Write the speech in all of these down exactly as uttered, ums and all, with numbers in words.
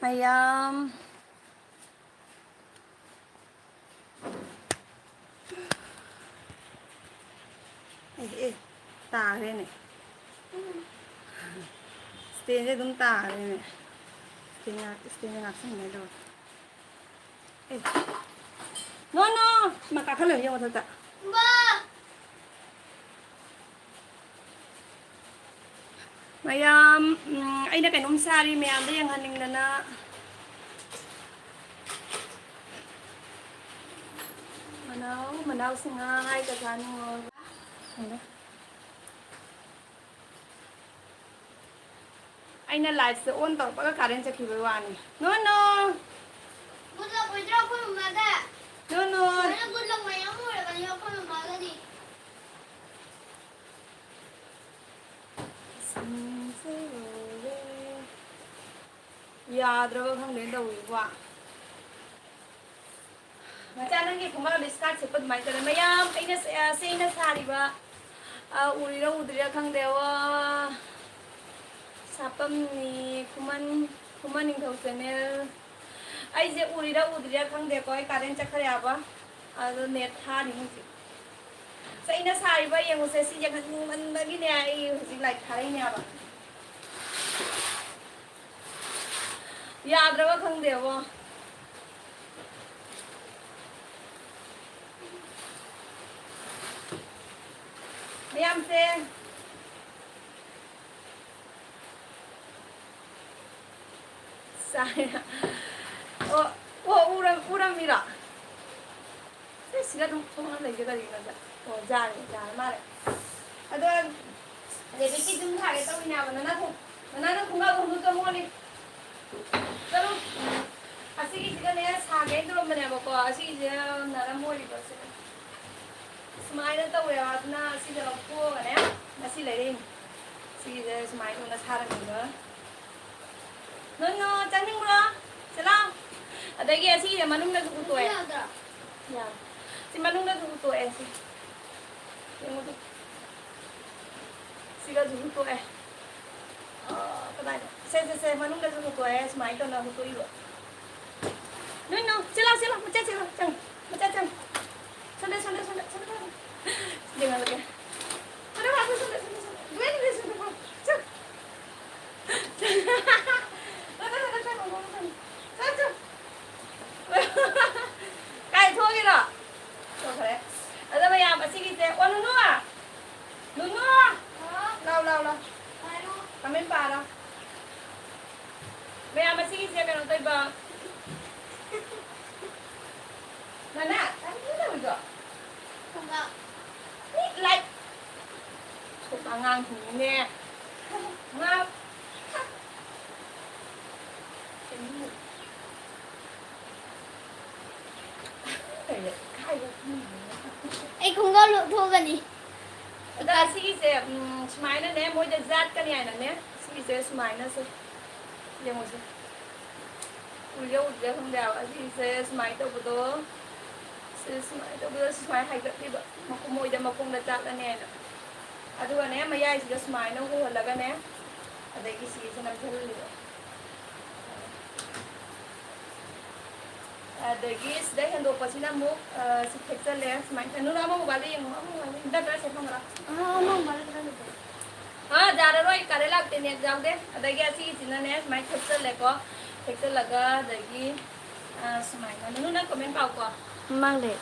ꯃꯌꯥꯝ꯫ ꯑꯦ, ꯑꯦ, ꯇꯥꯈ꯭ꯔꯦꯅꯦ꯫ ꯁ꯭ꯇꯦꯟꯁꯦ ꯑꯗꯨꯝ ꯇꯥꯈ꯭ꯔꯦꯅꯦ꯫ ꯁ꯭ꯇꯦꯟ ꯉꯥꯛ-, ꯁ꯭ꯇꯦꯟꯁꯦ ꯉꯥꯛꯁꯟꯒꯦ ꯇꯧꯕ꯫ ꯑꯦ꯫ ꯅꯣ, ꯅꯣ! ꯃꯥ ꯀꯥꯈꯠꯂꯒ ꯌꯦꯡꯉꯣ ꯃꯊꯛꯇ꯫ ꯃꯌꯥꯝ, ꯎꯝ, ꯑꯩꯅ ꯀꯩꯅꯣꯝ ꯁꯥꯔꯤ, ꯃꯌꯥꯝꯗ ꯌꯦꯡꯍꯟꯅꯤꯡꯗꯅ꯫ ꯃꯅꯥꯎ, ꯃꯅꯥꯎꯁꯤꯡ ꯍꯥꯏꯒꯗ꯭ꯔꯥ ꯅꯤꯉꯣꯜ꯫ ꯑꯩꯅ ꯂꯥꯏꯠꯁꯦ ꯑꯣꯟ ꯇꯧꯔꯛꯄꯒ ꯀꯥꯔꯦꯟ ꯆꯠꯈꯤꯕꯩ ꯋꯥꯅꯤ꯫ ꯅꯣ, ꯅꯣ! ꯃꯨꯠꯂꯛꯑꯣꯏꯗ꯭ꯔꯣ ꯑꯩꯈꯣꯏ ꯃꯃꯥꯗ? ꯅꯣ, ꯅꯣ! ꯁꯨꯃꯥꯏꯅ ꯃꯨꯠꯂꯛ ꯃꯌꯥꯝ ꯑꯣꯏꯔꯛꯀꯅꯤ ꯑꯩꯈꯣꯏ ꯃꯃꯥꯗꯗꯤ꯫ ꯌꯥꯗ꯭ꯔꯕ ꯈꯪꯗꯦ ꯇꯧꯔꯤꯕ꯫ ꯃꯆꯥ, ꯅꯪꯒꯤ ꯈꯣꯡꯒ꯭ꯔꯥꯎꯗ skirt ꯁꯦꯠꯄ ꯑꯗꯨꯃꯥꯏꯅ ꯇꯧꯔꯦ꯫ ꯃꯌꯥꯝ, ꯑꯩꯅ ꯁꯦ-, ꯑ, ꯁꯦ ꯑꯩꯅ ꯁꯥꯔꯤꯕ, ꯑ, ꯎꯔꯤꯔꯥ ꯎꯗ꯭ꯔꯤꯔꯥ ꯈꯪꯗꯦ꯫ ꯑꯣ, ꯁꯥꯄꯝꯅꯤ, ꯈꯨꯃꯟ, ꯈꯨꯃꯟ ꯅꯤꯡꯊꯧ channel꯫ ꯑꯩꯁꯦ ꯎꯔꯤꯔꯥ ꯎꯗ꯭ꯔꯤꯔꯥ ꯈꯪꯗꯦꯀꯣ, ꯑꯩ ꯀꯥꯔꯦꯟ ꯆꯠꯈ꯭ꯔꯦ ꯍꯥꯏꯕ꯫ ꯑꯗꯣ net ꯊꯥꯔꯤ ꯍꯧꯖꯤꯛ꯫ ꯁꯦ ꯑꯩꯅ ꯁꯥꯔꯤꯕ ꯌꯦꯡꯉꯨꯁꯦ, ꯁꯤ ꯌꯦꯡꯍꯟꯅꯤꯡꯃꯟꯕꯒꯤꯅꯦ ꯑꯩ ꯍꯧꯖꯤꯛ light ꯊꯥꯔꯛꯏꯅꯦ ꯍꯥꯏꯕ꯫ ꯌꯥꯗ꯭ꯔꯕ ꯈꯪꯗꯦꯕꯣ꯫ ꯃꯌꯥꯝꯁꯦ꯫ ꯁꯥꯏ꯫ ꯑꯣ, ꯑꯣ, ꯎꯔꯝ-, ꯎꯔꯝꯃꯤꯔꯣ? ꯁꯤ ꯁꯤꯗ ꯑꯗꯨꯝ ꯊꯣꯛꯑ ꯂꯩꯁꯦ ꯀꯔꯤꯒꯤꯅꯣꯗ? ꯑꯣ, ꯖꯥꯔꯦ, ꯖꯥꯔ ꯃꯥꯜꯂꯦ꯫ ꯑꯗꯣ, ꯔꯦꯕꯤꯠꯀꯤ ꯑꯗꯨꯝ ꯊꯥꯒꯦ ꯇꯧꯔꯤꯅꯦꯕ꯫ ꯅꯅꯥ ꯈꯣꯡ-, ꯅꯅꯥ ꯅꯪ ꯈꯣꯡꯒ꯭ꯔꯥꯎ ꯈꯣꯡꯗꯣꯛ ꯆꯪꯉꯣꯅꯦ꯫ ꯆꯠꯂꯨ꯫ ꯑꯁꯤꯒꯤꯁꯤꯒꯅꯦ ꯁꯥꯒꯦ ꯇꯧꯔꯝꯕꯅꯦꯕꯀꯣ꯫ ꯑꯁꯤꯒꯤꯁꯦ ꯅꯔꯝ ꯑꯣꯏꯔꯤꯕ ꯁꯤꯒ꯫ ꯁꯨꯃꯥꯏꯅ ꯇꯧꯋꯦꯕ꯫ ꯑꯗꯨꯅ ꯑꯁꯤꯁꯦ ꯂꯧꯊꯣꯛꯑꯒꯅꯦ, ꯉꯁꯤ ꯂꯩꯔꯛꯏꯅꯦ꯫ ꯁꯤꯒꯤꯁꯦ ꯁꯨꯃꯥꯏꯅ ꯇꯧꯅ ꯁꯥꯔꯝꯃꯤꯕ꯫ ꯅꯣꯏ ꯅꯣ ꯆꯪꯅꯤꯡꯕ꯭ꯔꯣ? ꯁꯤ ꯂꯥꯎ꯫ ꯑꯗꯒꯤ ꯑꯁꯤꯒꯤꯁꯦ ꯃꯅꯨꯡꯗꯁꯨ ꯍꯨꯠꯇꯣꯛꯑꯦ꯫ ꯌꯥꯗ꯭ꯔꯣ? ꯌꯥ-, ꯁꯤ ꯃꯅꯨꯡꯗꯁꯨ ꯍꯨꯠꯇꯣꯛꯑꯦ, ꯁꯤ꯫ ꯌꯦꯡꯉꯨ ꯑꯗꯨ꯫ ꯁꯤꯒꯁꯨ ꯍꯨꯠꯇꯣꯛꯑꯦ꯫ ꯑꯥ, ꯀꯗꯥꯏꯗ? ꯁꯦ, ꯁꯦ, ꯁꯦ, ꯃꯅꯨꯡꯗꯁꯨ ꯍꯨꯠꯇꯣꯛꯑꯦ, ꯁꯨꯃꯥꯏꯅ ꯇꯧꯅ ꯍꯨꯠꯇꯣꯛꯏꯕ꯫ ꯅꯣꯏ, ꯅꯣ, ꯆꯦꯜꯂꯣ, ꯆꯦꯜꯂꯣ, ꯃꯆꯥ ꯆꯦꯜꯂꯣ, ꯆꯪꯉꯣ, ꯃꯆꯥ ꯆꯪꯉꯣ꯫ ꯁꯣꯝꯗ, ꯁꯣꯝꯗ, ꯁꯣꯝꯗ, ꯁꯣꯝꯗ, ꯁꯣꯝꯗ꯫ ꯌꯦꯡꯍꯜꯂꯒꯦ꯫ ꯁꯣꯝꯗ ꯂꯥꯛꯑꯣ, ꯁꯣꯝꯗ, ꯁꯣꯝꯗ, ꯁꯣꯝꯗ꯫ ꯂꯣꯏ, ꯂꯣꯏ, ꯁꯣꯝꯗ ꯂꯥꯛꯑꯣ꯫ ꯆꯪꯉꯣ꯫ ꯁꯣꯝꯗ, ꯁꯣꯝꯗ, ꯁꯣꯝꯗ, ꯁꯣꯝꯗ, ꯁꯣꯝꯗ꯫ ꯆꯪꯉꯣ, ꯆꯪꯉꯣ꯫ ꯀꯥꯏ ꯊꯣꯛꯑꯒꯦꯔꯣ? ꯊꯣꯛꯈ꯭ꯔꯦ꯫ ꯑꯗꯣ ꯃꯌꯥꯝ ꯑꯁꯤꯒꯤꯁꯦ, ꯑꯣ, ꯅꯨꯅꯨ! ꯅꯨꯅꯨ! ꯂꯥꯎ, ꯂꯥꯎ, ꯂꯥꯎ꯫ ꯀꯃꯦꯟ ꯄꯥꯔꯣ꯫ ꯃꯌꯥꯝ ꯑꯁꯤꯒꯤꯁꯦ ꯀꯩꯅꯣ ꯇꯧꯕ꯫ ꯅꯅꯥ, ꯀꯔꯤꯅꯣ ꯇꯧꯔꯤꯗꯣ? ꯈꯣꯡꯒ꯭ꯔꯥꯎ꯫ ꯃꯤ ꯂꯥꯏꯛ꯫ ꯊꯣꯛꯄ ꯑꯉꯥꯡꯁꯤꯡꯅꯤꯅꯦ꯫ ꯉꯥ-, ꯑꯩ ꯈꯣꯡꯒ꯭ꯔꯥꯎ ꯂꯧꯊꯣꯛꯀꯅꯤ꯫ ꯑꯗ ꯁꯤꯒꯤꯁꯦ, ꯎꯝ, ꯁꯨꯃꯥꯏꯅꯅꯦ, ꯃꯣꯏꯗ ꯌꯥꯠꯀꯅꯤ ꯍꯥꯏꯅꯅꯦ, ꯁꯤꯒꯤꯁꯦ ꯁꯨꯃꯥꯏꯅꯁꯦ, ꯌꯦꯡꯉꯨꯁꯦ꯫ ꯎꯏꯔ ꯎꯗ꯭ꯔꯤꯔ ꯈꯪꯗꯦ ꯍꯥꯏꯕ꯫ ꯑꯁꯤꯁꯦ ꯁꯨꯃꯥꯏꯅ ꯇꯧꯕꯗꯣ, ꯁꯤ ꯁꯨꯃꯥꯏꯅ ꯇꯧꯕꯗꯣ, ꯁꯤ ꯁꯨꯃꯥꯏꯅ ꯍꯥꯏꯒꯠꯂꯤꯕ, ꯃꯈꯣꯡ-, ꯃꯣꯏꯗ ꯃꯈꯣꯡꯗ ꯆꯥꯛꯂꯅꯤ ꯍꯥꯏꯅ꯫ ꯑꯗꯨꯒꯅꯦ, ꯃꯌꯥꯏꯁꯤꯗ ꯁꯨꯃꯥꯏꯅ ꯍꯣꯍꯜꯂꯒꯅꯦ, ꯑꯗꯒꯤ ꯁꯤꯁꯦ ꯅꯝꯁꯤꯜꯂꯤꯕ꯫ ꯑꯗꯒꯤ ꯁꯤꯗ ꯍꯦꯟꯗꯣꯛꯄꯁꯤꯅ ꯑꯃꯨꯛ, ꯑ, ꯁꯤ ꯊꯦꯛꯆꯜꯂꯦ꯫ ꯁꯨꯃꯥꯏꯅ ꯅꯨꯅ ꯑꯃ mobile ꯗ ꯌꯦꯡꯉꯣ, ꯑꯃ mobile ꯗ ꯌꯦꯡꯉꯣ꯫ ꯗꯔꯀꯥꯔ ꯁꯦ ꯐꯪꯕ꯭ꯔꯥ? ꯑꯥ, ꯑꯃ mobile ꯗ ꯈꯔ ꯂꯩꯇꯦ꯫ ꯑꯥ, ꯌꯥꯔꯔꯣꯏ, current ꯂꯥꯛꯇꯦ, net ꯌꯥꯎꯗꯦ꯫ ꯑꯗꯒꯤ ꯑꯁꯤꯒꯤꯁꯤꯅꯅꯦ ꯁꯨꯃꯥꯏꯅ ꯊꯦꯛꯆꯜꯂꯦꯀꯣ꯫ ꯊꯦꯛꯆꯜꯂꯒ ꯑꯗꯒꯤ, ꯑ, ꯁꯨꯃꯥꯏꯅ꯫ ꯅꯨꯅ ꯅꯪ comment ꯄꯥꯎꯀꯣ꯫ ꯃꯃꯥꯡꯗꯩ꯫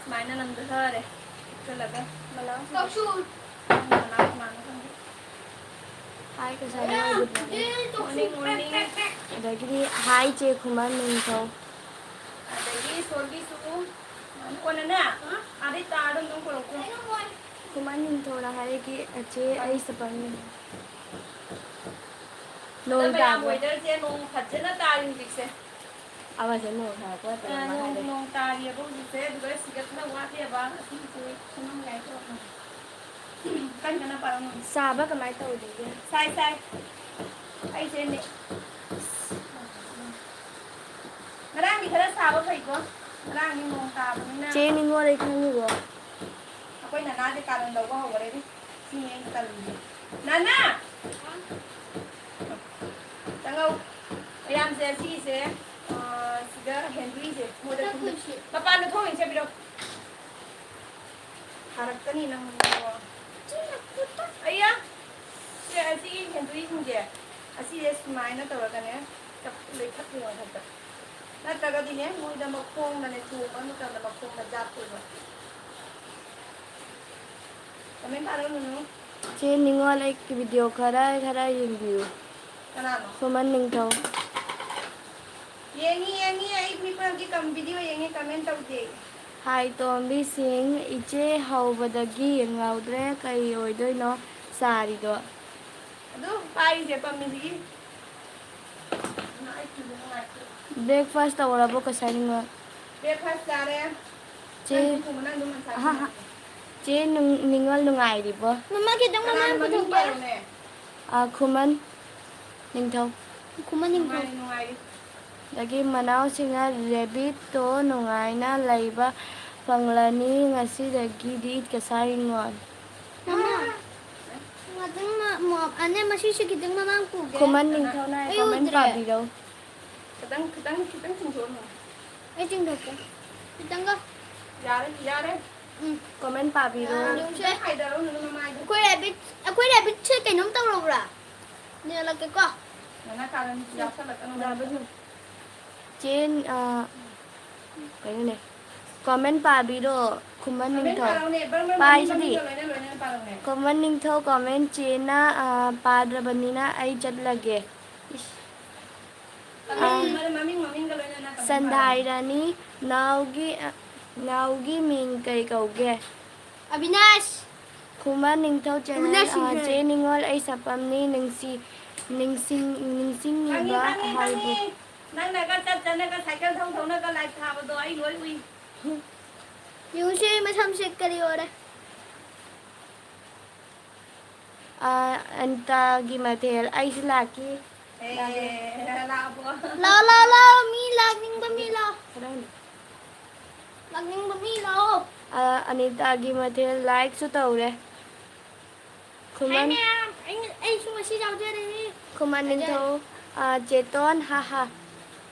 ꯁꯨꯃꯥꯏꯅ ꯅꯝꯊꯔꯦ꯫ ꯊꯦꯛꯆꯜꯂꯒ꯫ ꯃꯅꯥꯎꯁꯤꯡꯗꯣ꯫ ꯀꯛꯁꯨ꯫ ꯃꯅꯥꯎ ꯀꯅꯥꯅꯣ ꯈꯪꯗꯦ꯫ Hi ꯀꯁꯥꯔꯤ, good morning꯫ Morning, morning꯫ ꯑꯗꯒꯤꯗꯤ hi ꯆꯦ ꯈꯨꯃꯟ ꯅꯤꯡꯊꯧ꯫ ꯑꯗꯒꯤ ꯏꯁꯣꯔꯒꯤꯁꯨ, ꯀꯣꯟꯅꯅꯦ, ꯑꯥꯗꯩ ꯇꯥꯔ ꯑꯗꯨꯝ ꯄꯨꯔꯛꯎꯀꯣ꯫ ꯈꯨꯃꯟ ꯅꯤꯡꯊꯧꯅ ꯍꯥꯏꯔꯛꯈꯤ, "ꯆꯦ, ꯑꯩ ꯆꯄꯜ ꯅꯣꯡ ꯑꯗꯣ ꯃꯌꯥꯝ ꯇꯥꯕ꯭ꯔꯣ?" Weather ꯁꯦ ꯅꯣꯡ ꯐꯖꯅ ꯇꯥꯔꯤ ꯍꯧꯖꯤꯛꯁꯦ꯫ ꯑꯃꯁꯦ ꯅꯣꯡ ꯊꯥꯔꯛꯄ ꯅꯠꯇ꯭ꯔꯒ ꯑ, ꯅꯣꯡ, ꯃꯈꯥꯗ ꯅꯣꯡ ꯇꯥꯔꯤꯑꯕ ꯍꯧꯖꯤꯛꯁꯦ, ꯑꯗꯨꯒ ꯁꯤꯗ ꯈꯔ ꯋꯥꯠꯂꯤꯑꯕ, ꯑꯁꯤꯁꯦ ꯁꯦꯝꯃꯝꯒꯦ ꯍꯥꯏ ꯇꯧꯕꯅꯦ꯫ ꯀꯟ ꯀꯟꯅ ꯄꯥꯔꯝꯃꯣ꯫ ꯁꯥꯕ ꯀꯃꯥꯏꯅ ꯇꯧꯔꯤꯒꯦ? ꯁꯥꯏ, ꯁꯥꯏ꯫ ꯑꯩꯁꯦ ꯅꯦ-, ꯉꯔꯥꯡꯗꯤ ꯈꯔ ꯁꯥꯕ ꯐꯩꯀꯣ, ꯉꯔꯥꯡꯗꯤ ꯅꯣꯡ ꯇꯥꯕꯅꯤꯅ꯫ ꯆꯦ ꯃꯤꯉꯣꯟꯗꯩ ꯈꯪꯉꯤꯕꯣ? ꯑꯩꯈꯣꯏ ꯅꯅꯥꯁꯦ ꯀꯥꯔꯟ ꯇꯧꯕ ꯍꯧꯈ꯭ꯔꯦꯅꯦ꯫ ꯁꯤꯅꯤ ꯑꯩꯅ ꯇꯜꯂꯤꯁꯦ꯫ ꯅꯅꯥ! ꯈꯪꯍꯧ꯫ ꯃꯌꯥꯝꯁꯦ ꯁꯤꯁꯦ, ꯑ, ꯁꯤꯗ ꯍꯦꯟꯗ꯭ꯔꯤꯁꯦ ꯃꯣꯏꯗ ꯆꯠꯈꯣꯏꯁꯤ꯫ ꯃꯄꯥꯟꯗ ꯊꯣꯡ ꯏꯟꯁꯤꯟꯕꯤꯔꯣ꯫ ꯊꯥꯔꯛꯀꯅꯤ ꯅꯪ꯫ ꯑꯩꯌꯥ! ꯁꯦ, ꯑꯁꯤꯒꯤ ꯍꯦꯟꯗ꯭ꯔꯤꯁꯤꯡꯁꯦ, ꯑꯁꯤꯁꯦ ꯁꯨꯃꯥꯏꯅ ꯇꯧꯔꯒꯅꯦ, ꯆꯞ-, ꯂꯩꯊꯠꯂꯣ ꯃꯊꯛꯇ꯫ ꯅꯠꯇ꯭ꯔꯒꯗꯤꯅꯦ, ꯃꯣꯏꯗ ꯃꯈꯣꯡꯗꯅꯦ, ꯆꯣꯡꯕ ꯃꯇꯝꯗ ꯃꯈꯣꯡꯗ ꯖꯥꯠꯇꯣꯏꯕ꯫ ꯀꯃꯦꯟ ꯄꯥꯔꯣ, ꯅꯨꯅꯨ꯫ ꯆꯦ ꯅꯤꯉꯣꯜ, ꯑꯩꯒꯤ ꯚꯤꯗꯤꯑꯣ ꯈꯔ, ꯈꯔ ꯌꯦꯡꯕꯤꯌꯨ꯫ ꯀꯅꯥꯅꯣ? ꯈꯨꯃꯟ ꯅꯤꯡꯊꯧ꯫ ꯌꯦꯡꯉꯤ, ꯌꯦꯡꯉꯤ, ꯑꯩ ꯃꯤ ꯄꯨꯝꯅꯃꯛꯀꯤ ꯀꯝ-, ꯚꯤꯗꯤꯑꯣ ꯌꯦꯡꯉꯤ, ꯀꯃꯦꯟ ꯇꯧꯗꯦ꯫ ꯍꯥꯏ ꯇꯣꯝꯕꯤ ꯁꯤꯡ, ꯏꯆꯦ ꯍꯧꯕꯗꯒꯤ ꯌꯦꯡꯍꯧꯗ꯭ꯔꯦ, ꯀꯩ ꯑꯣꯏꯗꯣꯏꯅꯣ ꯆꯥꯔꯤꯗꯣ? ꯑꯗꯨ ꯄꯥꯏꯔꯤꯁꯦ ꯄꯝꯃꯤꯁꯤꯒꯤ꯫ ꯕ꯭ꯔꯦꯛꯐꯥꯁ ꯇꯧꯔꯕꯣ ꯀꯁꯥꯔꯤꯉꯣ? ꯕ꯭ꯔꯦꯛꯐꯥꯁ ꯆꯥꯔꯦ꯫ ꯆꯦ, ꯅꯪ ꯊꯣꯡꯕ ꯅꯪ ꯑꯗꯨꯝ ꯉꯟꯁꯥ ꯑꯍꯥ, ꯍꯥ꯫ ꯊꯣꯡꯉꯦ꯫ ꯆꯦ ꯅꯨꯡ-, ꯅꯤꯉꯣꯜ ꯅꯨꯡꯉꯥꯏꯔꯤꯕꯣ? ꯃꯃꯥ ꯈꯤꯇꯪ ꯀꯅꯥꯅ ꯃꯃꯥꯡ ꯃꯃꯤꯡ ꯄꯨꯊꯣꯛꯀꯦ꯫ ꯄꯥꯜꯂꯝꯃꯦ? ꯑ, ꯈꯨꯃꯟ ꯅꯤꯡꯊꯧ꯫ ꯈꯨꯃꯟ ꯅꯤꯡꯊꯧ꯫ ꯅꯨꯡꯉꯥꯏꯔꯤ, ꯅꯨꯡꯉꯥꯏꯔꯤ꯫ ꯑꯗꯒꯤ ꯃꯅꯥꯎꯁꯤꯡꯅ ꯔꯦꯕꯤꯠꯇꯣ ꯅꯨꯡꯉꯥꯏꯅ ꯂꯩꯕ ꯐꯪꯂꯅꯤ ꯉꯁꯤꯗꯒꯤꯗꯤ ꯀꯁꯥꯔꯤꯉꯣꯜ꯫ ꯃꯃꯥ, ꯉꯥꯛꯇꯪ ꯃ-, ꯃ-, ꯑꯅꯦ, ꯃꯁꯤꯁꯦ ꯈꯤꯇꯪ ꯃꯃꯥꯡ ꯄꯨꯒꯦ꯫ ꯈꯨꯃꯟ ꯅꯤꯡꯊꯧꯅ ꯑꯩ ꯀꯃꯦꯟ ꯎꯗ꯭ꯔꯦ꯫ ꯄꯥꯕꯤꯔꯧ꯫ ꯈꯤꯇꯪ, ꯈꯤꯇꯪ, ꯈꯤꯇꯪ ꯆꯤꯡꯊꯣꯛꯑꯣ꯫ ꯑꯩ ꯆꯤꯡꯊꯣꯛꯀꯦ꯫ ꯈꯤꯇꯪꯒ꯫ ꯌꯥꯔꯦ, ꯌꯥꯔꯦ꯫ ꯎꯝ꯫ ꯀꯃꯦꯟ ꯄꯥꯕꯤꯔꯣ꯫ ꯑꯥ, ꯈꯤꯇꯪ ꯍꯥꯏꯗꯔꯣ, ꯅꯪ ꯅꯃꯥꯏꯗꯣ꯫ ꯑꯩꯈꯣꯏ ꯔꯦꯕꯤꯠ, ꯑꯩꯈꯣꯏ ꯔꯦꯕꯤꯠꯁꯦ ꯀꯩꯅꯣꯝ ꯇꯧꯔꯕ꯭ꯔꯥ? ꯅꯦꯜꯂꯛꯀꯦꯀꯣ꯫ ꯅꯅꯥ ꯀꯥꯔꯟ ꯌꯥꯎꯁꯜꯂꯛꯀꯅꯨ꯫ ꯆꯦ, ꯑ, ꯀꯩꯅꯣꯅꯦ? ꯀꯃꯦꯟ ꯄꯥꯕꯤꯔꯣ, ꯈꯨꯃꯟ ꯀꯃꯦꯟ ꯅꯤꯡꯊꯧ꯫ ꯄꯥꯔꯛꯎꯅꯦ, ꯕꯔ ꯕꯔ ꯄꯥꯏꯁꯤꯗꯤ꯫ ꯃꯃꯤꯡ ꯃꯃꯤꯡꯒ ꯂꯣꯏꯅ ꯂꯣꯏꯅꯅ ꯄꯥꯔꯛꯎꯅꯦ꯫ ꯈꯨꯃꯟ ꯅꯤꯡꯊꯧ ꯀꯃꯦꯟ ꯆꯦꯅ, ꯑ, ꯄꯥꯗ꯭ꯔꯕꯅꯤꯅ ꯑꯩ ꯆꯠꯂꯒꯦ꯫ ꯏꯁ꯫ ꯃꯃꯤꯡ, ꯑ, ꯃꯃꯤꯡ, ꯃꯃꯤꯡꯒ ꯂꯣꯏꯅꯅ ꯀꯃꯦꯟ ꯄꯥꯔꯛꯎꯅꯦ꯫ ꯁꯟꯗꯥꯏꯔꯥꯅꯤ ꯅꯥꯎꯒꯤ, ꯑ, ꯅꯥꯎꯒꯤ ꯃꯤꯡ ꯀꯩ ꯀꯧꯒꯦ? ꯑꯕꯤꯅꯥꯁ꯫ ꯈꯨꯃꯟ ꯅꯤꯡꯊꯧ ꯆꯦꯅꯦꯜ, ꯑꯕꯤꯅꯥꯁ ꯁꯤꯡꯍꯦ꯫ ꯑ, ꯆꯦ ꯅꯤꯉꯣꯜ ꯑꯩ ꯁꯛꯐꯝꯅꯤ ꯅꯤꯡꯁꯤ-, ꯅꯤꯡꯁꯤꯡ-, ꯈꯪꯉꯤ, ꯅꯤꯡꯁꯤꯡꯉꯤꯕ ꯈꯪꯉꯤ, ꯍꯥꯏꯕꯨ꯫ ꯈꯪꯉꯤ꯫ ꯅꯪꯅꯒ ꯆꯠ ꯆꯠꯅꯒ ꯁꯥꯏꯀꯜ ꯊꯧ ꯊꯧꯅꯒ ꯂꯥꯏꯛ ꯊꯥꯕꯗꯣ ꯑꯩ ꯂꯣꯏ ꯎꯏ꯫ ꯌꯦꯡꯉꯨꯁꯦ, ꯃꯁꯝꯁꯦ ꯀꯔꯤ ꯑꯣꯏꯔꯦ? ꯑ, ꯑꯟꯇꯒꯤ ꯃꯊꯦꯜ, ꯑꯩꯁꯨ ꯂꯥꯛꯀꯦ꯫ ꯑꯦ, ꯂꯥꯛꯑꯕꯣ? ꯂꯥꯛꯑꯣ, ꯂꯥꯛꯑꯣ, ꯂꯥꯛꯑꯣ, ꯃꯤ ꯂꯥꯛꯅꯤꯡꯕ ꯃꯤ ꯂꯥꯛꯑꯣ꯫ ꯀꯗꯥꯏꯅꯣ? ꯂꯥꯛꯅꯤꯡꯕ ꯃꯤ ꯂꯥꯛꯑꯣ꯫ ꯑ, ꯑꯅꯤꯇꯥꯒꯤ ꯃꯊꯦꯜ ꯂꯥꯏꯛꯁꯨ ꯇꯧꯔꯦ꯫ ꯈꯨꯃꯟ꯫ ꯍꯥꯏ ꯃꯌꯥꯝ, ꯑꯩ, ꯑꯩꯁꯨ ꯉꯁꯤ ꯌꯥꯎꯖꯔꯦ꯫ ꯈꯨꯃꯟ ꯅꯤꯡꯊꯧ꯫ ꯑꯥ, ꯆꯦꯇꯣꯟ, ꯍꯥ ꯍꯥ꯫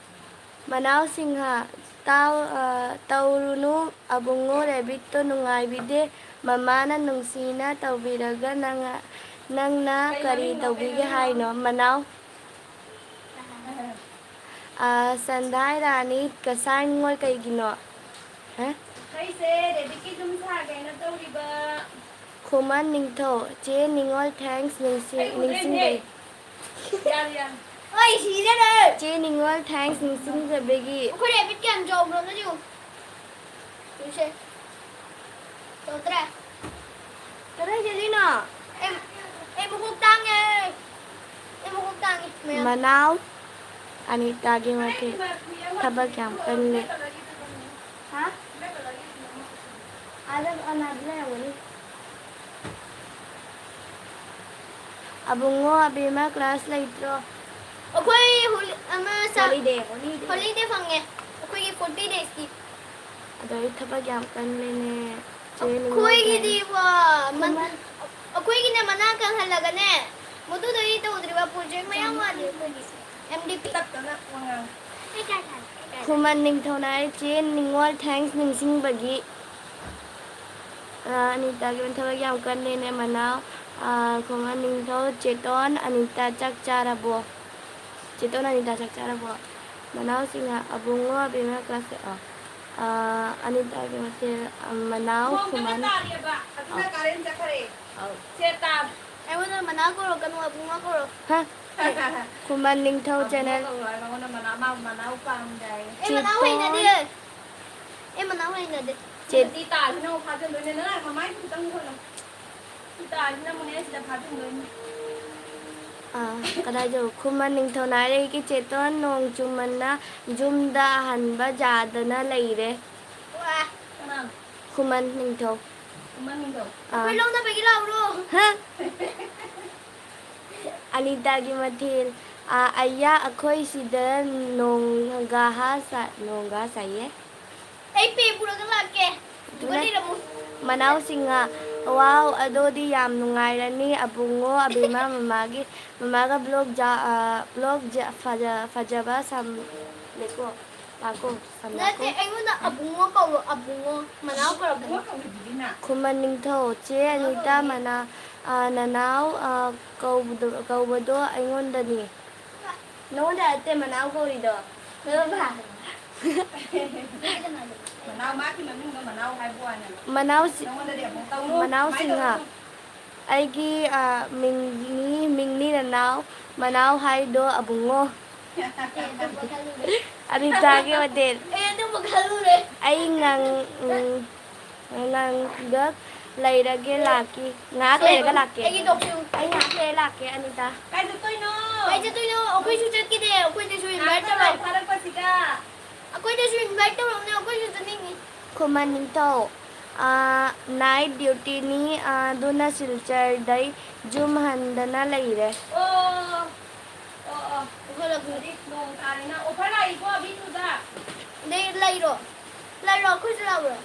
ꯃꯅꯥꯎ ꯁꯤꯡꯍ, ꯇꯥꯎ-, ꯑꯥ, ꯇꯧꯔꯨꯅꯨ ꯑꯕꯨꯡꯉꯣ, ꯔꯦꯕꯤꯠꯇꯣ ꯅꯨꯡꯉꯥꯏꯕꯤꯗꯦ꯫ ꯃꯃꯥꯅ ꯅꯨꯡꯁꯤꯅ ꯇꯧꯕꯤꯔꯒ ꯅꯪ-, ꯅꯪꯅ ꯀꯔꯤ ꯇꯧꯕꯤꯒꯦ ꯍꯥꯏꯅꯣ? ꯃꯅꯥꯎ, ꯑꯥ, ꯁꯟꯙꯥꯏ ꯔꯥꯅꯤ, ꯀꯁꯥꯏ ꯅꯤꯉꯣꯜ ꯀꯩꯒꯤꯅꯣ? ꯍꯥ? ꯑꯩꯁꯦ ꯔꯦꯕꯤꯠꯀꯤ ꯌꯨꯝ ꯁꯥꯒꯦꯅ ꯇꯧꯔꯤꯕ꯫ ꯈꯨꯃꯟ ꯅꯤꯡꯊꯧ, ꯆꯦ ꯅꯤꯉꯣꯜ, thanks ꯅꯤꯡꯁꯤꯡ-, ꯑꯩ ꯎꯗ꯭ꯔꯦꯅꯦ꯫ ꯅꯤꯡꯁꯤꯡꯕꯩ꯫ ꯌꯥꯔꯦ, ꯌꯥꯔꯦ꯫ ꯑꯩ ꯁꯤꯔꯦꯅꯦ꯫ ꯆꯦ ꯅꯤꯉꯣꯜ, thanks ꯅꯤꯡꯁꯤꯡꯖꯕꯒꯤ꯫ ꯑꯩꯈꯣꯏ ꯔꯦꯕꯤꯠ ꯀꯌꯥꯝ ꯆꯥꯎꯕꯅꯣ ꯑꯗꯨ ꯌꯦꯡꯉꯨ꯫ ꯌꯦꯡꯁꯦ꯫ ꯆꯥꯎꯗ꯭ꯔꯥ? ꯀꯗꯥꯏ ꯆꯠꯂꯤꯅꯣ? ꯑꯩ, ꯑꯩ ꯃꯀꯣꯛ ꯇꯥꯡꯉꯦ꯫ ꯑꯩ ꯃꯀꯣꯛ ꯇꯥꯡꯉꯦ, ꯃꯌꯥꯝ꯫ ꯃꯅꯥꯎ, ꯑꯅꯤꯇꯥꯒꯤ ꯃꯊꯦꯜ ꯊꯕꯛ ꯌꯥꯝ ꯀꯜꯂꯦ꯫ ꯍꯥ? ꯑꯥꯗ ꯑꯅꯥꯗ ꯂꯩꯔꯝꯒꯅꯤ꯫ ꯑꯕꯨꯡꯉꯣ, ꯑꯕꯦꯝꯃ class ꯂꯩꯇ꯭ꯔꯣ? ꯑꯩꯈꯣꯏ ꯍꯣꯂꯤ-, ꯑꯃ ꯁ-, Holiday, holiday꯫ Holiday ꯐꯪꯉꯦ꯫ ꯑꯩꯈꯣꯏꯒꯤ forty days ꯀꯤ꯫ ꯑꯗꯣ ꯑꯩ ꯊꯕꯛ ꯌꯥꯝ ꯀꯜꯂꯦꯅꯦ꯫ ꯆꯦ ꯅꯤꯉꯣꯜ ꯑꯩꯈꯣꯏꯒꯤꯗꯤ ꯐꯦꯟꯁ꯫ ꯋꯥ, ꯃꯟ-, ꯈꯨꯃꯟ-, ꯑꯩꯈꯣꯏꯒꯤꯅꯦ ꯃꯅꯥ ꯀꯪꯍꯜꯂꯒꯅꯦ, ꯃꯗꯨꯗꯒꯤ ꯇꯧꯗ꯭ꯔꯤꯕ project ꯃꯌꯥꯝ ꯋꯥꯠꯂꯤ ꯑꯩꯈꯣꯏꯒꯤ꯫ M D P꯫ ꯇꯞ ꯇꯞꯅ ꯋꯥ ꯉꯥꯡꯉꯨ꯫ ꯑꯩ ꯀꯥꯏ ꯊꯥꯅꯤ? ꯑꯩ ꯀꯥꯏ ꯊꯥꯅꯤ? ꯈꯨꯃꯟ ꯅꯤꯡꯊꯧꯅ ꯍꯥꯏ, "ꯆꯦ ꯅꯤꯉꯣꯜ, thanks ꯅꯤꯡꯁꯤꯡꯕꯒꯤ"꯫ ꯑ, ꯑꯅꯤꯇꯥꯒꯤ ꯊꯕꯛ ꯌꯥꯝ ꯀꯜꯂꯦꯅꯦ ꯃꯅꯥꯎ꯫ ꯑ, ꯈꯨꯃꯟ ꯅꯤꯡꯊꯧ, ꯆꯦꯇꯣꯟ, ꯑꯅꯤꯇꯥ ꯆꯥꯛ ꯆꯥꯔꯕꯣ? ꯆꯦꯇꯣꯟ, ꯑꯅꯤꯇꯥ ꯆꯥꯛ ꯆꯥꯔꯕꯣ? ꯃꯅꯥꯎꯁꯤꯡꯅ ꯑꯕꯨꯡꯉꯣ, ꯑꯕꯦꯝꯃ class ꯑ, ꯑ, ꯑꯅꯤꯇꯥꯒꯤ ꯃꯊꯦꯜ, ꯑ, ꯃꯅꯥꯎ, ꯈꯨꯃꯟ꯫ ꯇꯥꯔꯤꯑꯕ꯫ ꯑꯗꯨꯅ ꯑ꯫ ꯀꯥꯔꯦꯟ ꯆꯠꯈꯔꯦ꯫ ꯑꯧ꯫ ꯁꯦ ꯇꯥ꯫ ꯑꯩꯉꯣꯟꯗ ꯃꯅꯥꯎ ꯀꯧꯔꯛꯀꯅꯨ, ꯑꯕꯨꯡꯉꯣ ꯀꯧꯔꯣ꯫ ꯍꯥ? ꯈꯨꯃꯟ ꯅꯤꯡꯊꯧ ꯑꯕꯨꯡꯉꯣ channel꯫ ꯀꯧꯔꯣ ꯍꯥꯏ, ꯃꯉꯣꯟꯗ ꯃꯅꯥꯎ, ꯃꯥ ꯃꯅꯥꯎ ꯄꯥꯝꯗꯦ ꯍꯥꯏꯌꯦ꯫ ꯑꯩ ꯃꯅꯥꯎ ꯆꯦꯇꯣꯟ꯫ ꯍꯩꯅꯗꯦ꯫ ꯑꯩ ꯃꯅꯥꯎ ꯍꯩꯅꯗꯦ꯫ ꯆꯦ- ꯑꯗꯨꯗꯤ ꯇꯥꯁꯤꯅ ꯑꯃꯨꯛ ꯐꯥꯖꯤꯟꯗꯣꯏꯅꯦ꯫ ꯅꯪ ꯃꯃꯥꯏ ꯈꯤꯇꯪ ꯍꯣꯜꯂꯣ꯫ ꯁꯤ ꯇꯥꯁꯤꯅ ꯑꯃꯨꯛꯅꯦ ꯁꯤꯗ ꯐꯥꯖꯤꯟꯗꯣꯏꯅꯦ꯫ ꯑꯥ, ꯀꯗꯥꯏꯗ? ꯈꯨꯃꯟ ꯅꯤꯡꯊꯧꯅ ꯍꯥꯏꯔꯛꯏ, "ꯆꯦꯇꯣꯟ, ꯅꯣꯡ ꯆꯨꯃꯟꯅ ꯌꯨꯝꯗ ꯍꯟꯕ ꯌꯥꯗꯅ ꯂꯩꯔꯦ"꯫ ꯋꯥ꯫ ꯀꯅꯥꯅꯣ? ꯈꯨꯃꯟ ꯅꯤꯡꯊꯧ꯫ ꯈꯨꯃꯟ ꯅꯤꯡꯊꯧ꯫ ꯑꯥ꯫ ꯑꯩꯈꯣꯏ ꯂꯧꯅꯕꯒꯤ ꯂꯥꯛꯎꯔꯣ? ꯍꯥ? ꯑꯅꯤꯇꯥꯒꯤ ꯃꯊꯦꯜ꯫ ꯑꯥ, ꯑꯌꯥ, ꯑꯩꯈꯣꯏ ꯁꯤꯗ ꯅꯣꯡꯒꯥ ꯍꯥ ꯁꯥ-, ꯅꯣꯡꯒꯥ ꯁꯥꯏꯌꯦ꯫ ꯑꯩ ꯄꯦ ꯄꯨꯔꯒ ꯂꯥꯛꯀꯦ꯫ ꯑꯗꯨꯅ ꯃꯅꯥꯎꯁꯤꯡꯅ, "ꯋꯥꯎ, ꯑꯗꯨꯗꯤ ꯌꯥꯝ ꯅꯨꯡꯉꯥꯏꯔꯅꯤ ꯑꯕꯨꯡꯉꯣ ꯑꯕꯦꯝꯃ, ꯃꯃꯥꯒꯤ, ꯃꯃꯥꯒ ꯕ꯭ꯂꯣꯛ ꯖꯥ-, ꯑ, ꯕ꯭ꯂꯣꯛ ꯖꯥ-, ꯐꯖ-, ꯐꯖꯕ ꯁꯝꯂꯦꯀꯣ, ꯂꯥꯛꯀꯣ, ꯁꯝꯂꯥꯛꯀꯣ?" ꯅꯠꯇꯦ, ꯑꯩꯉꯣꯟꯗ ꯑꯕꯨꯡꯉꯣ ꯀꯧꯔꯣ, ꯑꯕꯨꯡꯉꯣ꯫ ꯃꯅꯥꯎ ꯀꯧꯔꯛꯀꯅꯨ꯫ ꯈꯨꯃꯟ ꯅꯤꯡꯊꯧ, "ꯆꯦ ꯑꯅꯤꯇꯥ, ꯃꯅꯥ-, ꯑ, ꯅꯅꯥꯎ, ꯑ, ꯀꯧꯕꯗꯣ, ꯀꯧꯕꯗꯣ ꯑꯩꯉꯣꯟꯗꯅꯤ꯫" ꯅꯉꯣꯟꯗ ꯅꯠꯇꯦ ꯃꯅꯥꯎ ꯀꯧꯔꯤꯗꯣ꯫ ꯃꯅꯥꯎ, ꯃꯥꯒꯤ ꯃꯃꯤꯡꯗꯣ ꯃꯅꯥꯎ ꯍꯥꯏꯕ ꯋꯥꯅꯦꯕ꯫ ꯃꯅꯥꯎ ꯁꯤ-, ꯅꯉꯣꯟꯗꯗꯤ ꯑꯃꯨꯛ ꯇꯧꯅꯨ, ꯃꯅꯥꯎꯁꯤꯡꯍ꯫ ꯁꯨꯃꯥꯏꯅ ꯇꯧꯅꯨ꯫ ꯑꯩꯒꯤ, ꯑ, ꯃꯤꯡꯅꯤ, ꯃꯤꯡꯅꯤ ꯅꯅꯥꯎ, ꯃꯅꯥꯎ ꯍꯥꯏꯗꯣ ꯑꯕꯨꯡꯉꯣ꯫ ꯑꯦ, ꯑꯗꯨꯝꯕ ꯈꯜꯂꯨꯔꯦ꯫ ꯑꯅꯤꯇꯥꯒꯤ ꯍꯣꯇꯦꯜ꯫ ꯑꯦ, ꯑꯗꯨꯝꯕ ꯈꯜꯂꯨꯔꯦ꯫ ꯑꯩ ꯉꯥꯡ-, ꯎꯝ, ꯉꯥꯡꯒ ꯂꯩꯔꯒꯦ, ꯂꯥꯛꯀꯦ꯫ ꯉꯥꯏꯍꯥꯛ ꯂꯩꯔꯒ ꯂꯥꯛꯀꯦ꯫ ꯑꯩꯒꯤ ꯇꯣꯛꯁꯨ꯫ ꯑꯩ ꯉꯥꯏꯍꯥꯛ ꯂꯩꯔ ꯂꯥꯛꯀꯦ, ꯑꯅꯤꯇꯥ꯫ ꯀꯥꯏ ꯆꯠꯇꯣꯏꯅꯣ? ꯀꯥꯏ ꯆꯠꯇꯣꯏꯅꯣ? ꯑꯩꯈꯣꯏꯁꯨ ꯆꯠꯀꯦꯅꯦ, ꯑꯩꯈꯣꯏꯗꯁꯨ invite ꯇꯧꯔꯛꯑꯣ꯫ ꯊꯥꯔꯛꯄꯁꯤꯗ꯫ ꯑꯩꯈꯣꯏꯗꯁꯨ invite ꯇꯧꯔꯛꯑꯣꯅꯦ, ꯑꯩꯈꯣꯏꯁꯨ ꯆꯠꯅꯤꯡꯉꯤ꯫ ꯈꯨꯃꯟ ꯅꯤꯡꯊꯧ, ꯑꯥ, night dutyꯅꯤ, ꯑꯥ, ꯑꯗꯨꯅ ꯁꯤꯜꯆꯔꯗꯩ ꯌꯨꯝ ꯍꯟꯗꯅ ꯂꯩꯔꯦ꯫ ꯑꯣ, ꯑꯣ, ꯑꯣ꯫ ꯑꯩꯈꯣꯏ ꯂꯥꯛꯄꯤꯌꯨ꯫ ꯍꯧꯖꯤꯛ ꯅꯣꯡ ꯇꯥꯔꯦꯅ offer ꯂꯥꯛꯏꯀꯣ, ꯚꯤ ꯇꯨꯗ꯫ ꯂꯩ-, ꯂꯩꯔꯣ? ꯂꯩꯔꯣ, ꯑꯩꯈꯣꯏꯁꯨ ꯂꯥꯛꯎꯔꯣ?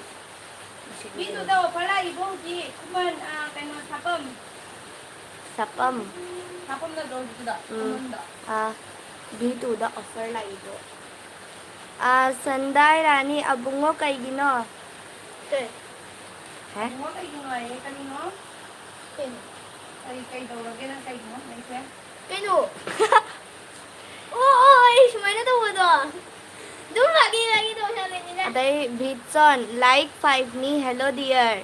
ꯚꯤ ꯇꯨꯗ offer ꯂꯥꯛꯏꯕꯣ ꯍꯧꯖꯤꯛ꯫ ꯈꯨꯃꯟ, ꯑ, ꯀꯩꯅꯣ, ꯁꯥꯄꯝ꯫ ꯁꯥꯄꯝ꯫ ꯁꯥꯄꯝ ꯅꯠꯇ꯭ꯔꯣ ꯍꯧꯖꯤꯛꯀꯤꯗꯣ? ꯎꯝ꯫ ꯈꯨꯃꯟꯗꯣ꯫ ꯑ, ꯚꯤ ꯇꯨꯗ offer ꯂꯥꯛꯏꯕꯣ꯫ ꯑ, ꯁꯟꯗꯥꯏ ꯔꯥꯅꯤ ꯑꯕꯨꯡꯉꯣ ꯀꯩꯒꯤꯅꯣ? ꯀꯩ? ꯍꯦ? ꯑꯕꯨꯡꯉꯣ ꯀꯩꯒꯤꯅꯣ ꯍꯥꯏꯌꯦ, ꯀꯔꯤꯅꯣ? ꯀꯩꯅꯣ? ꯀꯔꯤ, ꯀꯩ ꯇꯧꯔꯒꯦ ꯅꯪ ꯀꯩꯒꯤꯅꯣ ꯍꯪꯉꯛꯏꯁꯦ? ꯀꯩꯅꯣ? ꯑꯣ, ꯑꯣ, ꯑꯩ ꯁꯨꯃꯥꯏꯅ ꯇꯧꯕꯗꯣ꯫ ꯑꯗꯨꯝ ꯐꯥꯒꯤ, ꯐꯥꯒꯤ ꯇꯧꯁꯜꯂꯛꯏꯅꯤꯗ꯫ ꯑꯗꯩ ꯚꯤꯠꯁꯣꯟ, like fiveꯅꯤ, hello dear꯫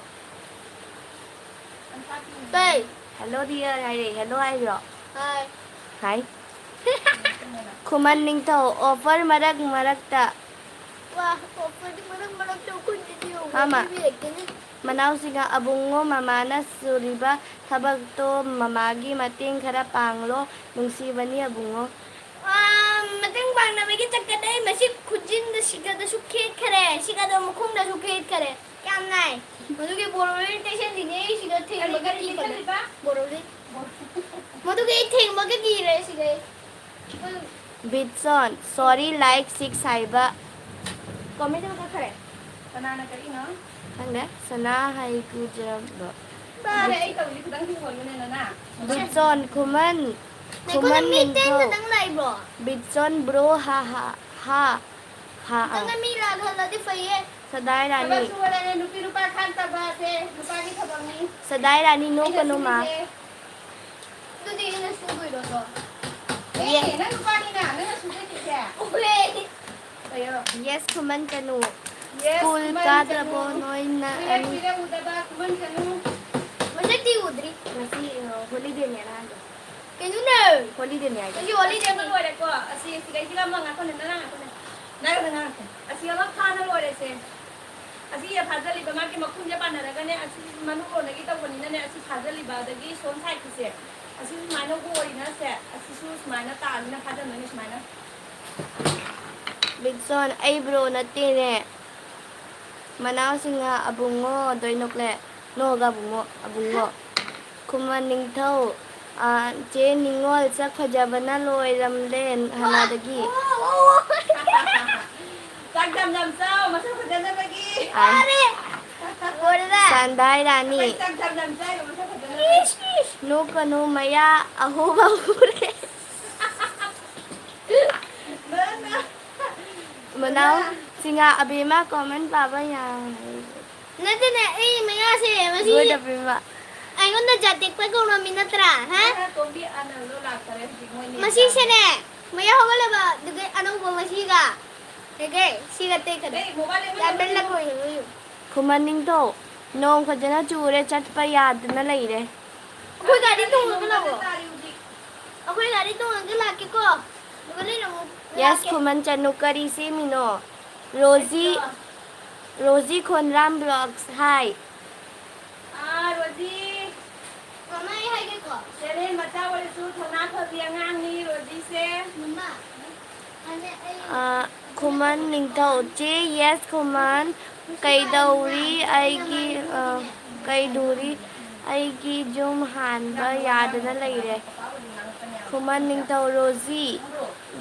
ꯀꯩ? Hello dear ꯍꯥꯏꯔꯦ, hello ꯍꯥꯏꯔꯤꯔꯣ? ꯍꯥꯏ꯫ ꯍꯥꯏ꯫ ꯈꯨꯃꯟ ꯅꯤꯡꯊꯧ, offer ꯃꯔꯛ ꯃꯔꯛꯇ꯫ ꯋꯥ, offerꯗꯤ ꯃꯔꯛ ꯃꯔꯛꯇ ꯑꯩꯈꯣꯏꯗꯗꯤ ꯌꯧꯕ ꯑꯃ꯫ ꯄꯤꯕꯤꯔꯛꯀꯅꯤ꯫ ꯃꯅꯥꯎꯁꯤꯡꯅ, "ꯑꯕꯨꯡꯉꯣ, ꯃꯃꯥꯅ ꯁꯨꯔꯤꯕ ꯊꯕꯛꯇꯣ ꯃꯃꯥꯒꯤ ꯃꯇꯦꯡ ꯈꯔ ꯄꯥꯡꯂꯣ, ꯅꯨꯡꯁꯤꯕꯅꯤ ꯑꯕꯨꯡꯉꯣ꯫" ꯑꯥ, ꯃꯇꯦꯡ ꯄꯥꯡꯅꯕꯒꯤ ꯆꯠꯀꯗ꯭ꯔꯦ꯫ ꯃꯁꯤ ꯈꯨꯖꯤꯟꯗ ꯁꯤꯒꯗꯁꯨ ꯈꯦꯠꯈꯔꯦ, ꯁꯤꯒꯗꯣ ꯃꯈꯣꯡꯗꯁꯨ ꯈꯦꯠꯈꯔꯦ꯫ ꯌꯥꯝ ꯅꯥꯏ꯫ ꯃꯗꯨꯒꯤ ꯕꯣꯔꯣꯂꯤꯟ ꯇꯩꯁꯜꯂꯤꯅꯦ ꯑꯩ ꯁꯤꯗ ꯀꯔꯤ, ꯊꯦꯡꯕꯒ ꯀꯔꯤ ꯀꯤꯕꯒꯤ꯫ ꯇꯩꯁꯜꯂꯤꯕ? ꯕꯣꯔꯣꯂꯤꯟ꯫ ꯃꯗꯨꯒꯤ ꯑꯩ ꯊꯦꯡꯕꯒ ꯀꯤꯔꯦ ꯁꯤꯗ ꯑꯩ꯫ ꯕꯤꯠꯁꯣꯟ, sorry, like six ꯍꯥꯏꯕ꯫ Comment ꯑꯃ ꯀꯛꯈꯔꯦ꯫ ꯀꯅꯥꯅ ꯀꯔꯤꯅꯣ? ꯈꯪꯗꯦ꯫ ꯁꯅꯥ ꯍꯩꯀꯨ ꯖꯔꯝꯕ꯫ ꯇꯥꯔꯦ, ꯑꯩ ꯇꯧꯔꯤꯁꯦ ꯈꯤꯇꯪ ꯊꯤꯡꯒꯣꯜꯂꯨꯅꯦ, ꯅꯅꯥ꯫ ꯕꯤꯠꯆꯣꯟ ꯈꯨꯃꯟ꯫ ꯉꯥꯏꯈꯣ, ꯅꯪ ꯃꯤ ꯇꯦꯟ ꯈꯛꯇꯪ ꯂꯥꯛꯏꯕ꯭ꯔꯣ? ꯕꯤꯠꯆꯣꯟ ꯕ꯭ꯔꯣ ꯍꯥ ꯍꯥ ꯍꯥ꯫ ꯍꯥ ꯑꯥ꯫ ꯈꯤꯇꯪꯒ ꯃꯤ ꯂꯥꯛꯍꯜꯂꯗꯤ ꯐꯩꯌꯦ꯫ ꯁꯗꯥꯏ ꯔꯥꯅꯤ꯫ ꯊꯕꯛ ꯁꯨꯕꯗꯅꯦ ꯅꯨꯄꯤ ꯅꯨꯄꯥ ꯈꯥꯛꯇꯕꯁꯦ ꯅꯨꯄꯥꯒꯤ ꯊꯕꯛꯅꯤ꯫ ꯁꯗꯥꯏ ꯔꯥꯅꯤ ꯑꯩꯅ ꯅꯣꯛꯀꯅꯨ ꯃꯥ꯫ ꯁꯨꯗꯦ꯫ ꯑꯗꯨꯗꯤ ꯑꯩꯅ ꯁꯨꯗꯣꯏꯔꯣ ꯑꯗꯣ? ꯑꯦ, ꯅꯪ ꯅꯨꯄꯥꯅꯤꯅ ꯅꯪꯅ ꯁꯨꯗꯣꯏꯁꯦ꯫ ꯎꯍꯦ! ꯀꯩꯅꯣ? Yes ꯈꯨꯃꯟ ꯆꯅꯨ꯫ Yes, ꯁ꯭ꯀꯨꯜ ꯈꯨꯃꯟ ꯀꯥꯗ꯭ꯔꯕꯣ ꯆꯅꯨ꯫ ꯅꯣꯏꯅ ꯀꯨꯏꯔꯦ, ꯑꯅꯤ? ꯀꯨꯏꯔꯦ ꯎꯗꯕ ꯈꯨꯃꯟ ꯆꯅꯨ꯫ ꯃꯁꯛꯇꯤ ꯎꯗ꯭ꯔꯤ꯫ ꯉꯁꯤ ꯍꯣꯂꯤꯗꯦꯅꯦ ꯑꯉꯥꯡꯗꯣ꯫ ꯀꯩꯅꯣꯅꯦ? ꯍꯣꯂꯤꯗꯦꯅꯦ ꯍꯥꯏꯗꯣ꯫ ꯉꯁꯤ ꯍꯣꯂꯤꯗꯦꯅꯦ꯫ ꯑꯁꯤꯃ ꯂꯣꯏꯔꯦꯀꯣ꯫ ꯑꯁꯤ ꯁꯤꯗꯩꯁꯤꯗ ꯑꯃ ꯉꯥꯛꯈꯣꯅꯦ, ꯅꯪ ꯉꯥꯛꯈꯣꯅꯦ꯫ ꯅꯪ ꯉꯥꯛꯈꯣꯅꯦ꯫ ꯑꯁꯤ ꯑꯃ ꯐꯥꯅ ꯂꯣꯏꯔꯦꯁꯦ꯫ ꯑꯁꯤ ꯐꯥꯖꯜꯂꯤꯕ ꯃꯥꯒꯤ ꯃꯈꯨꯟꯁꯦ ꯄꯥꯟꯅꯔꯒꯅꯦ, ꯑꯁꯤ ꯃꯅꯨꯡ ꯂꯣꯟꯗꯒꯤ ꯇꯧꯕꯅꯤꯅꯅꯦ, ꯑꯁꯤ ꯐꯥꯖꯜꯂꯤꯕ ꯑꯗꯒꯤ ꯁꯣꯝ ꯁꯥꯏꯠꯀꯤꯁꯦ, ꯑꯁꯤ ꯁꯨꯃꯥꯏꯅ ꯑꯣꯏꯅꯁꯦ, ꯑꯁꯤꯁꯨ ꯁꯨꯃꯥꯏꯅ ꯇꯥꯅꯤꯅ ꯐꯥꯖꯟꯗꯣꯏꯅꯦ ꯁꯨꯃꯥꯏꯅ꯫ ꯕꯤꯠꯆꯣꯟ, ꯑꯩ ꯕ꯭ꯔꯣ ꯅꯠꯇꯦꯅꯦ꯫ ꯃꯅꯥꯎꯁꯤꯡꯅ ꯑꯕꯨꯡꯉꯣ ꯗꯣꯏꯅꯣꯛꯂꯦ꯫ ꯅꯣꯛꯑꯒ ꯑꯕꯨꯡꯉꯣ, ꯑꯕꯨꯡꯉꯣ꯫ ꯈꯨꯃꯟ ꯅꯤꯡꯊꯧ, ꯑ, ꯆꯦ ꯅꯤꯉꯣꯜ ꯁꯛ ꯐꯖꯕꯅ ꯂꯣꯏꯔꯝꯂꯦ ꯍꯥꯟꯅꯗꯒꯤ꯫ ꯆꯥꯛ ꯌꯥꯝ ꯌꯥꯝ ꯆꯥꯎ, ꯃꯁꯛ ꯐꯖꯅꯕꯒꯤ꯫ ꯑꯥꯏ꯫ ꯂꯣꯏꯔꯦꯗ꯫ ꯁꯟꯗꯥꯏ ꯔꯥꯅꯤ꯫ ꯑꯩꯈꯣꯏ ꯆꯥꯛ ꯌꯥꯝ ꯌꯥꯝ ꯆꯥꯏꯕ, ꯃꯁꯛ ꯐꯖꯅꯕꯒꯤ꯫ ꯏꯁ, ꯏꯁ꯫ ꯅꯣꯛꯀꯅꯨ ꯃꯌꯥ ꯑꯍꯣꯕ ꯎꯔꯦ꯫ ꯅꯪꯅ ꯃꯅꯥꯎ ꯁꯤꯡꯍꯥ ꯑꯕꯦꯝꯃ comment ꯄꯥꯕ ꯌꯥꯝ ꯍꯩ꯫ ꯅꯠꯇꯦꯅꯦ, ꯑꯩ ꯃꯌꯥꯁꯦ ꯃꯁꯤ Good ꯑꯕꯦꯝꯃ꯫ ꯑꯩꯉꯣꯟꯗ ꯖꯥꯇꯦꯛꯄ ꯀꯧꯔꯝꯃꯤ ꯅꯠꯇ꯭ꯔꯥ? ꯍꯥ? ꯇꯣꯝꯕꯤ ꯑꯅꯜꯗꯣ ꯂꯥꯛꯇꯔꯦ ꯍꯧꯖꯤꯛ ꯃꯣꯏꯅꯤ꯫ ꯃꯁꯤꯁꯦꯅꯦ, ꯃꯌꯥ ꯍꯧꯒꯠꯂꯕ ꯑꯗꯨꯒ ꯑꯅꯧꯕ ꯃꯁꯤꯒ꯫ ꯍꯦꯒꯦ, ꯁꯤꯒ ꯇꯦꯛꯀꯅꯤ꯫ ꯑꯦ, mobile ꯌꯦꯡꯉꯣ, ꯌꯥꯝ ꯌꯦꯡꯉꯣ, ꯂꯛ ꯌꯦꯡꯉꯣ꯫ ꯑꯣꯏꯌꯦ꯫ ꯈꯨꯃꯟ ꯅꯤꯡꯊꯧ, ꯅꯣꯡ ꯐꯖꯅ ꯆꯨꯔꯦ, ꯆꯠꯄ ꯌꯥꯗꯅ ꯂꯩꯔꯦ꯫ ꯑꯩꯈꯣꯏ ꯒꯥꯔꯤ ꯇꯣꯡꯉꯒ ꯅꯣꯡ ꯂꯥꯛꯑꯣ꯫ ꯇꯥꯔꯤ ꯍꯧꯖꯤꯛ꯫ ꯑꯩꯈꯣꯏ ꯒꯥꯔꯤ ꯇꯣꯡꯉꯒ ꯂꯥꯛꯀꯦꯀꯣ꯫ ꯑꯗꯨꯒ ꯂꯩꯔꯝꯃꯣ꯫ Yes ꯂꯥꯛꯀꯦ꯫ ꯈꯨꯃꯟ ꯆꯅꯨ, ꯀꯔꯤ ꯁꯦꯝꯃꯤꯅꯣ? Roji, Roji Khondram vlogs, hi꯫ ꯑꯥ, ꯔꯣꯖꯤ꯫ ꯃꯃꯥ, ꯑꯩ ꯍꯥꯏꯒꯦꯀꯣ꯫ Channel ꯃꯆꯥ ꯑꯣꯏꯔꯁꯨ ꯊꯧꯅꯥ ꯐꯕꯤ ꯑꯉꯥꯡꯅꯤ ꯔꯣꯖꯤꯁꯦ꯫ ꯃꯃꯥ, ꯑꯗꯨꯅꯦ ꯑꯩ ꯑ, ꯈꯨꯃꯟ ꯅꯤꯡꯊꯧ, ꯆꯦ, yes ꯈꯨꯃꯟ, ꯀꯩꯗꯧꯔꯤ ꯑꯩꯒꯤ, ꯑ, ꯀꯩꯗꯧꯔꯤ ꯑꯩꯒꯤ ꯌꯨꯝ ꯍꯥꯟꯕ ꯌꯥꯗꯅ ꯂꯩꯔꯦ꯫ ꯈꯨꯃꯟ ꯅꯤꯡꯊꯧ, ꯔꯣꯖꯤ,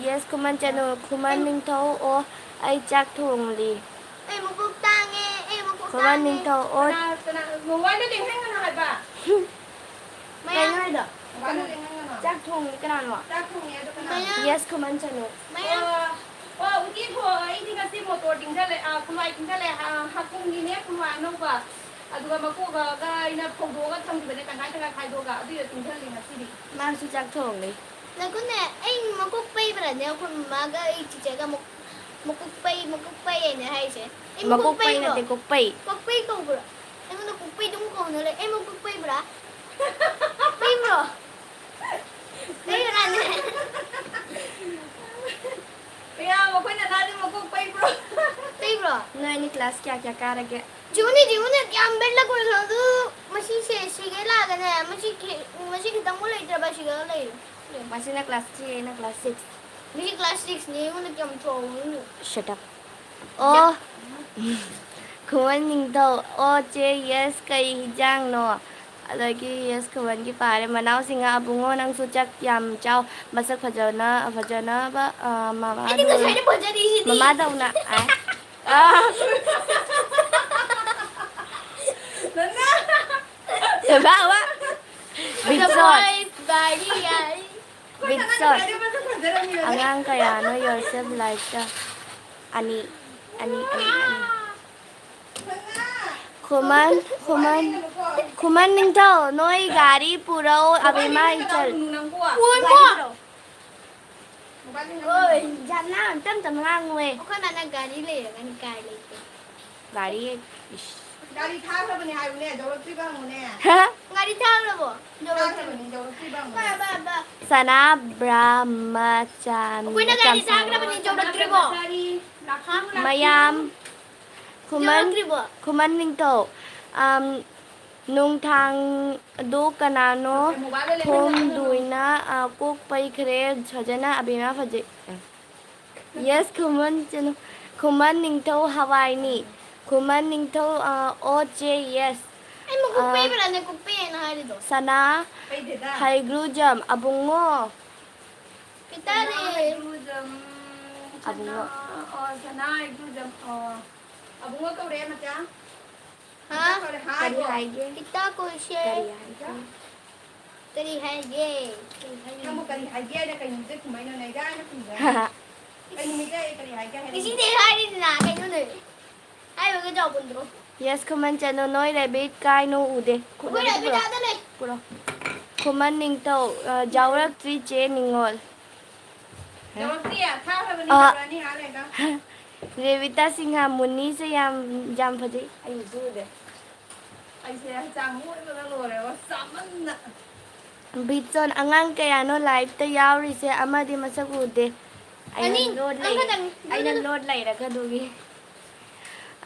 yes ꯈꯨꯃꯟ ꯆꯅꯨ, ꯈꯨꯃꯟ ꯅꯤꯡꯊꯧ, ꯑꯣ, ꯑꯩ ꯆꯥꯛ ꯊꯣꯡꯂꯤ꯫ ꯑꯩ ꯃꯀꯣꯛ ꯇꯥꯡ ꯈꯨꯃꯟ ꯅꯤꯡꯊꯧ ꯑꯣ꯫ ꯀꯅꯥ, ꯀꯅꯥ, ꯃꯣꯕꯥꯏꯜꯗ ꯂꯦꯡꯍꯟꯒꯅꯣ ꯍꯥꯏꯕ꯫ ꯀꯩꯅꯣ ꯍꯥꯏꯗꯣ? ꯃꯣꯕꯥꯏꯜꯗ ꯂꯦꯡꯍꯟꯒꯅꯣ꯫ ꯆꯥꯛ ꯊꯣꯡꯉꯤ ꯀꯅꯥꯅꯣ? ꯆꯥꯛ ꯊꯣꯡꯉꯤ ꯑꯗꯣ ꯀꯅꯥ? ꯃꯌꯥꯝ꯫ Yes, ꯈꯨꯃꯟ ꯆꯅꯨ꯫ ꯃꯌꯥꯝ꯫ ꯑꯣ, ꯑꯣ, ꯎꯇꯤ ꯊꯣꯡ-, ꯑꯩꯗꯤ ꯉꯁꯤ ꯃꯣꯇꯣꯔ ꯇꯤꯡꯁꯜꯂꯦ, ꯑ, ꯈꯨꯂꯥꯏ ꯇꯤꯡꯁꯜꯂꯦ, ꯑ, ꯍꯥꯀꯨꯝꯒꯤꯅꯦ ꯈꯨꯂꯥꯏ ꯑꯅꯧꯕ꯫ ꯑꯗꯨꯒ ꯃꯀꯣꯛꯒ ꯑꯩꯅ ꯐꯧꯗꯣꯛꯑꯒ ꯊꯝꯈꯤꯕꯅꯦ, ꯇꯪꯈꯥꯏ ꯇꯪꯈꯥꯏ ꯈꯥꯏꯗꯣꯛꯑꯒ, ꯑꯗꯨꯏꯗꯣ ꯇꯤꯡꯁꯜꯂꯦ ꯉꯁꯤꯗꯤ꯫ ꯃꯥꯁꯨ ꯆꯥꯛ ꯊꯣꯡꯉꯤ꯫ ꯉꯥꯏꯈꯣꯅꯦ, ꯑꯩ ꯃꯀꯣꯛ ꯄꯩꯕ꯭ꯔꯅꯦ? ꯑꯩꯈꯣꯏ ꯃꯃꯥꯒ ꯑꯩ ꯆꯤꯆꯦꯒ ꯃꯀꯣꯛ, ꯃꯀꯣꯛ ꯄꯩ, ꯃꯀꯣꯛ ꯄꯩ ꯍꯥꯏꯅ ꯍꯥꯏꯁꯦ꯫ ꯑꯩ ꯃꯀꯣꯛ ꯃꯀꯣꯛ ꯄꯩ ꯄꯩꯕ꯭ꯔꯣ? ꯅꯠꯇꯦ, ꯀꯣꯛꯄꯩ꯫ ꯀꯣꯛꯄꯩ ꯀꯧꯕ꯭ꯔꯣ? ꯑꯩꯉꯣꯟꯗ ꯀꯣꯛꯄꯩ ꯑꯗꯨꯝ ꯀꯧꯅ ꯂꯩ꯫ ꯑꯩ ꯃꯀꯣꯛ ꯄꯩꯕ꯭ꯔꯥ? ꯄꯩꯕ꯭ꯔꯣ? ꯄꯩꯕ꯭ꯔꯥꯅꯦ? ꯀꯌꯥ ꯑꯩꯈꯣꯏ ꯅꯅꯥꯗꯤ ꯃꯀꯣꯛ ꯄꯩꯕ꯭ꯔꯣ? ꯄꯩꯕ꯭ꯔꯣ? ꯅꯣꯏ ꯑꯅꯤ class ꯀꯌꯥ ꯀꯌꯥ ꯀꯥꯔꯒꯦ? ꯌꯦꯡꯉꯨꯅꯦ, ꯌꯦꯡꯉꯨꯅꯦ, ꯀꯌꯥꯝ ꯕꯦꯠ ꯂꯀꯣꯏ ꯈꯪꯗꯨ꯫ ꯃꯁꯤꯁꯦ ꯁꯤꯒꯦ ꯂꯥꯛꯑꯒꯅꯦ, ꯃꯁꯤ ꯈꯤ-, ꯃꯁꯤ ꯈꯤꯇꯪꯕꯨ ꯂꯩꯇ꯭ꯔꯕ ꯁꯤꯒ ꯂꯩꯔꯦ꯫ ꯃꯁꯤꯅ class three, ꯑꯩꯅ class six꯫ ꯃꯁꯤ class six ꯅꯦ, ꯑꯩꯉꯣꯟꯗ ꯀꯌꯥꯝ ꯆꯥꯎꯕꯅꯣ꯫ Shut up. ꯑꯣ꯫ ꯈꯨꯃꯟ ꯅꯤꯡꯊꯧ, ꯑꯣ ꯆꯦ, yes, ꯀꯩ ꯍꯤꯟꯖꯥꯡꯅꯣ? ꯑꯗꯒꯤ yes, ꯈꯨꯃꯟꯒꯤ ꯄꯥꯔꯦ꯫ ꯃꯅꯥꯎꯁꯤꯡꯅ, ꯑꯕꯨꯡꯉꯣ, ꯅꯪꯁꯨ ꯆꯥꯛ ꯌꯥꯝ ꯆꯥꯎ, ꯃꯁꯛ ꯐꯖꯅ, ꯐꯖꯅꯕ, ꯑ, ꯃꯃꯥ ꯑꯩꯗꯤ ꯉꯁꯥꯏꯅ ꯐꯖꯔꯤꯁꯤꯗꯤ꯫ ꯃꯃꯥꯗꯧꯅ, ꯑ, ꯑ꯫ ꯅꯅꯥ! ꯕꯥ, ꯕꯥ꯫ ꯕꯤꯠꯁꯣꯠ꯫ ꯕꯥꯔꯤ ꯌꯥꯔꯤ꯫ ꯕꯤꯠꯁꯣꯠ꯫ ꯑꯉꯥꯡ ꯀꯌꯥꯅꯣ ꯌꯣꯁꯦꯐ ꯂꯥꯏꯐꯇ? ꯑꯅꯤ, ꯑꯅꯤ, ꯑꯅꯤ, ꯑꯅꯤ꯫ ꯈꯨꯃꯟ, ꯈꯨꯃꯟ, ꯈꯨꯃꯟ ꯅꯤꯡꯊꯧ, ꯅꯣꯏ ꯒꯥꯔꯤ ꯄꯨꯔꯛꯑꯣ, ꯑꯕꯦꯝꯃ ꯏꯆꯜ꯫ ꯄꯨꯔꯛꯑꯣ꯫ ꯍꯣꯏ, ꯌꯥꯝꯅ ꯇꯞ ꯇꯞꯅ ꯉꯥꯡꯉꯨꯍꯦ꯫ ꯑꯩꯈꯣꯏ ꯃꯥꯅ ꯒꯥꯔꯤ ꯂꯩꯔꯒꯅꯤ, ꯀꯥꯔ ꯂꯩꯇꯦ꯫ ꯒꯥꯔꯤ, ꯏꯁ꯫ ꯒꯥꯔꯤ ꯊꯥꯈ꯭ꯔꯕꯅꯦ ꯍꯥꯏꯌꯨꯅꯦ, ꯌꯧꯔꯛꯇ꯭ꯔꯤꯕ ꯍꯪꯉꯨꯅꯦ꯫ ꯍꯥ? ꯒꯥꯔꯤ ꯊꯥꯈ꯭ꯔꯕꯣ? ꯌꯧꯔꯛꯇ꯭ꯔꯤ꯫ ꯊꯥꯈ꯭ꯔꯕꯅꯦ, ꯌꯧꯔꯛꯇ꯭ꯔꯤꯕ ꯍꯪꯉꯨꯅꯦ꯫ ꯕꯥ, ꯕꯥ, ꯕꯥ꯫ ꯁꯅꯥ ꯕ꯭ꯔꯍꯃꯆꯥꯟ-, ꯑꯩꯈꯣꯏꯅ ꯒꯥꯔꯤ ꯆꯥꯟꯁ-, ꯊꯥꯈ꯭ꯔꯕꯅꯦ, ꯌꯧꯔꯛꯇ꯭ꯔꯤꯕꯣ? ꯃꯌꯥꯝ ꯈꯨꯃꯟ, ꯌꯧꯔꯛꯇ꯭ꯔꯤꯕꯣ? ꯈꯨꯃꯟ ꯅꯤꯡꯊꯧ, ꯑꯝ, ꯅꯨꯡꯊꯥꯡꯗꯣ ꯀꯅꯥꯅꯣ ꯊꯣꯡꯗꯣꯏꯅ, ꯑ, ꯀꯣꯛ ꯄꯩꯈ꯭ꯔꯦ? ꯁꯣꯖꯅ, ꯑꯕꯦꯝꯃ ꯐꯖꯩ꯫ Yes, ꯈꯨꯃꯟ ꯆꯅꯨ-, ꯈꯨꯃꯟ ꯅꯤꯡꯊꯧ ꯍꯋꯥꯏꯅꯤ꯫ ꯈꯨꯃꯟ ꯅꯤꯡꯊꯧ, ꯑ, ꯑꯣ ꯆꯦ, yes꯫ ꯑꯩ ꯃꯀꯣꯛ ꯑ, ꯄꯩꯕ꯭ꯔꯥꯅꯦ? ꯀꯣꯛ ꯄꯩ ꯍꯥꯏꯅ ꯍꯥꯏꯔꯤꯗꯣ꯫ ꯁꯅꯥ, ꯄꯩꯗꯦꯗ꯫ ꯍꯩꯒ꯭ꯔꯨꯖꯝ, ꯑꯕꯨꯡꯉꯣ꯫ ꯀꯩꯇꯥꯔꯦ꯫ ꯁꯅꯥ ꯍꯩꯒ꯭ꯔꯨꯖꯝ, ꯑꯕꯨꯡꯉꯣ꯫ ꯁꯅꯥ, ꯑꯣ, ꯁꯅꯥ ꯍꯩꯒ꯭ꯔꯨꯖꯝ, ꯑꯣ꯫ ꯑꯕꯨꯡꯉꯣ ꯀꯧꯔꯛꯑꯦ, ꯃꯆꯥ꯫ ꯍꯥ? ꯀꯔꯤ ꯍꯥꯏꯒꯦ? ꯏꯇꯥ ꯀꯣꯏꯁꯦ꯫ ꯀꯔꯤ ꯍꯥꯏꯒꯦ? ꯀꯔꯤ ꯍꯥꯏꯒꯦ? ꯀꯔꯤ ꯍꯥꯏꯒꯦ? ꯅꯪꯕꯨ ꯀꯔꯤ ꯍꯥꯏꯒꯦ ꯍꯥꯏꯅ ꯀꯩ ꯅꯨꯃꯤꯠꯇ ꯈꯨꯝꯃꯛꯏꯅꯣ? ꯅꯩꯒꯥꯏꯅ ꯈꯨꯝꯖꯔ꯫ ꯀꯩ ꯅꯨꯃꯤꯠꯇ ꯑꯩ ꯀꯔꯤ ꯍꯥꯏꯒꯦ ꯍꯥꯏꯅ? ꯉꯁꯤꯗꯤ ꯍꯥꯏꯔꯤꯗꯅ ꯀꯩꯅꯣꯅꯦ? ꯍꯥꯏꯕꯒ ꯆꯥꯎ ꯄꯨꯟꯗ꯭ꯔꯣ? Yes, ꯈꯨꯃꯟ ꯆꯅꯨ, ꯅꯣꯏ rabbit ꯀꯥꯏꯅꯣ ꯎꯗꯦ꯫ ꯈꯨꯠ ꯑꯩꯈꯣꯏ rabbit ꯄꯨꯔꯛꯑꯣ꯫ ꯑꯥꯗ ꯂꯩ꯫ ꯄꯨꯔꯛꯑꯣ꯫ ꯈꯨꯃꯟ ꯅꯤꯡꯊꯧ, ꯑ, ꯌꯥꯎꯔꯛꯇ꯭ꯔꯤ ꯆꯦ ꯅꯤꯉꯣꯜ꯫ ꯌꯧꯔꯛꯇ꯭ꯔꯤꯌꯦ? ꯊꯥꯈ꯭ꯔꯕꯅꯤ, ꯑ꯫ ꯌꯧꯔꯛꯑꯅꯤ ꯉꯥꯏꯍꯥꯛ ꯂꯩꯔꯒ꯫ ꯔꯦꯕꯤꯇꯥ ꯁꯤꯡꯍ, ꯃꯨꯟꯅꯤꯁꯦ ꯌꯥꯝ, ꯌꯥꯝ ꯐꯖꯩ꯫ ꯑꯩ ꯎꯗꯦ꯫ ꯑꯩꯁꯦ ꯍꯛꯆꯥꯡ ꯅꯣꯏꯕꯗ ꯂꯣꯏꯔꯦꯕ, ꯆꯥꯃꯟꯗ꯫ ꯕꯤꯠꯁꯣꯟ, ꯑꯉꯥꯡ ꯀꯌꯥꯅꯣ live ꯇ ꯌꯥꯎꯔꯤꯁꯦ? ꯑꯃꯗꯤ ꯃꯁꯛ ꯎꯗꯦ꯫ ꯑꯩꯅ ꯑꯅꯤ, load ꯂꯩꯔꯦ꯫ ꯑꯃꯈꯛꯇꯅꯤ꯫ ꯑꯩꯅ load ꯂꯩꯔꯒ ꯑꯗꯨꯒꯤ꯫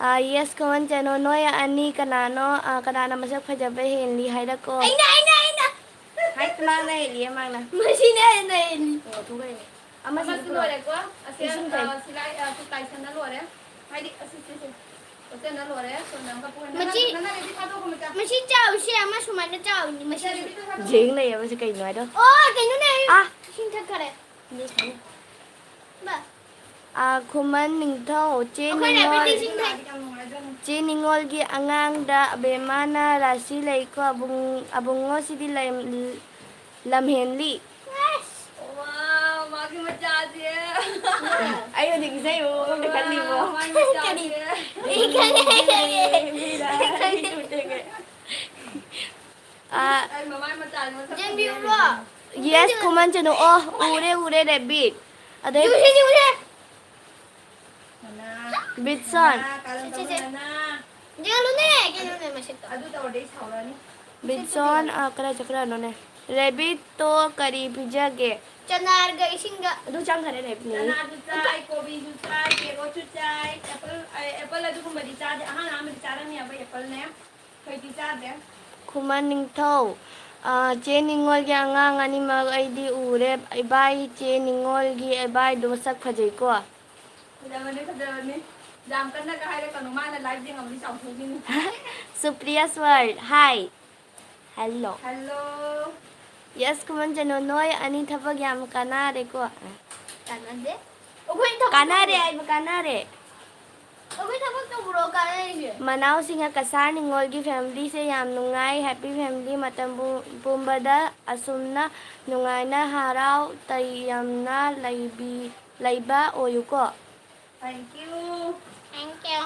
ꯑꯥ, yes, ꯈꯨꯃꯟ ꯆꯅꯨ, ꯅꯣꯏ ꯑꯅꯤ ꯀꯅꯥꯅꯣ, ꯑꯥ, ꯀꯅꯥꯅ ꯃꯁꯛ ꯐꯖꯕ ꯍꯦꯜꯂꯤ ꯍꯥꯏꯔꯛꯀꯣ꯫ ꯑꯩꯅ, ꯑꯩꯅ, ꯑꯩꯅ꯫ ꯍꯥꯏ, ꯃꯥꯅ ꯍꯦꯜꯂꯤꯌꯦ, ꯃꯥꯅ꯫ ꯃꯁꯤꯅ ꯍꯦꯟꯅ ꯍꯦꯜꯂꯤ꯫ ꯑꯣ, ꯊꯣꯛꯂꯛꯑꯦ꯫ ꯑꯃꯁꯤꯗꯤ ꯑꯃꯁꯨ ꯄꯨꯔꯛꯑꯣ꯫ ꯂꯣꯏꯔꯦꯀꯣ꯫ ꯑꯁꯤ, ꯏꯁꯤꯡ ꯊꯛ- ꯑ, ꯁꯤꯂꯥꯏ, ꯑ, ꯁꯤ ꯇꯥꯏꯁꯟꯅ ꯂꯣꯏꯔꯦ꯫ ꯍꯥꯏꯗꯤ, ꯑꯁꯤ, ꯁꯤ, ꯁꯤ꯫ ꯍꯣꯁꯇꯦꯜꯅ ꯂꯣꯏꯔꯦ꯫ ꯁꯣꯝꯗ ꯑꯃꯒ ꯄꯨꯍꯟ-, ꯃꯁꯤ, ꯅꯪ, ꯅꯪ ꯔꯦꯗꯤ ꯊꯥꯗꯣꯛꯈꯣ ꯃꯆꯥ꯫ ꯃꯁꯤ ꯆꯥꯎꯁꯦ ꯑꯃ ꯁꯨꯃꯥꯏꯅ ꯆꯥꯎꯅꯤ, ꯃꯁꯤ꯫ ꯃꯆꯥ ꯔꯦꯗꯤ ꯊꯥꯗꯣꯛꯈꯣ꯫ ꯌꯦꯡ ꯂꯩꯌꯦꯕ ꯁꯤ ꯀꯩꯅꯣ ꯍꯥꯏꯗꯣ꯫ ꯑꯣ, ꯀꯩꯅꯣꯅꯦ, ꯑꯩ ꯑꯥ꯫ ꯏꯁꯤꯡ ꯊꯛꯈꯔꯦ꯫ ꯕꯥ꯫ ꯑꯥ, ꯈꯨꯃꯟ ꯅꯤꯡꯊꯧ, ꯆꯦ ꯑꯩꯈꯣꯏꯅ ꯅꯤꯉꯣꯜ, ꯑꯩꯈꯣꯏꯗꯤ ꯏꯁꯤꯡ ꯊꯛ- ꯆꯦ ꯅꯤꯉꯣꯜꯒꯤ ꯑꯉꯥꯡꯗ ꯑꯕꯦꯃꯥꯅ ꯔꯥꯁꯤ ꯂꯩꯀꯣ, ꯑꯕꯨꯡ-, ꯑꯕꯨꯡꯉꯣꯁꯤꯗꯤ ꯂꯩ-, ꯂꯝꯍꯦꯟꯂꯤ꯫ ꯑꯁ! ꯋꯥꯎ, ꯃꯥꯒꯤ ꯃꯆꯥꯁꯦ꯫ ꯑꯩ ꯍꯧꯖꯤꯛ ꯏꯁꯩ ꯑꯃ ꯃꯉꯣꯟꯗ ꯀꯜꯂꯤꯕꯣ꯫ ꯋꯥꯎ, ꯃꯥꯒꯤ ꯃꯆꯥꯁꯦ꯫ ꯀꯔꯤ? ꯑꯩ ꯈꯪꯉꯦ, ꯑꯩ ꯈꯪꯉꯦ꯫ ꯑꯩ ꯈꯪꯉꯦ꯫ ꯑꯥ, ꯑꯩ ꯃꯃꯥꯏ ꯃꯆꯥꯁꯦ ꯃꯁꯛ ꯌꯦꯡꯕꯤꯌꯨꯔꯣ? ꯐꯖꯩ꯫ Yes, ꯈꯨꯃꯟ ꯆꯅꯨ꯫ ꯑꯣ, ꯎꯔꯦ, ꯎꯔꯦ, rabbit꯫ ꯑꯗꯩ ꯌꯨꯁꯦ, ꯌꯨꯁꯦ꯫ ꯕꯤꯠꯁꯣꯟ꯫ ꯁꯦ, ꯁꯦ, ꯁꯦ꯫ ꯌꯦꯡꯍꯜꯂꯨꯅꯦ, ꯀꯩꯅꯣꯅꯦ ꯃꯁꯛꯇꯣ꯫ ꯑꯗꯨ ꯇꯧꯔꯗꯤ ꯑꯩ ꯁꯥꯎꯔꯛꯑꯅꯤ꯫ ꯕꯤꯠꯁꯣꯟ, ꯑ, ꯀꯗꯥꯏ ꯆꯠꯈ꯭ꯔꯅꯣꯅꯦ? Rabbit ꯇꯣ ꯀꯔꯤ ꯄꯤꯖꯒꯦ? ꯆꯅꯥꯔꯒ ꯏꯁꯤꯡꯒ꯫ ꯑꯗꯨ ꯆꯪꯈꯔꯦ, rabbit ꯅꯦ꯫ ꯆꯅꯥꯁꯨ ꯆꯥꯏ, ꯀꯣꯕꯤꯁꯨ ꯆꯥꯏ, carrot ꯁꯨ ꯆꯥꯏ, apple, ꯑ, apple ꯑꯗꯨꯒꯨꯝꯕꯗꯤ ꯆꯥꯗꯦ꯫ ꯑꯍꯥꯟ ꯑꯍꯥꯟꯕꯗꯤ ꯆꯥꯔꯝꯃꯤ, ꯑꯩꯈꯣꯏ apple ꯅꯦ꯫ ꯍꯧꯖꯤꯛꯇꯤ ꯆꯥꯗ꯭ꯔꯦ꯫ ꯈꯨꯃꯟ ꯅꯤꯡꯊꯧ, ꯑ, ꯆꯦ ꯅꯤꯉꯣꯜꯒꯤ ꯑꯉꯥꯡ ꯑꯅꯤꯃꯛ ꯑꯩꯗꯤ ꯎꯔꯦ꯫ ꯏꯕꯥꯏ, ꯆꯦ ꯅꯤꯉꯣꯜꯒꯤ ꯏꯕꯥꯏꯗꯣ ꯃꯁꯛ ꯐꯖꯩꯀꯣ꯫ ꯐꯖꯕꯅꯤ, ꯐꯖꯕꯅꯤ꯫ ꯌꯥꯝ ꯀꯟꯅꯒ ꯍꯥꯏꯔꯛꯀꯅꯨ, ꯃꯥꯅ live ꯌꯦꯡꯉꯝꯃꯗꯤ ꯆꯥꯎꯊꯣꯛꯈꯤꯅꯤ꯫ Supriya ꯁ꯭ꯋꯔ, hi꯫ Hello꯫ Hello꯫ Yes, ꯈꯨꯃꯟ ꯆꯅꯨ, ꯅꯣꯏ ꯑꯅꯤ ꯊꯕꯛ ꯌꯥꯝ ꯀꯥꯟꯅꯔꯦꯀꯣ꯫ ꯀꯥꯟꯅꯗꯦ꯫ ꯑꯩꯈꯣꯏ ꯊꯕꯛ ꯀꯥꯟꯅꯔꯦ ꯇꯧꯕ꯭ꯔꯣ? ꯍꯥꯏꯕ, ꯀꯥꯟꯅꯔꯦ꯫ ꯑꯩꯈꯣꯏ ꯊꯕꯛ ꯇꯧꯕ꯭ꯔꯣ ꯀꯥꯟꯅꯔꯤꯁꯦ? ꯃꯅꯥꯎꯁꯤꯡꯅ ꯀꯁꯥꯔ ꯅꯤꯉꯣꯜꯒꯤ ꯐꯦꯃꯤꯂꯤꯁꯦ ꯌꯥꯝ ꯅꯨꯡꯉꯥꯏ, ꯍꯦꯄꯤ ꯐꯦꯃꯤꯂꯤ꯫ ꯃꯇꯝ ꯄꯨ-, ꯄꯨꯝꯕꯗ ꯑꯁꯨꯝꯅ ꯅꯨꯡꯉꯥꯏꯅ ꯍꯔꯥꯎ ꯇꯌꯥꯝꯅ ꯂꯩꯕꯤ-, ꯂꯩꯕ ꯑꯣꯏꯌꯨꯀꯣ꯫ Thank you. Thank you.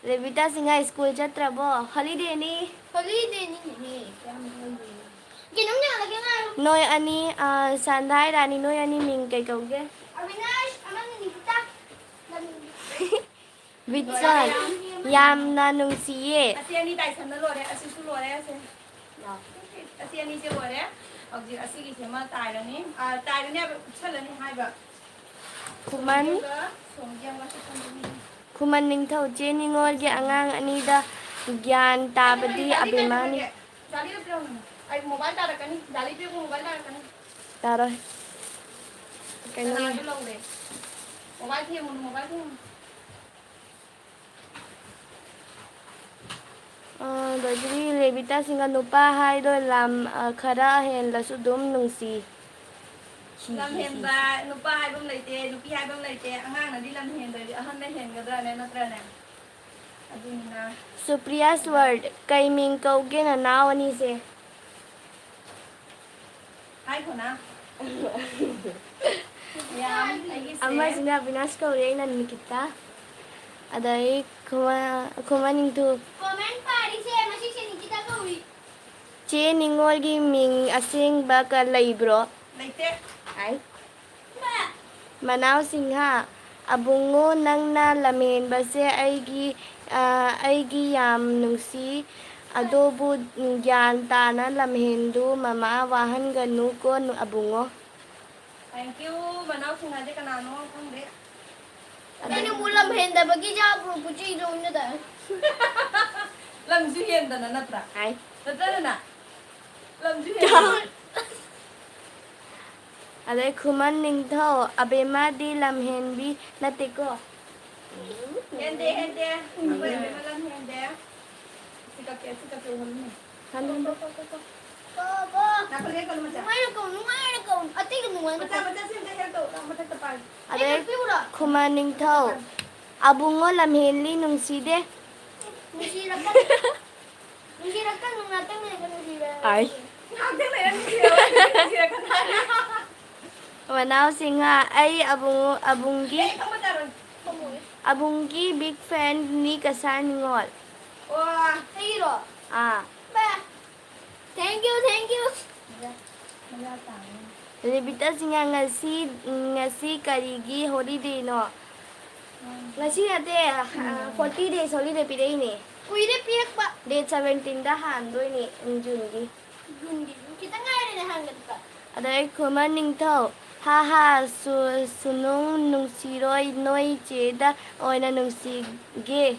Rebita ꯁꯤꯡꯍ ꯁ꯭ꯀꯨꯜ ꯆꯠꯇ꯭ꯔꯕꯣ? ꯍꯣꯂꯤꯗꯦꯅꯤ꯫ ꯍꯣꯂꯤꯗꯦꯅꯤꯅꯦꯍꯦ, ꯀꯌꯥꯝ ꯍꯣꯂꯤꯗꯦꯅꯣ? ꯀꯩꯅꯣꯝ ꯌꯥꯜꯂꯒꯦ ꯉꯥꯏꯌꯣ꯫ ꯅꯣꯏ ꯑꯅꯤ, ꯑ, ꯁꯥꯟꯗꯥꯏ ꯔꯥꯅꯤ, ꯅꯣꯏ ꯑꯅꯤ ꯃꯤꯡ ꯀꯩ ꯀꯧꯒꯦ? ꯑꯕꯤꯅꯥꯁ ꯑꯃꯅ ꯅꯤꯀꯤꯇꯥ꯫ ꯕꯤꯠꯁꯟ, ꯌꯥꯝꯅ ꯅꯨꯡꯁꯤꯌꯦ꯫ ꯑꯁꯤ ꯑꯅꯤ ꯇꯥꯏꯁꯟꯅ ꯂꯣꯏꯔꯦ, ꯑꯁꯤꯁꯨ ꯂꯣꯏꯔꯦ, ꯑꯁꯦ꯫ ꯑꯁꯤ ꯑꯅꯤꯁꯦ ꯂꯣꯏꯔꯦ꯫ ꯍꯧꯖꯤꯛ ꯑꯁꯤꯒꯤꯁꯦ ꯑꯃ ꯇꯥꯏꯔꯅꯤ꯫ ꯑ, ꯇꯥꯏꯔꯅꯤ ꯍꯥꯏꯕ, ꯎꯞꯁꯜꯂꯅꯤ ꯍꯥꯏꯕ꯫ ꯈꯨꯃꯟ, ꯑꯗꯨꯒ ꯁꯣꯝꯒꯤ ꯑꯃ ꯁꯤ ꯈꯪꯗꯦ꯫ ꯈꯨꯃꯟ ꯅꯤꯡꯊꯧ, ꯆꯦ ꯅꯤꯉꯣꯜꯒꯤ ꯑꯉꯥꯡ ꯑꯅꯤꯗ ꯒ꯭ꯌꯥꯟ ꯇꯥꯕꯗꯤ ꯑꯕꯦꯃꯥꯅꯤ꯫ ꯒꯥꯔꯤꯗ ꯄꯤꯔꯝꯃꯣ꯫ ꯑꯩ ꯃꯣꯕꯥꯏꯜ ꯇꯥꯔꯛꯀꯅꯤ꯫ ꯒꯥꯔꯤ ꯄꯤꯔꯝꯃꯣ, ꯃꯣꯕꯥꯏꯜ ꯇꯥꯔꯛꯀꯅꯤ꯫ ꯇꯥꯔꯣꯏ꯫ ꯀꯩꯅꯣ꯫ ꯀꯅꯥꯗ ꯂꯧꯔꯦ? ꯃꯣꯕꯥꯏꯜ ꯊꯦꯡꯉꯨꯅꯨ, ꯃꯣꯕꯥꯏꯜ ꯊꯦꯡꯉꯨꯅꯨ꯫ ꯑ, ꯑꯗꯒꯤꯗꯤ ꯔꯦꯕꯤꯇꯥ ꯁꯤꯡꯍ, ꯅꯨꯄꯥ ꯍꯥꯏꯗꯣ ꯂꯝ, ꯑ, ꯈꯔ ꯍꯦꯜꯂꯁꯨ ꯑꯗꯨꯝ ꯅꯨꯡꯁꯤ꯫ ꯂꯝ ꯍꯦꯟꯕ ꯅꯨꯄꯥ ꯍꯥꯏꯕ ꯑꯃ ꯂꯩꯇꯦ, ꯅꯨꯄꯤ ꯍꯥꯏꯕ ꯑꯃ ꯂꯩꯇꯦ꯫ ꯑꯉꯥꯡꯅꯗꯤ ꯂꯝ ꯍꯦꯟꯗ꯭ꯔꯗꯤ ꯑꯍꯟꯅ ꯍꯦꯟꯒꯗ꯭ꯔꯅꯦ, ꯅꯠꯇ꯭ꯔꯅꯦ? ꯑꯗꯨꯅꯤꯅ꯫ ꯁꯨꯄ꯭ꯔꯤꯌꯥ ꯁ꯭ꯋꯔ, ꯀꯩ ꯃꯤꯡ ꯀꯧꯒꯦ ꯅꯅꯥꯎ ꯑꯅꯤꯁꯦ? ꯍꯥꯏꯈꯣꯅ꯫ ꯌꯥꯝ, ꯑꯩꯒꯤꯁꯦ꯫ ꯑꯃꯁꯤꯅ ꯑꯕꯤꯅꯥꯁ ꯀꯧꯔꯦ, ꯑꯩꯅ ꯅꯤꯀꯤꯇꯥ꯫ ꯑꯗꯩ ꯈꯨꯃ-, ꯈꯨꯃꯟ ꯅꯤꯡꯊꯧ꯫ ꯀꯃꯦꯟ ꯄꯥꯔꯤꯁꯦ, ꯃꯁꯤꯁꯦ ꯅꯤꯀꯤꯇꯥ ꯀꯧꯏ꯫ ꯆꯦ ꯅꯤꯉꯣꯜꯒꯤ ꯃꯤꯡ ꯑꯁꯦꯡꯕ ꯀ-, ꯂꯩꯕ꯭ꯔꯣ? ꯂꯩꯇꯦ꯫ ꯍꯥꯏ꯫ ꯃꯅꯥꯎ ꯁꯤꯡꯍ, ꯑꯕꯨꯡꯉꯣ, ꯅꯪꯅ ꯂꯝꯍꯦꯟꯕꯁꯦ ꯑꯩꯒꯤ, ꯑ, ꯑꯩꯒꯤ ꯌꯥꯝ ꯅꯨꯡꯁꯤ꯫ ꯑꯗꯨꯕꯨ ꯒ꯭ꯌꯥꯟ ꯇꯥꯅ ꯂꯝꯍꯦꯟꯗꯨ ꯃꯃꯥ ꯋꯥꯍꯟꯒꯅꯨꯀꯣ ꯅꯨ-, ꯑꯕꯨꯡꯉꯣ꯫ Thank you, ꯃꯅꯥꯎ ꯁꯤꯡꯍꯁꯦ ꯀꯅꯥꯅꯣ ꯈꯪꯗꯦ꯫ ꯑꯗꯨ ꯅꯪꯅ ꯑꯃꯨꯛ ꯂꯝ ꯍꯦꯟꯗꯕꯒꯤ ꯌꯥꯕ꯭ꯔꯣ ꯄꯨꯆꯩꯗꯣ ꯑꯣꯏꯅꯗ? ꯂꯝꯁꯨ ꯍꯦꯟꯗꯅ ꯅꯠꯇ꯭ꯔꯥ? ꯍꯥꯏ꯫ ꯅꯠꯇ꯭ꯔꯅ? ꯂꯝꯁꯨ ꯍꯦꯟꯗꯅ꯫ ꯑꯗꯩ ꯈꯨꯃꯟ ꯅꯤꯡꯊꯧ, ꯑꯕꯦꯝꯃꯗꯤ ꯂꯝꯍꯦꯟꯕꯤ ꯅꯠꯇꯦꯀꯣ? ꯍꯦꯟꯗꯦ, ꯍꯦꯟꯗꯦ꯫ ꯑꯩꯈꯣꯏ ꯑꯕꯦꯝꯃ ꯂꯝ ꯍꯦꯟꯗꯦ꯫ ꯁꯤ ꯀꯛꯀꯦ, ꯁꯤ ꯀꯛꯀꯦ, ꯎꯍꯜꯂꯨꯅꯦ꯫ ꯍꯟ, ꯍꯟ, ꯍꯟ꯫ ꯉꯥꯏꯈꯣ, ꯂꯦꯞꯀꯅꯨ, ꯃꯆꯥ꯫ ꯅꯨꯡꯉꯥꯏꯅ ꯀꯧ, ꯅꯨꯡꯉꯥꯏꯅ ꯀꯧ꯫ ꯑꯇꯩꯒ ꯅꯨꯡꯉꯥꯏꯅ ꯃꯆꯥ, ꯀꯧ꯫ ꯃꯆꯥ, ꯁꯤ ꯑꯝꯇ ꯍꯦꯛ ꯇꯧ, ꯃꯊꯛꯇ ꯄꯥꯏ꯫ ꯑꯗꯩ ꯑꯩꯅ ꯄꯤꯔꯨꯔꯣ? ꯈꯨꯃꯟ ꯅꯤꯡꯊꯧ, ꯑꯕꯨꯡꯉꯣ ꯂꯝꯍꯦꯜꯂꯤ ꯅꯨꯡꯁꯤꯗꯦ꯫ ꯅꯨꯡꯁꯤꯔꯛꯀꯅꯨ꯫ ꯅꯨꯡꯁꯤꯔꯛꯀꯅꯨ, ꯉꯥꯛꯇꯪ ꯂꯩꯕ ꯅꯨꯡꯁꯤꯔꯛꯀꯅꯨ꯫ ꯑꯥꯏ꯫ ꯉꯥꯛꯇꯪ ꯂꯩꯔ ꯅꯨꯡꯁꯤꯔꯛꯀꯅꯨ꯫ ꯃꯅꯥꯎ ꯁꯤꯡꯍ, ꯑꯩ ꯑꯕꯨꯡ, ꯑꯕꯨꯡꯒꯤ, ꯑꯦ, ꯐꯝꯕ ꯇꯥꯔꯣꯏ꯫ ꯐꯝꯃꯣꯏ꯫ ꯑꯕꯨꯡꯒꯤ big fan ꯅꯤ ꯀꯁꯥꯔ ꯅꯤꯉꯣꯜ꯫ ꯑꯣ, ꯑꯩꯒꯤꯔꯣ? ꯑꯥ꯫ ꯕꯥ꯫ Thank you, thank you. Rebita Singh, ꯉꯁꯤ, ꯉꯁꯤ ꯀꯔꯤꯒꯤ holiday ꯅꯣ? ꯉꯁꯤ ꯅꯠꯇꯦ, ꯑ, forty days holiday ꯄꯤꯔꯛꯏꯅꯦ꯫ ꯀꯨꯏꯔꯦ ꯄꯤꯔꯛꯄ꯫ Date seventeen ꯗ ꯍꯥꯟꯗꯣꯏꯅꯦ, ꯖꯨꯟꯒꯤ꯫ ꯖꯨꯟꯒꯤ, ꯈꯤꯇꯪ ꯉꯥꯏꯔꯦꯅꯦ ꯍꯥꯟꯒꯗꯕ꯫ ꯑꯗꯩ ꯈꯨꯃꯟ ꯅꯤꯡꯊꯧ, ꯍꯥ ꯍꯥ, ꯁꯨ-, ꯁꯨꯅꯨꯡ ꯅꯨꯡꯁꯤꯔꯣꯏ, ꯅꯣꯏ ꯆꯦꯗ ꯑꯣꯏꯅ ꯅꯨꯡꯁꯤꯒꯦ꯫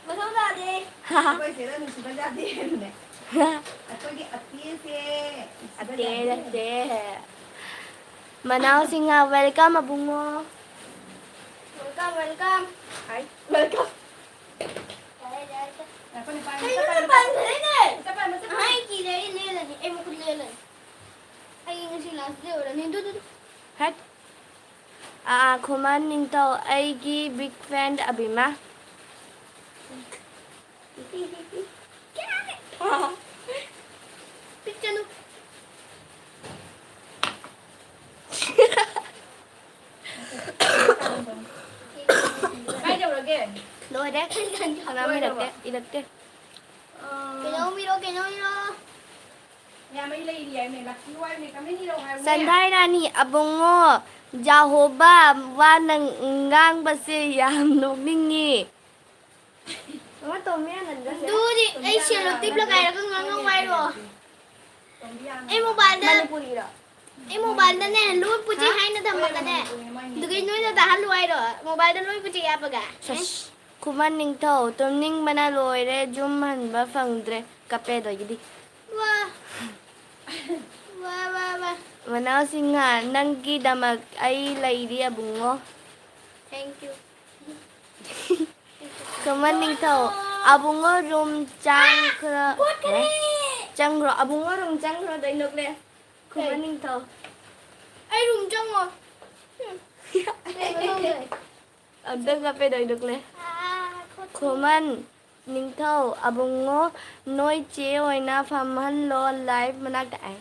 ꯃꯊꯧ ꯇꯥꯗꯦ꯫ ꯑꯩꯈꯣꯏ ꯆꯦꯗ ꯅꯨꯡꯁꯤꯕ ꯌꯥꯗꯦ ꯑꯗꯨꯅꯦ꯫ ꯑꯩꯈꯣꯏꯒꯤ ꯑꯇꯦꯁꯦ ꯅꯨꯡꯁꯤꯕ ꯑꯇꯦ ꯌꯥꯗꯦ꯫ ꯅꯠꯇꯦ꯫ ꯃꯅꯥꯎ ꯁꯤꯡꯍ, welcome ꯑꯕꯨꯡꯉꯣ꯫ Welcome, welcome꯫ ꯍꯥꯏ, welcome꯫ ꯌꯥꯔꯦ, ꯌꯥꯔꯦ, ꯌꯥꯔꯦ꯫ ꯉꯥꯏꯈꯣ, ꯅꯨꯄꯥ, ꯀꯩꯅꯣ ꯆꯠꯄ ꯅꯨꯄꯥ ꯅꯨꯄꯥ ꯂꯩꯔꯦꯅꯦ? ꯆꯠꯄ ꯆꯠꯄ꯫ ꯑꯩ ꯀꯤꯔꯦ, ꯑꯩ ꯂꯦꯜꯂꯅꯤ, ꯑꯩ ꯃꯈꯨꯠ ꯂꯦꯜꯂꯅꯤ꯫ ꯑꯩ ꯉꯁꯤ last day ꯑꯣꯏꯔꯅꯤ꯫ ꯑꯗꯨ, ꯑꯗꯨ, ꯑꯗꯨ꯫ ꯍꯠ꯫ ꯑꯥ, ꯈꯨꯃꯟ ꯅꯤꯡꯊꯧ, ꯑꯩꯒꯤ big fan ꯑꯕꯤꯃꯥ꯫ ꯄꯤꯛꯆꯅꯨ꯫ ꯀꯥꯏ ꯌꯧꯔꯒꯦ? ꯂꯣꯏꯔꯦ꯫ ꯀꯅꯥꯝ ꯏꯔꯛꯇꯦ, ꯏꯔꯛꯇꯦ꯫ ꯀꯩꯅꯣꯝ ꯏꯔꯣ, ꯀꯩꯅꯣꯝ ꯏꯔꯣ꯫ ꯃꯌꯥꯝ ꯑꯩ ꯂꯩꯔꯤ ꯍꯥꯏꯕꯅꯦ, ꯂꯥꯛꯄꯤꯌꯨ ꯍꯥꯏꯕꯅꯦ, ꯀꯃꯦꯟ ꯏꯔꯛꯑꯣ ꯍꯥꯏꯕꯅꯦ꯫ ꯁꯟꯙꯥꯏ ꯔꯥꯅꯤ, ꯑꯕꯨꯡꯉꯣ, ꯖꯥꯍꯣꯕꯥ, ꯋꯥ ꯅꯪ ꯉꯥꯡꯕꯁꯦ ꯌꯥꯝ ꯅꯣꯛꯅꯤꯡꯉꯤ꯫ ꯃꯃꯥ ꯇꯣꯝꯕꯤ ꯑꯅꯟꯗꯁꯦ꯫ ꯑꯗꯨꯗꯤ ꯑꯩ ꯁꯦꯂꯣ ꯇꯦꯞ ꯂꯒꯥꯏꯔꯒ ꯉꯥꯡꯉꯧ ꯍꯥꯏꯔꯣ? ꯑꯩ ꯃꯣꯕꯥꯏꯜꯗ ꯃꯅꯤꯄꯨꯔꯤꯔꯣ? ꯑꯩ ꯃꯣꯕꯥꯏꯜꯗꯅꯦ, ꯂꯣꯏ ꯄꯨꯆꯩ ꯍꯥ? ꯍꯥꯏꯅ ꯊꯝꯃꯒꯅꯦ꯫ ꯑꯗꯨꯒ ꯅꯣꯏꯗ ꯇꯥꯍꯜꯂꯨ ꯍꯥꯏꯔꯣ? ꯃꯣꯕꯥꯏꯜꯗ ꯂꯣꯏ ꯄꯨꯆꯩ ꯍꯥꯞꯄꯒ? ꯁꯁ, ꯈꯨꯃꯟ ꯅꯤꯡꯊꯧ, ꯇꯨꯝꯅꯤꯡꯕꯅ ꯂꯣꯏꯔꯦ, ꯌꯨꯝ ꯍꯟꯕ ꯐꯪꯗ꯭ꯔꯦ, ꯀꯞꯄꯦ ꯑꯗꯒꯤꯗꯤ꯫ ꯋꯥ꯫ ꯋꯥ, ꯋꯥ, ꯋꯥ꯫ ꯃꯅꯥꯎ ꯁꯤꯡꯍ, ꯅꯪꯒꯤꯗꯃꯛ ꯑꯩ ꯂꯩꯔꯤ ꯑꯕꯨꯡꯉꯣ꯫ Thank you꯫ ꯈꯨꯃꯟ ꯅꯤꯡꯊꯧ, ꯑꯕꯨꯡꯉꯣ room ꯆꯪꯈ꯭ꯔ-, ꯀꯣꯠꯈꯔꯦ! ꯆꯪꯈ꯭ꯔꯣ, ꯑꯕꯨꯡꯉꯣ room ꯆꯪꯈ꯭ꯔꯣ, ꯗꯩꯅꯣꯛꯂꯦ꯫ ꯈꯨꯃꯟ ꯀꯩ? ꯅꯤꯡꯊꯧ꯫ ꯑꯩ room ꯆꯪꯉꯣ꯫ ꯀꯩ ꯃꯊꯧ ꯇꯥꯏ? ꯑꯝꯇꯪ ꯀꯞꯄꯦ, ꯗꯩꯅꯣꯛꯂꯦ꯫ ꯑꯥ, ꯈꯣꯠ-, ꯈꯨꯃꯟ ꯅꯤꯡꯊꯧ, ꯑꯕꯨꯡꯉꯣ, ꯅꯣꯏ ꯆꯦ ꯑꯣꯏꯅ ꯐꯝꯍꯜꯂꯣ live ꯃꯅꯥꯛꯇ꯫ ꯑꯦ꯫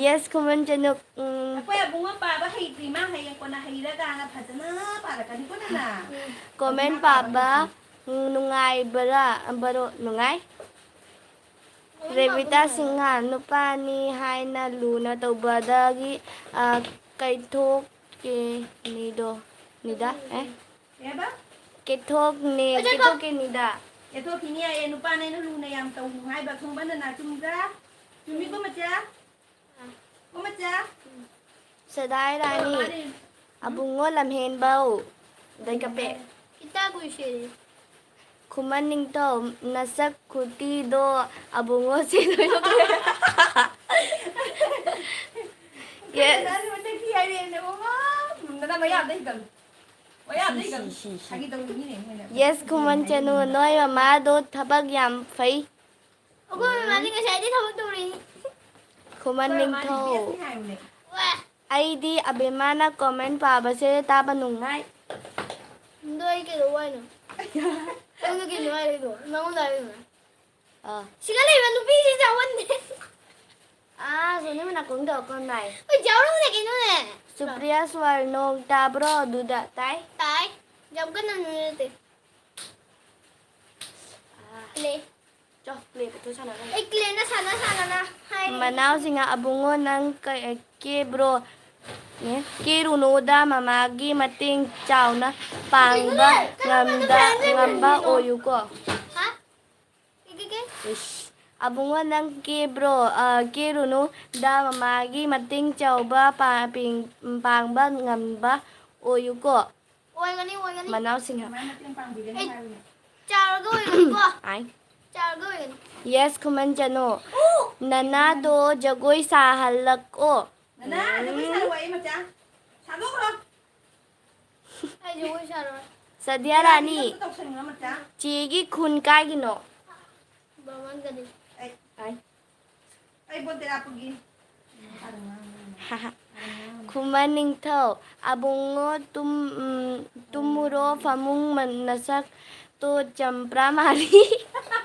Yes, ꯈꯨꯃꯟ ꯆꯅꯨ꯫ ꯎꯝ꯫ ꯑꯩꯈꯣꯏ ꯑꯕꯨꯡꯉꯣ ꯄꯥꯕ ꯍꯩꯇ꯭ꯔꯤ, ꯃꯥ ꯍꯌꯦꯡ ꯀꯣꯟꯅ ꯍꯩꯔꯀꯥꯟꯗ ꯐꯖꯅ ꯄꯥꯔꯛꯀꯅꯤꯀꯣ ꯅꯅꯥ꯫ Comment ꯄꯥꯕ, ꯎꯝ, ꯅꯨꯡꯉꯥꯏꯕꯔꯥ? ꯕꯔꯣ, ꯅꯨꯡꯉꯥꯏ꯫ ꯔꯦꯕꯤꯇꯥ ꯁꯤꯡꯍ, ꯅꯨꯄꯥꯅꯤ ꯍꯥꯏꯅ ꯂꯨꯅ ꯇꯧꯕꯗꯒꯤ, ꯑ, ꯀꯩꯊꯣꯛꯀꯦ ꯅꯤꯗꯣ, ꯅꯤꯗ, ꯑꯦ? ꯀꯩ ꯍꯥꯏꯕ? ꯀꯩꯊꯣꯛꯅꯦ, ꯑꯣꯖꯥ, ꯀꯣ꯫ ꯀꯩꯊꯣꯛꯀꯦ ꯅꯤꯗ꯫ ꯀꯩꯊꯣꯛꯈꯤꯅꯤ ꯍꯥꯏꯌꯦ, ꯅꯨꯄꯥꯅ ꯑꯩꯅ ꯂꯨꯅ ꯌꯥꯝ ꯇꯧꯅꯨ ꯍꯥꯏꯕ, ꯈꯪꯕ ꯅꯅꯥ ꯆꯨꯝꯗ꯭ꯔꯥ? ꯆꯨꯝꯃꯤꯀꯣ ꯃꯆꯥ? ꯀꯣ ꯃꯆꯥ? ꯁꯗꯥꯏ ꯔꯥꯅꯤ, ꯃꯥꯅꯦ꯫ ꯑꯕꯨꯡꯉꯣ ꯂꯝꯍꯦꯟꯕꯧ, ꯗꯩ ꯀꯞꯄꯦ꯫ ꯏꯇꯥ ꯀꯨꯏꯁꯦ꯫ ꯈꯨꯃꯟ ꯅꯤꯡꯊꯧ, ꯅꯁꯛ ꯈꯨꯇꯤꯗꯣ ꯑꯕꯨꯡꯉꯣ ꯁꯦ ꯂꯣꯏ ꯂꯧꯊꯣꯛꯑꯦ꯫ Yes꯫ ꯅꯪ ꯃꯇꯦꯛ ꯊꯤ ꯍꯥꯏꯔꯦꯅꯦ, ꯑꯣ, ꯃꯥ, ꯅꯪ ꯃꯌꯥꯝꯗ ꯍꯤꯒꯠꯂꯨ꯫ ꯃꯌꯥꯝꯗ ꯁꯤ, ꯍꯤꯒꯠꯂꯨ꯫ ꯁꯤ, ꯁꯤ, ꯁꯤ꯫ ꯐꯥꯒꯤ ꯇꯧꯔꯤꯅꯤꯅꯦ, ꯃꯣꯏꯅ꯫ Yes, ꯈꯨꯃꯟ ꯆꯅꯨ, ꯅꯣꯏ ꯃꯃꯥꯗꯣ ꯊꯕꯛ ꯌꯥꯝ ꯐꯩ꯫ ꯑꯩꯈꯣꯏ ꯃꯃꯥꯗꯤ ꯉꯁꯥꯏꯗꯩ ꯊꯕꯛ ꯇꯧꯔꯤ꯫ ꯈꯨꯃꯟ ꯑꯩꯈꯣꯏ ꯃꯃꯥꯗꯤ ꯅꯤꯡꯊꯧ꯫ Best ꯅꯤ ꯍꯥꯏꯕꯅꯦ꯫ ꯋꯥ꯫ ꯑꯩꯗꯤ ꯑꯕꯦꯃꯥꯅ comment ꯄꯥꯕꯁꯦ ꯇꯥꯕ ꯅꯨꯡꯉꯥꯏ꯫ ꯑꯗꯣ ꯑꯩ ꯀꯩꯗꯧ ꯍꯥꯏꯅꯣ? ꯅꯪꯉꯣꯟꯗ ꯀꯩꯅꯣ ꯍꯥꯏꯔꯛꯏꯗꯣ? ꯅꯪꯉꯣꯟꯗ ꯍꯥꯏꯔꯛꯏꯅꯣ? ꯑꯥ꯫ ꯁꯤꯗ ꯂꯩꯕ ꯅꯨꯄꯤꯁꯤ ꯆꯥꯎꯍꯟꯗꯦ꯫ ꯑꯥ, ꯁꯣꯅꯤ ꯃꯅꯥꯀꯣꯡꯗ ꯑꯩꯈꯣꯏ ꯅꯥꯏ꯫ ꯍꯣꯏ, ꯆꯥꯎꯔꯝꯅꯦ ꯀꯩꯅꯣꯅꯦ꯫ ꯁꯨꯄ꯭ꯔꯤꯌꯥ ꯁ꯭ꯋꯥꯔ, ꯅꯣꯡ ꯇꯥꯕ꯭ꯔꯣ ꯑꯗꯨꯗ? ꯇꯥꯏ? ꯇꯥꯏ꯫ ꯌꯥꯝ ꯀꯟꯅ ꯅꯠꯇꯦ꯫ ꯑꯥ꯫ ꯂꯩ꯫ ꯆꯣ, play ꯄꯨꯊꯣꯛ ꯁꯥꯟꯅꯔꯣ꯫ ꯑꯩ ꯀ꯭ꯂꯦꯅ ꯁꯥꯟꯅ ꯁꯥꯟꯅꯅ ꯍꯥꯏꯔꯤ꯫ ꯃꯅꯥꯎꯁꯤꯡꯅ ꯑꯕꯨꯡꯉꯣ ꯅꯪ ꯀ-, ꯀꯦꯕ꯭ꯔꯣ? ꯑꯦ, ꯀꯦꯔꯨꯅꯨꯗ ꯃꯃꯥꯒꯤ ꯃꯇꯦꯡ ꯆꯥꯎꯅ ꯄꯥꯡꯕ ꯀꯩꯅꯣꯅꯦ? ꯀꯔꯝꯕ ꯉꯝꯗ-, ꯀꯩꯅꯣ ꯉꯝꯕ ꯀꯩꯅꯣ? ꯑꯣꯏꯌꯨꯀꯣ꯫ ꯍꯥ? ꯀꯦ, ꯀꯦ, ꯀꯦ? ꯏꯁ, ꯑꯕꯨꯡꯉꯣ ꯅꯪ ꯀꯦꯕ꯭ꯔꯣ? ꯑ, ꯀꯦꯔꯨꯅꯨꯗ ꯃꯃꯥꯒꯤ ꯃꯇꯦꯡ ꯆꯥꯎꯕ ꯄꯥ-, ꯄꯤꯡ-, ꯄꯥꯡꯕ ꯉꯝꯕ ꯑꯣꯏꯌꯨꯀꯣ꯫ ꯑꯣꯏꯒꯅꯤ, ꯑꯣꯏꯒꯅꯤ꯫ ꯃꯅꯥꯎꯁꯤꯡ ꯍꯥꯏꯕ꯫ ꯃꯥꯏ ꯃꯇꯦꯡ ꯄꯥꯡꯕꯤꯒꯅꯤ ꯑꯩ ꯍꯥꯏꯕꯅꯦ꯫ ꯆꯥꯎꯔꯒ ꯑꯣꯏꯒꯅꯤꯀꯣ꯫ ꯑꯥꯏ꯫ ꯆꯥꯎꯔꯒ ꯑꯣꯏꯒꯅꯤ꯫ Yes, ꯈꯨꯃꯟ ꯆꯅꯨ꯫ ꯎ! ꯅꯅꯥꯗꯣ ꯖꯒꯣꯏ ꯁꯥꯍꯜꯂꯛꯑꯣ꯫ ꯅꯅꯥ, ꯖꯒꯣꯏ ꯎꯝ꯫ ꯁꯥꯔꯛꯑꯣ, ꯑꯩ ꯃꯆꯥ꯫ ꯁꯥꯗꯣꯛꯈ꯭ꯔꯣ꯫ ꯑꯩ ꯖꯒꯣꯏ ꯁꯥꯔꯣꯏ꯫ ꯁꯗꯤꯌꯥ ꯔꯥꯅꯤ꯫ ꯅꯪ ꯇꯧꯁꯟꯈ꯭ꯔꯣ, ꯃꯆꯥ꯫ ꯆꯦꯒꯤ ꯈꯨꯟ ꯀꯥꯏꯒꯤꯅꯣ? ꯕꯥꯃꯟꯒꯅꯤ꯫ ꯑꯩ, ꯑꯥꯏ꯫ ꯑꯩ ꯕꯣꯠ ꯇꯦꯔꯥ ꯄꯨꯒꯤ꯫ ꯍꯥ, ꯍꯥ꯫ ꯈꯨꯃꯟ ꯅꯤꯡꯊꯧ, ꯑꯕꯨꯡꯉꯣ ꯇꯨꯝ-, ꯎꯝ, ꯇꯨꯝꯃꯨꯔꯣ ꯐꯃꯨꯡ ꯃ-, ꯅꯁꯛꯇꯣ ꯆꯝꯄ꯭ꯔꯥ ꯃꯥꯜꯂꯤ꯫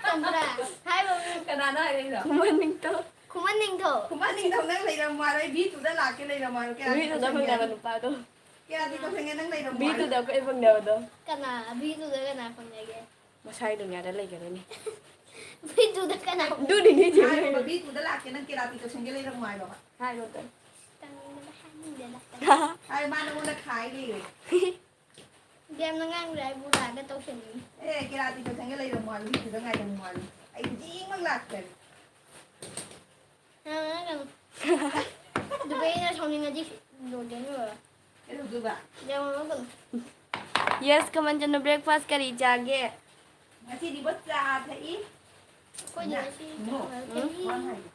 ꯆꯝꯄ꯭ꯔꯥ꯫ ꯍꯥꯏꯕ ꯃꯤ-, ꯀꯅꯥꯅꯣ ꯍꯥꯏꯔꯛꯏꯅꯣ? ꯈꯨꯃꯟ ꯅꯤꯡꯊꯧ꯫ ꯈꯨꯃꯟ ꯅꯤꯡꯊꯧ꯫ ꯈꯨꯃꯟ ꯅꯤꯡꯊꯧ, ꯅꯪ ꯂꯩꯔꯝꯃꯣ ꯍꯥꯏꯔꯣ? ꯑꯩ ꯚꯤ ꯇꯨꯗ ꯂꯥꯛꯀꯦ, ꯂꯩꯔꯝꯃꯣ ꯍꯥꯏꯔꯣ? ꯀꯌꯥ ꯚꯤ ꯇꯨꯗ ꯐꯪꯅꯕ ꯅꯨꯄꯥꯗꯣ꯫ ꯀꯌꯥꯗꯤ ꯇꯧꯁꯟꯒꯦ, ꯅꯪ ꯂꯩꯔꯝꯃꯣ ꯍꯥꯏꯔꯣ? ꯚꯤ ꯇꯨꯗ ꯑꯩꯈꯣꯏ ꯐꯪꯅꯕꯗꯣ꯫ ꯀꯅꯥ? ꯚꯤ ꯇꯨꯗ ꯀꯅꯥ ꯐꯪꯅꯒꯦ? ꯃꯁꯥꯏ ꯗꯨꯅꯤꯌꯥꯗ ꯂꯩꯒꯗꯣꯏꯅꯤ꯫ ꯚꯤ ꯇꯨꯗ ꯀꯅꯥ? ꯑꯗꯨꯅꯤꯅꯦ ꯆꯦ꯫ ꯍꯥꯏꯔꯣꯕ, ꯚꯤ ꯇꯨꯗ ꯂꯥꯛꯀꯦ, ꯅꯪ ꯀꯦꯔꯥꯇꯤ ꯇꯧꯁꯟꯒꯦ ꯂꯩꯔꯝꯃꯣ ꯍꯥꯏꯔꯣꯕ꯫ ꯍꯥꯏꯔꯣ ꯑꯝꯇ꯫ ꯇꯥꯅꯤꯡꯗꯦꯗ, ꯍꯥꯏꯅꯤꯡꯗꯦꯗ꯫ ꯍꯥꯏ, ꯃꯥ ꯅꯉꯣꯟꯗ ꯈꯥꯏ ꯂꯩꯔꯦ꯫ ꯌꯥꯝꯅ ꯉꯥꯡꯈ꯭ꯔꯦ, ꯑꯩꯕꯨ ꯂꯥꯛꯑꯒ ꯇꯧꯁꯟꯅꯤꯡꯉꯤ꯫ ꯑꯦ, ꯀꯦꯔꯥꯇꯤ ꯇꯧꯁꯟꯒꯦ ꯂꯩꯔꯝꯃꯣ ꯍꯥꯏꯔꯣ, ꯚꯤ ꯇꯨꯗ ꯉꯥꯏꯔꯝꯃꯣ ꯍꯥꯏꯔꯣ꯫ ꯑꯩ ꯍꯧꯖꯤꯛꯃꯛ ꯂꯥꯛꯀꯅꯤ꯫ ꯉꯥꯡꯒꯅꯨ, ꯉꯥꯡꯒꯅꯨ꯫ ꯑꯗꯨꯒ ꯑꯩꯅ ꯁꯥꯎꯅꯤꯡꯉꯗꯤ ꯂꯣꯏꯗꯣꯏꯅꯤ ꯂꯣꯏꯔꯦ꯫ ꯀꯩꯗꯧꯗꯣꯏꯕ? ꯌꯥꯝ ꯉꯥꯡꯒꯅꯨ꯫ Yes, ꯀꯃꯟ ꯆꯅꯨ, breakfast ꯀꯔꯤ ꯆꯥꯒꯦ? ꯉꯁꯤꯗꯤ ꯕꯣ ꯆꯥ ꯊꯛꯏ꯫ ꯑꯩꯈꯣꯏꯗꯤ ꯉꯁꯤ ꯅꯣ꯫ ꯆꯥ ꯊꯛꯏ꯫ ꯋꯥ ꯍꯥꯏꯒꯦ꯫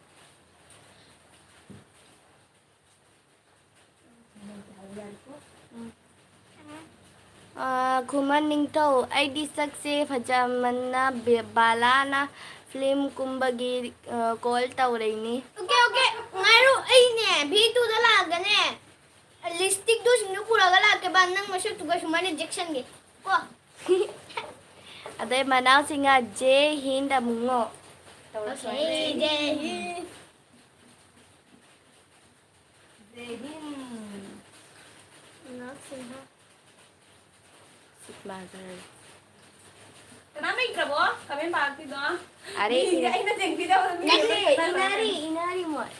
ꯑꯥ, ꯈꯨꯃꯟ ꯅꯤꯡꯊꯧ, ꯑꯩꯗꯤ ꯁꯛꯁꯦ ꯐꯖꯃꯟꯅ ꯕꯦ-, ꯕꯂꯥꯅ film ꯀꯨꯝꯕꯒꯤ, ꯑꯥ, call ꯇꯧꯔꯛꯏꯅꯤ꯫ Okay, okay, ꯉꯥꯏꯔꯣ, ꯑꯩꯅꯦ, ꯚꯤ ꯇꯨꯗ ꯂꯥꯛꯑꯒꯅꯦ, lipstickꯗꯨꯁꯤꯡꯗꯨ ꯄꯨꯔꯒ ꯂꯥꯛꯀꯦꯕ, ꯅꯪ ꯃꯁꯛꯇꯨꯒ ꯁꯨꯃꯥꯏꯅ ꯖꯦꯛꯁꯟꯒꯦ, ꯀꯣ꯫ ꯑꯗꯩ ꯃꯅꯥꯎꯁꯤꯡꯅ ꯖꯦ ꯍꯤꯟꯗ ꯑꯃꯨꯛ ꯉꯣ꯫ Okay, ꯖꯦ ꯍꯤꯟ꯫ ꯖꯦ ꯍꯤꯟ꯫ ꯃꯅꯥꯎꯁꯤꯡꯅ꯫ ꯁꯤꯛ ꯃꯥꯖꯔ꯫ ꯀꯅꯥꯝ ꯂꯩꯇ꯭ꯔꯕꯣ? Comment ꯄꯥꯔꯛꯇ꯭ꯔꯤꯗꯣ? ꯑꯔꯦ, ꯃꯤꯗꯤ ꯑꯩꯅ ꯆꯦꯟꯕꯤꯗꯕ ꯃꯤ ꯅꯠꯇꯦ, ꯑꯃ ꯏꯅꯥꯔꯤ, ꯏꯅꯥꯔꯤ ꯃꯣꯏ꯫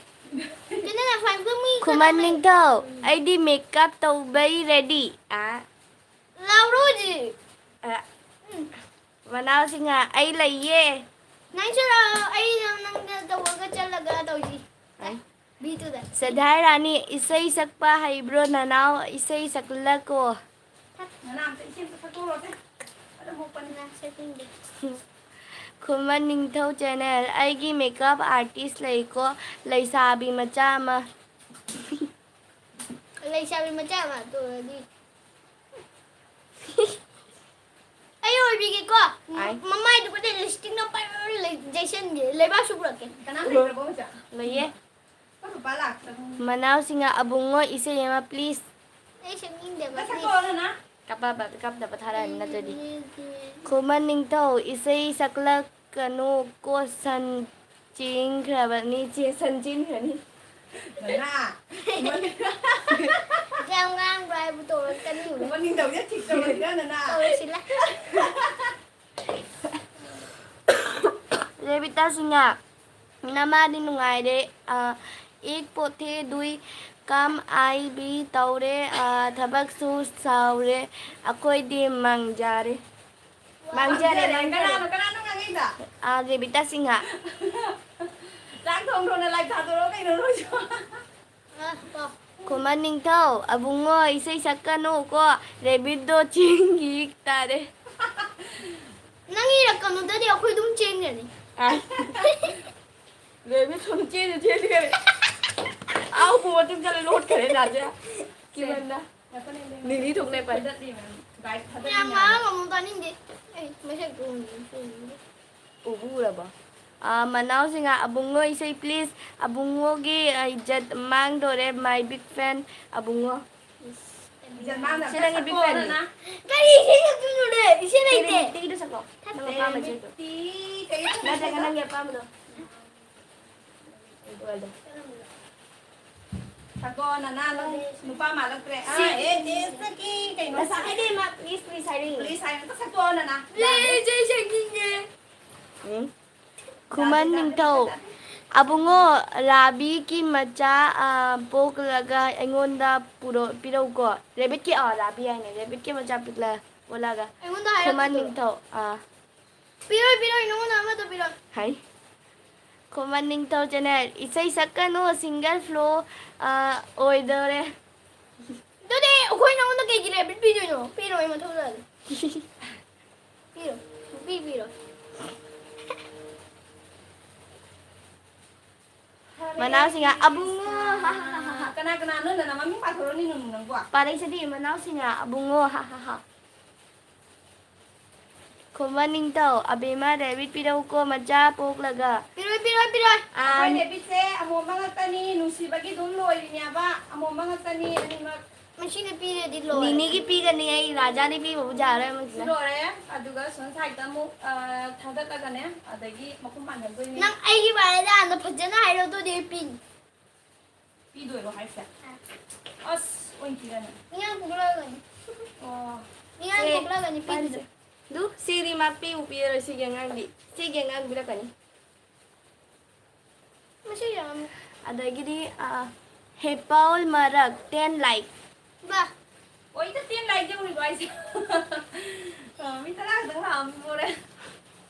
ꯆꯦꯅꯦꯜ ꯐꯥꯏꯚꯇ ꯃꯤ ꯈꯨꯃꯟ ꯀꯅꯥꯝ ꯂꯩ-, ꯅꯤꯡꯊꯧ, ꯑꯩꯗꯤ makeup ꯇꯧꯕꯩ ready꯫ ꯑꯥ꯫ ꯂꯥꯎꯔꯣ ꯍꯧꯖꯤꯛ꯫ ꯑ, ꯎꯝ꯫ ꯃꯅꯥꯎꯁꯤꯡꯅ ꯑꯩ ꯂꯩꯌꯦ꯫ ꯅꯪ ꯆꯠꯂꯣ, ꯑꯩ ꯅꯪ, ꯅꯪꯒ ꯇꯧꯔꯒ ꯆꯠꯂꯒ ꯇꯧꯁꯤ꯫ ꯑꯩ? ꯚꯤ ꯇꯨꯗ꯫ ꯁꯦꯟꯙꯥꯏ ꯔꯥꯅꯤ, ꯏꯁꯩ ꯁꯛꯄ ꯍꯩꯕ꯭ꯔꯣ ꯅꯅꯥꯎ? ꯏꯁꯩ ꯁꯛꯂꯛꯀꯣ꯫ ꯅꯅꯥ ꯑꯝꯇ ꯏꯁꯩ ꯑꯝꯇ ꯁꯛꯇꯣꯛꯂꯛꯑꯣꯁꯦ꯫ ꯑꯗꯨꯝ ꯃꯣꯛꯄꯅꯤ꯫ ꯅꯪ ꯁꯛꯅꯤꯡꯗꯦ꯫ ꯈꯨꯃꯟ ꯅꯤꯡꯊꯧ ꯆꯦꯅꯦꯜ, ꯑꯩꯒꯤ makeup artist ꯂꯩꯀꯣ, ꯂꯩꯁꯥꯕꯤ ꯃꯆꯥ ꯑꯃ꯫ ꯂꯩꯁꯥꯕꯤ ꯃꯆꯥ ꯑꯃ ꯇꯣꯛꯑꯗꯤ꯫ ꯑꯩ ꯑꯣꯏꯕꯤꯒꯦꯀꯣ꯫ ꯑꯥꯏ꯫ ꯃꯃꯥꯏꯗꯨꯒꯅꯦ lipstickꯅ ꯄꯥꯏꯔ ꯂꯩ-, ꯌꯩꯁꯟꯒꯦ꯫ ꯂꯩꯕꯥꯛꯁꯨ ꯄꯨꯔꯛꯀꯦ꯫ ꯀꯅꯥꯝ ꯂꯩꯇ꯭ꯔꯕꯣ ꯍꯧꯖꯤꯛ? ꯂꯩꯌꯦ꯫ ꯃꯅꯥꯎꯁꯤꯡꯅ ꯑꯕꯨꯡꯉꯣ ꯏꯁꯩ ꯑꯃ please꯫ ꯑꯩ ꯁꯛꯅꯤꯡꯗꯦꯕ, ꯅꯪ please꯫ ꯁꯛꯇꯣꯛꯑꯣ, ꯅꯅꯥ꯫ ꯀꯞꯄꯕ-, ꯀꯞꯅꯕ ꯊꯥꯔꯛꯑꯅꯤ ꯅꯠꯇ꯭ꯔꯗꯤ꯫ ꯈꯨꯃꯟ ꯅꯤꯡꯊꯧ ꯏꯁꯩ ꯁꯛꯂꯛꯀꯅꯨ ꯀꯣ, ꯁꯟ ꯆꯦꯟꯈ꯭ꯔꯕꯅꯤ, ꯆꯦ-, ꯁꯟ ꯆꯦꯟꯈ꯭ꯔꯅꯤ꯫ ꯅꯅꯥ꯫ ꯌꯥꯝ ꯉꯥꯡꯕ꯭ꯔꯥ ꯍꯥꯏꯕꯨ ꯇꯧꯔꯛꯀꯅꯤ꯫ ꯈꯨꯃꯟ ꯅꯤꯡꯊꯧꯁꯦ ꯊꯤꯛ ꯇꯧꯔꯁꯤꯔ ꯅꯅꯥ? ꯇꯧꯔꯁꯤꯂꯥ꯫ ꯔꯦꯕꯤꯇꯥ ꯁꯤꯡꯍ, ꯅꯃꯥꯗꯤ ꯅꯨꯡꯉꯥꯏꯔꯦ꯫ ꯑ, ꯏꯛ ꯄꯣꯊꯦ ꯗꯨꯏ ꯀꯝ ꯑꯥꯏ ꯕꯤ ꯇꯧꯔꯦ꯫ ꯑ, ꯊꯕꯛꯁꯨ ꯆꯥꯎꯔꯦ꯫ ꯑꯩꯈꯣꯏꯗꯤ ꯃꯥꯡꯖꯔꯦ꯫ ꯃꯥꯡꯖꯔꯦ, ꯃꯥꯡꯖꯔꯦ꯫ ꯀꯅꯥꯅꯣ, ꯀꯅꯥꯅꯣ ꯉꯥꯡꯉꯛꯏꯗꯣ? ꯑ, ꯔꯦꯕꯤꯇꯥ ꯁꯤꯡꯍ꯫ ꯆꯥꯛ ꯊꯣꯡꯈ꯭ꯔꯣꯅ ꯂꯥꯏ ꯊꯥꯗꯣꯔꯛꯑꯣ ꯀꯩꯅꯣ ꯅꯣꯏꯁꯨ꯫ ꯈꯨꯃꯟ ꯅꯤꯡꯊꯧ, ꯑꯕꯨꯡꯉꯣ ꯏꯁꯩ ꯁꯛꯀꯅꯨ ꯀꯣ, ꯔꯦꯕꯤꯠꯇꯣ ꯆꯦꯟꯈꯤ ꯇꯥꯔꯦ꯫ ꯅꯪ ꯏꯔꯛꯀꯅꯨꯗꯗꯤ ꯑꯩꯈꯣꯏ ꯑꯗꯨꯝ ꯆꯦꯟꯒꯅꯤ꯫ ꯑꯥꯏ꯫ ꯔꯦꯕꯤꯠ ꯁꯨꯝ ꯆꯦꯟꯁꯨ ꯆꯦꯟꯈꯔꯦ꯫ ꯑꯥꯎ, ꯄꯨ ꯃꯇꯨꯡ ꯆꯠꯂ ꯂꯣꯠꯈꯔꯦ ꯅꯥꯖꯌꯥ꯫ ꯀꯤꯃꯟꯗ꯫ ꯂꯤꯂꯤ ꯊꯣꯛꯂꯦ ꯄꯥꯏ꯫ ꯌꯥꯝ ꯉꯥꯡꯉꯝꯃꯣ ꯇꯥꯅꯤꯡꯗꯦ꯫ ꯑꯩ ꯃꯁꯛꯇꯣ ꯎꯅꯤꯡꯗꯦ꯫ ꯎꯕꯨ ꯎꯔꯕꯣ? ꯑꯥ, ꯃꯅꯥꯎꯁꯤꯡ, ꯑꯕꯨꯡꯉꯣ ꯏꯁꯩ please꯫ ꯑꯕꯨꯡꯉꯣꯒꯤ, ah, ꯏꯖꯠ ꯃꯥꯡꯗꯣꯔꯦ, my big fan ꯑꯕꯨꯡꯉꯣ꯫ ꯏꯖꯠ ꯃꯥꯡꯗꯕ ꯁꯤ ꯅꯪꯒꯤ big ꯁꯛꯄ fan ꯅꯤ꯫ ꯑꯣꯏꯔꯅ꯫ ꯀꯔꯤ ꯏꯁꯩ ꯁꯛꯇꯣꯏꯅꯣꯅꯦ? ꯏꯁꯩ ꯂꯩꯇꯦ꯫ ꯇꯤꯛꯇꯤꯛꯇꯣ ꯁꯛꯂꯣ꯫ ꯅꯪ ꯑꯄꯥꯝꯕ ꯏꯁꯩꯗꯣ꯫ ꯇꯦꯃꯤꯇꯤ ꯀꯩ ꯁꯛꯇꯣꯏꯅꯣ? ꯅꯠꯇ꯭ꯔꯒ ꯅꯪꯒꯤ ꯑꯄꯥꯝꯕꯗꯣ꯫ ꯑꯗꯨ ꯑꯣꯏꯔꯗꯤ꯫ ꯁꯛꯇꯣꯛꯑꯣ, ꯅꯅꯥ, ꯅꯪ ꯅꯨꯄꯥ ꯃꯥꯜꯂꯛꯇ꯭ꯔꯦ꯫ ꯑꯥ, ꯁꯤ ꯑꯦ, ꯑꯦ, ꯁꯛꯀꯤ ꯀꯩꯅꯣ? ꯉꯁꯥꯏꯗꯩ ꯃꯥ please, please ꯍꯥꯏꯔꯛꯏꯅꯦ꯫ Please ꯍꯥꯏꯔꯒ ꯁꯛꯇꯣꯛꯑꯣ, ꯅꯅꯥ꯫ Please, ꯑꯩ ꯁꯛꯅꯤꯡꯉꯦ꯫ ꯎꯝ꯫ ꯈꯨꯃꯟ ꯅꯤꯡꯊꯧ꯫ ꯑꯕꯨꯡꯉꯣ, ꯔꯥꯕꯤꯒꯤ ꯃꯆꯥ, ꯑ, ꯄꯣꯛꯂꯒ ꯑꯩꯉꯣꯟꯗ ꯄꯨꯔꯣ-, ꯄꯤꯔꯧꯀꯣ꯫ ꯔꯦꯕꯤꯠꯀꯤ, ꯑ, ꯔꯥꯕꯤ ꯍꯥꯏꯅꯦ꯫ ꯔꯦꯕꯤꯠꯀꯤ ꯃꯆꯥ ꯄꯤꯛꯂ-, ꯄꯣꯛꯂꯒ꯫ ꯑꯩꯉꯣꯟꯗ ꯈꯨꯃꯟ ꯍꯥꯏꯔꯛꯀꯗꯣꯏꯔꯣ? ꯅꯤꯡꯊꯧ, ꯑ꯫ ꯄꯤꯔꯣꯏ, ꯄꯤꯔꯣꯏ, ꯅꯉꯣꯟꯗ ꯑꯃꯠꯇ ꯄꯤꯔꯣꯏ꯫ ꯍꯥꯏ꯫ ꯈꯨꯃꯟ ꯅꯤꯡꯊꯧ channel, ꯏꯁꯩ ꯁꯛꯀꯅꯨ, singer flow, ꯑ, ꯑꯣꯏꯗꯣꯔꯦ꯫ ꯑꯗꯨꯗꯤ ꯑꯩꯈꯣꯏ ꯅꯉꯣꯟꯗ ꯀꯩꯒꯤ ꯔꯦꯕꯤꯠ ꯄꯤꯗꯣꯏꯅꯣ? ꯄꯤꯔꯣꯏ, ꯃꯊꯧ ꯇꯥꯗꯦ꯫ ꯄꯤꯔꯣ, ꯁꯨꯡꯄꯤ ꯄꯤꯔꯣꯏ꯫ ꯃꯅꯥꯎꯁꯤꯡꯅ, "ꯑꯕꯨꯡꯉꯣ, ꯍꯥ, ꯍꯥ, ꯍꯥ, ꯍꯥ, ꯍꯥ꯫" ꯀꯅꯥ ꯀꯅꯥꯅꯣ? ꯅꯅꯥ ꯃꯃꯤꯡ ꯄꯥꯊꯣꯔꯛꯑꯣꯅꯦ, ꯅꯪꯕꯣ꯫ ꯄꯥꯔꯛꯏꯁꯤꯗꯤ ꯃꯅꯥꯎꯁꯤꯡꯅ, "ꯑꯕꯨꯡꯉꯣ, ꯍꯥ, ꯍꯥ, ꯍꯥ꯫" ꯈꯨꯃꯟ ꯅꯤꯡꯊꯧ, ꯑꯕꯦꯝꯃ rabbit ꯄꯤꯔꯛꯎꯀꯣ ꯃꯆꯥ ꯄꯣꯛꯂꯒ꯫ ꯄꯤꯔꯣꯏ, ꯄꯤꯔꯣꯏ, ꯄꯤꯔꯣꯏ꯫ ꯑꯥ, ꯑꯩꯈꯣꯏ rabbitꯁꯦ ꯑꯃꯣꯝꯕ ꯉꯥꯛꯇꯅꯤ, ꯅꯨꯡꯁꯤꯕꯒꯤ ꯑꯗꯨꯝ ꯂꯣꯏꯔꯤꯅꯦꯕ, ꯑꯃꯣꯝꯕ ꯉꯥꯛꯇꯅꯤ ꯑꯅꯤꯃꯛ꯫ ꯃꯁꯤꯅ ꯄꯤꯔꯗꯤ ꯂꯣꯏꯔꯦ꯫ ꯅꯤꯅꯤꯒꯤ ꯄꯤꯒꯅꯤ ꯑꯩ, ꯔꯥꯖꯥꯗꯤ ꯄꯤꯕꯕꯨ ꯌꯥꯔꯣꯏ ꯑꯃꯁꯤꯅ꯫ ꯂꯣꯏꯔꯦ, ꯑꯗꯨꯒ ꯁꯣꯝ sideꯇ ꯑꯃꯨꯛ, ꯑ, ꯊꯥꯗꯠꯂꯒꯅꯦ, ꯑꯗꯒꯤ ꯃꯈꯨꯝ ꯄꯥꯟꯍꯟꯗꯣꯏꯅꯦ꯫ ꯅꯪ ꯑꯩꯒꯤ ꯋꯥꯔꯤꯗ ꯌꯥꯝꯅ ꯐꯖꯅ ꯍꯥꯏꯔꯣ, ꯑꯗꯨꯗꯤ ꯑꯩ ꯄꯤꯅꯤ꯫ ꯄꯤꯗꯣꯏꯔꯣ ꯍꯥꯏꯁꯦ? ꯑꯁ, ꯑꯣꯏꯅ ꯄꯤꯔꯅꯤ꯫ ꯏꯌꯥꯡ ꯄꯣꯛꯂꯛꯑꯒꯅꯤ꯫ ꯑꯣ꯫ ꯏꯌꯥꯡ ꯁꯦ, ꯄꯣꯛꯂꯛꯑꯒꯅꯤ ꯄꯤꯗꯣꯏꯁꯦ꯫ ꯄꯥꯏꯁꯦ꯫ ꯑꯗꯨ ꯁꯤꯗꯤ ꯃꯥ ꯄꯤꯕꯨ ꯄꯤꯔꯔꯣꯏ, ꯁꯤꯒꯤ ꯑꯉꯥꯡꯗꯤ꯫ ꯁꯤꯒꯤ ꯑꯉꯥꯡ ꯄꯤꯔꯛꯀꯅꯤ꯫ ꯃꯁꯤ ꯌꯥꯝ ꯑꯗꯒꯤꯗꯤ, ꯑ, ꯍꯦꯄꯥꯎꯜ ꯃꯔꯛ, ten like꯫ ꯕꯥ꯫ ꯑꯣꯏꯗ ten like ꯌꯧꯔꯤꯕꯣ ꯍꯥꯏꯁꯦ? ꯑ, ꯃꯤ ꯇꯔꯥ ꯈꯛꯇꯪ ꯂꯥꯛꯑꯝꯃꯤ ꯃꯣꯔꯦ꯫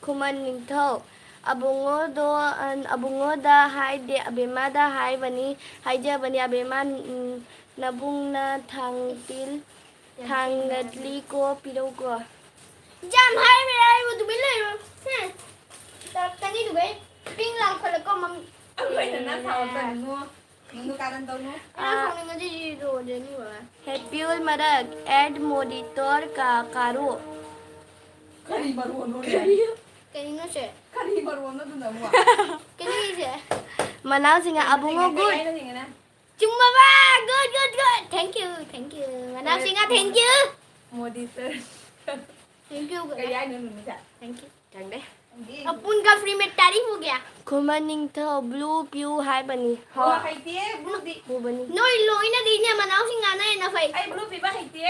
ꯈꯨꯃꯟ ꯅꯤꯡꯊꯧ, ꯑꯕꯨꯡꯉꯣꯗꯣ, ꯑ, ꯑꯕꯨꯡꯉꯣꯗ ꯍꯥꯏꯗꯦ, ꯑꯕꯦꯝꯃꯗ ꯍꯥꯏꯕꯅꯤ, ꯍꯥꯏꯖꯕꯅꯤ, ꯑꯕꯦꯝꯃ, ꯎꯝ, ꯅꯕꯨꯡꯅ ꯊꯥꯡꯄꯤꯜ, ꯊꯥꯡꯒꯠꯂꯤꯀꯣ, ꯄꯤꯔꯧꯀꯣ꯫ ꯌꯥꯝ ꯍꯥꯏꯔꯦ, ꯑꯩꯕꯨ ꯇꯨꯃꯤꯟ ꯂꯩꯔꯣ꯫ ꯍꯨꯝ꯫ ꯇꯧꯔꯛꯀꯅꯤ ꯑꯗꯨꯒ ꯑꯩ ꯄꯤꯡ ꯂꯥꯎꯈꯠꯂꯛꯀꯣ, ꯃꯝ-, ꯑꯩꯈꯣꯏꯅ ꯅꯪ ꯁꯥꯎꯔꯛꯀꯅꯨ꯫ ꯅꯪꯗꯣ ꯀꯥꯔꯟ ꯇꯧꯅꯨ꯫ ꯑꯩꯅ ꯑꯥ꯫ ꯁꯥꯎꯅꯤꯡꯉꯗꯤ ꯔꯣꯖꯦꯅꯤ ꯍꯣꯏ꯫ ꯍꯦꯄꯤꯌꯨꯜ ꯃꯔꯛ, add monitor ꯀꯥ-, ꯀꯥꯔꯣ꯫ ꯀꯔꯤ ꯃꯔꯣꯟꯅꯣꯅꯦ? ꯀꯔꯤꯅꯣ ꯁꯦ? ꯀꯔꯤ ꯃꯔꯣꯟꯅꯣ ꯑꯗꯨꯅ ꯑꯃꯨꯛ? ꯀꯔꯤꯁꯦ? ꯃꯅꯥꯎꯁꯤꯡꯅ ꯑꯕꯨꯡꯉꯣ ꯀꯩ good꯫ ꯍꯥꯏꯅꯣ ꯌꯦꯡꯒꯦꯅꯦ꯫ ꯆꯨꯝꯃꯕ? Good, good, good. Thank you, thank you. ꯃꯅꯥꯎꯁꯤꯡꯅ thank you꯫ Modi sir꯫ Thank you, ꯀꯔꯤ ꯍꯥꯏꯅꯣ ꯅꯨꯃꯤꯠꯇ? Thank you꯫ ꯈꯪꯗꯦ꯫ ꯈꯪꯗꯦ꯫ ꯑꯄꯨꯟꯒ free में तारीफ हो गया। ꯈꯨꯃꯟ ꯅꯤꯡꯊꯧ blue ꯄꯤꯌꯨ ꯍꯥꯏꯕꯅꯤ꯫ ꯑꯣ, ꯍꯣꯏ꯫ ꯍꯩꯇꯦ, blueꯗꯤ꯫ ꯎꯕꯅꯤ꯫ ꯅꯣꯏ ꯂꯣꯏꯅꯗꯤꯅꯦ ꯃꯅꯥꯎꯁꯤꯡ ꯉꯥꯅ ꯍꯦꯟꯅ ꯐꯩ꯫ ꯑꯩ blue ꯄꯤꯕ ꯍꯩꯇꯦ꯫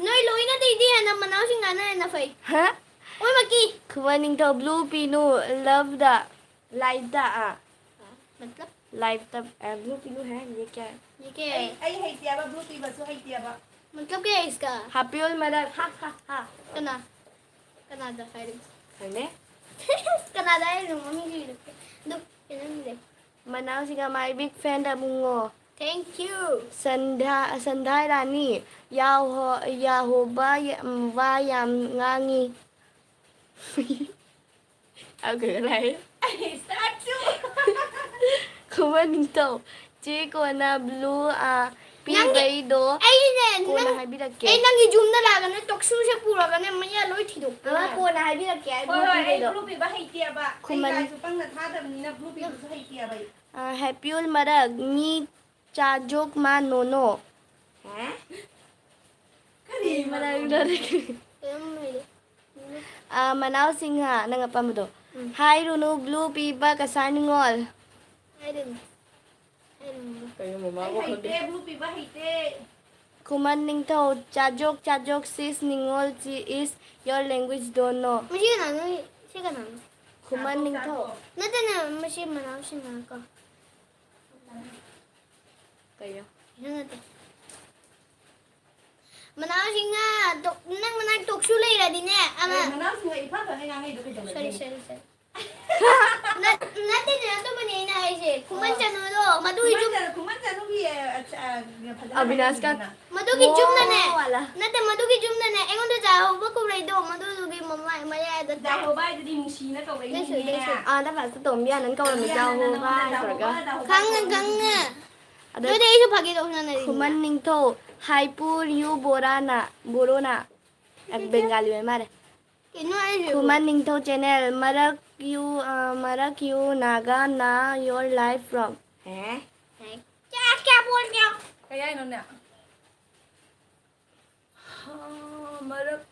ꯅꯣꯏ ꯂꯣꯏꯅꯗꯤꯗꯤ ꯍꯦꯟꯅ ꯃꯅꯥꯎꯁꯤꯡ ꯉꯥꯅ ꯍꯦꯟꯅ ꯐꯩ꯫ ꯍꯥ? ꯑꯣꯏꯃꯛꯀꯤ꯫ ꯈꯨꯃꯟ ꯅꯤꯡꯊꯧ blue ꯄꯤꯅꯨ, loveꯗ, lifeꯗ, ꯑꯥ꯫ मतलब? Lifeꯇ, ꯑ, blue ꯄꯤꯅꯨ ꯍꯥꯏ, ये क्या है? ये क्या है? ꯑꯩ, ꯑꯩ ꯍꯩꯇꯦꯕ, blue ꯄꯤꯕꯁꯨ ꯍꯩꯇꯦꯕ꯫ मतलब क्या है इसका? ꯍꯥꯄꯤꯌꯣꯜ ꯃꯔꯛ, ꯍꯥ, ꯍꯥ, ꯍꯥ꯫ ꯀꯅꯥ? ꯀꯅꯥꯗ ꯍꯥꯏꯔꯤꯕ? ꯈꯪꯗꯦ꯫ ꯀꯅꯥꯗ ꯍꯥꯏꯔꯤꯅꯣ? ꯃꯃꯤꯡꯁꯨ ꯏꯔꯛꯇꯦ꯫ ꯑꯗꯨ ꯀꯩꯅꯣꯝ ꯏꯔꯦ꯫ ꯃꯅꯥꯎꯁꯤꯒ my big fan Abungo. Thank you꯫ ꯁꯟꯙꯥ-, ꯁꯟꯙꯥ ꯔꯥꯅꯤ, ꯌꯥꯍꯣ-, ꯌꯥꯍꯣꯕ ꯌꯥꯝ, ꯋꯥ ꯌꯥꯝ ꯉꯥꯡꯉꯤ꯫ ꯑꯣꯀꯦ, ꯂꯥꯛꯑꯦ꯫ Start to꯫ ꯈꯨꯃꯟ ꯅꯤꯡꯊꯧ꯫ ꯆꯦ ꯀꯣꯟꯅ blue, ꯑ, ꯄꯤꯕꯩꯗꯣ ꯑꯩꯅꯦ ꯀꯣꯟꯅ ꯅꯪ ꯍꯥꯏꯕꯤꯔꯛꯀꯦ꯫ ꯑꯩ ꯅꯪꯒꯤ ꯌꯨꯝꯗ ꯂꯥꯛꯑꯒꯅꯦ ꯇꯣꯛꯁꯨꯁꯦ ꯄꯨꯔꯒꯅꯦ ꯃꯌꯥ ꯂꯣꯏ ꯊꯤꯗꯣꯛꯇꯣꯏꯅꯦ꯫ ꯑꯃ ꯀꯣꯟꯅ ꯍꯥꯏꯕꯤꯔꯛꯀꯦ ꯑꯩ ꯍꯣꯏ ꯍꯣꯏ ꯑꯩ ꯄꯤꯕꯩꯗꯣ꯫ ꯕ꯭ꯂꯨ ꯄꯤꯕ ꯍꯩꯇꯦꯕ ꯑꯩ ꯈꯨꯃꯟ- ꯂꯥꯏꯁꯨ ꯄꯪꯅ ꯊꯥꯗꯕꯅꯤꯅ ꯕ꯭ꯂꯨ ꯄꯤꯕꯁꯨ ꯍꯩꯇꯦꯕ ꯑꯩ꯫ ꯑ, ꯍꯦꯄꯤꯌꯨꯜ ꯃꯔꯛ ꯅꯤ ꯆꯥꯖꯣꯛ ꯃꯥ ꯅꯣꯅꯣ꯫ ꯍꯥ? ꯀꯔꯤ ꯃꯔꯛ ꯀꯩꯅꯣꯝ ꯂꯩꯔꯦ꯫ ꯑ, ꯃꯅꯥꯎ ꯁꯤꯡꯍ ꯅꯪ ꯑꯄꯥꯝꯕꯗꯣ꯫ ꯍꯥꯏꯔꯨꯅꯨ ꯕ꯭ꯂꯨ ꯄꯤꯕ ꯀꯁꯥ ꯅꯤꯉꯣꯜ꯫ ꯍꯥꯏꯔꯨꯅꯨ꯫ ꯍꯥꯏꯔꯨꯅꯨ꯫ ꯀꯩꯅꯣ ꯃꯃꯥ ꯑꯩ ꯋꯥꯈꯜꯗ ꯍꯩꯇꯦ ꯕ꯭ꯂꯨ ꯄꯤꯕ ꯍꯩꯇꯦ꯫ ꯈꯨꯃꯟ ꯅꯤꯡꯊꯧ ꯆꯥꯖꯣꯛ ꯆꯥꯖꯣꯛ sis ꯅꯤꯉꯣꯜ is your language don't know꯫ ꯃꯁꯤ ꯀꯅꯥꯅꯣ? ꯁꯤ ꯀꯅꯥꯅꯣ? ꯈꯨꯃꯟ ꯅꯤꯡꯊꯧ꯫ ꯅꯠꯇꯦꯅꯦ ꯃꯁꯤ ꯃꯅꯥꯎ ꯁꯤꯡꯍ ꯀꯣ꯫ ꯀꯩꯅꯣ? ꯀꯩꯅꯣ ꯅꯠꯇꯦ꯫ ꯃꯅꯥꯎꯁꯤꯡꯅ ꯇꯣꯛ- ꯅꯪ ꯃꯅꯥꯛ ꯇꯣꯛꯁꯨ ꯂꯩꯔꯗꯤꯅꯦ ꯑꯃ ꯑꯦ, ꯃꯅꯥꯎꯁꯤꯡꯅ ꯏꯐ ꯐꯅ ꯉꯥꯡꯉꯛꯏꯗꯣ ꯀꯩꯗꯧꯔꯒꯦ? ꯁꯣꯔꯤ ꯁꯣꯔꯤ ꯁꯣꯔꯤ꯫ ꯅꯠ- ꯅꯠꯇꯦꯅꯦ ꯑꯗꯨꯃꯅꯦ ꯑꯩꯅ ꯍꯥꯏꯁꯦ ꯈꯨꯃꯟ ꯆꯅꯨꯗꯣ ꯃꯗꯨꯒꯤ ꯌꯨꯝ ꯈꯨꯃꯟ ꯆꯅꯨ- ꯈꯨꯃꯟ ꯆꯅꯨꯒꯤ ꯑ, ꯑ, ꯐꯖꯅ ꯑꯕꯤꯅꯥꯁꯀ ꯍꯥꯏꯕꯤꯗꯅ꯫ ꯃꯗꯨꯒꯤ ꯌꯨꯝꯗꯅꯦ ꯋꯥꯂꯥ꯫ ꯅꯠꯇꯦ ꯃꯗꯨꯒꯤ ꯌꯨꯝꯗꯅꯦ ꯑꯩꯉꯣꯟꯗ ꯖꯥꯏꯍꯧꯕ ꯀꯧꯔꯛꯏꯗꯣ ꯃꯗꯨꯗꯨꯒꯤ ꯃꯃꯥꯏ ꯃꯌꯥꯏꯗ ꯇꯥ- ꯖꯥꯏꯍꯧꯕ ꯍꯥꯏꯗꯨꯗꯤ ꯅꯨꯡꯁꯤꯅ ꯀꯧꯔꯛꯏ ꯂꯩꯁꯨ, ꯃꯤꯅꯦ꯫ ꯂꯩꯁꯨ꯫ ꯑꯥ ꯅꯪ ꯐꯖꯅ ꯇꯣꯝꯕꯤꯌꯥ ꯅꯪ ꯀꯧꯔꯝꯃꯤ ꯖꯥꯍꯣꯕꯥ ꯇꯧꯔꯒ꯫ ꯈꯪꯉꯦ ꯈꯪꯉꯦ꯫ ꯑꯗ ꯅꯣꯏꯗꯤ ꯑꯩꯁꯨ ꯐꯥꯒꯤ ꯇꯧꯁꯤꯅ ꯂꯩꯔꯤꯅꯦ꯫ ꯈꯨꯃꯟ ꯅꯤꯡꯊꯧ ꯍꯥꯏꯄꯨꯔ ꯌꯨ ꯕꯣꯔꯥꯅ ꯕꯣꯔꯣꯅ꯫ ꯑ, ꯕꯦꯡꯒꯥꯂꯤ ꯑꯣꯏ ꯃꯥꯜꯂꯦ꯫ ꯀꯩꯅꯣ ꯍꯥꯏꯁꯤꯕꯣ? ꯈꯨꯃꯟ ꯅꯤꯡꯊꯧ ꯆꯦꯅꯦꯜ ꯃꯔꯛ ꯌꯨ ꯑ, ꯃꯔꯛ ꯌꯨ ꯅꯥꯒꯥ ꯅꯥ your life from꯫ ꯍꯦ? ꯀꯌꯥ ꯀꯌꯥ ꯕꯣꯜ ꯀꯌꯥ? ꯀꯩ ꯍꯥꯏꯅꯣꯅꯦ? ꯑꯥ, ꯃꯔꯛ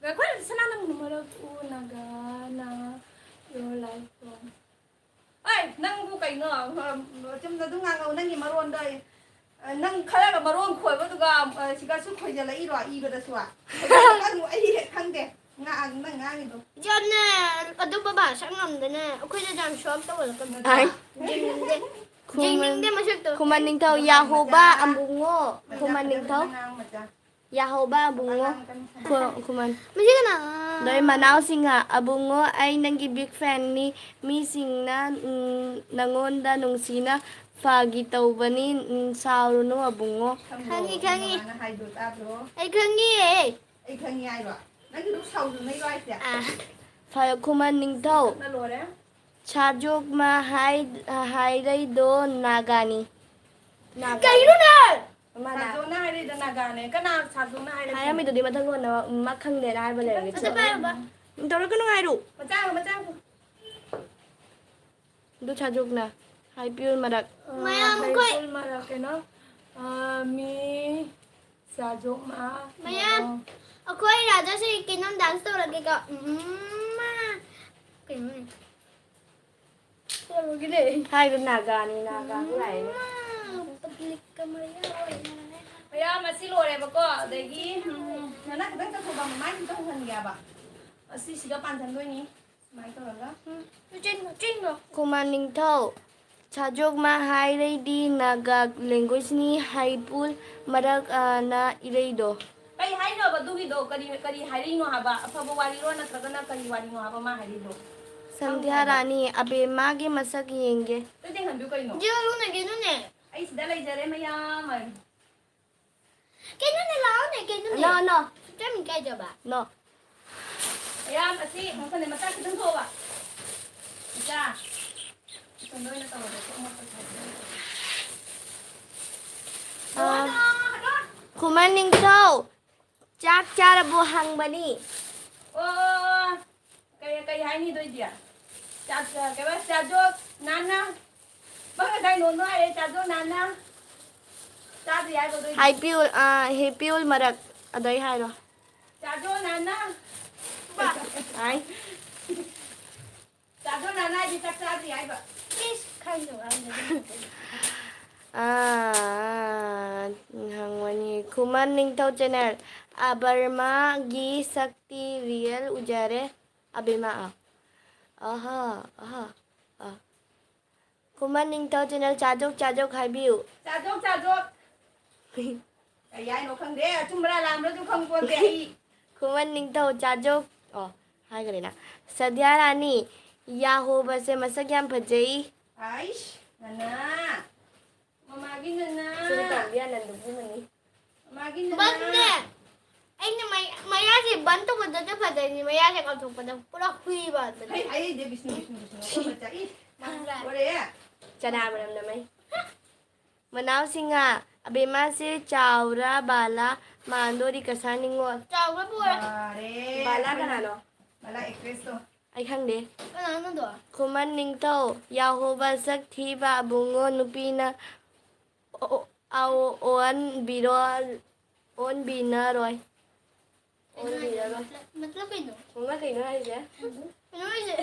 ꯉꯥꯏꯈꯣ, ꯁꯅꯥ ꯅꯪ ꯃꯔꯛ ꯎ ꯅꯥꯒꯥꯅ your life from꯫ ꯑꯩ ꯅꯪꯕꯨ ꯀꯩꯅꯣ? ꯆꯨꯝꯅ ꯑꯗꯨꯝ ꯉꯥꯡꯉꯧ ꯅꯪꯒꯤ ꯃꯔꯣꯟꯗꯣ ꯑꯩ꯫ ꯅꯪ ꯈꯔꯒ ꯃꯔꯣꯟ ꯈꯣꯏꯕꯗꯨꯒ ꯁꯤꯒꯁꯨ ꯈꯣꯏꯖꯜꯂꯛꯏꯔꯣ ꯏꯕꯗꯁꯨ? ꯑꯩ ꯍꯦꯛ ꯈꯪꯗꯦ꯫ ꯉꯥꯡ- ꯅꯪ ꯉꯥꯡꯉꯤꯗꯣ꯫ ꯌꯥꯝꯅ ꯑꯗꯨꯝꯕ ꯚꯥꯁꯥ ꯉꯝꯗꯅ ꯑꯩꯈꯣꯏꯗ ꯌꯥꯝ ꯁꯣꯛ ꯇꯧꯍꯜꯂꯛꯀꯅꯨ꯫ ꯑꯥꯏ꯫ ꯌꯦꯡꯅꯤꯡꯗꯦ꯫ ꯈꯨꯃꯟ- ꯌꯦꯡꯅꯤꯡꯗꯦ ꯃꯁꯛꯇꯣ꯫ ꯈꯨꯃꯟ ꯅꯤꯡꯊꯧ ꯌꯥꯍꯣꯕ ꯑꯕꯨꯡꯉꯣ꯫ ꯈꯨꯃꯟ ꯅꯤꯡꯊꯧ꯫ ꯑꯉꯥꯡ ꯃꯆꯥ꯫ ꯌꯥꯍꯣꯕ ꯑꯕꯨꯡꯉꯣ꯫ ꯈꯨ- ꯈꯨꯃꯟ꯫ ꯃꯁꯤ ꯀꯅꯥ? ꯅꯣꯏ ꯃꯅꯥꯎꯁꯤꯡ ꯑꯕꯨꯡꯉꯣ ꯑꯩ ꯅꯪꯒꯤ big fanꯅꯤ꯫ ꯃꯤꯁꯤꯡꯅ ꯎꯝ, ꯅꯪꯉꯣꯟꯗ ꯅꯨꯡꯁꯤꯅ ꯐꯥꯒꯤ ꯇꯧꯕꯅꯤ꯫ ꯎꯝ, ꯁꯥꯎꯔꯨꯅꯨ ꯑꯕꯨꯡꯉꯣ꯫ ꯈꯪꯉꯤ, ꯈꯪꯉꯤ꯫ ꯃꯃꯥꯅ ꯍꯥꯏꯗꯣ ꯇꯥꯗ꯭ꯔꯣ? ꯑꯩ ꯈꯪꯉꯤ꯫ ꯑꯩ ꯈꯪꯉꯤ ꯍꯥꯏꯔꯣ? ꯅꯪꯒꯤ ꯑꯗꯨꯝ ꯁꯥꯎꯗꯅ ꯂꯩꯔꯣ ꯍꯥꯏꯁꯦ? ꯑꯥ꯫ ꯐ- ꯈꯨꯃꯟ ꯅꯤꯡꯊꯧ꯫ ꯅ ꯂꯣꯏꯔꯦ꯫ ꯁꯥꯖꯣꯛꯃ ꯍꯥꯏ- ꯍꯥꯏꯔꯩꯗꯣ ꯅꯥꯒꯥꯅꯤ꯫ ꯀꯩꯅꯣꯅꯦ? ꯑꯃꯅ ꯁꯥꯖꯣꯅ ꯍꯥꯏꯔꯤꯗ ꯅꯥꯒꯥꯅꯦ꯫ ꯀꯅꯥ ꯁꯥꯖꯣꯅ ꯍꯥꯏꯔꯤꯅꯣ? ꯍꯥꯏꯔꯝꯃꯤꯗꯨꯗꯤ ꯃꯊꯪ ꯂꯣꯟꯅ ꯃꯥ ꯈꯪꯗꯦꯅ ꯍꯥꯏꯕ ꯂꯩꯔꯝꯃꯤ꯫ ꯇꯧꯔꯛꯀꯅꯨ ꯍꯥꯏꯔꯨ꯫ ꯃꯆꯥ ꯑꯃ, ꯃꯆꯥ ꯑꯃ꯫ ꯑꯗꯨ ꯁꯥꯖꯣꯛꯅ ꯍꯥꯏ ꯄꯤꯌꯨ ꯃꯔꯛ꯫ ꯃꯌꯥꯝ ꯑꯩꯈꯣꯏ ꯍꯩꯀꯨꯜ ꯃꯔꯛ ꯀꯩꯅꯣ? ꯑ, ꯃꯤ ꯁꯥꯖꯣꯛ ꯃꯥ ꯃꯌꯥꯝ ꯃꯔꯛ꯫ ꯑꯩꯈꯣꯏ ꯔꯥꯖꯥꯁꯦ ꯀꯩꯅꯣꯝ dance ꯇꯧꯔꯒꯦꯀꯣ꯫ ꯎꯝ, ꯃꯥ꯫ ꯀꯩꯅꯣꯅꯦ? ꯇꯧꯔꯒꯦꯅꯦ꯫ ꯍꯥꯏꯕ ꯅꯥꯒꯥꯅꯤ, ꯅꯥꯒꯥ ꯎꯝ, ꯂꯥꯛꯑꯦꯅꯦ꯫ ꯃꯥ꯫ Publicꯀ ꯃꯌꯥ ꯑꯣꯏꯅꯔꯦ꯫ ꯃꯌꯥꯝ ꯑꯁꯤ ꯂꯣꯏꯔꯦꯕꯀꯣ꯫ ꯑꯗꯒꯤ, ꯎꯝ, ꯅꯅꯥ ꯈꯤꯇꯪ ꯆꯠꯊꯣꯛꯄ, ꯃꯃꯥꯏ ꯈꯤꯇꯪ ꯎꯍꯟꯒꯦꯕ꯫ ꯑꯁꯤꯁꯤꯒ ꯄꯥꯟꯁꯤꯟꯗꯣꯏꯅꯤ꯫ ꯁꯨꯃꯥꯏꯅ ꯇꯧꯔꯒ꯫ ꯎꯝ, ꯆꯤꯟ, ꯆꯤꯟꯗꯣ꯫ ꯈꯨꯃꯟ ꯅꯤꯡꯊꯧ꯫ ꯁꯥꯖꯣꯛꯃ ꯍꯥꯏꯔꯩꯗꯤ ꯅꯥꯒꯥ languageꯅꯤ, ꯍꯩꯄꯨꯜ ꯃꯔꯛ ꯑꯅ ꯏꯔꯩꯗꯣ꯫ ꯀꯩ ꯍꯥꯏꯅꯣꯕ ꯑꯗꯨꯒꯤꯗꯣ? ꯀꯔꯤ, ꯀꯔꯤ ꯍꯥꯏꯔꯛꯏꯅꯣ ꯍꯥꯏꯕ? ꯑꯐꯕ ꯋꯥꯔꯤꯔꯣ ꯅꯠꯇ꯭ꯔꯒꯅ ꯀꯔꯤ ꯋꯥꯔꯤꯅꯣ ꯍꯥꯏꯕ ꯃꯥ ꯍꯥꯏꯔꯤꯗꯣ? ꯁꯟꯙ꯭ꯌꯥ ꯈꯪꯗꯦ ꯍꯥꯏꯕ꯫ ꯔꯥꯅꯤ, ꯑꯕꯦꯝꯃꯥꯒꯤ ꯃꯁꯛ ꯌꯦꯡꯒꯦ꯫ ꯑꯗꯨꯗꯤ ꯍꯟꯕꯤꯌꯨ ꯀꯩꯅꯣ? ꯌꯦꯡꯉꯨꯅꯦ, ꯌꯦꯡꯉꯨꯅꯦ꯫ ꯑꯩ ꯁꯤꯗ ꯂꯩꯖꯔꯦ ꯃꯌꯥꯝ꯫ ꯀꯩꯅꯣꯅꯦ, ꯂꯥꯛꯑꯣꯅꯦ, ꯀꯩꯅꯣꯅꯦ? No, no꯫ ꯁꯨꯛꯆꯥ ꯃꯤ ꯀꯥꯏꯖꯕ꯫ No꯫ ꯃꯌꯥꯝ ꯑꯁꯤ ꯉꯥꯛꯇꯅꯦ, ꯃꯆꯥ ꯈꯤꯇꯪ ꯊꯣꯛꯑꯣꯕ꯫ ꯃꯆꯥ꯫ ꯁꯣꯝꯗ ꯑꯣꯏꯅ ꯇꯧꯔꯒꯦ, ꯑꯃꯣꯠꯄ ꯁ꯭ꯋꯥꯏꯗ꯫ ꯑꯥ, ꯍꯜꯂꯣ, ꯍꯜꯂꯣ꯫ ꯈꯨꯃꯟ ꯅꯤꯡꯊꯧ, ꯆꯥꯛ ꯆꯥꯔꯕꯣ ꯍꯪꯕꯅꯤ꯫ ꯑꯣ, ꯑꯣ, ꯑꯣ꯫ ꯀꯩ, ꯀꯩ ꯍꯥꯏꯅꯤ ꯑꯗꯨꯏꯗꯤ? ꯆꯥ-, ꯆꯥ-, ꯀꯩꯕ? ꯆꯥꯖꯣꯛ ꯅꯥꯟꯅ꯫ ꯃꯥ ꯉꯁꯥꯏ ꯅꯣꯟ ꯅꯣꯟ ꯍꯥꯏꯔꯦ, ꯆꯥꯖꯣꯛ ꯅꯥꯟꯅ꯫ ꯆꯥꯗ꯭ꯔꯤ ꯍꯥꯏꯕ ꯑꯗꯨꯏꯗꯤ? ꯍꯥꯏ ꯄꯤꯌꯨꯜ, ꯑꯥ, ꯍꯦ ꯄꯤꯌꯨꯜ ꯃꯔꯛ ꯑꯗꯩ ꯍꯥꯏꯔꯣ꯫ ꯆꯥꯖꯣꯛ ꯅꯥꯟꯅ꯫ ꯍꯥꯏ꯫ ꯆꯥꯖꯣꯛ ꯅꯥꯟꯅ ꯍꯥꯏꯗꯤ ꯆꯥꯛ ꯆꯥꯗ꯭ꯔꯤ ꯍꯥꯏꯕ꯫ ꯏꯁ, ꯈꯪꯗꯕ ꯋꯥꯅꯦ꯫ ꯑꯥ, ꯍꯪꯕꯅꯤ꯫ ꯈꯨꯃꯟ ꯅꯤꯡꯊꯧ channel꯫ ꯑꯕꯔꯃꯥꯒꯤ ꯁꯛꯇꯤ real ꯎꯖꯔꯦ꯫ ꯑꯕꯦꯃꯥ, ꯑꯥ꯫ ꯑꯍꯥ, ꯑꯍꯥ, ꯑꯥ꯫ ꯈꯨꯃꯟ ꯅꯤꯡꯊꯧ channel ꯆꯥꯖꯣꯛ ꯆꯥꯖꯣꯛ ꯍꯥꯏꯕꯤꯌꯨ꯫ ꯆꯥꯖꯣꯛ ꯆꯥꯖꯣꯛ꯫ ꯀꯩ ꯍꯥꯏꯅꯣ ꯈꯪꯗꯦ꯫ ꯑꯆꯨꯝꯕꯔꯥ ꯂꯥꯟꯕ꯭ꯔꯥꯁꯨ ꯈꯪꯄꯣꯟꯇꯦ ꯑꯩ꯫ ꯈꯨꯃꯟ ꯅꯤꯡꯊꯧ ꯆꯥꯖꯣꯛ꯫ ꯑꯣ, ꯍꯥꯏꯈ꯭ꯔꯦꯅ꯫ ꯁꯟꯙ꯭ꯌꯥ ꯔꯥꯅꯤ, ꯌꯥꯍꯣꯕꯁꯦ ꯃꯁꯛ ꯌꯥꯝ ꯐꯖꯩ꯫ ꯑꯥꯏꯁ, ꯅꯅꯥ꯫ ꯃꯃꯥꯒꯤ ꯅꯅꯥ꯫ ꯁꯨꯝ ꯇꯧꯕꯤ ꯑꯅꯟꯗꯨꯒꯤ ꯃꯅꯤ꯫ ꯃꯃꯥꯒꯤ ꯅꯅꯥ꯫ ꯕꯟꯅꯦ꯫ ꯑꯩꯅ ꯃꯩ-, ꯃꯌꯥꯁꯦ ꯕꯟ ꯇꯧꯕꯗꯁꯨ ꯐꯖꯩꯅꯤ, ꯃꯌꯥꯁꯦ ꯀꯥꯎꯊꯣꯛꯄꯗ ꯄꯨꯔꯥ ꯍꯨꯏ ꯃꯥꯟꯕꯅꯦ꯫ ꯍꯩ, ꯍꯩ, ꯗꯦ ꯕꯤꯁꯅꯨ, ꯕꯤꯁꯅꯨ, ꯕꯤꯁꯅꯨ, ꯑꯩꯈꯣꯏ ꯃꯆꯥ꯫ ꯏ, ꯃꯥ ꯂꯣꯏꯔꯦ꯫ ꯆꯅꯥ ꯃꯅꯝ ꯅꯝꯃꯦ꯫ ꯃꯅꯥꯎ ꯁꯤꯡꯍ, ꯑꯕꯦꯝꯃꯁꯦ ꯆꯥꯎꯔ ꯕꯥꯂꯥ ꯃꯥꯟꯗꯣꯔꯤ ꯀꯁꯥ ꯅꯤꯉꯣꯜ꯫ ꯆꯥꯎꯕ ꯄꯨꯔꯦ꯫ ꯌꯥꯔꯦ꯫ ꯕꯥꯂꯥ ꯀꯅꯥꯅꯣ? ꯕꯥꯂꯥ ꯑꯦꯛꯇ꯭ꯔꯦꯁꯇꯣ꯫ ꯑꯩ ꯈꯪꯗꯦ꯫ ꯀꯅꯥꯅꯣꯗꯣ? ꯈꯨꯃꯟ ꯅꯤꯡꯊꯧ꯫ ꯌꯥꯍꯣꯕ ꯁꯛ ꯊꯤꯕ ꯑꯕꯨꯡꯉꯣ ꯅꯨꯄꯤꯅ ꯑꯣ- ꯑꯣ- ꯑꯣꯟꯕꯤꯔꯣ ꯑꯣꯟꯕꯤꯅꯔꯣꯏ꯫ ꯑꯣꯟꯕꯤꯔꯔꯣꯏ꯫ ꯃꯇꯂꯕ ꯀꯩꯅꯣ? ꯈꯨꯃꯟ ꯀꯩꯅꯣ ꯍꯥꯏꯁꯦ? ꯀꯩꯅꯣ ꯍꯥꯏꯁꯦ?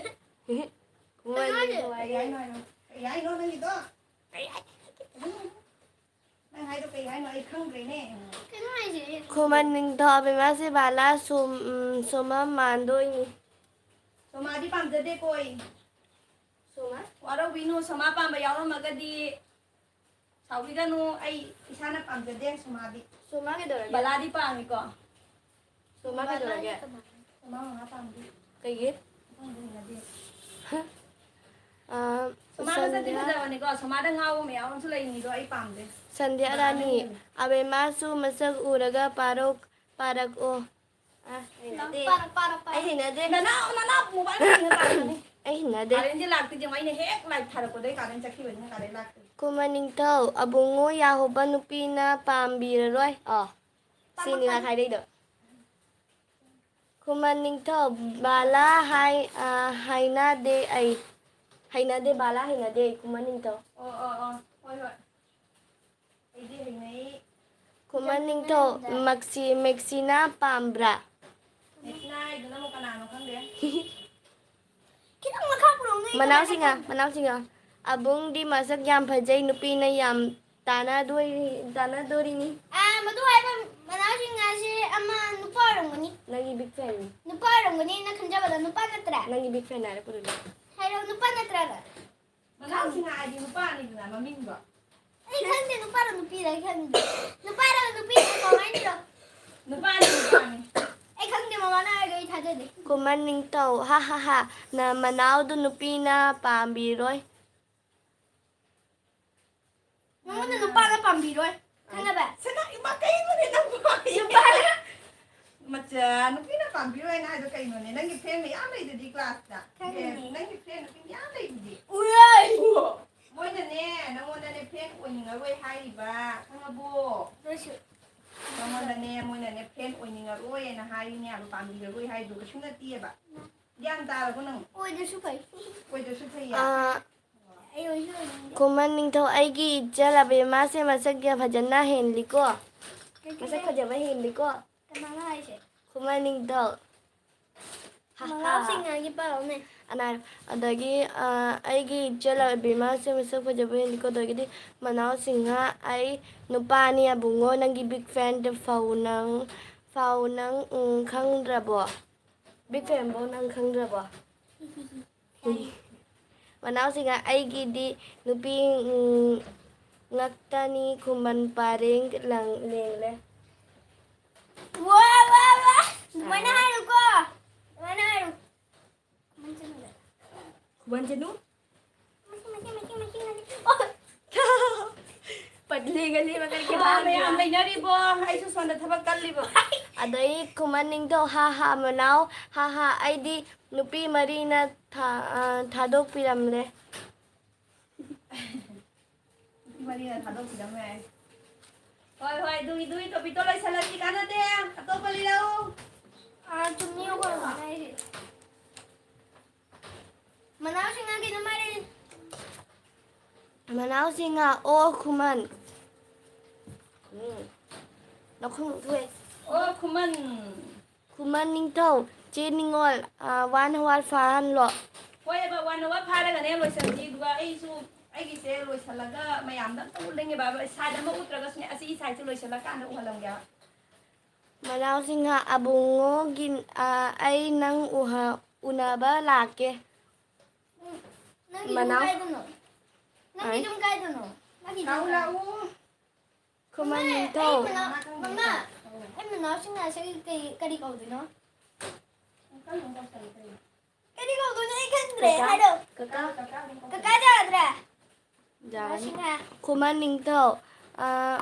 ꯈꯨꯃꯟ ꯅꯤꯡꯊꯧ ꯀꯩ ꯍꯥꯏꯔꯦ꯫ ꯍꯥꯏꯅꯣ ꯍꯥꯏꯔꯣ꯫ ꯀꯩ ꯍꯥꯏꯅꯣ ꯅꯪꯒꯤꯗꯣ? ꯅꯪ ꯍꯥꯏꯗꯣ ꯀꯩ ꯍꯥꯏꯅꯣ ꯑꯩ ꯈꯪꯗ꯭ꯔꯦꯅꯦ꯫ ꯀꯩꯅꯣ ꯍꯥꯏꯁꯦ? ꯈꯨꯃꯟ ꯅꯤꯡꯊꯧ ꯑꯕꯦꯝꯃꯁꯦ ꯕꯥꯂꯥ ꯁꯣꯝ- ꯎꯝ, ꯁꯣꯃꯥ ꯃꯥꯟꯗꯣꯏꯅꯤ꯫ ꯁꯣꯃꯥꯗꯤ ꯄꯥꯝꯖꯗꯦꯀꯣ ꯑꯩ꯫ ꯁꯣꯃꯥ? ꯋꯥꯔꯧꯕꯤꯅꯨ, ꯁꯣꯃꯥ ꯄꯥꯝꯕ ꯌꯥꯎꯔꯝꯃꯒꯗꯤ ꯁꯥꯎꯕꯤꯒꯅꯨ, ꯑꯩ ꯏꯁꯥꯅ ꯄꯥꯝꯖꯗꯦ ꯁꯣꯃꯥꯗꯤ꯫ ꯁꯣꯃꯥ ꯀꯩꯗꯧꯔꯒꯦ? ꯕꯂꯥꯗꯤ ꯄꯥꯝꯃꯤꯀꯣ꯫ ꯁꯣꯃꯥ ꯀꯩꯗꯧꯔꯒꯦ? ꯁꯣꯃꯥ ꯃꯃꯥ ꯄꯥꯝꯗꯦ꯫ ꯀꯩꯒꯤ? ꯈꯪꯗꯦ, ꯍꯩꯅꯗꯦ꯫ ꯑꯥ, ꯁꯣꯃꯥ ꯃꯁꯛꯇꯤ ꯁꯟꯙ꯭ꯌꯥ- ꯐꯖꯕꯅꯤꯀꯣ, ꯁꯣꯃꯥꯗ ꯉꯥꯎꯕ ꯃꯌꯥꯝ ꯑꯃꯁꯨ ꯂꯩꯔꯤꯅꯤꯗꯣ ꯑꯩ ꯄꯥꯝꯗꯦ꯫ ꯁꯟꯙ꯭ꯌꯥ ꯔꯥꯅꯤ, ꯑꯕꯦꯝꯃꯁꯨ ꯃꯁꯛ ꯎꯔꯒ ꯄꯥꯔꯣ ꯄꯥꯔꯛꯑꯣ꯫ ꯑꯥ, ꯍꯩꯅꯗꯦ꯫ Park park park. ꯑꯩ ꯍꯩꯅꯗꯦ꯫ ꯅꯅꯥꯎ ꯅꯅꯥꯎ ꯃꯣꯕꯥꯏꯜ ꯌꯦꯡꯉ ꯇꯥꯔꯛꯀꯅꯤ꯫ ꯑꯩ ꯍꯩꯅꯗꯦ꯫ ꯀꯥꯔꯦꯟꯁꯦ ꯂꯥꯛꯇꯦ ꯌꯦꯡꯉꯣ, ꯑꯩꯅ ꯍꯦꯛ ꯂꯥꯏꯛ ꯊꯥꯔꯛꯄꯗꯩ ꯀꯥꯔꯦꯟ ꯆꯠꯈꯤꯕꯅꯤꯅ ꯀꯥꯔꯦꯟ ꯂꯥꯛꯇꯦ꯫ ꯈꯨꯃꯟ ꯅꯤꯡꯊꯧ, ꯑꯕꯨꯡꯉꯣ ꯌꯥꯍꯣꯕ ꯅꯨꯄꯤꯅ ꯄꯥꯝꯕꯤꯔꯔꯣꯏ꯫ ꯑꯣ, ꯁꯤꯅꯤ ꯃꯥ ꯈꯥꯏꯗꯩꯗꯣ꯫ ꯈꯨꯃꯟ ꯅꯤꯡꯊꯧ, ꯕꯥꯂꯥ ꯍꯥꯏ ꯑ, ꯍꯥꯏꯅꯗꯦ ꯑꯩ꯫ ꯍꯩꯅꯗꯦ, ꯕꯥꯂꯥ ꯍꯩꯅꯗꯦ ꯑꯩ, ꯈꯨꯃꯟ ꯅꯤꯡꯊꯧ꯫ ꯑꯣ ꯑꯣ ꯑꯣ, ꯍꯣꯏ ꯍꯣꯏ꯫ ꯑꯩꯗꯤ ꯍꯩꯅꯩ꯫ ꯈꯨꯃꯟ ꯅꯤꯡꯊꯧ, ꯃꯛꯁꯤ ꯃꯦꯛꯁꯤꯅ ꯄꯥꯝꯕ꯭ꯔꯥ? ꯃꯦꯛꯁꯤꯅ ꯍꯥꯏꯗꯨꯅ ꯑꯃꯨꯛ ꯀꯅꯥꯅꯣ ꯈꯪꯗꯦ꯫ ꯈꯤꯇꯪ ꯃꯈꯥ ꯄꯨꯔꯛꯎꯅꯦ꯫ ꯃꯅꯥꯎꯁꯤꯡ ꯉꯥ, ꯃꯅꯥꯎꯁꯤꯡ ꯉꯥ꯫ ꯑꯕꯨꯡꯗꯤ ꯃꯁꯛ ꯌꯥꯝ ꯐꯖꯩ, ꯅꯨꯄꯤꯅ ꯌꯥꯝ ꯇꯥꯟꯅꯗꯣꯏ ꯇꯥꯟꯅꯗꯣꯔꯤꯅꯤ꯫ ꯑꯥ, ꯃꯗꯨ ꯍꯥꯏꯕ ꯃꯅꯥꯎꯁꯤꯡ ꯉꯥꯁꯦ ꯑꯃ ꯅꯨꯄꯥ ꯑꯣꯏꯔꯝꯒꯅꯤ꯫ ꯅꯪꯒꯤ ꯕꯤꯛ ꯐꯦꯟꯅꯤ꯫ ꯅꯨꯄꯥ ꯑꯣꯏꯔꯝꯒꯅꯤ ꯅꯪ ꯈꯟꯖꯕꯗ ꯅꯨꯄꯥ ꯅꯠꯇ꯭ꯔꯥ? ꯅꯪꯒꯤ ꯕꯤꯛ ꯐꯦꯟ ꯍꯥꯏꯔꯛꯄꯗꯨꯗꯤ꯫ ꯍꯥꯏꯔꯣ, ꯅꯨꯄꯥ ꯅꯠꯇ꯭ꯔꯥ? ꯃꯅꯥꯎꯁꯤꯡ ꯍꯥꯏꯗꯤ ꯅꯨꯄꯥꯅꯤꯗꯅ ꯃꯃꯤꯡꯗꯣ꯫ ꯑꯩ ꯈꯪꯗꯦ, ꯅꯨꯄꯥꯔ ꯅꯨꯄꯤꯔ ꯑꯩ ꯈꯪꯗꯦ꯫ ꯅꯨꯄꯥꯔ ꯅꯨꯄꯤꯔ ꯀꯃꯥꯏꯅ ꯇꯧ? ꯅꯨꯄꯥꯅꯤ ꯅꯨꯄꯥꯅꯤ꯫ ꯑꯩ ꯈꯪꯗꯦ, ꯃꯃꯥꯅ ꯍꯥꯏꯔꯒ ꯑꯩ ꯊꯥꯖꯗꯦ꯫ ꯈꯨꯃꯟ ꯅꯤꯡꯊꯧ, ꯍꯥ ꯍꯥ ꯍꯥ, ꯅ ꯃꯅꯥꯎꯗꯨ ꯅꯨꯄꯤꯅ ꯄꯥꯝꯕꯤꯔꯣꯏ꯫ ꯅꯉꯣꯟꯗ ꯅꯨꯄꯥꯅ ꯄꯥꯝꯕꯤꯔꯣꯏ꯫ ꯈꯪꯉꯕ? ꯁꯅꯥ ꯏꯃꯥ ꯀꯩꯅꯣꯅꯦ ꯅꯪꯕꯨ? ꯅꯨꯄꯥꯅ ꯃꯆꯥ ꯅꯨꯄꯤꯅ ꯄꯥꯝꯕꯤꯔꯣꯏꯅ ꯍꯥꯏꯗꯣ ꯀꯩꯅꯣꯅꯦ? ꯅꯪꯒꯤ ꯐ꯭ꯔꯦꯟ ꯃꯌꯥꯝ ꯂꯩꯗꯨꯗꯤ ꯀ꯭ꯂꯥꯁꯇ꯫ ꯈꯪꯉꯤꯅꯦ꯫ ꯑꯦ, ꯅꯪꯒꯤ ꯐ꯭ꯔꯦꯟ ꯅꯨꯄꯤ ꯃꯌꯥꯝ ꯂꯩꯗꯨꯗꯤ꯫ ꯎꯔꯣꯏ꯫ ꯃꯣꯏꯅꯅꯦ, ꯅꯪꯉꯣꯟꯗꯅꯦ friend ꯑꯣꯏꯅꯤꯡꯉꯔꯣꯏ ꯍꯥꯏꯔꯤꯕ, ꯈꯪꯉꯕꯣ? ꯑꯗꯨꯁꯨ ꯅꯪꯉꯣꯟꯗꯅꯦ, ꯃꯣꯏꯅꯅꯦ friend ꯑꯣꯏꯅꯤꯡꯉꯔꯣꯏꯅ ꯍꯥꯏꯔꯤꯅꯦ, ꯄꯥꯝꯕꯤꯔꯔꯣꯏ ꯍꯥꯏꯗꯣ ꯀꯩꯁꯨ ꯅꯠꯇꯦꯕ꯫ ꯒ꯭ꯌꯥꯟ ꯇꯥꯔꯕꯣ ꯅꯪ? ꯑꯣꯏꯗ꯭ꯔꯁꯨ ꯐꯩ꯫ ꯑꯣꯏꯗ꯭ꯔꯁꯨ ꯐꯩꯌꯦ꯫ ꯑꯥ, ꯑꯩ ꯑꯣꯏꯁꯨ ꯑꯣꯏꯅꯤꯡꯗꯦ꯫ ꯈꯨꯃꯟ ꯅꯤꯡꯊꯧ, ꯑꯩꯒꯤ ꯏꯆꯜ ꯑꯕꯦꯝꯃꯥꯁꯦ ꯃꯁꯛ ꯌꯥꯝ ꯐꯖꯅ ꯍꯦꯟꯂꯤꯀꯣ꯫ ꯀꯩ ꯃꯁꯛ ꯐꯖꯕ ꯍꯦꯟꯂꯤꯀꯣ꯫ ꯀꯅꯥꯅꯣ ꯍꯥꯏꯁꯦ? ꯈꯨꯃꯟ ꯅꯤꯡꯊꯧ꯫ ꯃꯉꯥꯎ ꯁꯤꯡꯉꯥꯒꯤ ꯄꯥꯎꯅꯦ꯫ ꯑꯅꯥ-, ꯑꯗꯒꯤ, ꯑ, ꯑꯩꯒꯤ ꯏꯆꯜ ꯑꯕꯦꯝꯃꯥꯁꯦ ꯃꯁꯛ ꯐꯖꯕ ꯍꯦꯟꯂꯤꯀꯣ꯫ ꯑꯗꯒꯤꯗꯤ ꯃꯅꯥꯎ ꯁꯤꯡꯍ, ꯑꯩ ꯅꯨꯄꯥꯅꯤ ꯑꯕꯨꯡꯉꯣ, ꯅꯪꯒꯤ big fan ꯐꯥꯎ ꯅꯪ, ꯐꯥꯎ ꯅꯪ, ꯎꯝ, ꯈꯪꯗ꯭ꯔꯕꯣ? Big fan ꯐꯥꯎ ꯅꯪ ꯈꯪꯗ꯭ꯔꯕꯣ? ꯃꯅꯥꯎꯁꯤꯡꯅ ꯑꯩꯒꯤꯗꯤ ꯅꯨꯄꯤ, ꯎꯝ, ꯉꯥꯛꯇꯅꯤ ꯈꯨꯃꯟ ꯄꯔꯦꯡ ꯂꯪ-, ꯂꯦꯡꯂꯦ꯫ ꯋꯥ, ꯋꯥ, ꯋꯥ! ꯑꯗꯨꯃꯥꯏꯅ ꯍꯥꯏꯔꯨꯀꯣ꯫ ꯑꯗꯨꯃꯥꯏꯅ ꯍꯥꯏꯔꯨ꯫ ꯈꯨꯃꯟ ꯆꯅꯨ꯫ ꯃꯁꯤ, ꯃꯁꯤ, ꯃꯁꯤ, ꯃꯁꯤ, ꯃꯁꯤ꯫ ꯑꯣ! ꯄꯠꯂꯤ ꯒꯂꯤ ꯃꯀꯔ ꯀꯦ ꯋꯥ ꯕꯥꯍꯔ ꯃꯌꯥꯝ ꯒꯌꯥ꯫ ꯂꯩꯅꯔꯤꯕꯣ? ꯑꯩꯁꯨ ꯁꯣꯝꯗ ꯊꯕꯛ ꯀꯜꯂꯤꯕꯣ꯫ ꯑꯗꯩ ꯈꯨꯃꯟ ꯅꯤꯡꯊꯧ, ꯍꯥ ꯍꯥ ꯃꯅꯥꯎ, ꯍꯥ ꯍꯥ, ꯑꯩꯗꯤ ꯅꯨꯄꯤ ꯃꯔꯤꯅ ꯊꯥ-, ꯑ, ꯊꯥꯗꯣꯛꯄꯤꯔꯝꯂꯦ꯫ ꯅꯨꯄꯤ ꯃꯔꯤꯅ ꯊꯥꯗꯣꯛꯄꯤꯔꯝꯃꯦ꯫ ꯍꯣꯏ, ꯍꯣꯏ, ꯑꯗꯨꯒꯤ, ꯑꯗꯨꯒꯤ topic ꯇꯣ ꯂꯣꯏꯁꯜꯂꯁꯤ, ꯀꯥꯟꯅꯗꯦ꯫ ꯑꯇꯣꯞꯄ ꯂꯤꯔꯛꯎ꯫ ꯑꯥ, ꯆꯨꯝꯃꯤ, ꯑꯩꯈꯣꯏ ꯍꯣꯠꯅꯔꯤꯁꯦ꯫ ꯃꯅꯥꯎꯁꯤꯡꯅ ꯀꯩꯅꯣ ꯃꯥꯏꯔꯦꯟ꯫ ꯃꯅꯥꯎꯁꯤꯡꯅ ꯑꯣ ꯈꯨꯃꯟ꯫ ꯎꯝ꯫ ꯂꯧꯈꯣꯡ ꯊꯣꯛꯑꯦ꯫ ꯑꯣ ꯈꯨꯃꯟ꯫ ꯈꯨꯃꯟ ꯅꯤꯡꯊꯧ, ꯆꯦ ꯅꯤꯉꯣꯜ, ꯑ, one hour ꯐꯥꯍꯜꯂꯣ꯫ ꯍꯣꯏ, ꯑꯕ, one hour ꯐꯥꯔꯒꯅꯦ ꯂꯣꯏꯁꯟꯁꯤ, ꯑꯗꯨꯒ ꯑꯩꯁꯨ ꯑꯩꯒꯤꯁꯦ ꯂꯣꯏꯁꯜꯂꯒ ꯃꯌꯥꯝꯗ ꯑꯝꯇ ꯎꯠꯂꯦꯡꯒꯦ, ꯕꯕꯥ, side ꯑꯃ ꯎꯠꯇ꯭ꯔꯒꯁꯨꯅꯦ, ꯑꯁꯤ side ꯁꯦ ꯂꯣꯏꯁꯜꯂꯀꯥꯟꯗ ꯎꯍꯜꯂꯝꯒꯦꯕ꯫ ꯃꯅꯥꯎꯁꯤꯡꯍ, ꯑꯕꯨꯡꯉꯣꯒꯤ, ꯑ, ꯑꯩ ꯅꯪ ꯎꯍ-, ꯎꯅꯕ ꯂꯥꯛꯀꯦ꯫ ꯎꯝ, ꯅꯪꯒꯤ ꯌꯨꯝ ꯃꯅꯥꯎ꯫ ꯀꯥꯏꯗꯅꯣ? ꯅꯪꯒꯤ ꯑꯩ ꯌꯨꯝ ꯀꯥꯏꯗꯅꯣ? ꯅꯪꯒꯤ ꯌꯨꯝ ꯂꯥꯛꯎ, ꯀꯥꯏꯗꯅꯣ? ꯂꯥꯛꯎ꯫ ꯈꯨꯃꯟ ꯃꯃꯥ, ꯅꯤꯡꯊꯧ꯫ ꯑꯩ ꯃꯅꯥꯎ-, ꯃꯃꯥ, ꯑꯩ ꯃꯅꯥꯎꯁꯤꯡ ꯉꯁꯤ ꯀꯩ, ꯀꯔꯤ ꯀꯧꯗꯣꯏꯅꯣ? ꯀꯔꯤ ꯀꯧꯗꯣꯏꯅꯣ ꯑꯩ ꯈꯪꯗ꯭ꯔꯦ, ꯀꯀꯥ? ꯍꯥꯏꯔꯣ꯫ ꯀꯀꯥ? ꯀꯀꯥ ꯌꯥꯗ꯭ꯔꯦ? ꯌꯥꯔꯅꯤ꯫ ꯃꯅꯥꯎꯁꯤꯡ ꯍꯥꯏ꯫ ꯈꯨꯃꯟ ꯅꯤꯡꯊꯧ, ꯑ,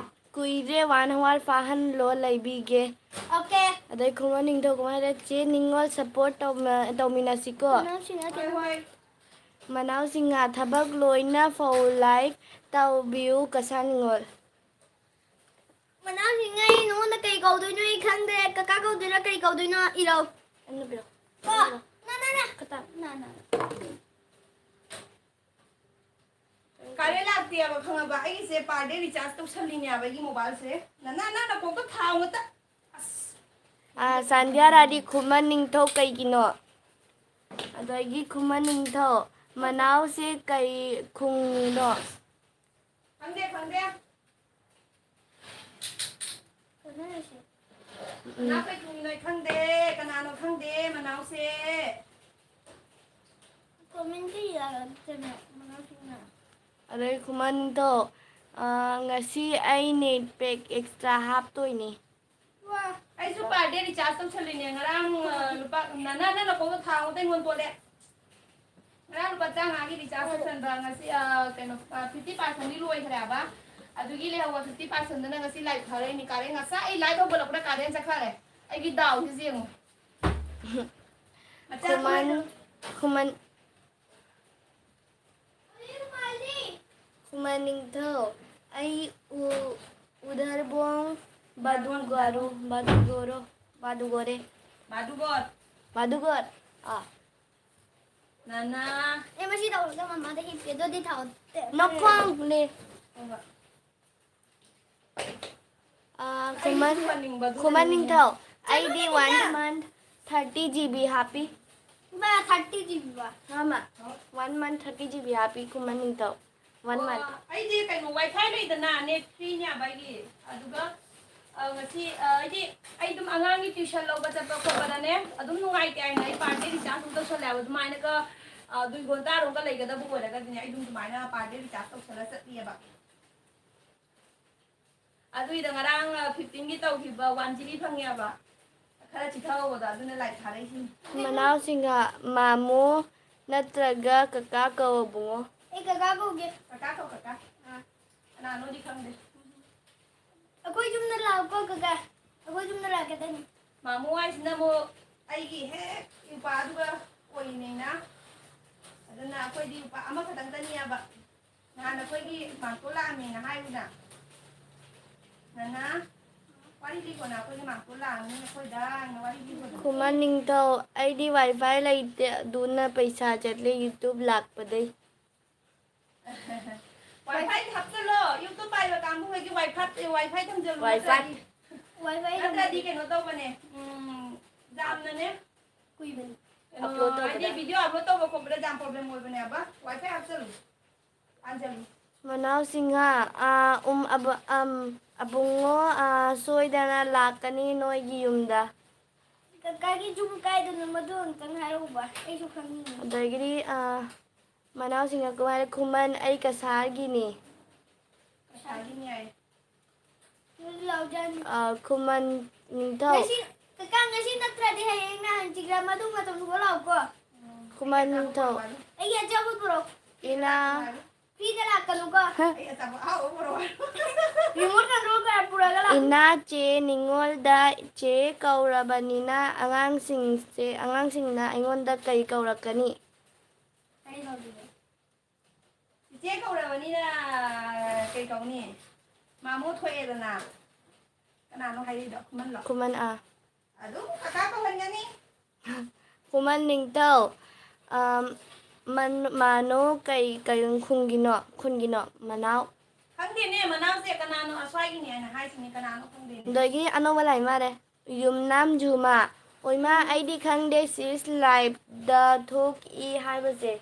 ꯀꯨꯏꯗ꯭ꯔꯦ one hour ꯐꯥꯍꯟꯂꯣ, ꯂꯩꯕꯤꯒꯦ꯫ Okay꯫ ꯑꯗꯩ ꯈꯨꯃꯟ ꯅꯤꯡꯊꯧ ꯀꯃꯥꯏꯅ ꯍꯥꯏꯔꯦ? ꯆꯦ ꯅꯤꯡꯉꯣꯜ support ꯇꯧꯃ-, ꯇꯧꯃꯤꯟꯅꯁꯤꯀꯣ꯫ ꯃꯅꯥꯎꯁꯤꯡ ꯍꯥꯏ꯫ ꯍꯣꯏ, ꯍꯣꯏ꯫ ꯃꯅꯥꯎꯁꯤꯡꯅ ꯊꯕꯛ ꯂꯣꯏꯅ ꯐꯧ ꯂꯥꯏꯐ ꯇꯧꯕꯤꯌꯨ ꯀꯁꯥꯅꯤꯉꯣꯜ꯫ ꯃꯅꯥꯎꯁꯤꯡ, ꯑꯩ ꯅꯉꯣꯟꯗ ꯀꯩ ꯀꯧꯗꯣꯏꯅꯣ ꯑꯩ ꯈꯪꯗ꯭ꯔꯦ꯫ ꯀꯀꯥ ꯀꯧꯗꯣꯏꯔꯥ ꯀꯩ ꯀꯧꯗꯣꯏꯅꯣ ꯏꯔꯧ꯫ ꯑꯩꯉꯣꯟꯗ ꯄꯤꯔꯛꯑꯣ꯫ ꯀꯣ, ꯅ, ꯅ, ꯅ꯫ ꯀꯇꯥ, ꯅ, ꯅ꯫ ꯀꯥꯔꯦꯟ ꯂꯥꯛꯇꯦꯕ, ꯈꯪꯉꯕ? ꯑꯩꯒꯤꯁꯦ per day recharge ꯇꯧꯁꯜꯂꯤꯅꯦꯕ ꯑꯩꯒꯤ ꯃꯣꯕꯥꯏꯜꯁꯦ꯫ ꯅꯅꯥ, ꯅꯅꯥ ꯅꯀꯣꯛꯇ ꯊꯥꯎ ꯑꯃꯇ꯫ ꯑꯁ꯫ ꯑꯥ, ꯁꯥꯟꯙ꯭ꯌꯥ ꯔꯥꯅꯤ ꯈꯨꯃꯟ ꯅꯤꯡꯊꯧ ꯀꯩꯒꯤꯅꯣ? ꯑꯗꯒꯤ ꯈꯨꯃꯟ ꯅꯤꯡꯊꯧ ꯃꯅꯥꯎꯁꯦ ꯀꯩ ꯈꯨꯡꯅꯣ? ꯈꯪꯗꯦ, ꯈꯪꯗꯦ꯫ ꯀꯅꯥ ꯀꯩ ꯈꯨꯡꯅꯣ ꯑꯩ ꯈꯪꯗꯦ, ꯀꯅꯥꯅꯣ ꯈꯪꯗꯦ, ꯃꯅꯥꯎꯁꯦ꯫ Comment ꯇ ꯌꯥꯔꯛꯇꯅ ꯃꯅꯥꯎꯁꯤꯡꯅ꯫ ꯑꯗꯩ ꯈꯨꯃꯟꯗꯣ, ꯑ, ꯉꯁꯤ ꯑꯩ net pack extra ꯍꯥꯞꯇꯣꯏꯅꯦ꯫ ꯋꯥ, ꯑꯩꯁꯨ per day recharge ꯇꯧꯁꯜꯂꯤꯅꯦ꯫ ꯉꯔꯥꯡ, ꯑ, ꯂꯨꯄꯥ, ꯅꯅꯥ, ꯅꯪ ꯅꯈꯣꯡꯗ ꯊꯥꯡ ꯑꯃꯗ ꯑꯩꯉꯣꯟꯗ ꯄꯣꯠꯂꯦ꯫ ꯉꯔꯥꯡ ꯂꯨꯄꯥ ꯇꯔꯥꯃꯉꯥꯒꯤ recharge ꯇꯧꯁꯟꯕ ꯉꯁꯤ, ꯑ, ꯀꯩꯅꯣ, ꯑ, fifty percent ꯗꯤ ꯂꯣꯏꯈ꯭ꯔꯦꯕ꯫ ꯑꯗꯨꯒꯤ ꯂꯩꯍꯧꯕ fifty percent ꯗꯨꯅ ꯉꯁꯤ live ꯊꯥꯔꯛꯏꯅꯤ꯫ ꯀꯥꯔꯦꯟ ꯉꯁꯥꯏ ꯑꯩ live ꯍꯧꯒꯠꯂꯛꯄꯗ ꯀꯥꯔꯦꯟ ꯆꯠꯈ꯭ꯔꯦ꯫ ꯑꯩꯒꯤ ꯗꯥꯎꯁꯤꯁꯨ ꯌꯦꯡꯉꯨ꯫ ꯃꯆꯥ ꯈꯨꯃꯟ, ꯈꯨꯃꯟ꯫ ꯈꯨꯃꯟ ꯅꯤꯡꯊꯧ, ꯑꯩ ꯎ-, ꯎꯙꯔꯕꯣꯡ ꯕꯥꯗꯨꯒꯥꯔꯨ, ꯕꯥꯗꯨꯒꯣꯔꯣ, ꯕꯥꯗꯨꯒꯣꯔꯦ꯫ ꯕꯥꯗꯨꯒꯣꯔ꯫ ꯕꯥꯗꯨꯒꯣꯔ꯫ ꯑꯥ꯫ ꯅꯅꯥ꯫ ꯑꯦ, ꯃꯁꯤ ꯇꯧꯔꯒ ꯃꯃꯥꯗ ꯍꯤꯞꯀꯦ꯫ ꯑꯗꯨꯗꯤ ꯊꯥꯎ꯫ ꯅꯈꯣꯡꯅꯦ꯫ ꯍꯣꯏ, ꯍꯣꯏ꯫ ꯑꯥ, ꯑꯩꯗꯤ ꯈꯨꯃꯟ, ꯈꯨꯃꯟ ꯅꯤꯡꯊꯧ꯫ ꯑꯩꯗꯤ one month thirty G B ꯍꯥꯞꯄꯤ꯫ ꯏꯃꯥ, thirty G B ꯕ? ꯃꯥꯃ, one month thirty G B ꯍꯥꯞꯄꯤ ꯈꯨꯃꯟ ꯅꯤꯡꯊꯧ꯫ One month꯫ ꯑꯣ, ꯑꯩꯗꯤ ꯀꯩꯅꯣ, WiFi ꯂꯩꯗꯅ, net free ꯅꯦꯕ ꯑꯩꯒꯤ꯫ ꯑꯗꯨꯒ, ꯑ, ꯉꯁꯤ, ꯑ, ꯑꯩꯗꯤ, ꯑꯩ ꯑꯗꯨꯝ ꯑꯉꯥꯡꯒꯤ tuition ꯂꯧꯕ ꯆꯠꯄ ꯈꯣꯠꯄꯗꯅꯦ, ꯑꯗꯨꯝ ꯅꯨꯡꯉꯥꯏꯇꯦ ꯍꯥꯏꯅ ꯑꯩ per day recharge ꯑꯗꯨꯝ ꯇꯧꯁꯜꯂꯦꯕ꯫ ꯑꯗꯨꯃꯥꯏꯅꯒ, ꯑ, ꯗꯨꯏ ꯒꯣꯟꯇꯥꯔꯣꯝꯒ ꯂꯩꯒꯗꯕ ꯑꯣꯏꯔꯒꯗꯤꯅꯦ, ꯑꯩ ꯑꯗꯨꯝ ꯑꯗꯨꯃꯥꯏꯅ per day recharge ꯇꯧꯁꯜꯂ ꯆꯠꯂꯤꯑꯕ꯫ ꯑꯗꯨꯏꯗ ꯉꯔꯥꯡ, ꯑ, fifteen ꯒꯤ ꯇꯧꯈꯤꯕ one G B ꯐꯪꯉꯦꯕ꯫ ꯈꯔ ꯆꯤꯊꯍꯧꯕꯗꯣ ꯑꯗꯨꯅ live ꯊꯥꯔꯛꯏꯁꯤꯅꯤ꯫ ꯃꯅꯥꯎꯁꯤꯡꯒ ꯃꯥꯃꯣ ꯅꯠꯇ꯭ꯔꯒ ꯀꯀꯥ ꯀꯧ ꯑꯕꯨꯡꯉꯣ꯫ ꯑꯩ ꯀꯀꯥ ꯀꯧꯒꯦ꯫ ꯀꯀꯥ ꯀꯧ, ꯀꯀꯥ꯫ ꯑꯥ꯫ ꯀꯅꯥꯅꯣꯗꯤ ꯈꯪꯗꯦ꯫ ꯑꯩꯈꯣꯏ ꯌꯨꯝꯗ ꯂꯥꯛꯑꯣꯀꯣ ꯀꯀꯥ꯫ ꯑꯩꯈꯣꯏ ꯌꯨꯝꯗ ꯂꯥꯛꯀꯗꯕꯅꯤ꯫ ꯃꯥꯃꯣ ꯍꯥꯏꯁꯤꯅ ꯑꯃꯨꯛ ꯑꯩꯒꯤ ꯍꯦꯛ ꯏꯄꯥꯗꯨꯒ ꯑꯣꯏꯔꯤꯅꯦꯅ꯫ ꯑꯗꯨꯅ ꯑꯩꯈꯣꯏꯗꯤ ꯂꯨꯄꯥ ꯑꯃꯈꯛꯇꯪꯇꯅꯤꯕ꯫ ꯅꯍꯥꯟ ꯑꯩꯈꯣꯏꯒꯤ ꯃꯥꯝꯇꯣꯟ ꯂꯥꯛꯑꯝꯃꯦꯅ ꯍꯥꯏꯌꯨꯅ꯫ ꯅꯅꯥ, ꯋꯥꯔꯤ ꯂꯤꯀꯣꯅ ꯑꯩꯈꯣꯏꯒꯤ ꯃꯥꯝꯇꯣꯟ ꯂꯥꯛꯑꯝꯃꯤ ꯑꯩꯈꯣꯏꯗ꯫ ꯋꯥꯔꯤ ꯂꯤꯀꯣꯅ꯫ ꯈꯨꯃꯟ ꯅꯤꯡꯊꯧ, ꯑꯩꯗꯤ ꯋꯥꯏ ꯐꯥꯏ ꯂꯩꯇꯦ, ꯑꯗꯨꯅ ꯄꯩꯁꯥ ꯆꯠꯂꯦ YouTube ꯂꯥꯛꯄꯗꯩ꯫ ꯋꯥꯏ ꯐꯥꯏ ꯍꯥꯞꯆꯜꯂꯣ, YouTube ꯄꯥꯏꯕ ꯀꯥꯡꯕꯨ ꯍꯣꯏꯒꯤ ꯋꯥꯏ ꯐꯥꯏ, ꯋꯥꯏ ꯐꯥꯏ ꯊꯝꯖꯜꯂꯣ, ꯋꯥꯏ ꯐꯥꯏ꯫ ꯅꯠꯇ꯭ꯔꯗꯤ, ꯋꯥꯏ ꯐꯥꯏ ꯅꯠꯇ꯭ꯔꯗꯤ ꯊꯝꯖꯜꯂꯣ꯫ ꯀꯩꯅꯣ ꯇꯧꯕꯅꯦ, ꯎꯝ, ꯌꯥꯝꯅꯅꯦ, ꯀꯨꯏꯕꯅꯤ꯫ ꯀꯩꯅꯣ, upload ꯍꯥꯏꯗꯤ ꯇꯧꯕꯗ꯫ Video upload ꯇꯧꯕ ꯈꯣꯠꯄꯗ ꯌꯥꯝ problem ꯑꯣꯏꯕꯅꯦꯕ꯫ ꯋꯥꯏ ꯐꯥꯏ ꯍꯥꯞꯆꯜꯂꯨ꯫ ꯄꯥꯟꯖꯜꯂꯨ꯫ ꯃꯅꯥꯎ ꯁꯤꯡꯍ, ꯑꯥ, ꯎꯝ, ꯑꯕ-, ꯑꯝ, ꯑꯕꯨꯡꯉꯣ, ꯑꯥ, ꯁꯣꯏꯗꯅ ꯂꯥꯛꯀꯅꯤ ꯅꯣꯏꯒꯤ ꯌꯨꯝꯗ꯫ ꯀꯀꯥꯒꯤ ꯌꯨꯝ ꯀꯥꯏꯗꯅꯣ ꯃꯗꯨ ꯑꯝꯇꯪ ꯍꯥꯏꯔꯛꯎꯕ, ꯑꯩꯁꯨ ꯈꯪꯅꯤꯡꯉꯤ꯫ ꯑꯗꯒꯤꯗꯤ, ꯑꯥ, ꯃꯅꯥꯎ ꯁꯤꯡꯍ ꯀꯃꯥꯏꯅ ꯈꯨꯃꯟ ꯑꯩ ꯀꯁꯥꯔꯒꯤꯅꯤ꯫ ꯀꯁꯥꯔꯒꯤꯅꯤ ꯍꯥꯏ꯫ ꯑꯗꯨꯗꯤ ꯂꯥꯎꯖꯥꯅꯤ꯫ ꯑꯥ, ꯈꯨꯃꯟ ꯅꯤꯡꯊꯧ꯫ ꯉꯁꯤ, ꯀꯀꯥ, ꯉꯁꯤ ꯅꯠꯇ꯭ꯔꯗꯤ ꯍꯌꯦꯡ ꯅꯍꯥꯟ ꯆꯤꯡꯂꯥ ꯃꯗꯨ ꯃꯇꯝ ꯊꯣꯛꯂꯛꯑꯣꯀꯣ꯫ ꯈꯨꯃꯟ ꯅꯤꯡꯊꯧ꯫ ꯑꯩꯒꯤ ꯑꯆꯥꯄꯣꯠ ꯄꯨꯔꯛꯑꯣ꯫ ꯏꯅꯥ꯫ Free ꯗ ꯂꯥꯛꯀꯅꯨꯀꯣ꯫ ꯍ꯫ ꯑꯩ ꯑꯆꯥꯄꯣꯠ ꯑꯍꯥꯎꯕ ꯄꯨꯔꯛꯑꯣ꯫ Remote control ꯀꯌꯥ ꯄꯨꯔꯛꯑꯒ ꯂꯥꯛꯑꯣ꯫ ꯏꯅꯥ ꯆꯦ ꯅꯤꯉꯣꯜꯗ ꯆꯦ ꯀꯧꯔꯕꯅꯤꯅ ꯑꯉꯥꯡꯁꯤꯡꯁꯦ, ꯑꯉꯥꯡꯁꯤꯡꯅ ꯑꯩꯉꯣꯟꯗ ꯀꯩ ꯀꯧꯔꯛꯀꯅꯤ? ꯀꯔꯤ ꯀꯧꯗꯣꯏꯅꯣ? ꯆꯤꯆꯦ ꯀꯧꯔꯕꯅꯤꯅ ꯀꯩ ꯀꯧꯅꯤ? ꯃꯥꯃꯣ ꯊꯣꯛꯑꯦꯗꯅ꯫ ꯀꯅꯥꯅꯣ ꯍꯥꯏꯔꯤꯗꯣ? ꯈꯨꯃꯟꯂꯣ? ꯈꯨꯃꯟ, ꯑꯥ꯫ ꯑꯗꯨꯝ ꯀꯀꯥ ꯀꯧꯍꯟꯒꯅꯤ꯫ ꯈꯨꯃꯟ ꯅꯤꯡꯊꯧ, ꯑꯝ, ꯃꯟ-, ꯃꯥꯅꯣ ꯀꯩ, ꯀꯩ ꯈꯨꯟꯒꯤꯅꯣ? ꯈꯨꯟꯒꯤꯅꯣ? ꯃꯅꯥꯎ꯫ ꯈꯪꯗꯦꯅꯦ, ꯃꯅꯥꯎꯁꯦ ꯀꯅꯥꯅꯣ? ꯑꯁ꯭ꯋꯥꯏꯒꯤꯅꯦ ꯍꯥꯏꯅ ꯍꯥꯏꯁꯤꯅꯦ, ꯀꯅꯥꯅꯣ ꯈꯪꯗꯦꯅꯦ꯫ ꯑꯗꯒꯤ ꯑꯅꯧꯕ ꯂꯥꯛꯏ ꯃꯥꯜꯂꯦ꯫ ꯌꯨꯝꯅꯥꯝ ꯖꯨꯃꯥ꯫ ꯑꯣꯏꯃꯥ, ꯑꯩꯗꯤ ꯈꯪꯗꯦ, sis live ꯗ ꯊꯣꯛꯏ ꯍꯥꯏꯕꯁꯦ꯫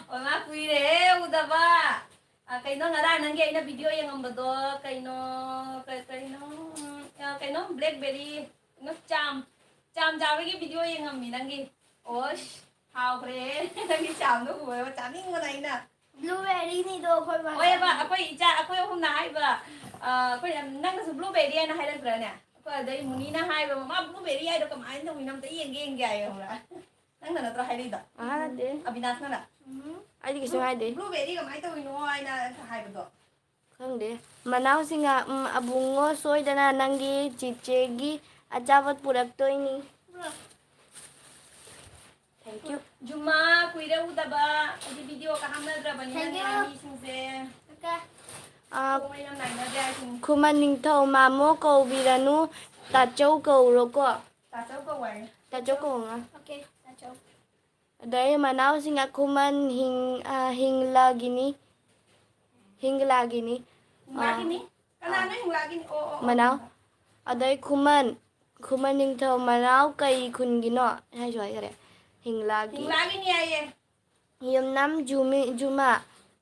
ꯑꯣꯏꯃꯥ, ꯀꯨꯏꯔꯦꯍꯦ ꯎꯗꯕ꯫ ꯑ, ꯀꯩꯅꯣ, ꯉꯔꯥꯡ ꯅꯪꯒꯤ ꯑꯩꯅ video ꯌꯦꯡꯉꯝꯕꯗꯣ, ꯀꯩꯅꯣ, ꯀ-, ꯀꯩꯅꯣ, ꯎꯝ, ꯑ, ꯀꯩꯅꯣ, blackberry, ꯀꯩꯅꯣ, ꯆꯥꯝ, ꯆꯥꯝ ꯆꯥꯕꯒꯤ video ꯌꯦꯡꯉꯝꯃꯤ ꯅꯪꯒꯤ꯫ ꯑꯣꯁ, ꯍꯥꯎꯈ꯭ꯔꯦꯍꯦ, ꯅꯪꯒꯤ ꯆꯥꯝꯗꯣ ꯎꯕꯗ ꯆꯥꯅꯤꯡꯕꯅ ꯑꯩꯅ꯫ Blueberry ꯅꯤꯗꯣ ꯑꯩꯈꯣꯏ ꯕꯥꯅ ꯍꯣꯏꯕ, ꯆꯥꯅꯤꯡꯉꯤ꯫ ꯑꯩꯈꯣꯏ ꯏꯆꯥ, ꯑꯩꯈꯣꯏ ꯑꯍꯨꯝꯅ ꯍꯥꯏꯕ, ꯑ, ꯑꯩꯈꯣꯏ, "ꯅꯪꯅꯁꯨ blueberry ꯍꯥꯏꯅ ꯍꯥꯏꯔꯛꯇ꯭ꯔꯅꯦ?" ꯑꯩꯈꯣꯏ ꯑꯗꯩ ꯃꯨꯅꯤꯅ ꯍꯥꯏꯕ, "ꯃꯃꯥ, blueberry ꯍꯥꯏꯗꯣ ꯀꯃꯥꯏꯅ ꯇꯧꯔꯤꯅꯣ? ꯑꯝꯇ ꯌꯦꯡꯒꯦ, ꯌꯦꯡꯒꯦ" ꯍꯥꯏꯌꯦ, ꯈꯪꯕ꯭ꯔꯥ? ꯅꯪꯅ ꯅꯠꯇ꯭ꯔꯣ ꯍꯥꯏꯔꯛꯏꯗꯣ? ꯑꯥ, ꯅꯠꯇꯦ꯫ ꯑꯕꯤꯅꯥꯁꯅꯔ? ꯎꯝ꯫ ꯑꯩꯗꯤ ꯀꯩꯁꯨ ꯍꯥꯏꯗꯦ꯫ Blueberry ꯀꯃꯥꯏꯅ ꯇꯧꯔꯤꯅꯣ ꯍꯥꯏꯅ ꯍꯥꯏꯕꯗꯣ? ꯈꯪꯗꯦ꯫ ꯃꯅꯥꯎꯁꯤꯡꯅ, ꯎꯝ, ꯑꯕꯨꯡꯉꯣ ꯁꯣꯏꯗꯅ ꯅꯪꯒꯤ ꯆꯤꯆꯦꯒꯤ ꯑꯆꯥꯄꯣꯠ ꯄꯨꯔꯛꯇꯣꯏꯅꯤ꯫ ꯄꯨꯔꯛ- Thank you꯫ ꯖꯨꯃꯥ ꯀꯨꯏꯔꯦ ꯇꯧꯗꯕ, ꯍꯥꯏꯗꯤ ꯚꯤꯗꯤꯑꯣꯒ ꯍꯥꯞꯅꯗ꯭ꯔꯕꯅꯤꯅꯅꯦ, ꯃꯤꯁꯤꯡꯁꯦ ꯑꯥ, ꯊꯣꯛꯑꯣꯏꯅ ꯉꯥꯏꯅꯗ꯭ꯔꯦ ꯍꯥꯏꯁꯤꯅꯤ꯫ ꯈꯨꯃꯟ ꯅꯤꯡꯊꯧ ꯃꯥꯃꯣ ꯀꯧꯕꯤꯔꯅꯨ, ꯇꯥꯆꯧ ꯀꯧꯔꯣꯀꯣ꯫ ꯇꯥꯆꯧ ꯀꯧ ꯍꯥꯏꯌꯦ꯫ ꯇꯥꯆꯧ ꯀꯧꯅ꯫ Okay, that's all. ꯑꯗꯩ ꯃꯅꯥꯎꯁꯤꯡꯅ ꯈꯨꯃꯟ ꯍꯤꯡ-, ꯑ, ꯍꯤꯡꯂꯥꯒꯤꯅꯤ꯫ ꯍꯤꯡꯂꯥꯒꯤꯅꯤ꯫ ꯍꯤꯡꯂꯥꯒꯤꯅꯤ? ꯀꯅꯥꯅꯣ ꯍꯤꯡꯂꯥꯒꯤꯅꯤ? ꯑꯣ, ꯑꯣ, ꯑꯣ. ꯃꯅꯥꯎ꯫ ꯑꯗꯩ ꯈꯨꯃꯟ, ꯈꯨꯃꯟ ꯅꯤꯡꯊꯧ ꯃꯅꯥꯎ ꯀꯩ ꯈꯨꯟꯒꯤꯅꯣ? ꯍꯥꯏꯁꯨ ꯍꯥꯏꯈꯔꯦ꯫ ꯍꯤꯡꯂꯥꯒꯤ꯫ ꯍꯤꯡꯂꯥꯒꯤꯅꯤ ꯍꯥꯏꯌꯦ꯫ ꯌꯨꯝꯅꯥꯝ ꯖꯨꯃꯤ-, ꯖꯨꯃꯥ,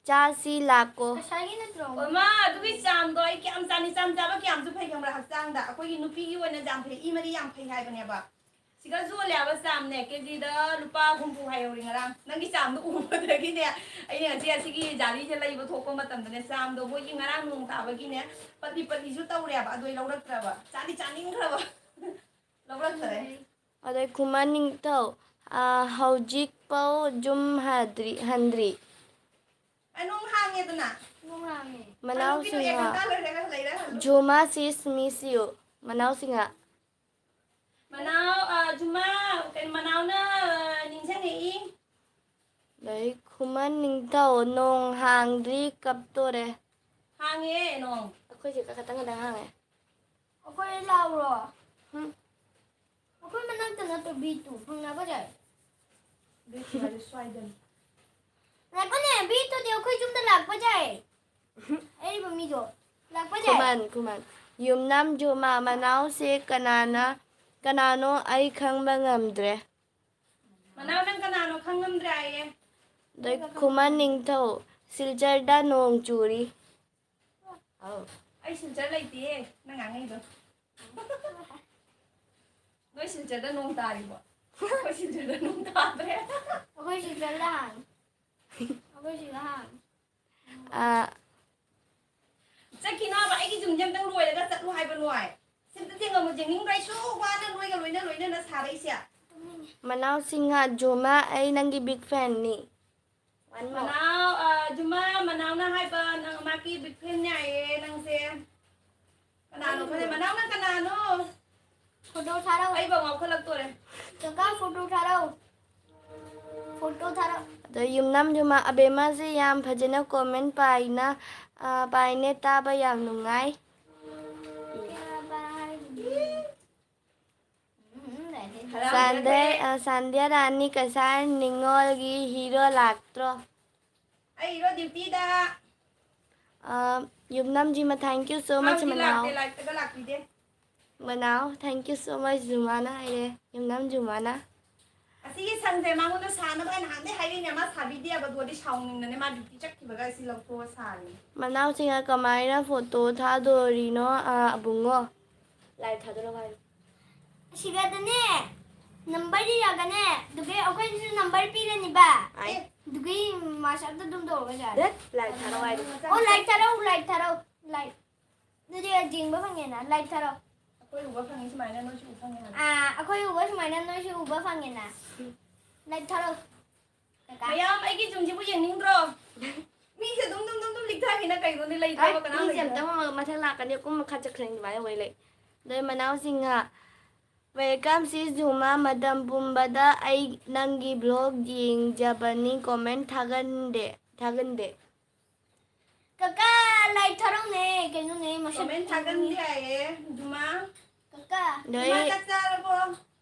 ꯆꯥꯁꯤ ꯂꯥꯛꯀꯣ꯫ ꯉꯁꯥꯏꯒꯤ ꯅꯠꯇ꯭ꯔꯣ? ꯑꯣ, ꯃꯥ, ꯑꯗꯨꯒꯤ ꯆꯥꯝꯗꯣ ꯑꯩ ꯀꯌꯥꯝ ꯆꯥꯅꯤ? ꯆꯥꯝ ꯆꯥꯕ ꯀꯌꯥꯝꯁꯨ ꯐꯩ ꯈꯪꯕ꯭ꯔꯥ ꯍꯛꯆꯥꯡꯗ? ꯑꯩꯈꯣꯏꯒꯤ ꯅꯨꯄꯤꯒꯤ ꯑꯣꯏꯅ ꯌꯥꯝ ꯐꯩ, ꯏ ꯃꯔꯤ ꯌꯥꯝ ꯐꯩ ꯍꯥꯏꯕꯅꯦꯕ꯫ ꯁꯤꯗ ꯌꯣꯜꯂꯦ ꯍꯥꯏꯕ ꯆꯥꯝꯅꯦ, ꯀꯦꯖꯤꯗ ꯂꯨꯄꯥ ꯍꯨꯝꯐꯨ ꯍꯥꯏꯍꯧꯔꯤ ꯉꯔꯥꯡ꯫ ꯅꯪꯒꯤ ꯆꯥꯝꯗꯣ ꯎꯕꯗꯒꯤꯅꯦ, ꯑꯩꯅ ꯉꯁꯤ ꯑꯁꯤꯒꯤ ꯖꯥꯂꯤꯁꯦ ꯂꯩꯕ ꯊꯣꯛꯄ ꯃꯇꯝꯗꯅꯦ, ꯆꯥꯝꯗꯣ ꯃꯣꯏꯒꯤ ꯉꯔꯥꯡ ꯅꯣꯡ ꯇꯥꯕꯒꯤꯅꯦ, ꯄꯠꯂꯤ ꯄꯠꯂꯤꯁꯨ ꯇꯧꯔꯦꯕ, ꯑꯗꯣ ꯑꯩ ꯂꯧꯔꯛꯇ꯭ꯔꯕ꯫ ꯆꯥꯗꯤ ꯆꯥꯅꯤꯡꯈ꯭ꯔꯕ꯫ ꯂꯧꯔꯛꯇꯔꯦ꯫ ꯑꯗꯩ ꯈꯨꯃꯟ ꯅꯤꯡꯊꯧ, ꯑ, ꯍꯧꯖꯤꯛꯐꯥꯎ ꯌꯨꯝ ꯍꯟꯗ꯭ꯔꯤ, ꯍꯟꯗ꯭ꯔꯤ꯫ ꯑꯩ ꯅꯣꯡ ꯍꯥꯡꯉꯦꯗꯅ꯫ ꯅꯣꯡ ꯍꯥꯡꯉꯦ꯫ ꯃꯅꯥꯎ ꯍꯜꯂꯨ, ꯄꯤꯔꯛꯑꯦ, ꯁꯤꯡꯍ꯫ ꯉꯟꯇꯥ ꯂꯣꯏꯔꯒ ꯂꯩꯔ ꯍꯜꯂꯨ꯫ ꯖꯨꯃꯥ sis miss you꯫ ꯃꯅꯥꯎ ꯁꯤꯡꯍ꯫ ꯃꯅꯥꯎ, ꯑ, ꯖꯨꯃꯥ, ꯀꯩꯅꯣ, ꯃꯅꯥꯎꯅ, ꯑ, ꯅꯤꯡꯁꯤꯡꯉꯛꯏ꯫ ꯑꯗꯩ ꯈꯨꯃꯟ ꯅꯤꯡꯊꯧ ꯅꯣꯡ ꯍꯥꯡꯗ꯭ꯔꯤ ꯀꯞꯇꯣꯔꯦ꯫ ꯍꯥꯡꯉꯦ ꯅꯣꯡ꯫ ꯑꯩꯈꯣꯏꯁꯦ ꯈꯇꯪ ꯈꯇꯪ ꯍꯥꯡꯉꯦ꯫ ꯑꯩꯈꯣꯏ ꯂꯥꯎꯔꯣ? ꯍꯨꯝ꯫ ꯑꯩꯈꯣꯏ ꯃꯅꯥꯛꯇ ꯅꯠꯇ꯭ꯔꯣ B two? ꯐꯪꯅꯕ ꯖꯥꯏ? ꯕꯦꯠꯀꯤ ꯍꯥꯏꯗꯤ ꯁ꯭ꯋꯥꯏꯗꯅꯤ꯫ ꯉꯥꯏꯈꯣꯅꯦ, B two ꯗꯤ ꯑꯩꯈꯣꯏ ꯌꯨꯝꯗ ꯂꯥꯛꯄ ꯖꯥꯏ꯫ ꯑꯔꯤꯕ ꯃꯤꯗꯣ꯫ ꯂꯥꯛꯄ ꯖꯥꯏ? ꯈꯨꯃꯟ, ꯈꯨꯃꯟ꯫ ꯌꯨꯝꯅꯥꯝ ꯖꯨꯃꯥ ꯃꯅꯥꯎꯁꯦ ꯀꯅꯥꯅ, ꯀꯅꯥꯅꯣ ꯑꯩ ꯈꯪꯕ ꯉꯝꯗ꯭ꯔꯦ꯫ ꯃꯅꯥꯎ, ꯅꯪ ꯀꯅꯥꯅꯣ ꯈꯪꯉꯝꯗ꯭ꯔꯦ ꯍꯥꯏꯌꯦ꯫ ꯑꯗꯩ ꯈꯨꯃꯟ ꯅꯤꯡꯊꯧ, ꯁꯤꯜꯆꯔꯗ ꯅꯣꯡ ꯆꯨꯔꯤ꯫ ꯑꯧ꯫ ꯑꯩ ꯁꯤꯜꯆꯔ ꯂꯩꯇꯦꯌꯦ, ꯅꯪ ꯉꯥꯡꯉꯛꯏꯗꯣ꯫ ꯅꯣꯏ ꯁꯤꯜꯆꯔꯗ ꯅꯣꯡ ꯇꯥꯔꯤꯕꯣ? ꯑꯩꯈꯣꯏ ꯁꯤꯜꯆꯔꯗ ꯅꯣꯡ ꯇꯥꯗ꯭ꯔꯦ꯫ ꯑꯩꯈꯣꯏ ꯁꯤꯜꯆꯔꯗ ꯍꯥꯡꯉꯤ꯫ ꯑꯩꯈꯣꯏ ꯁꯤꯗ ꯍꯥꯡꯉꯤ꯫ ꯑꯥ, ꯆꯠꯈꯤꯅꯣ ꯍꯥꯏꯕ, ꯑꯩꯒꯤ ꯌꯨꯝꯁꯦ ꯑꯝꯇꯪ ꯂꯣꯏꯔꯒ ꯆꯠꯂꯨ ꯍꯥꯏꯕ ꯅꯣꯏ꯫ ꯁꯤꯝꯇ ꯊꯦꯡꯉꯝꯃꯨ, ꯌꯦꯡꯅꯤꯡꯗ꯭ꯔꯥ? ꯑꯩ ꯁꯨꯛ ꯋꯥꯅ ꯅꯣꯏꯒ ꯂꯣꯏꯅ ꯂꯣꯏꯅꯅ ꯁꯥꯔꯛꯏꯁꯦ꯫ ꯃꯅꯥꯎ ꯁꯤꯡꯍ, ꯖꯨꯃꯥ, ꯑꯩ ꯅꯪꯒꯤ big fan ꯅꯤ꯫ One more. ꯃꯅꯥꯎ, ꯑ, ꯖꯨꯃꯥ, ꯃꯅꯥꯎꯅ ꯍꯥꯏꯕ, ꯅꯪ ꯃꯥꯒꯤ big fan ꯅꯦ ꯍꯥꯏꯌꯦ ꯅꯪꯁꯦ꯫ ꯀꯅꯥꯅꯣ ꯈꯪꯗꯦ? ꯃꯅꯥꯎ, ꯅꯪ ꯀꯅꯥꯅꯣ? Photo ꯊꯥꯔꯛꯑꯣ꯫ ꯑꯩꯕꯨ ꯑꯃꯨꯛ ꯉꯥꯎꯈꯠꯂꯛꯇꯣꯔꯦ꯫ ꯀꯀꯥ, photo ꯊꯥꯔꯛꯑꯣ꯫ Photo ꯊꯥꯔꯛꯑꯣ꯫ ꯑꯗꯣ ꯌꯨꯝꯅꯥꯝ ꯌꯨꯝꯃ ꯑꯕꯦꯝꯃꯁꯦ ꯌꯥꯝ ꯐꯖꯅ ꯀꯣꯃꯦꯟ ꯄꯥꯏꯅ, ꯑ, ꯄꯥꯏꯅꯦ, ꯇꯥꯕ ꯌꯥꯝ ꯅꯨꯡꯉꯥꯏ꯫ ꯍꯔꯥꯎ ꯁꯥꯟꯗꯦ-, ꯍꯔꯥꯎ꯫ ꯑ, ꯁꯥꯟꯗ꯭ꯌꯥ ꯔꯥꯅꯤ ꯀꯁꯥꯔ ꯅꯤꯉꯣꯜꯒꯤ ꯍꯤꯔꯣ ꯂꯥꯛꯇ꯭ꯔꯣ? ꯑꯩ ꯍꯤꯔꯣ ꯗ꯭ꯌꯨꯇꯤꯗ꯫ ꯑ, ꯌꯨꯝꯅꯥꯝ ꯖꯤꯃ, thank you so much, ꯃꯥꯕꯨꯗꯤ ꯃꯅꯥꯎ꯫ ꯂꯥꯛꯇꯦ, ꯂꯥꯏꯛꯇꯒ ꯂꯥꯛꯄꯤꯗꯦ꯫ ꯃꯅꯥꯎ, thank you so much, ꯖꯨꯃꯥꯅ ꯍꯥꯏꯔꯦ, ꯌꯨꯝꯅꯥꯝ ꯖꯨꯃꯥꯅ꯫ ꯑꯁꯤꯒꯤ ꯁꯪꯁꯦ ꯃꯉꯣꯟꯗ ꯁꯥꯅꯕ ꯑꯩ ꯅꯍꯥꯟꯗꯩ ꯍꯥꯏꯔꯤꯅꯦ, ꯃꯥ ꯁꯥꯕꯤꯗꯦꯕ, ꯑꯗꯨꯒꯗꯤ ꯁꯥꯎꯅꯤꯡꯗꯅꯅꯦ ꯃꯥ ꯗ꯭ꯌꯨꯇꯤ ꯆꯠꯈꯤꯕꯒ ꯑꯁꯤ ꯂꯧꯊꯣꯛꯑ ꯁꯥꯔꯤꯅꯦ꯫ ꯃꯅꯥꯎꯁꯤꯡꯅ ꯀꯃꯥꯏꯅ ꯐꯣꯇꯣ ꯊꯥꯗꯣꯔꯤꯅꯣ, ꯑ, ꯑꯕꯨꯡꯉꯣ? ꯂꯥꯏꯚ ꯊꯥꯗꯣꯔꯛꯑꯣ ꯍꯥꯏꯌꯨ꯫ ꯁꯤꯗꯗꯅꯦ, ꯅꯝꯕꯔ ꯏꯔꯒꯅꯦ, ꯑꯗꯨꯒꯤ ꯑꯩꯈꯣꯏꯁꯨ ꯅꯝꯕꯔ ꯄꯤꯔꯅꯤꯕ꯫ ꯑꯥꯏ꯫ ꯑꯗꯨꯒꯤ ꯃꯥꯁꯞꯇ ꯑꯗꯨꯝ ꯇꯧꯔꯒ ꯌꯥꯔꯦ꯫ ꯗꯦꯠ ꯂꯥꯏꯚ ꯊꯥꯔꯛꯑꯣ ꯍꯥꯏꯗꯣ꯫ ꯑꯣ, ꯂꯥꯏꯚ ꯊꯥꯔꯛꯑꯣ, ꯂꯥꯏꯚ ꯊꯥꯔꯛꯑꯣ, ꯂꯥꯏꯚ꯫ ꯑꯗꯨꯗꯤ ꯌꯦꯡꯕ ꯐꯪꯉꯦꯅ, ꯂꯥꯏꯚ ꯊꯥꯔꯛꯑꯣ꯫ ꯑꯩꯈꯣꯏ ꯎꯕ ꯐꯪꯉꯤ ꯁꯨꯃꯥꯏꯅ ꯅꯣꯏꯁꯨ ꯎꯕ ꯐꯪꯉꯦ ꯍꯥꯏꯕ꯫ ꯑꯥ, ꯑꯩꯈꯣꯏ ꯎꯕ ꯁꯨꯃꯥꯏꯅ ꯅꯣꯏꯁꯨ ꯎꯕ ꯐꯪꯉꯦꯅ꯫ ꯂꯥꯏꯚ ꯊꯥꯔꯛꯑꯣ꯫ ꯀꯀꯥ꯫ ꯃꯌꯥꯝ ꯑꯩꯒꯤ ꯖꯨꯝꯁꯤꯕꯨ ꯌꯦꯡꯅꯤꯡꯗ꯭ꯔꯣ? ꯃꯤꯁꯦ ꯑꯗꯨꯝ, ꯑꯗꯨꯝ, ꯑꯗꯨꯝ, ꯑꯗꯨꯝ ꯂꯤꯛꯊꯈꯤꯅ ꯀꯩꯅꯣꯅꯦ, ꯂꯩꯇ꯭ꯔꯕ ꯑꯩ ꯀꯅꯥꯝ ꯃꯤꯁꯦ ꯂꯩꯇ꯭ꯔꯦ꯫ ꯑꯝꯇꯪ ꯃꯊꯛ ꯂꯥꯛꯀꯅꯤ, ꯀꯨꯝ ꯃꯈꯥ ꯆꯠꯈ꯭ꯔꯅꯤ ꯑꯗꯨꯃꯥꯏꯅ ꯑꯣꯏ ꯂꯩ꯫ ꯑꯗꯩ ꯃꯅꯥꯎꯁꯤꯡꯍ, welcome sis ꯖꯨꯃꯥ, ꯃꯇꯝ ꯄꯨꯝꯕꯗ ꯑꯩ ꯅꯪꯒꯤ vlog ꯌꯦꯡꯖꯕꯅꯤ, comment ꯊꯥꯒꯟꯗꯦ, ꯊꯥꯒꯟꯗꯦ꯫ ꯀꯀꯥ, ꯂꯥꯏꯛ ꯊꯥꯔꯛꯎꯅꯦ, ꯀꯩꯅꯣꯅꯦ, ꯃꯁꯛ ꯀꯃꯦꯟ ꯊꯥꯒꯟꯗꯦ ꯌꯦꯡꯅꯤꯡꯉꯦ꯫ ꯍꯥꯏꯌꯦ, ꯖꯨꯃꯥ꯫ ꯀꯀꯥ꯫ ꯖꯨꯃꯥ, ꯂꯩ꯫ ꯆꯥꯛ ꯆꯥꯔꯕꯣ?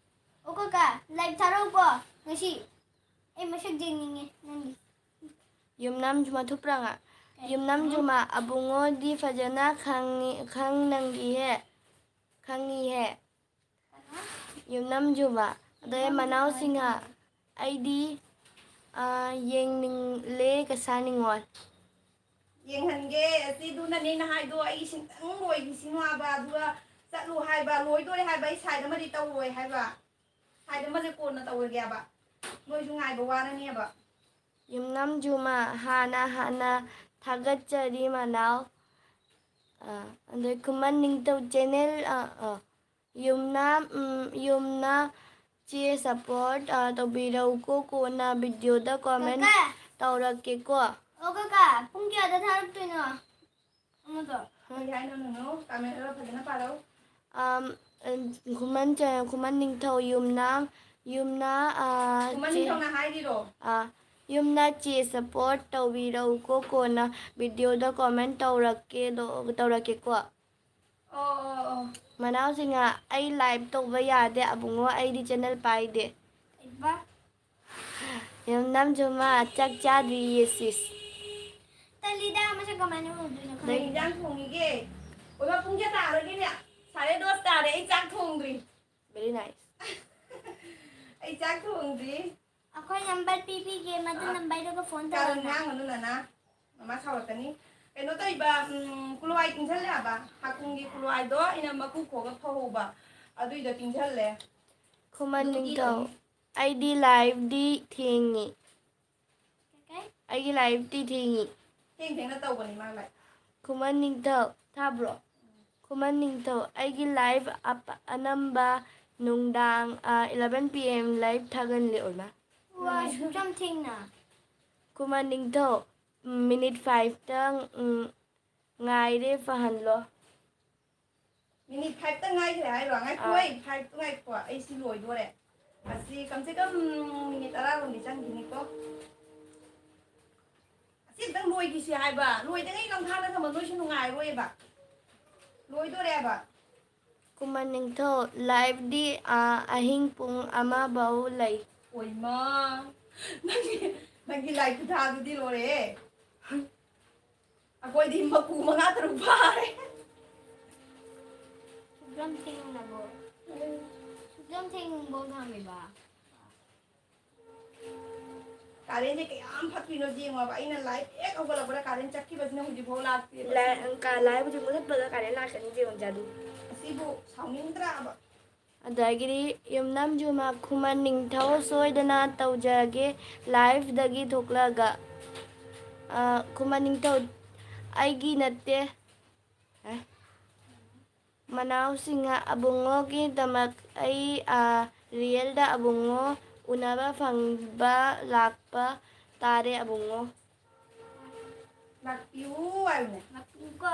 ꯑꯣ ꯀꯀꯥ, ꯂꯥꯏꯛ ꯊꯥꯔꯛꯎꯀꯣ ꯉꯁꯤ꯫ ꯑꯩ ꯃꯁꯛ ꯌꯦꯡꯅꯤꯡꯉꯦ ꯅꯪꯒꯤ꯫ ꯌꯨꯝꯅꯥꯝ ꯖꯨꯃꯥ ꯊꯨꯞꯄ꯭ꯔꯥ ꯉꯥ? ꯀꯩ? ꯌꯨꯝꯅꯥꯝ ꯎꯝ꯫ ꯖꯨꯃꯥ ꯑꯕꯨꯡꯉꯣꯗꯤ ꯐꯖꯅ ꯈꯪꯉꯤ, ꯈꯪꯅꯪꯒꯤꯍꯦ, ꯈꯪꯉꯤꯍꯦ꯫ ꯌꯨꯝꯅꯝ ꯖꯨꯃꯥ꯫ ꯑꯗꯩ ꯌꯨꯝꯅꯝ ꯃꯅꯥꯎ ꯖꯨꯃꯥ ꯁꯤꯡꯍ꯫ ꯍꯥꯏꯗꯤ꯫ ꯑꯩꯗꯤ, ꯑ, ꯌꯦꯡꯅꯤꯡꯂꯦ ꯀꯁꯥ ꯅꯤꯉꯣꯜ꯫ ꯌꯦꯡꯍꯟꯒꯦ, ꯑꯁꯤꯗꯨꯅꯅꯦ ꯑꯩꯅ ꯍꯥꯏꯗꯣ, ꯑꯩ ꯁꯤꯝꯇꯪ ꯂꯣꯏꯈꯤꯁꯤꯅꯣ ꯍꯥꯏꯕ, ꯑꯗꯨꯒ ꯆꯠꯂꯨ ꯍꯥꯏꯕ, ꯂꯣꯏꯗꯣꯔꯦ ꯍꯥꯏꯕ, ꯑꯩ ꯁꯥꯏꯠ ꯑꯃꯗꯤ ꯇꯧꯔꯣꯏ ꯍꯥꯏꯕ, ꯁꯥꯏꯠ ꯑꯃꯁꯦ ꯀꯣꯟꯅ ꯇꯧꯔꯒꯦꯕ, ꯅꯣꯏꯁꯨ ꯉꯥꯏꯕ ꯋꯥꯔꯅꯦꯕ꯫ ꯌꯨꯝꯅꯥꯝ ꯖꯨꯃꯥ, ꯍꯥꯟꯅ ꯍꯥꯟꯅ ꯊꯥꯒꯠꯆꯔꯤ ꯃꯅꯥꯎ꯫ ꯑ, ꯑꯗꯩ ꯈꯨꯃꯟ ꯅꯤꯡꯊꯧ ꯆꯦꯅꯦꯜ, ꯑ, ꯑ, ꯌꯨꯝꯅꯥꯝ, ꯎꯝ, ꯌꯨꯝꯅꯥꯝ ꯆꯦ ꯁꯞꯄꯣꯔꯠ, ꯑ, ꯇꯧꯕꯤꯔꯧꯀꯣ, ꯀꯣꯟꯅ ꯚꯤꯗꯤꯑꯣꯗ ꯀꯣꯃꯦꯟ ꯀꯀꯥ! ꯇꯧꯔꯛꯀꯦꯀꯣ꯫ ꯑꯣ ꯀꯀꯥ, ꯄꯨꯡ ꯀꯌꯥꯗ ꯊꯥꯔꯛꯇꯣꯏꯅꯣ ꯑꯃꯗꯣ? ꯀꯔꯤ ꯍꯥꯏꯅꯣ ꯅꯨꯅꯨ? ꯀꯃꯦꯟ ꯈꯔ ꯐꯖꯅ ꯄꯥꯔꯛꯎ꯫ ꯑꯝ, ꯈꯨꯃꯟ ꯆ-, ꯈꯨꯃꯟ ꯅꯤꯡꯊꯧ ꯌꯨꯝꯅꯥꯝ, ꯌꯨꯝꯅꯥꯝ, ꯑ, ꯈꯨꯃꯟ ꯆꯦ-, ꯅꯤꯡꯊꯧꯅ ꯍꯥꯏꯔꯤꯔꯣ? ꯑ, ꯌꯨꯝꯅ ꯆꯦ ꯁꯞꯄꯣꯔꯠ ꯇꯧꯕꯤꯔꯛꯎꯀꯣ, ꯀꯣꯟꯅ ꯚꯤꯗꯤꯑꯣꯗ ꯀꯣꯃꯦꯟ ꯇꯧꯔꯛꯀꯦ, ꯇꯧꯔꯛꯀꯦꯀꯣ꯫ ꯑꯣ ꯑꯣ ꯑꯣ ꯃꯅꯥꯎꯁꯤꯡꯅ ꯑꯩ ꯂꯥꯏꯚ ꯇꯧꯕ ꯌꯥꯗꯦ ꯑꯕꯨꯡꯉꯣ, ꯑꯩꯗꯤ ꯆꯦꯅꯦꯜ ꯄꯥꯏꯗꯦ꯫ ꯏꯕ ꯌꯨꯝꯅꯝ ꯖꯨꯃꯥ ꯆꯥꯛ ꯆꯥꯗ꯭ꯔꯤꯌꯦ ꯁꯤꯁ꯫ ꯇꯜꯂꯤꯗ, ꯃꯁꯛ ꯀꯃꯥꯏꯅ ꯎꯗꯣꯏꯅꯣ? ꯀꯩ ꯏꯟꯖꯥꯡ ꯊꯣꯡꯉꯤꯒꯦ? ꯑꯣꯏꯃꯥ, ꯄꯨꯡ ꯀꯌꯥ ꯇꯥꯔꯒꯦꯅꯦ? ꯁꯥꯔꯦ ꯗꯣꯁ ꯇꯥꯔꯦ, ꯑꯩ ꯆꯥꯛ ꯊꯣꯡꯗ꯭ꯔꯤ꯫ Very nice. ꯑꯩ ꯆꯥꯛ ꯊꯣꯡꯗ꯭ꯔꯤ꯫ ꯑꯩꯈꯣꯏ ꯅꯝꯕꯔ ꯄꯤꯕꯤꯒꯦ, ꯃꯗꯨ ꯅꯝꯕꯔꯗꯨꯒ ꯐꯣꯟ ꯀꯥꯔꯟ ꯇꯧꯔꯒ꯫ ꯉꯥꯡꯒꯅꯨ ꯅꯅꯥ꯫ ꯃꯃꯥ ꯁꯥꯎꯔꯛꯀꯅꯤ꯫ ꯀꯩꯅꯣ ꯇꯧꯏꯕ, ꯎꯝ, ꯀꯨꯂꯣꯏ ꯇꯤꯡꯁꯜꯂꯦ ꯍꯥꯏꯕ꯫ ꯍꯥꯀꯨꯝꯒꯤ ꯀꯨꯂꯣꯏꯗꯣ ꯑꯩꯅ ꯃꯀꯨ ꯈꯣꯛꯑꯒ ꯐꯧꯍꯧꯕ꯫ ꯑꯗꯨꯏꯗꯣ ꯇꯤꯡꯁꯜꯂꯦ꯫ ꯈꯨꯃꯟ ꯑꯗꯨꯗꯤ ꯅꯤꯡꯊꯧ, ꯂꯣꯏꯔꯦ꯫ ꯑꯩꯗꯤ ꯂꯥꯏꯚꯗꯤ ꯊꯦꯡꯉꯤ꯫ ꯀꯩ? ꯑꯩꯒꯤ ꯂꯥꯏꯚꯇꯤ ꯊꯦꯡꯉꯤ꯫ ꯊꯦꯡ ꯊꯦꯡꯅ ꯇꯧꯕꯅꯤ ꯃꯥ ꯂꯥꯏ꯫ ꯈꯨꯃꯟ ꯅꯤꯡꯊꯧ ꯊꯥꯕ꯭ꯔꯣ? ꯈꯨꯃꯟ ꯅꯤꯡꯊꯧ, ꯑꯩꯒꯤ ꯂꯥꯏꯚ ꯑꯅꯝꯕ ꯅꯨꯡꯗꯥꯡ eleven P M live ꯊꯥꯒꯜꯂꯤ ꯑꯣꯏꯃꯥ꯫ ꯋꯥ, ꯑꯁꯨꯛ ꯌꯥꯝ ꯊꯦꯡꯅ? ꯈꯨꯃꯟ ꯅꯤꯡꯊꯧ, ꯃꯤꯅꯤꯠ ꯐꯥꯏꯚꯇ ꯉꯥꯏꯔꯦ, ꯐꯍꯜꯂꯣ꯫ ꯃꯤꯅꯤꯠ ꯐꯥꯏꯚꯇ ꯉꯥꯏꯈ꯭ꯔꯦ ꯍꯥꯏꯔꯣ? ꯉꯥꯏꯈꯣ, ꯑꯥ꯫ ꯑꯩ ꯐꯥꯏꯚꯇꯨ ꯉꯥꯏꯈꯣ, ꯑꯩ ꯁꯤ ꯂꯣꯏꯗꯣꯔꯦ꯫ ꯑꯁꯤ ꯀꯝꯁꯦ ꯀꯝ ꯃꯤꯅꯤꯠ ꯇꯔꯥꯔꯣꯝꯗꯤ ꯆꯪꯈꯤꯅꯤꯀꯣ꯫ ꯑꯁꯤ ꯑꯝꯇꯪ ꯂꯣꯏꯈꯤꯁꯤ ꯍꯥꯏꯕ, ꯂꯣꯏꯗꯉꯩ ꯂꯪꯊꯥꯅ ꯊꯝꯕ ꯅꯣꯏꯁꯨ ꯅꯨꯡꯉꯥꯏꯔꯣꯏꯕ꯫ ꯂꯣꯏꯗꯣꯔꯦꯕ꯫ ꯈꯨꯃꯟ ꯅꯤꯡꯊꯧ, ꯂꯥꯏꯚꯗꯤ ꯑꯍꯤꯡ ꯄꯨꯡ ꯑꯃꯐꯧ ꯂꯩ꯫ ꯑꯣꯏꯃꯥ, ꯅꯪꯒꯤ ꯅꯪꯒꯤ ꯂꯥꯏ ꯈꯨꯊꯥꯗꯨꯗꯤ ꯂꯣꯏꯔꯦꯍꯦ꯫ ꯑꯩꯈꯣꯏꯗꯤ ꯃꯀꯨ ꯃꯉꯥ ꯇꯔꯨꯛ ꯐꯥꯔꯦ꯫ ꯑꯁꯨꯛ ꯌꯥꯝ ꯊꯦꯡꯅꯕꯣ? ꯑꯁꯨꯛ ꯌꯥꯝ ꯊꯦꯡꯕꯣ ꯊꯝꯃꯤꯕ? ꯀꯥꯔꯦꯟꯁꯦ ꯀꯌꯥꯝ ꯐꯠꯇ꯭ꯔꯤꯅꯣ ꯌꯦꯡꯉꯣꯕ꯫ ꯑꯩꯅ ꯂꯥꯏꯚ ꯍꯦꯛ ꯍꯧꯒꯠꯂꯛꯄꯗ ꯀꯥꯔꯦꯟ ꯆꯠꯈꯤꯕꯁꯤꯅ ꯍꯧꯖꯤꯛꯐꯥꯎ ꯂꯥꯛꯇꯦꯕ꯫ ꯂꯥꯏ-, ꯀꯥ-, ꯂꯥꯏ ꯍꯧꯖꯤꯛ ꯃꯨꯊꯠꯄꯗ ꯀꯥꯔꯦꯟ ꯂꯥꯛꯀꯅꯤ ꯌꯦꯡꯉꯨ ꯖꯥꯗꯨ꯫ ꯑꯁꯤꯕꯨ ꯁꯥꯎꯅꯤꯡꯗ꯭ꯔꯥꯕ? ꯑꯗꯒꯤꯗꯤ ꯌꯨꯝꯅꯥꯝ ꯖꯨꯃꯥ, ꯈꯨꯃꯟ ꯅꯤꯡꯊꯧ ꯁꯣꯏꯗꯅ ꯇꯧꯖꯒꯦ, ꯂꯥꯏꯚꯇꯒꯤ ꯊꯣꯛꯂꯛꯑꯒ꯫ ꯑ, ꯈꯨꯃꯟ ꯅꯤꯡꯊꯧ, ꯑꯩꯒꯤ ꯅꯠꯇꯦ꯫ ꯑꯦ? ꯃꯅꯥꯎꯁꯤꯡꯅ ꯑꯕꯨꯡꯉꯣꯒꯤꯗꯃꯛ ꯑꯩ, ꯑ, ꯔꯤꯌꯦꯜꯗ ꯑꯕꯨꯡꯉꯣ ꯎꯅꯕ ꯐꯪꯕ ꯂꯥꯛꯄ ꯇꯥꯔꯦ ꯑꯕꯨꯡꯉꯣ꯫ ꯂꯥꯛꯄꯤꯌꯨ ꯍꯥꯏꯕꯅꯦ꯫ ꯂꯥꯛꯄꯤꯌꯨꯀꯣ꯫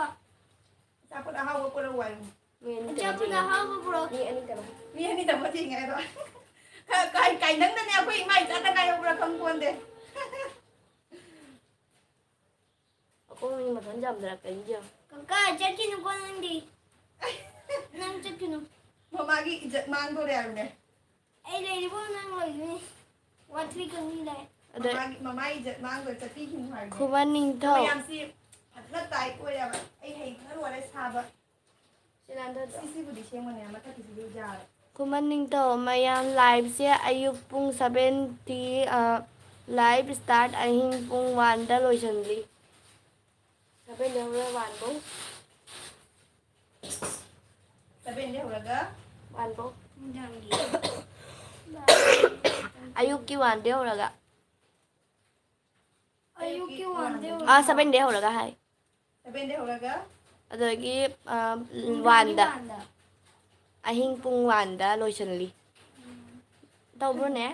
ꯑꯆꯥꯄꯣꯠ ꯑꯍꯥꯎꯕ ꯄꯨꯔꯛꯎ ꯍꯥꯏꯕꯅꯦ꯫ ꯃꯤ ꯑꯅꯤ ꯑꯆꯥꯄꯣꯠ ꯇꯧꯔ ꯑꯍꯥꯎꯕ ꯄꯨꯔꯛꯑꯣ꯫ ꯃꯤ ꯑꯅꯤ ꯇꯧꯔ꯫ ꯃꯤ ꯑꯅꯤ ꯇꯧꯔ ꯊꯤꯡꯉꯦ ꯍꯥꯏꯕ꯫ ꯈ-, ꯀꯥꯏ-, ꯀꯥꯏ ꯅꯪꯗꯅꯦ ꯑꯩꯈꯣꯏ ꯏꯃꯥ ꯏꯆꯥꯗ ꯉꯥꯏꯍꯧꯕ꯭ꯔꯥ ꯈꯪꯄꯣꯟꯗꯦ꯫ ꯃꯤ ꯃꯊꯟ ꯌꯥꯝꯖꯔꯛꯀꯅꯤ ꯌꯦꯡꯉꯣ꯫ ꯀꯀꯥ, ꯆꯠꯈꯤꯅꯨꯀꯣ ꯅꯪꯗꯤ꯫ ꯅꯪ ꯆꯠꯈꯤꯅꯨ꯫ ꯃꯃꯥꯒꯤ ꯏꯖꯠ ꯃꯥꯡꯗꯣꯔꯦ ꯍꯥꯏꯕꯅꯦ꯫ ꯑꯩ ꯂꯩꯔꯤꯕꯣ ꯅꯪ ꯂꯩꯒꯅꯤ꯫ ꯋꯥꯊꯤ ꯈꯪꯅꯤ ꯂꯩ꯫ ꯑꯗ ꯃꯃꯥꯒꯤ ꯃꯃꯥꯒꯤ ꯏꯖꯠ ꯃꯥꯡꯗꯣꯔꯦ, ꯆꯠꯄꯤꯈꯤꯅꯨ ꯍꯥꯏꯕꯅꯦ꯫ ꯈꯨꯃꯟ ꯅꯤꯡꯊꯧ꯫ ꯃꯌꯥꯝꯁꯤ ꯐꯖꯅ ꯇꯥꯏꯠ ꯑꯣꯏꯔꯦꯕ꯫ ꯑꯩ ꯍꯩꯕꯅ ꯂꯣꯏꯔꯦ ꯁꯥꯕ꯫ ꯁꯤ ꯅꯥꯟꯊꯗ꯭ꯔꯣ? ꯁꯤꯁꯤꯕꯨꯗꯤ ꯁꯦꯝꯒꯅꯤ, ꯃꯊꯛꯀꯤꯁꯤꯗꯤ ꯌꯥꯔꯦ꯫ ꯈꯨꯃꯟ ꯅꯤꯡꯊꯧ꯫ ꯃꯌꯥꯝ ꯂꯥꯏꯚꯁꯦ ꯑꯌꯨꯛ ꯄꯨꯡ ꯁꯚꯦꯟꯇꯤ, ꯑ, ꯂꯥꯏꯚ ꯁ꯭ꯇꯥꯔꯠ ꯑꯍꯤꯡ ꯄꯨꯡ ꯋꯥꯟꯗ ꯂꯣꯏꯁꯤꯜꯂꯤ꯫ ꯁꯚꯦꯟꯗ ꯍꯧꯔ ꯋꯥꯟꯕꯧ꯫ ꯁꯚꯦꯟꯗ ꯍꯧꯔꯒ ꯋꯥꯟꯕꯧ꯫ ꯅꯨꯡꯗꯥꯡꯒꯤ꯫ ꯑꯌꯨꯛꯀꯤ ꯋꯥꯟꯗ ꯍꯧꯔꯒ꯫ ꯑꯌꯨꯛꯀꯤ ꯋꯥꯟꯗ ꯑꯥ, ꯁꯚꯦꯟꯗ ꯍꯧꯔꯒ ꯍꯥꯏ꯫ ꯁꯚꯦꯟꯗ ꯍꯧꯔꯒ ꯑꯗꯒꯤ, ꯑ, ꯅꯨꯡꯗꯥꯡꯒꯤ ꯋꯥꯟꯗ꯫ ꯋꯥꯟꯗ꯫ ꯑꯍꯤꯡ ꯄꯨꯡ ꯋꯥꯟꯗ ꯂꯣꯏꯁꯤꯜꯂꯤ꯫ ꯇꯧꯕ꯭ꯔꯣꯅꯦ?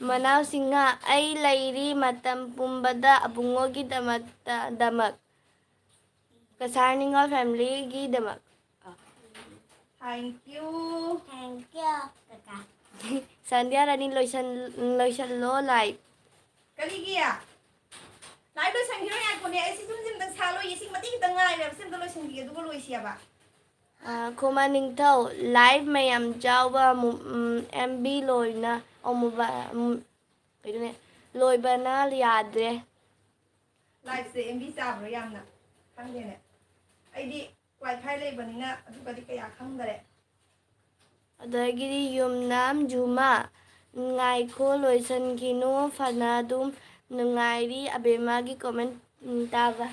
ꯃꯅꯥꯎ ꯁꯤꯡꯍ, ꯑꯩ ꯂꯩꯔꯤ ꯃꯇꯝ ꯄꯨꯝꯕꯗ ꯑꯕꯨꯡꯉꯣꯒꯤꯗꯃꯛꯇ, ꯗꯃꯛ꯫ ꯀꯁꯥꯔ ꯅꯤꯉꯣꯜ ꯐꯦꯃꯤꯂꯤꯒꯤꯗꯃꯛ꯫ Thank you꯫ Thank you, ꯀꯀꯥ꯫ ꯁꯟꯙ꯭ꯌꯥ ꯔꯥꯅꯤ, ꯂꯣꯏꯁꯟ-, ꯂꯣꯏꯁꯜꯂꯣ ꯂꯥꯏꯚ꯫ ꯀꯔꯤꯒꯤ? ꯂꯥꯏꯚ ꯂꯣꯏꯁꯟꯈꯤꯔꯣꯏ, ꯉꯥꯏꯈꯣꯅꯦ, ꯑꯩ ꯁꯤ ꯁꯨꯝ ꯁꯤꯝꯇꯪ ꯁꯥ ꯂꯣꯏꯒꯦ, ꯁꯤ ꯃꯇꯦꯛ ꯈꯤꯇꯪ ꯉꯥꯏꯔꯦꯕ, ꯁꯤ ꯑꯝꯇ ꯂꯣꯏꯁꯟꯈꯤꯒꯦ, ꯑꯗꯨꯒ ꯂꯣꯏꯁꯤꯌꯦꯕ꯫ ꯑ, ꯈꯨꯃꯟ ꯅꯤꯡꯊꯧ, ꯂꯥꯏꯚ ꯃꯌꯥꯝ ꯆꯥꯎꯕ, ꯃꯨ-, ꯎꯝ, ꯑꯦꯝ ꯕꯤ ꯂꯣꯏꯅ, ꯑꯣ, ꯃꯣꯕꯥꯏꯜ, ꯎꯝ, ꯀꯩꯅꯣꯅꯦ, ꯂꯣꯏꯕꯅ ꯌꯥꯗ꯭ꯔꯦ꯫ ꯂꯥꯏꯚꯁꯦ ꯑꯦꯝ ꯕꯤ ꯆꯥꯕ꯭ꯔꯣ ꯌꯥꯝꯅ? ꯈꯪꯗꯦꯅꯦ꯫ ꯑꯩꯗꯤ ꯋꯥꯏ ꯐꯥꯏ ꯂꯩꯕꯅꯤꯅ ꯑꯗꯨꯒꯗꯤ ꯀꯌꯥ ꯈꯪꯗꯔꯦ꯫ ꯑꯗꯒꯤꯗꯤ ꯌꯨꯝꯅꯥꯝ ꯖꯨꯃꯥ, ꯉꯥꯏꯈꯣ ꯂꯣꯏꯁꯟꯈꯤꯅꯨ, ꯐꯅ ꯑꯗꯨꯝ ꯅꯨꯡꯉꯥꯏꯔꯤ ꯑꯕꯦꯝꯃꯒꯤ ꯀꯣꯃꯦꯟ, ꯎꯝ, ꯇꯥꯕ꯫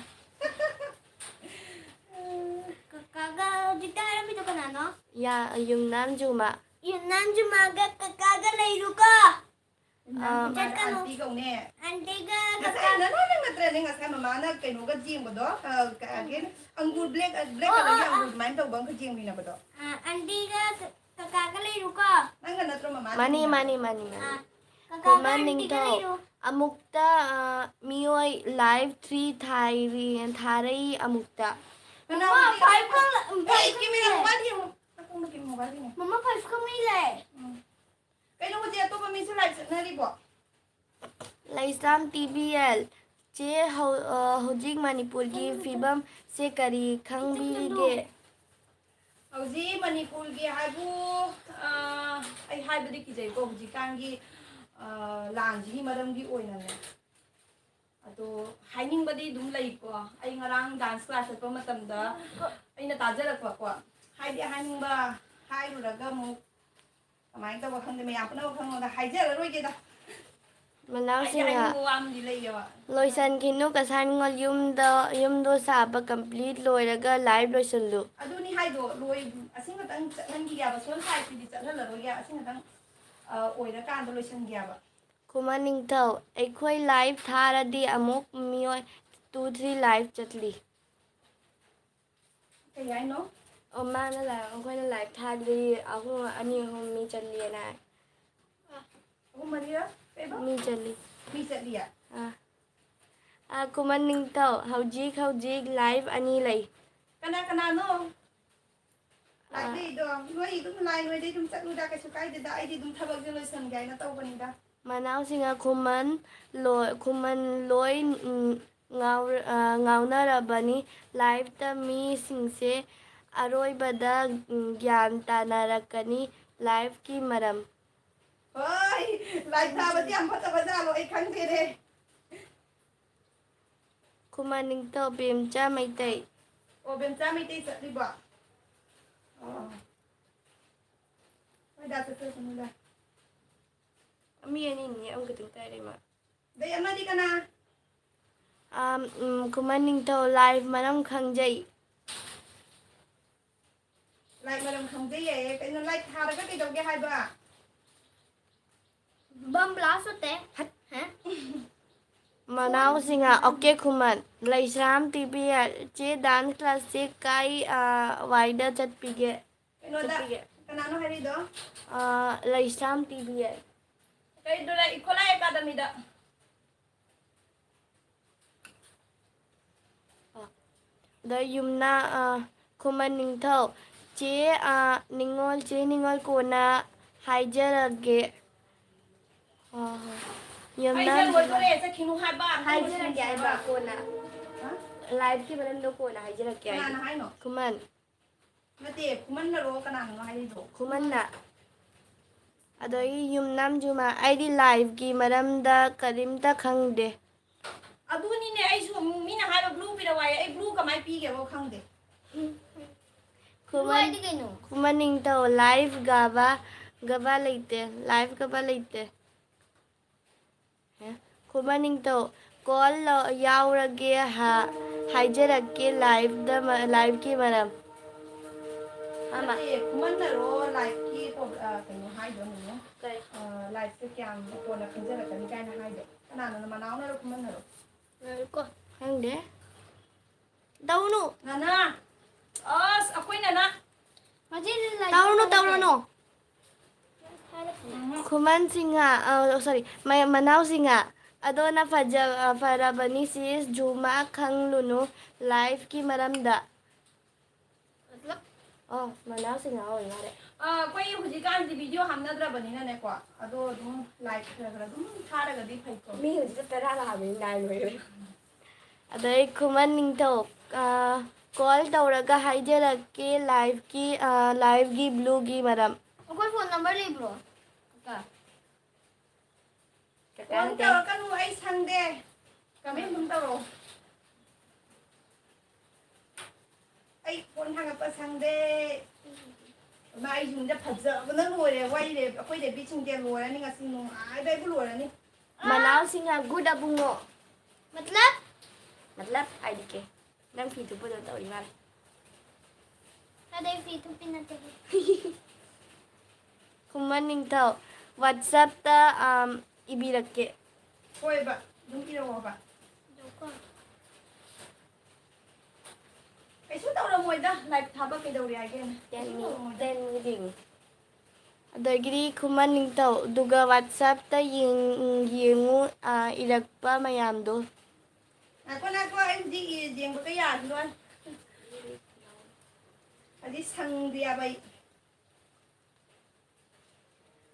ꯀꯀꯥꯒ ꯍꯧꯖꯤꯛꯇ ꯍꯥꯏꯔꯝꯃꯤꯗꯣ ꯀꯅꯥꯅꯣ? ꯌꯥ, ꯌꯨꯝꯅꯥꯝ ꯖꯨꯃꯥ꯫ ꯌꯨꯝꯅꯥꯝ ꯖꯨꯃꯥꯒ ꯀꯀꯥꯒ ꯂꯩꯔꯨꯀꯣ꯫ ꯑꯥ꯫ ꯆꯠꯀꯅꯨ꯫ ꯑꯟꯇꯤ ꯀꯧꯅꯦ꯫ ꯑꯟꯇꯤꯒ ꯉꯁꯥꯏ ꯀꯀꯥ ꯅꯪ ꯅꯪ ꯅꯠꯇ꯭ꯔꯅꯦ ꯉꯁꯥꯏ ꯃꯃꯥꯅ ꯀꯩꯅꯣꯒ ꯌꯦꯡꯕꯗꯣ, ꯑ, ꯀ-, again, ꯑꯪꯒꯨꯔ black, black ꯑꯣ, colourꯒꯤ ꯑꯣ, ꯑꯪꯒꯨꯔ ꯑꯣ꯫ ꯑꯗꯨꯃꯥꯏꯅ ꯇꯧꯕ ꯑꯃꯈꯛ ꯌꯦꯡꯕꯤꯅꯕꯗꯣ? ꯑ, ꯑꯟꯇꯤꯒ ꯀ-, ꯀꯀꯥꯒ ꯂꯩꯔꯨꯀꯣ꯫ ꯅꯪꯒ ꯅꯠꯇ꯭ꯔꯣ ꯃꯃꯥꯅ ꯃꯥꯅꯤ, ꯌꯦꯡꯃꯤꯟꯅꯕꯗꯣ? ꯃꯥꯅꯤ, ꯃꯥꯅꯤ, ꯃꯥꯅꯤ꯫ ꯑ, ꯀꯀꯥꯒ ꯈꯨꯃꯟ ꯑꯟꯇꯤꯒ ꯅꯤꯡꯊꯧ꯫ ꯂꯩꯔꯨ꯫ ꯑꯃꯨꯛꯇ, ꯑ, ꯃꯤꯑꯣꯏ live three ꯊꯥꯏꯔꯤ, ꯊꯥꯔꯛꯏ ꯑꯃꯨꯛꯇ꯫ ꯃꯃꯥ, ꯐꯥꯏꯚ ꯈꯛ, ꯎꯝ, ꯑꯩ ꯐꯥꯏꯚ ꯈꯛ ꯀꯦꯃꯦꯔꯥ ꯂꯩ꯫ ꯃꯣꯕꯥꯏꯜ ꯌꯦꯡꯉꯣ꯫ ꯅꯥꯀꯣꯡꯗ ꯀꯦꯃꯦꯔꯥ ꯃꯣꯕꯥꯏꯜ ꯌꯦꯡꯉꯣ꯫ ꯃꯃꯥ, ꯐꯥꯏꯚ ꯈꯛ ꯃꯤ ꯂꯩ꯫ ꯎꯝ꯫ ꯀꯩꯅꯣ ꯍꯧꯖꯤꯛ ꯑꯇꯣꯞꯄ ꯃꯤꯁꯨ live ꯆꯠꯅꯔꯤꯕꯣ? Leisram T B L. ꯆꯦ, ꯍꯧ-, ꯑ, ꯍꯧꯖꯤꯛ ꯃꯅꯤꯄꯨꯔꯒꯤ ꯐꯤꯕꯝꯁꯦ ꯀꯔꯤ ꯈꯪꯕꯤꯔꯤꯒꯦ? ꯍꯧꯖꯤꯛ ꯃꯅꯤꯄꯨꯔꯒꯤ ꯍꯥꯏꯕꯨ, ꯑ, ꯑꯩ ꯍꯥꯏꯕꯗꯤ ꯀꯤꯖꯩꯀꯣ, ꯍꯧꯖꯤꯛꯀꯥꯟꯒꯤ, ꯑ, ꯂꯥꯟꯁꯤꯒꯤ ꯃꯔꯝꯒꯤ ꯑꯣꯏꯅꯅꯦ꯫ ꯑꯗꯣ ꯍꯥꯏꯅꯤꯡꯕꯗꯤ ꯑꯗꯨꯝ ꯂꯩꯀꯣ꯫ ꯑꯩ ꯉꯔꯥꯡ dance class ꯆꯠꯄ ꯃꯇꯝꯗ ꯑꯩꯅ ꯇꯥꯖꯔꯛꯄꯀꯣ, ꯍꯥꯏꯗꯤ ꯍꯥꯏꯅꯤꯡꯕ ꯍꯥꯏꯔꯨꯔꯒ ꯑꯃꯨꯛ ꯀꯃꯥꯏꯅ ꯇꯧꯕ ꯈꯪꯗꯦ, ꯃꯌꯥꯝ ꯄꯨꯝꯅꯃꯛ ꯈꯪꯉꯣꯗ ꯍꯥꯏꯖꯔꯔꯣꯏꯒꯦꯗ꯫ ꯃꯅꯥꯎꯁꯤꯡ ꯑꯩꯒꯤ ꯍꯥꯏꯅꯤꯡꯕ ꯋꯥ ꯑꯃꯗꯤ ꯂꯩꯌꯦꯕ꯫ ꯂꯣꯏꯁꯟꯈꯤꯅꯨ, ꯀꯁꯥꯔ ꯅꯤꯉꯣꯜ, ꯌꯨꯝꯗ, ꯌꯨꯝꯗꯣ ꯁꯥꯕ complete ꯂꯣꯏꯔꯒ live ꯂꯣꯏꯁꯜꯂꯨ꯫ ꯑꯗꯨꯅꯤ ꯍꯥꯏꯗꯣ, ꯂꯣꯏ-, ꯑꯁꯤ ꯈꯛꯇꯪ ꯆꯠꯍꯟꯈꯤꯒꯦꯕ, ꯁꯣꯝ side ꯀꯤꯗꯤ ꯆꯠꯍꯜꯂꯔꯣꯏꯒꯦ, ꯑꯁꯤ ꯈꯛꯇꯪ, ꯑ, ꯑꯣꯏꯔꯀꯥꯟꯗ ꯂꯣꯏꯁꯟꯒꯦꯕ꯫ ꯈꯨꯃꯟ ꯅꯤꯡꯊꯧ, ꯑꯩꯈꯣꯏ live ꯊꯥꯔꯗꯤ ꯑꯃꯨꯛ ꯃꯤꯑꯣꯏ two three live ꯆꯠꯂꯤ꯫ ꯀꯩ ꯍꯥꯏꯅꯣ? ꯑꯣ, ꯃꯥꯅ ꯂꯥ-, ꯑꯩꯈꯣꯏꯅ live ꯊꯥꯔꯗꯤ ꯑꯍꯨꯝ, ꯑꯅꯤ ꯑꯍꯨꯝ ꯃꯤ ꯆꯠꯂꯤꯅ ꯍꯥꯏ꯫ ꯑꯍꯨꯝ ꯃꯔꯤꯔ? ꯀꯩꯕ? ꯃꯤ ꯆꯠꯂꯤ꯫ ꯃꯤ ꯆꯠꯂꯤꯌꯦ? ꯑꯥ꯫ ꯑꯥ, ꯈꯨꯃꯟ ꯅꯤꯡꯊꯧ, ꯍꯧꯖꯤꯛ, ꯍꯧꯖꯤꯛ live ꯑꯅꯤ ꯂꯩ꯫ ꯀꯅꯥ ꯀꯅꯥꯅꯣ? ꯑꯥ꯫ Live ꯂꯩꯗꯣ? ꯅꯣꯏ ꯑꯗꯨꯝ line ꯑꯣꯏꯗꯩ ꯑꯗꯨꯝ ꯆꯠꯂꯨꯗ, ꯀꯩꯁꯨ ꯀꯥꯏꯗꯦꯗ꯫ ꯑꯩꯗꯤ ꯑꯗꯨꯝ ꯊꯕꯛꯁꯦ ꯂꯣꯏꯁꯟꯒꯦ ꯍꯥꯏꯅ ꯇꯧꯕꯅꯤꯗ꯫ ꯃꯅꯥꯎꯁꯤꯡꯅ ꯈꯨꯃꯟ ꯂꯣꯏ, ꯈꯨꯃꯟ ꯂꯣꯏ, ꯎꯝ, ꯉꯥꯎꯔ-, ꯑ, ꯉꯥꯎꯅꯔꯕꯅꯤ꯫ Live ꯇ ꯃꯤꯁꯤꯡꯁꯦ ꯑꯔꯣꯏꯕꯗ, ꯎꯝ, ꯒ꯭ꯌꯥꯟ ꯇꯥꯅꯔꯛꯀꯅꯤ live ꯀꯤ ꯃꯔꯝ꯫ ꯍꯣꯏ, live ꯊꯥꯕꯗꯤ ꯌꯥꯝ ꯐꯠꯇꯕ ꯖꯥꯠꯂꯣ? ꯑꯩ ꯈꯪꯗꯦꯅꯦ꯫ ꯈꯨꯃꯟ ꯅꯤꯡꯊꯧ ꯕꯦꯝꯆꯥ ꯃꯩꯇꯩ꯫ ꯑꯣ, ꯕꯦꯝꯆꯥ ꯃꯩꯇꯩ ꯆꯠꯂꯤꯕꯣ? ꯑꯣ꯫ ꯍꯣꯏꯗ, ꯆꯠꯆꯁꯅꯨꯗ꯫ ꯃꯤ ꯑꯅꯤꯅꯤꯅꯦ, ꯑꯃꯈꯛꯇꯪ ꯇꯥꯏꯔꯦ ꯃꯥ꯫ ꯑꯗꯩ ꯑꯃꯗꯤ ꯀꯅꯥ? ꯑꯥꯝ, ꯎꯝ, ꯈꯨꯃꯟ ꯅꯤꯡꯊꯧ live ꯃꯔꯝ ꯈꯪꯖꯩ꯫ Live ꯃꯔꯝ ꯈꯪꯖꯩꯌꯦ꯫ ꯀꯩꯅꯣ, live ꯊꯥꯔꯒ ꯀꯩꯗꯧꯒꯦ ꯍꯥꯏꯕ? बम blast होता है। हट, हैं? ꯃꯅꯥꯎꯁꯤꯡ, ꯑ, OK ꯈꯨꯃꯟ, ꯂꯩꯁ꯭ꯔꯥꯝ ꯇꯤꯕꯤ, ꯑ, ꯆꯦ dance class ꯁꯦ ꯀꯥꯏ, ꯑ, ꯋꯥꯏꯗ ꯆꯠꯄꯤꯒꯦ? ꯀꯩꯅꯣꯗ, ꯆꯠꯄꯤꯒꯦ? ꯀꯅꯥꯅꯣ ꯍꯥꯏꯔꯤꯗꯣ? ꯑ, ꯂꯩꯁ꯭ꯔꯥꯝ ꯇꯤꯕꯤ꯫ ꯀꯩꯗꯨꯗ, ꯏꯈꯣꯂꯥ ꯑꯦꯀꯥꯗꯃꯤꯗ꯫ ꯑ, ꯑꯗ ꯌꯨꯝꯅ, ꯑ, ꯈꯨꯃꯟ ꯅꯤꯡꯊꯧ, ꯆꯦ, ꯑ, ꯅꯤꯉꯣꯜ, ꯆꯦ ꯅꯤꯉꯣꯜ ꯀꯣꯟꯅ ꯍꯥꯏꯖꯔꯒꯦ꯫ ꯍꯣꯏ, ꯍꯣꯏ꯫ ꯌꯥꯝꯅ ꯑꯩꯁꯦ ꯂꯣꯏꯗꯣꯔꯦ, ꯆꯠꯈꯤꯅꯨ ꯍꯥꯏꯕ, ꯑꯝꯇ ꯍꯥꯏꯖꯔꯛꯀꯦ ꯂꯣꯏꯁꯤꯟꯕꯤꯌꯨ ꯍꯥꯏꯕ ꯍꯥꯏꯕ꯫ ꯀꯣꯟꯅ꯫ ꯍꯥ? Liveꯀꯤ ꯃꯔꯝꯗꯣ ꯀꯣꯟꯅ ꯍꯥꯏꯖꯔꯛꯀꯦ ꯍꯥꯏꯕ꯫ ꯀꯅꯥꯅ ꯍꯥꯏꯅꯣ? ꯈꯨꯃꯟ꯫ ꯅꯠꯇꯦ, ꯈꯨꯃꯟꯅꯔꯣ ꯀꯅꯥꯅꯅꯣ ꯍꯥꯏꯔꯤꯗꯣ? ꯈꯨꯃꯟꯅ꯫ ꯑꯗꯒꯤ ꯌꯨꯝꯅꯥꯝ ꯖꯨꯃꯥ, "ꯑꯩꯗꯤ liveꯀꯤ ꯃꯔꯝꯗ ꯀꯔꯤꯝꯇ ꯈꯪꯗꯦ"꯫ ꯑꯗꯨꯅꯤꯅꯦ, ꯑꯩꯁꯨ ꯑꯃꯨꯛ ꯃꯤꯅ ꯍꯥꯏꯕ blue ꯄꯤꯔꯛꯑꯣ ꯍꯥꯏꯌꯦ, ꯑꯩ blue ꯀꯃꯥꯏꯅ ꯄꯤꯒꯦꯕꯣ ꯈꯪꯗꯦ꯫ ꯈꯨꯃꯟ, ꯍꯥꯏꯗꯤ ꯀꯩꯅꯣ? ꯈꯨꯃꯟ ꯅꯤꯡꯊꯧ, live ꯒꯥꯕ, ꯒꯕ ꯂꯩꯇꯦ, live ꯒꯕ ꯂꯩꯇꯦ꯫ ꯈꯨꯃꯟ ꯅꯤꯡꯊꯧ, call ꯂꯧ-, ꯌꯥꯎꯔꯒꯦ ꯍꯥ-, ꯍꯥꯏꯖꯔꯛꯀꯦ liveꯗ ꯃ-, liveꯀꯤ ꯃꯔꯝ꯫ ꯑꯃ꯫ ꯅꯠꯇꯦ, ꯈꯨꯃꯟꯅꯔꯣ liveꯀꯤ ꯄ꯭ꯔꯣ-, ꯑ, ꯀꯩꯅꯣ ꯍꯥꯏꯗꯣ ꯑꯃꯨꯛ? ꯀꯩ? ꯑ, liveꯁꯦ ꯀꯌꯥꯝ ꯀꯣꯟꯅ ꯈꯪꯖꯔꯛꯀꯅꯤ ꯀꯥꯏꯅ ꯍꯥꯏꯗꯣ? ꯀꯅꯥꯅꯣ, ꯃꯅꯥꯎꯅꯔꯣ ꯈꯨꯃꯟꯅꯔꯣ? ꯉꯥꯏꯈꯣ꯫ ꯈꯪꯗꯦ꯫ ꯇꯧꯅꯨ꯫ ꯅꯅꯥ꯫ ꯑꯁ, ꯑꯩꯈꯣꯏ ꯅꯅꯥ꯫ ꯃꯁꯤꯗꯤ ꯂꯥꯏꯔꯤꯛ ꯇꯧꯔꯨꯅꯨ, ꯇꯝꯕ ꯇꯧꯔꯨꯅꯨ꯫ ꯅꯠꯇꯦ꯫ ꯈꯨꯃꯟ ꯁꯤꯡꯍ, ꯑ, sorry, ꯃ-, ꯃꯅꯥꯎ ꯁꯤꯡꯍ꯫ ꯑꯗꯣ ꯅ ꯐꯖ-, ꯑ, ꯐꯔꯕꯅꯤ sis, ꯖꯨꯃꯥ ꯈꯪꯂꯨꯅꯨ liveꯀꯤ ꯃꯔꯝꯗ꯫ ꯃꯇꯂꯕ? ꯑꯣ, ꯃꯅꯥꯎ ꯁꯤꯡꯍ ꯑꯣꯏ ꯃꯥꯜꯂꯦ꯫ ꯑ, ꯑꯩꯈꯣꯏ ꯍꯧꯖꯤꯛꯀꯥꯟꯗꯤ video ꯍꯥꯞꯅꯗ꯭ꯔꯕꯅꯤꯅꯅꯦꯀꯣ, ꯑꯗꯣ ꯑꯗꯨꯝ like ꯈꯔ ꯈꯔ ꯑꯗꯨꯝ ꯊꯥꯔꯒꯗꯤ ꯐꯩꯀꯣ꯫ ꯃꯤ ꯍꯧꯖꯤꯛꯇ ꯇꯔꯥ ꯂꯥꯛꯑꯕꯅꯤ, nine ꯑꯣꯏꯔꯦ꯫ ꯑꯗꯩ ꯈꯨꯃꯟ ꯅꯤꯡꯊꯧ, ꯑ, call ꯇꯧꯔꯒ ꯍꯥꯏꯖꯔꯛꯀꯦ liveꯀꯤ, ꯑ, liveꯒꯤ blueꯒꯤ ꯃꯔꯝ꯫ ꯑꯩꯈꯣꯏ phone number ꯂꯩꯕ꯭ꯔꯣ? ꯀꯀꯥ? ꯀꯀꯥ phone ꯅꯠꯇꯦ꯫ ꯇꯧꯔꯛꯀꯅꯨ, ꯑꯩ ꯁꯪꯗꯦ꯫ Comment ꯑꯗꯨꯝ ꯇꯧꯔꯛꯑꯣ꯫ ꯑꯩ phone ꯊꯥꯡꯒꯠꯄ ꯁꯪꯗꯦ꯫ ꯏꯃꯥ, ꯑꯩ ꯌꯨꯝꯗ ꯐꯖꯕꯅ ꯂꯣꯏꯔꯦ, ꯋꯥꯏꯔꯦ꯫ ꯑꯩꯈꯣꯏ ꯔꯦꯕꯤꯠꯁꯤꯡꯁꯦ ꯂꯣꯏꯔꯅꯤ ꯉꯁꯤ, ꯅꯨꯡꯉꯥꯏꯕ ꯑꯩꯕꯨ ꯂꯣꯏꯔꯅꯤ꯫ ꯃꯅꯥꯎꯁꯤꯡꯅ good ꯑꯕꯨꯡꯉꯣ꯫ ꯃꯇꯂꯕ? ꯃꯇꯂꯕ ꯍꯥꯏꯗꯤ ꯀꯦ? ꯅꯪ ꯐꯤ ꯊꯨꯞꯄꯗꯣ ꯇꯧꯔꯤ ꯃꯥꯜꯂꯦ꯫ ꯑꯗꯩ ꯐꯤ ꯊꯨꯞꯄꯤ ꯅꯠꯇꯦ꯫ ꯈꯨꯃꯟ ꯅꯤꯡꯊꯧ, WhatsAppꯇ, ꯑꯝ, ꯏꯕꯤꯔꯛꯀꯦ꯫ ꯍꯣꯏꯕ, ꯑꯗꯨꯝ ꯏꯔꯛꯑꯣꯕ꯫ ꯀꯩꯁꯨ ꯇꯧꯔꯝꯃꯣꯏꯗ, live ꯊꯥꯕ ꯀꯩꯗꯧꯔꯦ ꯍꯥꯏꯒꯦꯅꯦ? ꯀꯩꯁꯨ ꯇꯧꯔꯝꯃꯣꯏꯗ꯫ ꯑꯗꯒꯤꯗꯤ ꯈꯨꯃꯟ ꯅꯤꯡꯊꯧ, ꯑꯗꯨꯒ WhatsAppꯇ ꯌꯦꯡ-, ꯌꯦꯡꯉꯨ, ꯑ, ꯏꯔꯛꯄ ꯃꯌꯥꯝꯗꯣ꯫ ꯉꯥꯏꯈꯣ, ꯉꯥꯏꯈꯣ, ꯑꯩ ꯍꯧꯖꯤꯛ ꯏ-, ꯌꯦꯡꯕꯒ ꯌꯥꯈꯤꯔꯣꯏ꯫ ꯍꯧꯖꯤꯛ ꯁꯪꯗꯦ ꯍꯥꯏꯕ ꯑꯩ꯫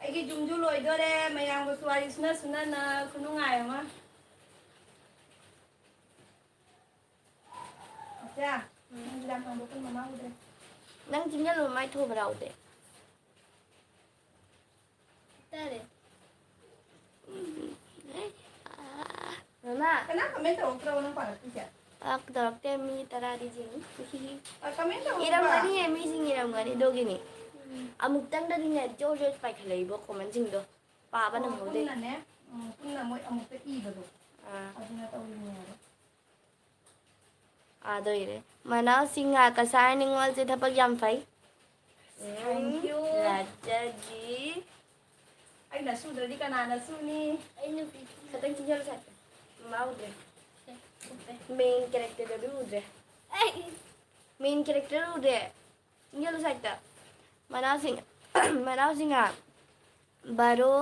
ꯑꯩꯒꯤ ꯖꯨꯝꯁꯨ ꯂꯣꯏꯗꯣꯔꯦ, ꯃꯌꯥꯝꯒꯁꯨ ꯋꯥꯔꯤ ꯁꯨꯅ ꯁꯨꯅꯅ ꯈꯨꯅꯨꯡꯉꯥꯏ ꯑꯃ꯫ ꯏꯆꯥ, ꯅꯪ ꯌꯥꯝ ꯍꯥꯡꯗꯣꯛꯀꯅꯨ, ꯃꯃꯥ ꯎꯗ꯭ꯔꯦ꯫ ꯅꯪ ꯆꯤꯡꯖꯜꯂꯣ, ꯃꯥꯏ ꯊꯣꯕ꯭ꯔꯥ ꯎꯗꯦ꯫ ꯇꯥꯔꯦ꯫ ꯃꯃꯥ꯫ ꯀꯅꯥ comment ꯇꯧꯔꯛꯇ꯭ꯔꯕ ꯅꯪ ꯄꯥꯔꯛꯇꯣꯏꯁꯦ? ꯑ, ꯇꯧꯔꯛꯇꯦ, ꯃꯤ ꯇꯔꯥꯗꯤ ꯌꯦꯡꯉꯤ꯫ ꯑ, comment ꯇꯧꯔꯛꯄ? ꯏꯔꯝꯒꯅꯤꯌꯦ, ꯃꯤꯁꯤꯡ ꯏꯔꯝꯒꯅꯤ, ꯑꯗꯨꯒꯤꯅꯤ꯫ ꯎꯝ꯫ ꯑꯃꯨꯛꯇꯪꯗꯗꯤꯅꯦ, ꯖꯣꯔ ꯖꯣꯔ ꯄꯥꯏꯈꯠꯂꯛꯏꯕ commentꯁꯤꯡꯗꯣ꯫ ꯄꯥꯕ ꯑꯣ, ꯅꯪꯍꯧꯗꯦ꯫ ꯄꯨꯟꯅꯅꯦ, ꯎꯝ, ꯄꯨꯟꯅ ꯃꯣꯏ ꯑꯃꯨꯛꯇ ꯏꯕꯗꯣ꯫ ꯑꯥ꯫ ꯑꯗꯨꯅ ꯇꯧꯔꯤꯅꯦꯕ꯫ ꯑꯥꯗ ꯏꯔꯦ꯫ ꯃꯅꯥꯎ ꯁꯤꯡꯍ, ꯀꯁꯥꯔ ꯅꯤꯉꯣꯜꯁꯦ ꯊꯕꯛ ꯌꯥꯝ ꯐꯩ꯫ Thank you꯫ ꯂꯥꯖꯒꯤ꯫ ꯑꯩꯅ ꯁꯨꯗ꯭ꯔꯗꯤ ꯀꯅꯥꯅ ꯁꯨꯅꯤ? ꯑꯩ ꯅꯨꯄꯤ꯫ ꯈꯇꯪ ꯆꯤꯡꯖꯜꯂꯨ ꯁꯥꯏꯠꯇ꯫ ꯃꯥ ꯎꯗ꯭ꯔꯦ꯫ ꯁꯦ, ꯎꯗ꯭ꯔꯦ꯫ Main characterꯗꯨ ꯎꯗ꯭ꯔꯦ꯫ ꯑꯩ꯫ Main character ꯎꯗ꯭ꯔꯦ꯫ ꯆꯤꯡꯖꯜꯂꯨ ꯁꯥꯏꯠꯇ꯫ ꯃꯅꯥꯎꯁꯤꯡ-, ꯃꯅꯥꯎꯁꯤꯡꯍ꯫ ꯕꯥꯔꯣ꯫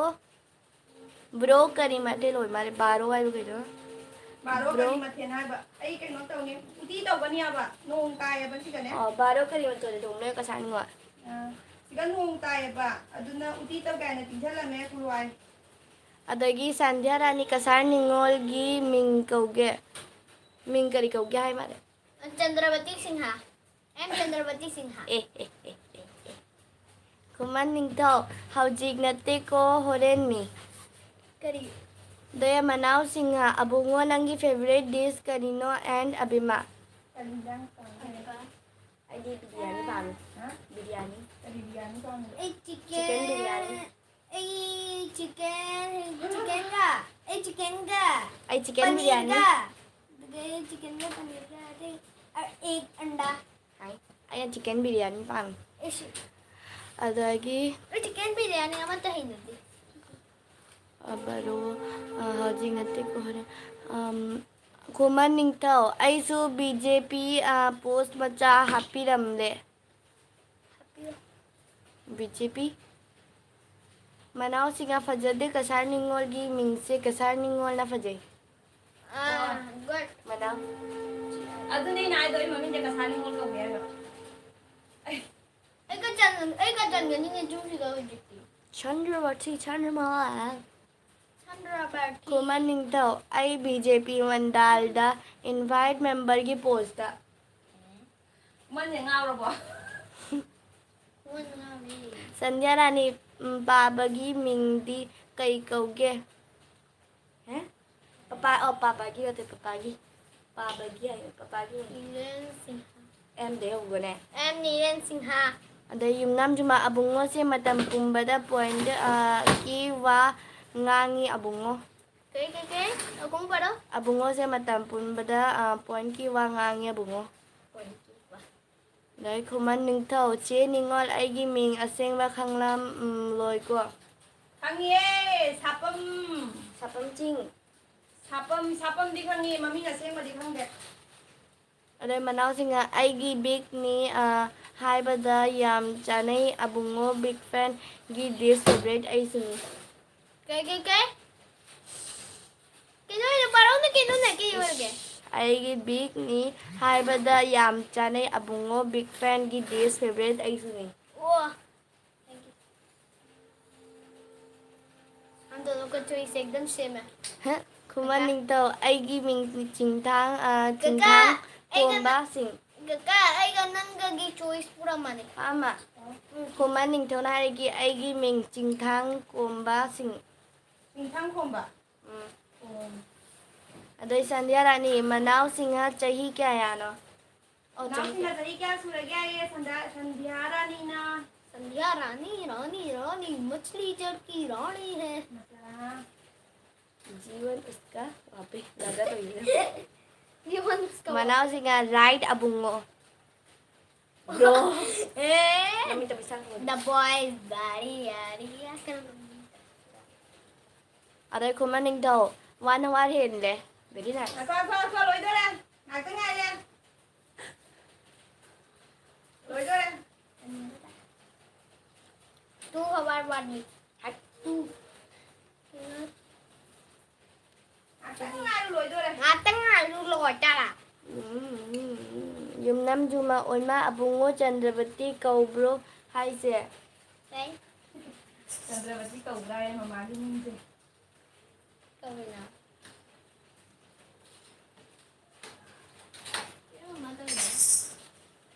Bro ꯀꯔꯤ ꯃꯊꯦꯜ ꯑꯣꯏ ꯃꯥꯜꯂꯦ? ꯕꯥꯔꯣ ꯍꯥꯏꯕ ꯀꯩꯅꯣ? ꯕꯥꯔꯣ bro꯫ ꯀꯔꯤ ꯃꯊꯦꯜ ꯍꯥꯏꯕ? ꯑꯩ ꯀꯩꯅꯣ ꯇꯧꯅꯤ, ꯎꯇꯤ ꯇꯧꯒꯅꯤ ꯍꯥꯏꯕ꯫ ꯅꯣꯡ ꯇꯥꯏꯌꯦꯕ ꯁꯤꯗꯅꯦ꯫ ꯑꯣ, ꯕꯥꯔꯣ ꯀꯔꯤ ꯃꯊꯦꯜ ꯊꯣꯡꯗꯣꯏꯅꯣ ꯀꯁꯥꯔ ꯅꯤꯉꯣꯜ? ꯑꯥ, ꯁꯤꯗ ꯅꯣꯡ ꯇꯥꯏꯌꯦꯕ, ꯑꯗꯨꯅ ꯎꯇꯤ ꯇꯧꯒꯦ ꯍꯥꯏꯅ ꯇꯤꯡꯁꯤꯜꯂꯝꯃꯦ ꯈꯨꯔꯨꯋꯥꯏ꯫ ꯑꯗꯒꯤ ꯁꯟꯙ꯭ꯌꯥ ꯔꯥꯅꯤ ꯀꯁꯥꯔ ꯅꯤꯉꯣꯜꯒꯤ ꯃꯤꯡ ꯀꯧꯒꯦ꯫ ꯃꯤꯡ ꯀꯔꯤ ꯀꯧꯒꯦ ꯍꯥꯏ ꯃꯥꯜꯂꯦ? ꯆꯟꯗ꯭ꯔꯕꯇꯤ ꯁꯤꯡꯍ꯫ ꯑꯦꯝ ꯆꯟꯗ꯭ꯔꯕꯇꯤ ꯁꯤꯡꯍ꯫ ꯑꯦ, ꯑꯦ, ꯑꯦ, ꯑꯦ, ꯑꯦ꯫ ꯈꯨꯃꯟ ꯅꯤꯡꯊꯧ, ꯍꯧꯖꯤꯛ ꯅꯠꯇꯦꯀꯣ, ꯍꯣꯔꯦꯟꯅꯤ꯫ ꯀꯔꯤ? ꯗꯌꯥ ꯃꯅꯥꯎ ꯁꯤꯡꯍ, ꯑꯕꯨꯡꯉꯣ ꯅꯪꯒꯤ favourite dish ꯀꯔꯤꯅꯣ and ꯑꯕꯤꯃ? ꯀꯔꯤ ꯏꯟꯖꯥꯡ ꯆꯥꯒꯦ? ꯑꯕꯤꯃ꯫ ꯑꯩꯗꯤ ꯕꯤꯔꯌꯥꯅꯤ ꯄꯥꯝꯃꯤ꯫ ꯍꯥ? ꯕꯤꯔꯌꯥꯅꯤ꯫ ꯀꯔꯤ ꯕꯤꯔꯌꯥꯅꯤ ꯄꯥꯝꯃꯤꯕ? ꯑꯩ chicken꯫ Chicken ꯕꯤꯔꯌꯥꯅꯤ꯫ ꯑꯩ chicken, chickenꯒ, ꯑꯩ chickenꯒ ꯑꯩ chicken ꯕꯤꯔꯌꯥꯅꯤ꯫ ꯄꯅꯤꯔꯒ꯫ ꯑꯗꯨꯗꯩ chickenꯒ ꯄꯅꯤꯔꯒ, ꯑꯗꯩ, ꯑ, egg, ꯑꯟꯗꯥ꯫ ꯍꯥꯏ꯫ ꯑꯩꯅ chicken ꯕꯤꯔꯌꯥꯅꯤ ꯄꯥꯝꯃꯤ꯫ ꯑꯩꯁꯨ꯫ ꯑꯗꯒꯤ ꯑꯩ chicken ꯕꯤꯔꯌꯥꯅꯤ ꯑꯃꯠꯇ ꯍꯩꯅꯗꯦ꯫ ꯑ, ꯕꯥꯔꯣ, ꯑ, ꯍꯧꯖꯤꯛ ꯅꯠꯇꯦꯀꯣ, ꯍꯣꯔꯦꯟ꯫ ꯑꯝ, ꯈꯨꯃꯟ ꯅꯤꯡꯊꯧ, ꯑꯩꯁꯨ ꯕꯤ ꯖꯦ ꯄꯤ, ꯑ, post ꯃꯆꯥ ꯍꯥꯞꯄꯤꯔꯝꯂꯦ꯫ ꯍꯥꯞꯄꯤꯌꯨ꯫ ꯕꯤ ꯖꯦ ꯄꯤ꯫ ꯃꯅꯥꯎꯁꯤꯡꯅ ꯐꯖꯗꯦ, ꯀꯁꯥꯔ ꯅꯤꯉꯣꯜꯒꯤ ꯃꯤꯡꯁꯦ ꯀꯁꯥꯔ ꯅꯤꯉꯣꯜꯅ ꯐꯖꯩ꯫ ꯑꯥ, good꯫ ꯃꯅꯥꯎ꯫ ꯑꯗꯨꯅꯦ ꯑꯩꯅ ꯍꯥꯏꯗꯣ, ꯑꯩ ꯃꯃꯤꯡꯁꯦ ꯀꯁꯥꯔ ꯅꯤꯉꯣꯜ ꯀꯧꯒꯦ ꯍꯥꯏꯕ꯫ ꯑꯩ ꯑꯩꯒ ꯆꯟ-, ꯑꯩꯒ ꯆꯟꯒꯅꯤꯅꯦ ꯖꯨꯝꯁꯤꯗ ꯍꯧꯖꯤꯛꯇꯤ꯫ ꯆꯟꯗ꯭ꯔꯕꯇꯤ, ꯆꯟꯗ꯭ꯔꯃꯥꯂꯥ꯫ ꯁꯟꯗ꯭ꯔꯕꯇꯤ꯫ ꯈꯨꯃꯟ ꯅꯤꯡꯊꯧ, ꯑꯩ ꯕꯤ ꯖꯦ ꯄꯤ ꯃꯟꯗꯥꯜꯗ invite memberꯒꯤ postꯇ꯫ ꯈꯨꯃꯟꯁꯦ ꯉꯥꯎꯔꯕꯣ? ꯈꯨꯃꯟ ꯉꯥꯎꯔꯦ꯫ ꯁꯟꯙ꯭ꯌꯥ ꯔꯥꯅꯤ, ꯎꯝ, ꯄꯥꯕꯒꯤ ꯃꯤꯡꯗꯤ ꯀꯩ ꯀꯧꯒꯦ? ꯍꯦ? ꯄꯄꯥ, ꯑꯣ, ꯄꯥꯕꯒꯤ ꯅꯠꯇꯦ, ꯄꯄꯥꯒꯤ꯫ ꯄꯥꯕꯒꯤ ꯍꯥꯏꯌꯣ, ꯄꯄꯥꯒꯤ ꯃꯤꯡ꯫ ꯅꯤꯔꯦꯟ ꯁꯤꯡꯍ꯫ ꯑꯦꯝꯗꯩ ꯍꯧꯕꯅꯦ꯫ ꯑꯦꯝ ꯅꯤꯔꯦꯟ ꯁꯤꯡꯍ꯫ ꯑꯗꯩ ꯌꯨꯝꯅꯥꯝ ꯖꯨꯃꯥ, ꯑꯕꯨꯡꯉꯣꯁꯦ ꯃꯇꯝ ꯄꯨꯝꯕꯗ point, ꯑ, ꯀꯤ ꯋꯥ ꯉꯥꯡꯉꯤ ꯑꯕꯨꯡꯉꯣ꯫ ꯀꯩ, ꯀꯩ, ꯀꯩ? ꯑꯃꯨꯛ ꯄꯥꯔꯣ꯫ ꯑꯕꯨꯡꯉꯣꯁꯦ ꯃꯇꯝ ꯄꯨꯝꯕꯗ, ꯑ, pointꯀꯤ ꯋꯥ ꯉꯥꯡꯉꯤ ꯑꯕꯨꯡꯉꯣ꯫ Pointꯀꯤ ꯋꯥ꯫ ꯑꯗꯩ ꯈꯨꯃꯟ ꯅꯤꯡꯊꯧ, ꯆꯦ ꯅꯤꯉꯣꯜ, ꯑꯩꯒꯤ ꯃꯤꯡ ꯑꯁꯦꯡꯕ ꯈꯪꯂꯝ, ꯎꯝ, ꯂꯣꯏꯀꯣ꯫ ꯈꯪꯉꯤꯌꯦ, ꯁꯥꯄꯝ꯫ ꯁꯥꯄꯝ ꯆꯤꯡ꯫ ꯁꯥꯄꯝ, ꯁꯥꯄꯝꯗꯤ ꯈꯪꯉꯤ, ꯃꯃꯤꯡ ꯑꯁꯦꯡꯕꯗꯤ ꯈꯪꯗꯦ꯫ ꯑꯗꯩ ꯃꯅꯥꯎꯁꯤꯡꯅ ꯑꯩꯒꯤ bigꯅꯤ, ꯑ, ꯍꯥꯏꯕꯗ ꯌꯥꯝ ꯆꯥꯅꯩ ꯑꯕꯨꯡꯉꯣ, big fanꯒꯤ dish favourite ꯑꯩꯁꯨꯅꯤ꯫ ꯀꯩ, ꯀꯩ, ꯀꯩ? ꯀꯩꯅꯣ ꯑꯣꯏꯅ ꯄꯥꯔꯛꯎꯅꯦ, ꯀꯩꯅꯣꯅꯦ, ꯀꯩ ꯑꯣꯏꯔꯒꯦ? ꯑꯩꯒꯤ bigꯅꯤ ꯍꯥꯏꯕꯗ ꯌꯥꯝ ꯆꯥꯅꯩ ꯑꯕꯨꯡꯉꯣ, big fanꯒꯤ dish favourite ꯑꯩꯁꯨꯅꯤ꯫ ꯑꯣ꯫ Thank you. हम दोनों का choice एकदम same है. ꯍ, ꯈꯨꯃꯟ ꯅꯤꯡꯊꯧ, ꯑꯩꯒꯤ ꯃꯤꯡ ꯆꯤꯡꯊꯥꯡ, ꯑ, ꯀꯀꯥ, ꯆꯤꯡꯊꯥꯡ ꯑꯩꯒ ꯀꯣꯝꯕ ꯁꯤꯡ꯫ ꯀꯀꯥ, ꯑꯩꯒ ꯅꯪꯒꯒꯤ choice ꯄꯨꯔꯥ ꯃꯥꯟꯅꯩ. ꯑꯃ, ꯈꯨꯃꯟ ꯅꯤꯡꯊꯧꯅ ꯍꯥꯏꯔꯛꯈꯤ, ꯑꯩꯒꯤ ꯃꯤꯡ ꯆꯤꯡꯊꯥꯡ ꯀꯣꯝꯕ ꯁꯤꯡ꯫ ꯆꯤꯡꯊꯥꯡ ꯈꯣꯝꯕ꯫ ꯎꯝ꯫ ꯑꯣ꯫ ꯑꯗꯩ ꯁꯟꯙ꯭ꯌꯥ ꯔꯥꯅꯤ, ꯃꯅꯥꯎꯁꯤꯡꯍ ꯆꯍꯤ ꯀꯌꯥꯅꯣ? ꯑꯣ, ꯆꯍꯤ ꯅꯥꯎꯁꯤꯡꯅ ꯆꯍꯤ ꯀꯌꯥ ꯁꯨꯔꯒꯦ ꯍꯥꯏꯌꯦ ꯁꯟꯙ꯭ꯌꯥ, ꯁꯟꯙ꯭ꯌꯥ ꯔꯥꯅꯤꯅ? संध्या रानी, रानी, रानी, मछली जल की रानी है. ꯃꯆꯥ꯫ ꯖꯤꯕꯟ ꯎꯁꯀꯥ ꯋꯥꯄꯦ ꯂꯥꯖꯥ ꯇꯧꯏꯅꯦ꯫ जीवन उसका. ꯃꯅꯥꯎꯁꯤꯡꯍ right ꯑꯕꯨꯡꯉꯣ꯫ Bro꯫ ए, ꯅꯃꯤꯠꯇ ꯄꯩꯁꯥ ꯈꯪꯉꯣꯏ꯫ The boy is very, very. ꯑꯗꯩ ꯈꯨꯃꯟ ꯅꯤꯡꯊꯧ, one hour ꯍꯦꯜꯂꯦ꯫ Very nice꯫ ꯉꯥꯏꯈꯣ, ꯉꯥꯏꯈꯣ, ꯉꯥꯏꯈꯣ, ꯂꯣꯏꯗꯣꯔꯦ꯫ ꯉꯥꯏꯍꯥꯛꯇꯪ ꯉꯥꯏꯔꯦ꯫ ꯂꯣꯏꯗꯣꯔꯦ꯫ Two hour one minute. ꯍꯥꯏ, two꯫ ꯉꯥꯏꯍꯥꯛꯇꯪ ꯉꯥꯏꯔꯨ, ꯂꯣꯏꯗꯣꯔꯦ꯫ ꯉꯥꯛꯇꯪ ꯉꯥꯏꯔꯨ, ꯂꯣꯏꯗꯣꯔꯦ. ꯎꯝ, ꯌꯨꯝꯅꯝ ꯖꯨꯃꯥ ꯑꯣꯏꯃꯥ ꯑꯕꯨꯡꯉꯣ ꯆꯟꯗ꯭ꯔꯕꯇꯤ ꯀꯧꯕ꯭ꯔꯣ ꯍꯥꯏꯁꯦ? ꯀꯩ? ꯆꯟꯗ꯭ꯔꯕꯇꯤ ꯀꯧꯕ꯭ꯔꯥ ꯍꯥꯏ ꯃꯃꯥꯒꯤ ꯃꯤꯡꯁꯦ? ꯀꯧꯏꯅ꯫ ꯀꯩꯅꯣ ꯃꯃꯥ ꯀꯧꯏꯅ꯫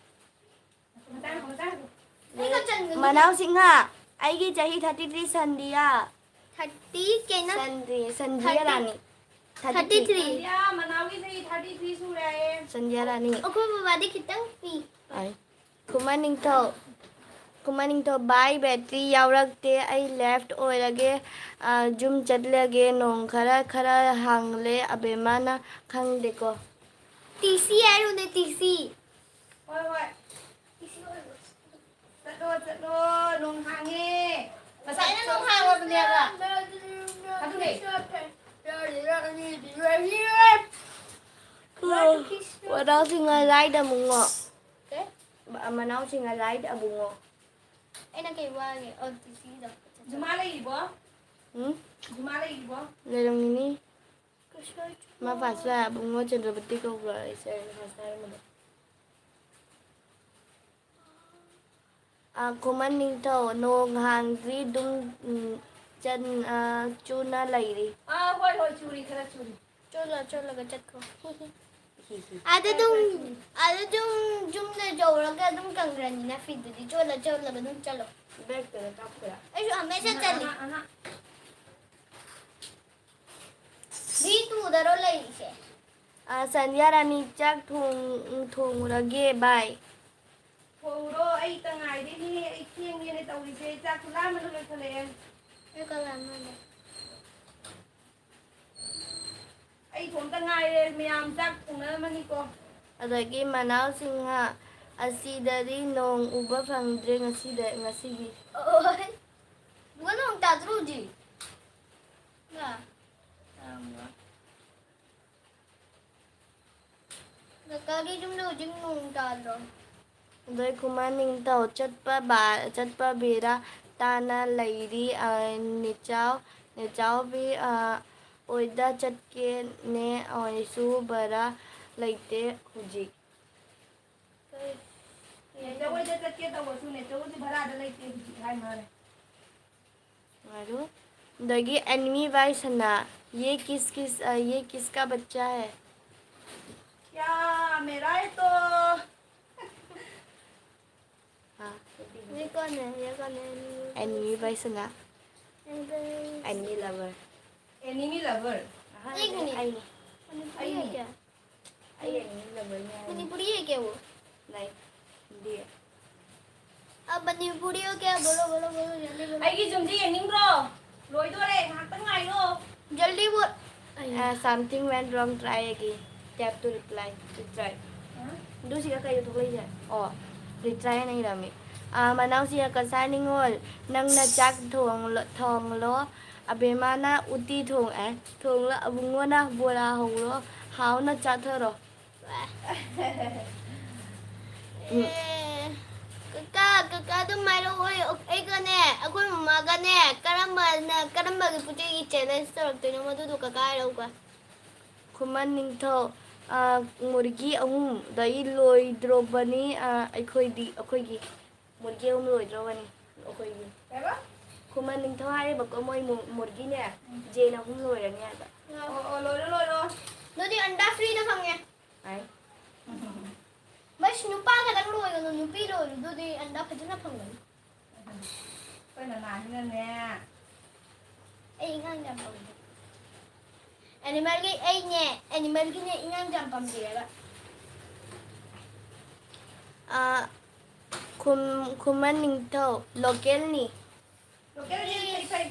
ꯃꯇꯥꯡ, ꯃꯇꯥꯡ꯫ ꯑꯩꯒ ꯆꯟꯒꯅꯤ꯫ ꯃꯅꯥꯎ ꯁꯤꯡꯍ, ꯑꯩꯒꯤ ꯆꯍꯤ thirty three ꯁꯟꯗꯤꯌꯥ꯫ Thirty ꯀꯩꯅꯣ? ꯁꯟꯗꯤ-, ꯁꯟꯗꯤꯌꯥ thirty꯫ ꯔꯥꯅꯤ꯫ Thirty three꯫ ꯁꯟꯗꯤꯌꯥ, ꯃꯅꯥꯎꯒꯤ ꯆꯍꯤ thirty three ꯁꯨꯔꯦ ꯍꯥꯏꯌꯦ꯫ ꯁꯟꯗꯤꯌꯥ ꯔꯥꯅꯤ꯫ ꯑꯩꯈꯣꯏ ꯕꯕꯥꯗꯤ ꯈꯤꯇꯪ ꯄꯤ꯫ ꯑꯥꯏ꯫ ꯈꯨꯃꯟ ꯅꯤꯡꯊꯧ꯫ ꯈꯨꯃꯟ ꯅꯤꯡꯊꯧ, "ꯚꯥꯏ, ꯕꯦꯇ꯭ꯔꯤ ꯌꯥꯎꯔꯛꯇꯦ, ꯑꯩ left ꯑꯣꯏꯔꯒꯦ, ꯑ, ꯌꯨꯝ ꯆꯠꯂꯒꯦ, ꯅꯣꯡ ꯈꯔ ꯈꯔ ꯍꯥꯡꯂꯦ, ꯑꯕꯦꯝꯃꯅ ꯈꯪꯗꯦꯀꯣ"꯫ T C ꯍꯥꯏꯔꯨꯅꯦ, T C. ꯍꯣꯏ, ꯍꯣꯏ꯫ ꯆꯠꯂꯣ, ꯆꯠꯂꯣ, ꯅꯣꯡ ꯍꯥꯡꯉꯦ꯫ ꯉꯁꯥꯏꯅ ꯅꯣꯡ ꯍꯥꯡꯉꯕꯅꯦꯕ꯫ ꯑꯗꯨꯅꯦ꯫ ꯃꯅꯥꯎꯁꯤꯡ ꯉꯁꯥꯏꯗ ꯑꯃꯨꯛꯉꯣ꯫ ꯀꯩ? ꯃ-, ꯃꯅꯥꯎꯁꯤꯡ ꯉꯁꯥꯏꯗ ꯑꯃꯨꯛꯉꯣ꯫ ꯑꯩꯅ ꯀꯩ ꯋꯥꯒꯦ? ꯑꯣ, ꯇꯤ ꯁꯤꯗꯣ꯫ ꯖꯨꯃꯥ ꯂꯩꯔꯤꯕꯣ? ꯎꯝ? ꯖꯨꯃꯥ ꯂꯩꯔꯤꯕꯣ? ꯂꯩꯔꯝꯒꯅꯤ꯫ ꯃꯥ ꯐꯥꯁ ꯂꯥꯛꯑꯦ, ꯑꯕꯨꯡꯉꯣ ꯆꯟꯗ꯭ꯔꯕꯇꯤ ꯀꯧꯕ꯭ꯔꯥ? ꯑꯩꯁꯦ ꯐꯥꯁ ꯍꯥꯏꯔꯝꯕꯗꯣ꯫ ꯑ, ꯈꯨꯃꯟ ꯅꯤꯡꯊꯧ, ꯅꯣꯡ ꯍꯥꯡꯗ꯭ꯔꯤ, ꯑꯗꯨꯝ, ꯎꯝ, ꯆꯟ-, ꯑ, ꯆꯨꯅ ꯂꯩꯔꯤ꯫ ꯑꯥ, ꯍꯣꯏ, ꯍꯣꯏ, ꯆꯨꯔꯤ, ꯈꯔ ꯆꯨꯔꯤ꯫ ꯆꯣꯠꯂ ꯆꯣꯠꯂꯒ ꯆꯠꯈ꯭ꯔꯣ꯫ ꯍꯤ, ꯍꯤ꯫ ꯑꯥꯗ ꯑꯗꯨꯝ, ꯑꯥꯗ ꯑꯗꯨꯝ ꯌꯨꯝꯗ ꯌꯧꯔꯒ ꯑꯗꯨꯝ ꯀꯪꯈ꯭ꯔꯅꯤꯅ ꯐꯤꯗꯨꯗꯤ꯫ ꯆꯣꯠꯂ ꯆꯣꯠꯂꯒ ꯑꯗꯨꯝ ꯆꯠꯂꯣ꯫ ꯕꯦꯛꯇꯨꯗ ꯀꯥꯞꯈ꯭ꯔꯦ꯫ ꯑꯩꯁꯨ ꯍꯃꯦꯁꯥ ꯑꯍꯥ, ꯆꯠꯂꯤ꯫ ꯑꯍꯥ, ꯑꯍꯥ꯫ ꯃꯤ ꯇꯨꯗꯔꯣ ꯂꯩꯔꯤꯁꯦ? ꯑ, ꯁꯟꯙ꯭ꯌꯥ ꯔꯥꯅꯤ, ꯆꯥꯛ ꯊꯣꯡ-, ꯊꯣꯡꯉꯨꯔꯒꯦ, bye꯫ ꯊꯣꯡꯉꯨꯔꯣ, ꯑꯩ ꯇ ꯉꯥꯏꯔꯦꯅꯦ, ꯑꯩ ꯊꯦꯡꯉꯦꯅꯦ ꯇꯧꯔꯤꯁꯦ, ꯆꯥꯛꯁꯨ ꯂꯥꯝꯕꯅ ꯂꯣꯏꯈꯠꯂꯛꯑꯦ꯫ ꯑꯩ ꯀ ꯂꯥꯝꯃꯦ꯫ ꯑꯩ ꯏꯇꯣꯝꯇ ꯉꯥꯏꯔꯦ, ꯃꯌꯥꯝ ꯆꯥꯛ ꯊꯣꯡꯅꯔꯝꯃꯅꯤꯀꯣ꯫ ꯑꯗꯒꯤ ꯃꯅꯥꯎ ꯁꯤꯡꯍ, ꯑꯁꯤꯗꯗꯤ ꯅꯣꯡ ꯎꯕ ꯐꯪꯗ꯭ꯔꯦ ꯉꯁꯤꯗ-, ꯉꯁꯤꯒꯤ꯫ ꯑꯣꯏ꯫ ꯕꯨꯡꯉꯣ, ꯅꯣꯡ ꯇꯥꯗ꯭ꯔꯣ ꯍꯧꯖꯤꯛ? ꯅ? ꯇꯥꯔꯝꯃꯣꯏ꯫ ꯀꯀꯥꯒꯤ ꯌꯨꯝꯗ ꯍꯧꯖꯤꯛ ꯅꯣꯡ ꯇꯥꯗ꯭ꯔꯣ? ꯑꯗꯩ ꯈꯨꯃꯟ ꯅꯤꯡꯊꯧ ꯆꯠꯄ ꯕꯥ-, ꯆꯠꯄ ꯕꯦꯔꯥ ꯇꯥꯅ ꯂꯩꯔꯤ꯫ ꯑ, ꯅꯦꯆꯥꯎ-, ꯅꯦꯆꯥꯎꯕꯤ, ꯑ, ꯑꯣꯏꯗ ꯆꯠꯀꯦꯅꯦ, ꯑꯣꯏꯁꯨ ꯕꯔꯥ ꯂꯩꯇꯦ ꯍꯧꯖꯤꯛ꯫ ꯅꯦꯆꯧ ꯍꯣꯏꯗ ꯆꯠꯀꯦ ꯇꯧꯕꯁꯨ ꯅꯦꯆꯧ ꯍꯣꯏꯗꯤ ꯚꯔꯥꯗ ꯂꯩꯇꯦ ꯍꯧꯖꯤꯛ ꯍꯥꯏ ꯃꯥꯅꯦ꯫ ꯑꯗꯒꯤ ꯑꯦꯅꯤꯃꯤ ꯕꯥꯏ ꯁꯅꯥ, ये किस किस ये किसका बच्चा है? क्या, मेरा है तो। हाँ, ये कौन है? ये कौन है? Enemy by Sana, enemy enemy lover. Enemy lover. एक मिनट। ꯑꯩꯅꯤ꯫ मणिपुरी है क्या? ꯑꯩ ꯑꯦꯅꯤꯃꯤ ꯂꯚꯔꯅꯦ ꯍꯥꯏ꯫ मणिपुरी है क्या वो? ꯂꯥꯏꯛ ꯍꯤꯟꯗꯤ꯫ अब मणिपुरी हो क्या? बोलो बोलो बोलो जल्दी बोलो। ꯑꯩꯒꯤ ꯖꯨꯝꯁꯤ ꯌꯦꯡꯅꯤꯡꯕ꯭ꯔꯣ? ꯂꯣꯏꯗꯣꯔꯦ, ꯉꯥꯏꯍꯥꯛꯇꯪ ꯉꯥꯏꯌꯣ꯫ जल्दी बोल। Uh, something went wrong, try again. Tap to reply. Retry. ꯑꯗꯨ ꯁꯤꯒ ꯀꯩꯗ ꯊꯣꯛꯂꯛꯏꯁꯦ? ꯑꯣ, ꯔꯤꯇ꯭ꯔꯥꯏ ꯍꯥꯏꯅ ꯏꯔꯝꯃꯤ꯫ ꯑꯥ, ꯃꯅꯥꯎꯁꯤꯒ ꯀꯁꯥ ꯅꯤꯉꯣꯜ, ꯅꯪꯅ ꯆꯥꯛ ꯊꯣꯡꯂꯣ, ꯊꯣꯡꯂꯣ꯫ ꯑꯕꯦꯝꯃꯅ ꯎꯇꯤ ꯊꯣꯡ ꯑꯦ ꯊꯣꯡꯂꯣ꯫ ꯑꯕꯨꯡꯉꯣꯅ ꯕꯣꯔꯥ ꯍꯧꯔꯣ꯫ ꯍꯥꯎꯅ ꯆꯥꯊꯔꯣ꯫ ꯑꯦ, ꯀꯀꯥ, ꯀꯀꯥ ꯑꯗꯨꯝ ꯍꯥꯏꯔꯛꯑꯣ꯫ ꯑꯩꯒꯅꯦ, ꯑꯩꯈꯣꯏ ꯃꯃꯥꯒꯅꯦ, ꯀꯔꯝꯕꯅ, ꯀꯔꯝꯕꯒꯤ ꯄꯨꯆꯩꯒꯤ ꯆꯦꯂꯦꯟꯖ ꯇꯧꯔꯛꯇꯣꯏꯅꯣ ꯃꯗꯨꯗꯣ ꯀꯀꯥ ꯍꯥꯏꯔꯛꯎꯀꯣ꯫ ꯈꯨꯃꯟ ꯅꯤꯡꯊꯧ, ꯑꯥ, ꯃꯨꯔꯒꯤ ꯑꯍꯨꯝꯗꯒꯤ ꯂꯣꯏꯗ꯭ꯔꯣꯕꯅꯤ, ꯑꯥ, ꯑꯩꯈꯣꯏꯗꯤ, ꯑꯩꯈꯣꯏꯒꯤ ꯃꯨꯔꯒꯤ ꯑꯍꯨꯝ ꯂꯣꯏꯗ꯭ꯔꯣꯕꯅꯤ ꯑꯩꯈꯣꯏꯒꯤ꯫ ꯀꯩꯕ? ꯈꯨꯃꯟ ꯅꯤꯡꯊꯧ ꯍꯥꯏꯔꯤꯕꯀꯣ, ꯃꯣꯏ ꯃꯨ-, ꯃꯨꯔꯒꯤꯅꯦ, ꯖꯦꯟ ꯑꯍꯨꯝ ꯂꯣꯏꯔꯅꯤ ꯍꯥꯏꯕ꯫ ꯑꯣ, ꯑꯣ, ꯂꯣꯏꯔꯣ, ꯂꯣꯏꯔꯣ꯫ ꯑꯗꯨꯗꯤ ꯑꯟꯗꯥ ꯐ꯭ꯔꯤꯗ ꯐꯪꯉꯦ꯫ ꯍꯥꯏ꯫ ꯃꯁꯤ ꯅꯨꯄꯥ ꯈꯛꯇꯪ ꯂꯣꯏꯒꯅꯨ, ꯅꯨꯄꯤ ꯂꯣꯏꯔꯨ, ꯑꯗꯨꯗꯤ ꯑꯟꯗꯥ ꯐꯖꯅ ꯐꯪꯒꯅꯤ꯫ ꯑꯩꯈꯣꯏ ꯅꯅꯥꯁꯤꯅꯅꯦ꯫ ꯑꯩ ꯏꯉꯥꯡ ꯌꯥꯝ ꯄꯥꯝꯖꯩ꯫ ꯑꯦꯅꯤꯃꯦꯜꯒꯤ ꯑꯩꯅꯦ, ꯑꯦꯅꯤꯃꯦꯜꯒꯤꯅꯦ ꯏꯉꯥꯡ ꯌꯥꯝ ꯄꯥꯝꯖꯩꯌꯦꯕ꯫ ꯑꯥ, ꯈꯨꯝ-, ꯈꯨꯃꯟ ꯅꯤꯡꯊꯧ, ꯂꯣꯀꯦꯜꯅꯤ꯫ ꯂꯣꯀꯦꯜꯒꯤ ꯐꯩ, ꯐꯩ꯫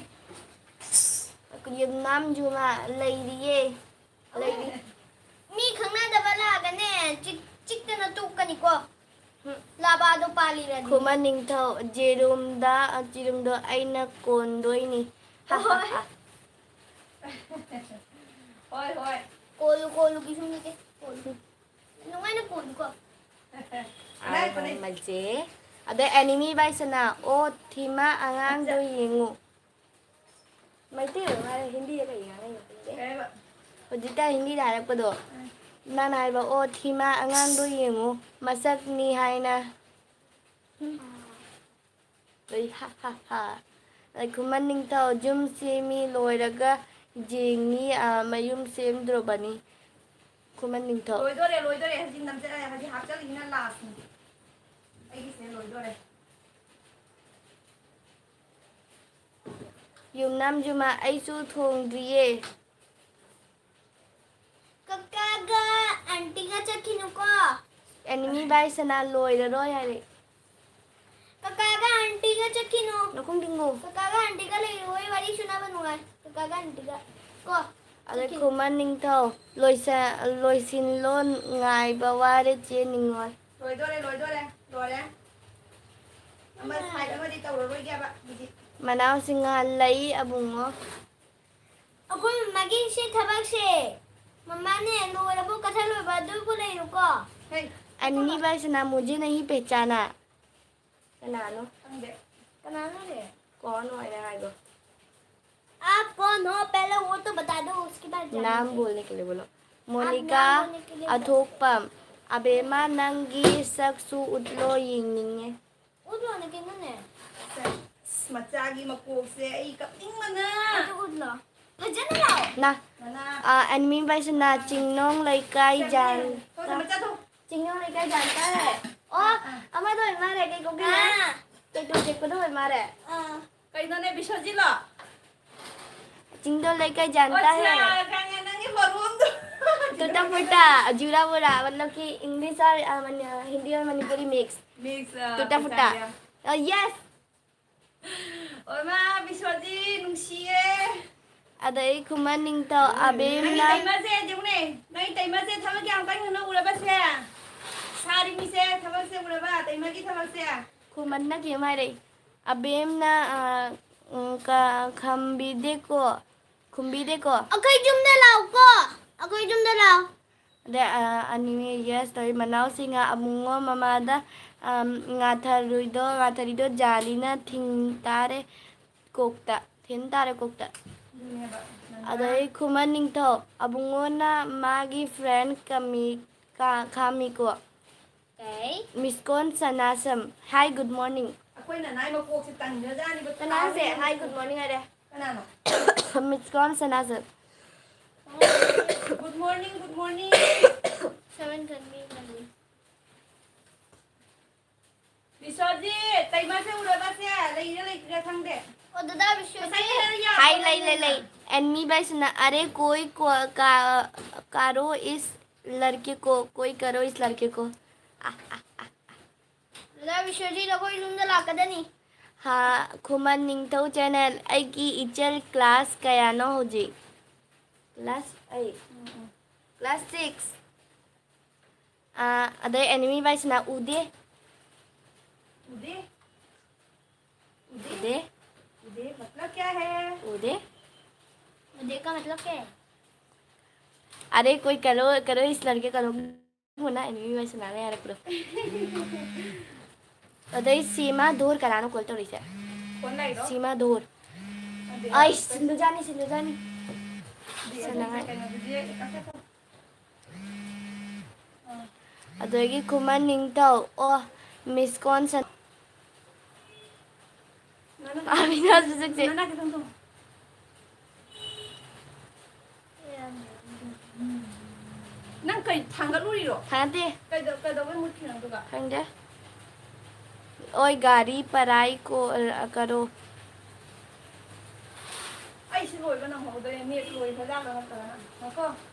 ꯌꯨꯝꯅꯥꯝ ꯖꯨꯃꯥ ꯂꯩꯔꯤꯌꯦ꯫ ꯂꯩꯔꯤ꯫ ꯃꯤ ꯈꯪꯅꯗꯕ ꯂꯥꯛꯑꯒꯅꯦ, ꯆꯤꯛ-, ꯆꯤꯛꯇꯅ ꯇꯣꯛꯀꯅꯤꯀꯣ꯫ ꯂꯥꯕꯥꯗꯣ ꯄꯥꯜꯂꯤꯔꯗꯤ꯫ ꯈꯨꯃꯟ ꯅꯤꯡꯊꯧ, ꯖꯦꯔꯨꯝꯗ, ꯖꯦꯔꯨꯝꯗꯣ ꯑꯩꯅ ꯀꯣꯟꯗꯣꯏꯅꯤ꯫ ꯍꯥ, ꯍꯥ, ꯍꯥ꯫ ꯍꯣꯏ, ꯍꯣꯏ꯫ ꯀꯣꯜꯂꯨ, ꯀꯣꯜꯂꯨ, ꯀꯩꯁꯨꯝ ꯅꯠꯇꯦ꯫ ꯀꯣꯜꯂꯨ꯫ ꯅꯨꯡꯉꯥꯏꯅ ꯀꯣꯜꯂꯨꯀꯣ꯫ ꯀꯗꯥꯏ, ꯀꯗꯥꯏ? ꯃꯖꯦ꯫ ꯑꯗꯩ ꯑꯦꯅꯤꯃꯤ ꯕꯥꯏ ꯁꯅꯥ, ꯑꯣ ꯊꯤꯃꯥ ꯑꯉꯥꯡꯗꯣ ꯌꯦꯡꯉꯨ꯫ ꯃꯩꯇꯩꯂꯣꯟ ꯍꯥꯏꯔ ꯍꯤꯟꯗꯤꯗ ꯀꯩ ꯉꯥꯡꯉꯤꯅꯣ ꯈꯪꯗꯦ꯫ ꯀꯩ ꯍꯥꯏꯕ? ꯍꯧꯖꯤꯛꯇ ꯍꯤꯟꯗꯤꯗ ꯍꯥꯏꯔꯛꯄꯗꯣ꯫ ꯃꯥꯅ ꯍꯥꯏꯕ, ꯑꯣ ꯊꯤꯃꯥ ꯑꯉꯥꯡꯗꯣ ꯌꯦꯡꯉꯨ, ꯃꯁꯛꯅꯤ ꯍꯥꯏꯅ꯫ ꯑꯩ ꯍꯥ ꯍꯥ ꯍꯥ꯫ ꯑꯗꯩ ꯈꯨꯃꯟ ꯅꯤꯡꯊꯧ ꯌꯨꯝ ꯁꯦꯝꯃꯤ ꯂꯣꯏꯔꯒ ꯌꯦꯡꯉꯤ, ꯑ, ꯃꯌꯨꯝ ꯁꯦꯝꯗ꯭ꯔꯣꯕꯅꯤ꯫ ꯈꯨꯃꯟ ꯅꯤꯡꯊꯧ꯫ ꯂꯣꯏꯗꯣꯔꯦ, ꯂꯣꯏꯗꯣꯔꯦ꯫ ꯍꯧꯖꯤꯛ ꯅꯝꯖ-, ꯍꯧꯖꯤꯛ ꯍꯥꯞꯆꯜꯂꯤꯁꯤꯅ ꯂꯥꯁꯅꯤ꯫ ꯑꯩꯒꯤꯁꯦ ꯂꯣꯏꯗꯣꯔꯦ꯫ ꯌꯨꯝꯅꯥꯝ ꯖꯨꯃꯥ, ꯑꯩꯁꯨ ꯊꯣꯡꯗ꯭ꯔꯤꯌꯦ꯫ ꯀꯀꯥꯒ ꯑꯟꯇꯤꯒ ꯆꯠꯈꯤꯅꯨꯀꯣ꯫ ꯑꯦꯅꯤꯃꯤ ꯕꯥꯏ ꯁꯅꯥ ꯂꯣꯏꯔꯔꯣꯏ ꯍꯥꯏꯔꯦ꯫ ꯀꯀꯥꯒ ꯑꯟꯇꯤꯒ ꯆꯠꯈꯤꯅꯨ꯫ ꯅꯈꯣꯡ ꯊꯤꯡꯉꯨ꯫ ꯀꯀꯥꯒ ꯑꯟꯇꯤꯒ ꯂꯩꯔꯣꯏ, ꯋꯥꯔꯤ ꯁꯨꯅꯕ ꯅꯨꯡꯉꯥꯏ꯫ ꯀꯀꯥꯒ ꯑꯟꯇꯤꯒ ꯀꯣ꯫ ꯑꯗꯩ ꯆꯠꯈꯤꯅꯨ꯫ ꯈꯨꯃꯟ ꯅꯤꯡꯊꯧ, ꯂꯣꯏꯁ-, ꯂꯣꯏꯁꯤꯜꯂꯣ, ꯉꯥꯏꯕ ꯋꯥꯔꯦ ꯆꯦ ꯅꯤꯡꯉꯣꯜ꯫ ꯂꯣꯏꯗꯣꯔꯦ, ꯂꯣꯏꯗꯣꯔꯦ, ꯂꯣꯏꯔꯦ꯫ ꯑꯃ ꯁꯥꯏꯠ ꯑꯃꯗꯤ ꯇꯧꯔꯔꯣꯏꯒꯦꯕ ꯍꯧꯖꯤꯛ꯫ ꯃꯅꯥꯎꯁꯤꯡ ꯉꯥꯜꯂꯛꯏ ꯑꯕꯨꯡꯉꯣ꯫ ꯑꯩꯈꯣꯏ ꯃꯃꯥꯒꯤ ꯁꯤ ꯊꯕꯛꯁꯦ꯫ ꯃꯃꯥꯅꯦ, ꯂꯣꯏꯔꯕꯣ? ꯀꯊꯥ ꯂꯣꯏꯕ ꯑꯗꯨꯕꯨ ꯂꯩꯔꯨꯀꯣ꯫ ꯍꯦ, ꯑꯅꯤ ꯕꯥꯏ ꯁꯅꯥ ꯃꯨꯖꯦ ꯅꯍꯤ ꯄꯦꯍꯆꯥꯅꯥ꯫ ꯀꯅꯥꯅꯣ? ꯈꯪꯗꯦ꯫ ꯀꯅꯥꯅꯣꯅꯦ? ꯀꯣꯟ ꯑꯣꯏꯔꯦ ꯍꯥꯏꯗꯣ꯫ आप कौन हो? पहले वो तो बता दो, उसके बाद जानेंगे। नाम बोलने के लिए बोलो। आप मोनिका नाम बोलने के लिए बोलो। अथोकपम। अबेमा, ꯅꯪꯒꯤ ꯁꯛꯁꯨ ꯎꯠꯂꯣ, ꯌꯦꯡꯅꯤꯡꯉꯦ꯫ ꯎꯠꯂꯣꯅꯦ ꯀꯩꯅꯣꯅꯦ꯫ ꯑꯁ, ꯃꯆꯥꯒꯤ ꯃꯀꯣꯛꯁꯦ ꯑꯩ ꯀꯞꯅꯤꯡꯕꯅ꯫ ꯑꯗꯨ ꯎꯠꯂꯣ꯫ ꯐꯖꯅ ꯂꯥꯛꯑꯣ꯫ ꯅ, ꯅꯅꯥ꯫ ꯑ, ꯑꯦꯅꯤꯃꯤ ꯕꯥꯏꯁꯤꯅ ꯆꯤꯡꯅꯣꯡ ꯂꯩꯀꯥꯏ ꯁꯦ, ꯖꯥꯟ-, ꯊꯣꯛ, ꯊꯣꯛ, ꯃꯆꯥ ꯊꯣꯛ꯫ ꯆꯤꯡꯅꯣꯡ ꯂꯩꯀꯥꯏ ꯖꯥꯟꯇꯥ ꯍꯦ꯫ ꯑꯣ, ꯑꯥ, ꯑꯥ꯫ ꯑꯃꯗꯣ ꯑꯣꯏ ꯃꯥꯜꯂꯦ, ꯀꯩ ꯀꯧꯒꯦꯅꯦ? ꯑꯥ꯫ ꯀꯩ ꯀꯧ ꯆꯤꯛꯄꯗꯣ ꯑꯣꯏ ꯃꯥꯜꯂꯦ꯫ ꯑꯥ꯫ ꯀꯩꯅꯣꯅꯦ, ꯕꯤꯁ꯭ꯋꯖꯤꯠꯂꯣ? ꯆꯤꯡꯗꯣ ꯂꯩꯀꯥꯏ ꯖꯥꯟꯇꯥ ꯍꯦ꯫ ꯑꯣ, ꯑꯠꯆꯥ, ꯈꯪꯉꯦ, ꯅꯪꯒꯤ ꯃꯔꯣꯟꯗꯣ꯫ ꯇꯨꯇꯥ ꯐꯨꯇꯥ, ꯖꯨꯔꯥ ꯕꯣꯔꯥ, मतलब कि English और, अ, मनि-, हिंदी और मणिपुरी mix। Mix, ꯑ, ꯇꯨꯇꯥ ꯐꯨꯇꯥ꯫ ꯄꯩꯁꯥ ꯌꯥꯝ꯫ ꯑ, yes꯫ ꯑꯣꯏꯃꯥ, ꯕꯤꯁ꯭ꯋꯖꯤꯠ, ꯅꯨꯡꯁꯤꯌꯦ꯫ ꯑꯗꯩ ꯈꯨꯃꯟ ꯅꯤꯡꯊꯧ ꯅꯪꯒꯤ ꯑꯕꯦꯝꯅ ꯇꯩꯃꯁꯦ ꯌꯦꯡꯉꯨꯅꯦ, ꯅꯪꯒꯤ ꯇꯩꯃꯁꯦ ꯊꯕꯛ ꯀꯌꯥꯝ ꯀꯟꯈ꯭ꯔꯅꯣ ꯎꯔꯕꯁꯦ? ꯁꯥꯔꯤꯃꯤꯁꯦ, ꯊꯕꯛꯁꯦ ꯎꯔꯕ? ꯇꯩꯃꯒꯤ ꯊꯕꯛꯁꯦ꯫ ꯈꯨꯃꯟꯅ ꯀꯩꯝ ꯍꯥꯏꯔꯛꯏ꯫ ꯑꯕꯦꯝꯅ, ꯑ, ꯎꯝ, ꯀ-, ꯈꯝꯕꯤꯗꯦꯀꯣ, ꯈꯨꯝꯕꯤꯗꯦꯀꯣ꯫ ꯑꯩꯈꯣꯏ ꯌꯨꯝꯗ ꯂꯥꯛꯎꯀꯣ, ꯑꯩꯈꯣꯏ ꯌꯨꯝꯗ ꯂꯥꯛꯑꯣ꯫ ꯑꯗꯩ, ꯑ, ꯑꯅꯤꯅꯦ yes ꯇꯧꯔꯤ꯫ ꯃꯅꯥꯎꯁꯤꯡꯅ ꯑꯕꯨꯡꯉꯣ ꯃꯃꯥꯗ, ꯑꯝ, ꯉꯥꯊꯔꯨꯏꯗꯣ, ꯉꯥꯊꯔꯤꯗꯣ ꯖꯥꯂꯤꯅ ꯊꯤꯡ ꯇꯥꯔꯦ ꯀꯣꯛꯇ, ꯊꯤꯟ ꯇꯥꯔꯦ ꯀꯣꯛꯇ꯫ ꯑꯗꯨꯅꯦꯕ, ꯅꯪꯅ ꯑꯗꯩ ꯈꯨꯃꯟ ꯅꯤꯡꯊꯧ, ꯑꯕꯨꯡꯉꯣꯅ ꯃꯥꯒꯤ friend ꯀꯃꯤ-, ꯀꯥ-, ꯈꯥꯃꯤꯀꯣ꯫ ꯀꯩ? ꯃꯤꯁꯀꯣꯟ ꯁꯅꯥꯁꯝ, hi, good morning꯫ ꯑꯩꯈꯣꯏ ꯅꯅꯥꯏ ꯃꯀꯣꯛꯁꯦ ꯇꯟꯈ꯭ꯔꯖꯥꯠꯅꯤꯕ꯫ ꯁꯅꯥꯁꯦ, ꯇꯥꯕ ꯍꯥꯏ, ꯌꯥꯗꯦ꯫ Good morning ꯍꯥꯏꯔꯦ꯫ ꯀꯅꯥꯅꯣ? Miss call ꯁꯅꯥꯁꯦ꯫ Good morning, good morning꯫ Seven ꯆꯟꯕꯤ ꯂꯩ꯫ ꯕꯤꯁ꯭ꯋꯖꯤꯠ, ꯇꯩꯃꯁꯦ ꯎꯔꯕꯁꯦ? ꯂꯩꯔ ꯂꯩꯇ꯭ꯔꯤꯔ ꯈꯪꯗꯦ꯫ ꯑꯣ, ꯗꯗꯥ ꯕꯤꯁ꯭ꯋꯖꯤꯠ꯫ ꯉꯁꯥꯏ ꯍꯦꯛ ꯌꯥꯕ ꯍꯥꯏ, ꯂꯩ, ꯂꯩ, ꯂꯩꯔꯝꯃꯦ꯫ ꯂꯩ꯫ And me by Sana, अरे कोई को, का, करो इस लड़के को, कोई करो इस लड़के को। ꯑꯥ, ꯑꯥ, ꯑꯥ, ꯑꯥ꯫ ꯗꯗꯥ ꯕꯤꯁ꯭ꯋꯖꯤꯠ ꯑꯩꯈꯣꯏ ꯌꯨꯝꯗ ꯂꯥꯛꯀꯗꯅꯤ꯫ ꯍꯥ, ꯈꯨꯃꯟ ꯅꯤꯡꯊꯧ channel, ꯑꯩꯒꯤ ꯏꯆꯜ class ꯀꯌꯥꯅꯣ ꯍꯧꯖꯤꯛ? Class eight꯫ ꯎꯝ, ꯎꯝ꯫ Class six꯫ ꯑꯥ, ꯑꯗꯩ enemy by Sana ꯎꯗꯦ꯫ ꯎꯗꯦ? ꯎꯗꯦ? ꯎꯗꯦ꯫ ꯎꯗꯦ, मतलब क्या है? ꯎꯗꯦ꯫ ꯎꯗꯦ का मतलब क्या है? अरे कोई करो, करो इस लड़के का रोक। ꯍꯣꯅ ꯑꯦꯅꯤ ꯃꯤ ꯋꯥꯏ ꯁꯥꯟꯅꯔꯦ ꯍꯥꯏꯔꯛꯄꯗꯣ꯫ ꯑꯗꯩ ꯁꯤꯃꯥ ꯙꯣꯔ ꯀꯅꯥꯅꯣ call ꯇꯧꯔꯤꯁꯦ? ꯐꯣꯟ ꯂꯥꯛꯏꯔꯣ? ꯁꯤꯃꯥ ꯙꯣꯔ꯫ ꯑꯗꯨ ꯑꯩ ꯌꯥꯔꯣꯏ꯫ ꯁꯤꯜꯂꯨꯖꯥꯠꯅꯤ, ꯁꯤꯜꯂꯨꯖꯥꯠꯅꯤ꯫ ꯑꯗꯨ ꯁꯥꯟꯅꯉꯥꯏ꯫ ꯀꯩꯅꯣꯗꯨꯗꯤ ꯀꯛꯊꯠꯈꯣ꯫ ꯑꯥ꯫ ꯑꯗꯒꯤ ꯈꯨꯃꯟ ꯅꯤꯡꯊꯧ꯫ ꯑꯣ, ꯃꯤꯁ ꯀꯣꯟ ꯁꯟ-, ꯅꯅꯥ-, ꯑꯕꯤꯅꯥꯁ ꯃꯁꯛꯁꯦ꯫ ꯅꯅꯥ ꯈꯤꯇꯪ ꯇꯣꯡꯉꯣ꯫ ꯅꯪ ꯀꯩ ꯊꯥꯡꯒꯠꯂꯨꯔꯤꯔꯣ? ꯊꯥꯡꯒꯠꯇꯦ꯫ ꯀꯩꯗꯧ-, ꯀꯩꯗꯧꯕꯩ ꯃꯨꯠꯈꯤꯅꯣ ꯑꯗꯨꯒ? ꯈꯪꯗꯦ꯫ ꯑꯣꯏ ꯒꯥꯔꯤ ꯄꯔꯥꯏ ꯀꯣ-, ꯑ, ꯀꯔꯣ꯫ ꯑꯩꯁꯨ ꯂꯣꯏꯕ ꯅꯪꯍꯧꯗ꯭ꯔꯦ꯫ ꯅꯦꯠ ꯂꯣꯏꯈ꯭ꯔꯖꯥꯠꯂꯣ ꯅꯠꯇ꯭ꯔꯒꯅ? ꯉꯥꯏꯈꯣ꯫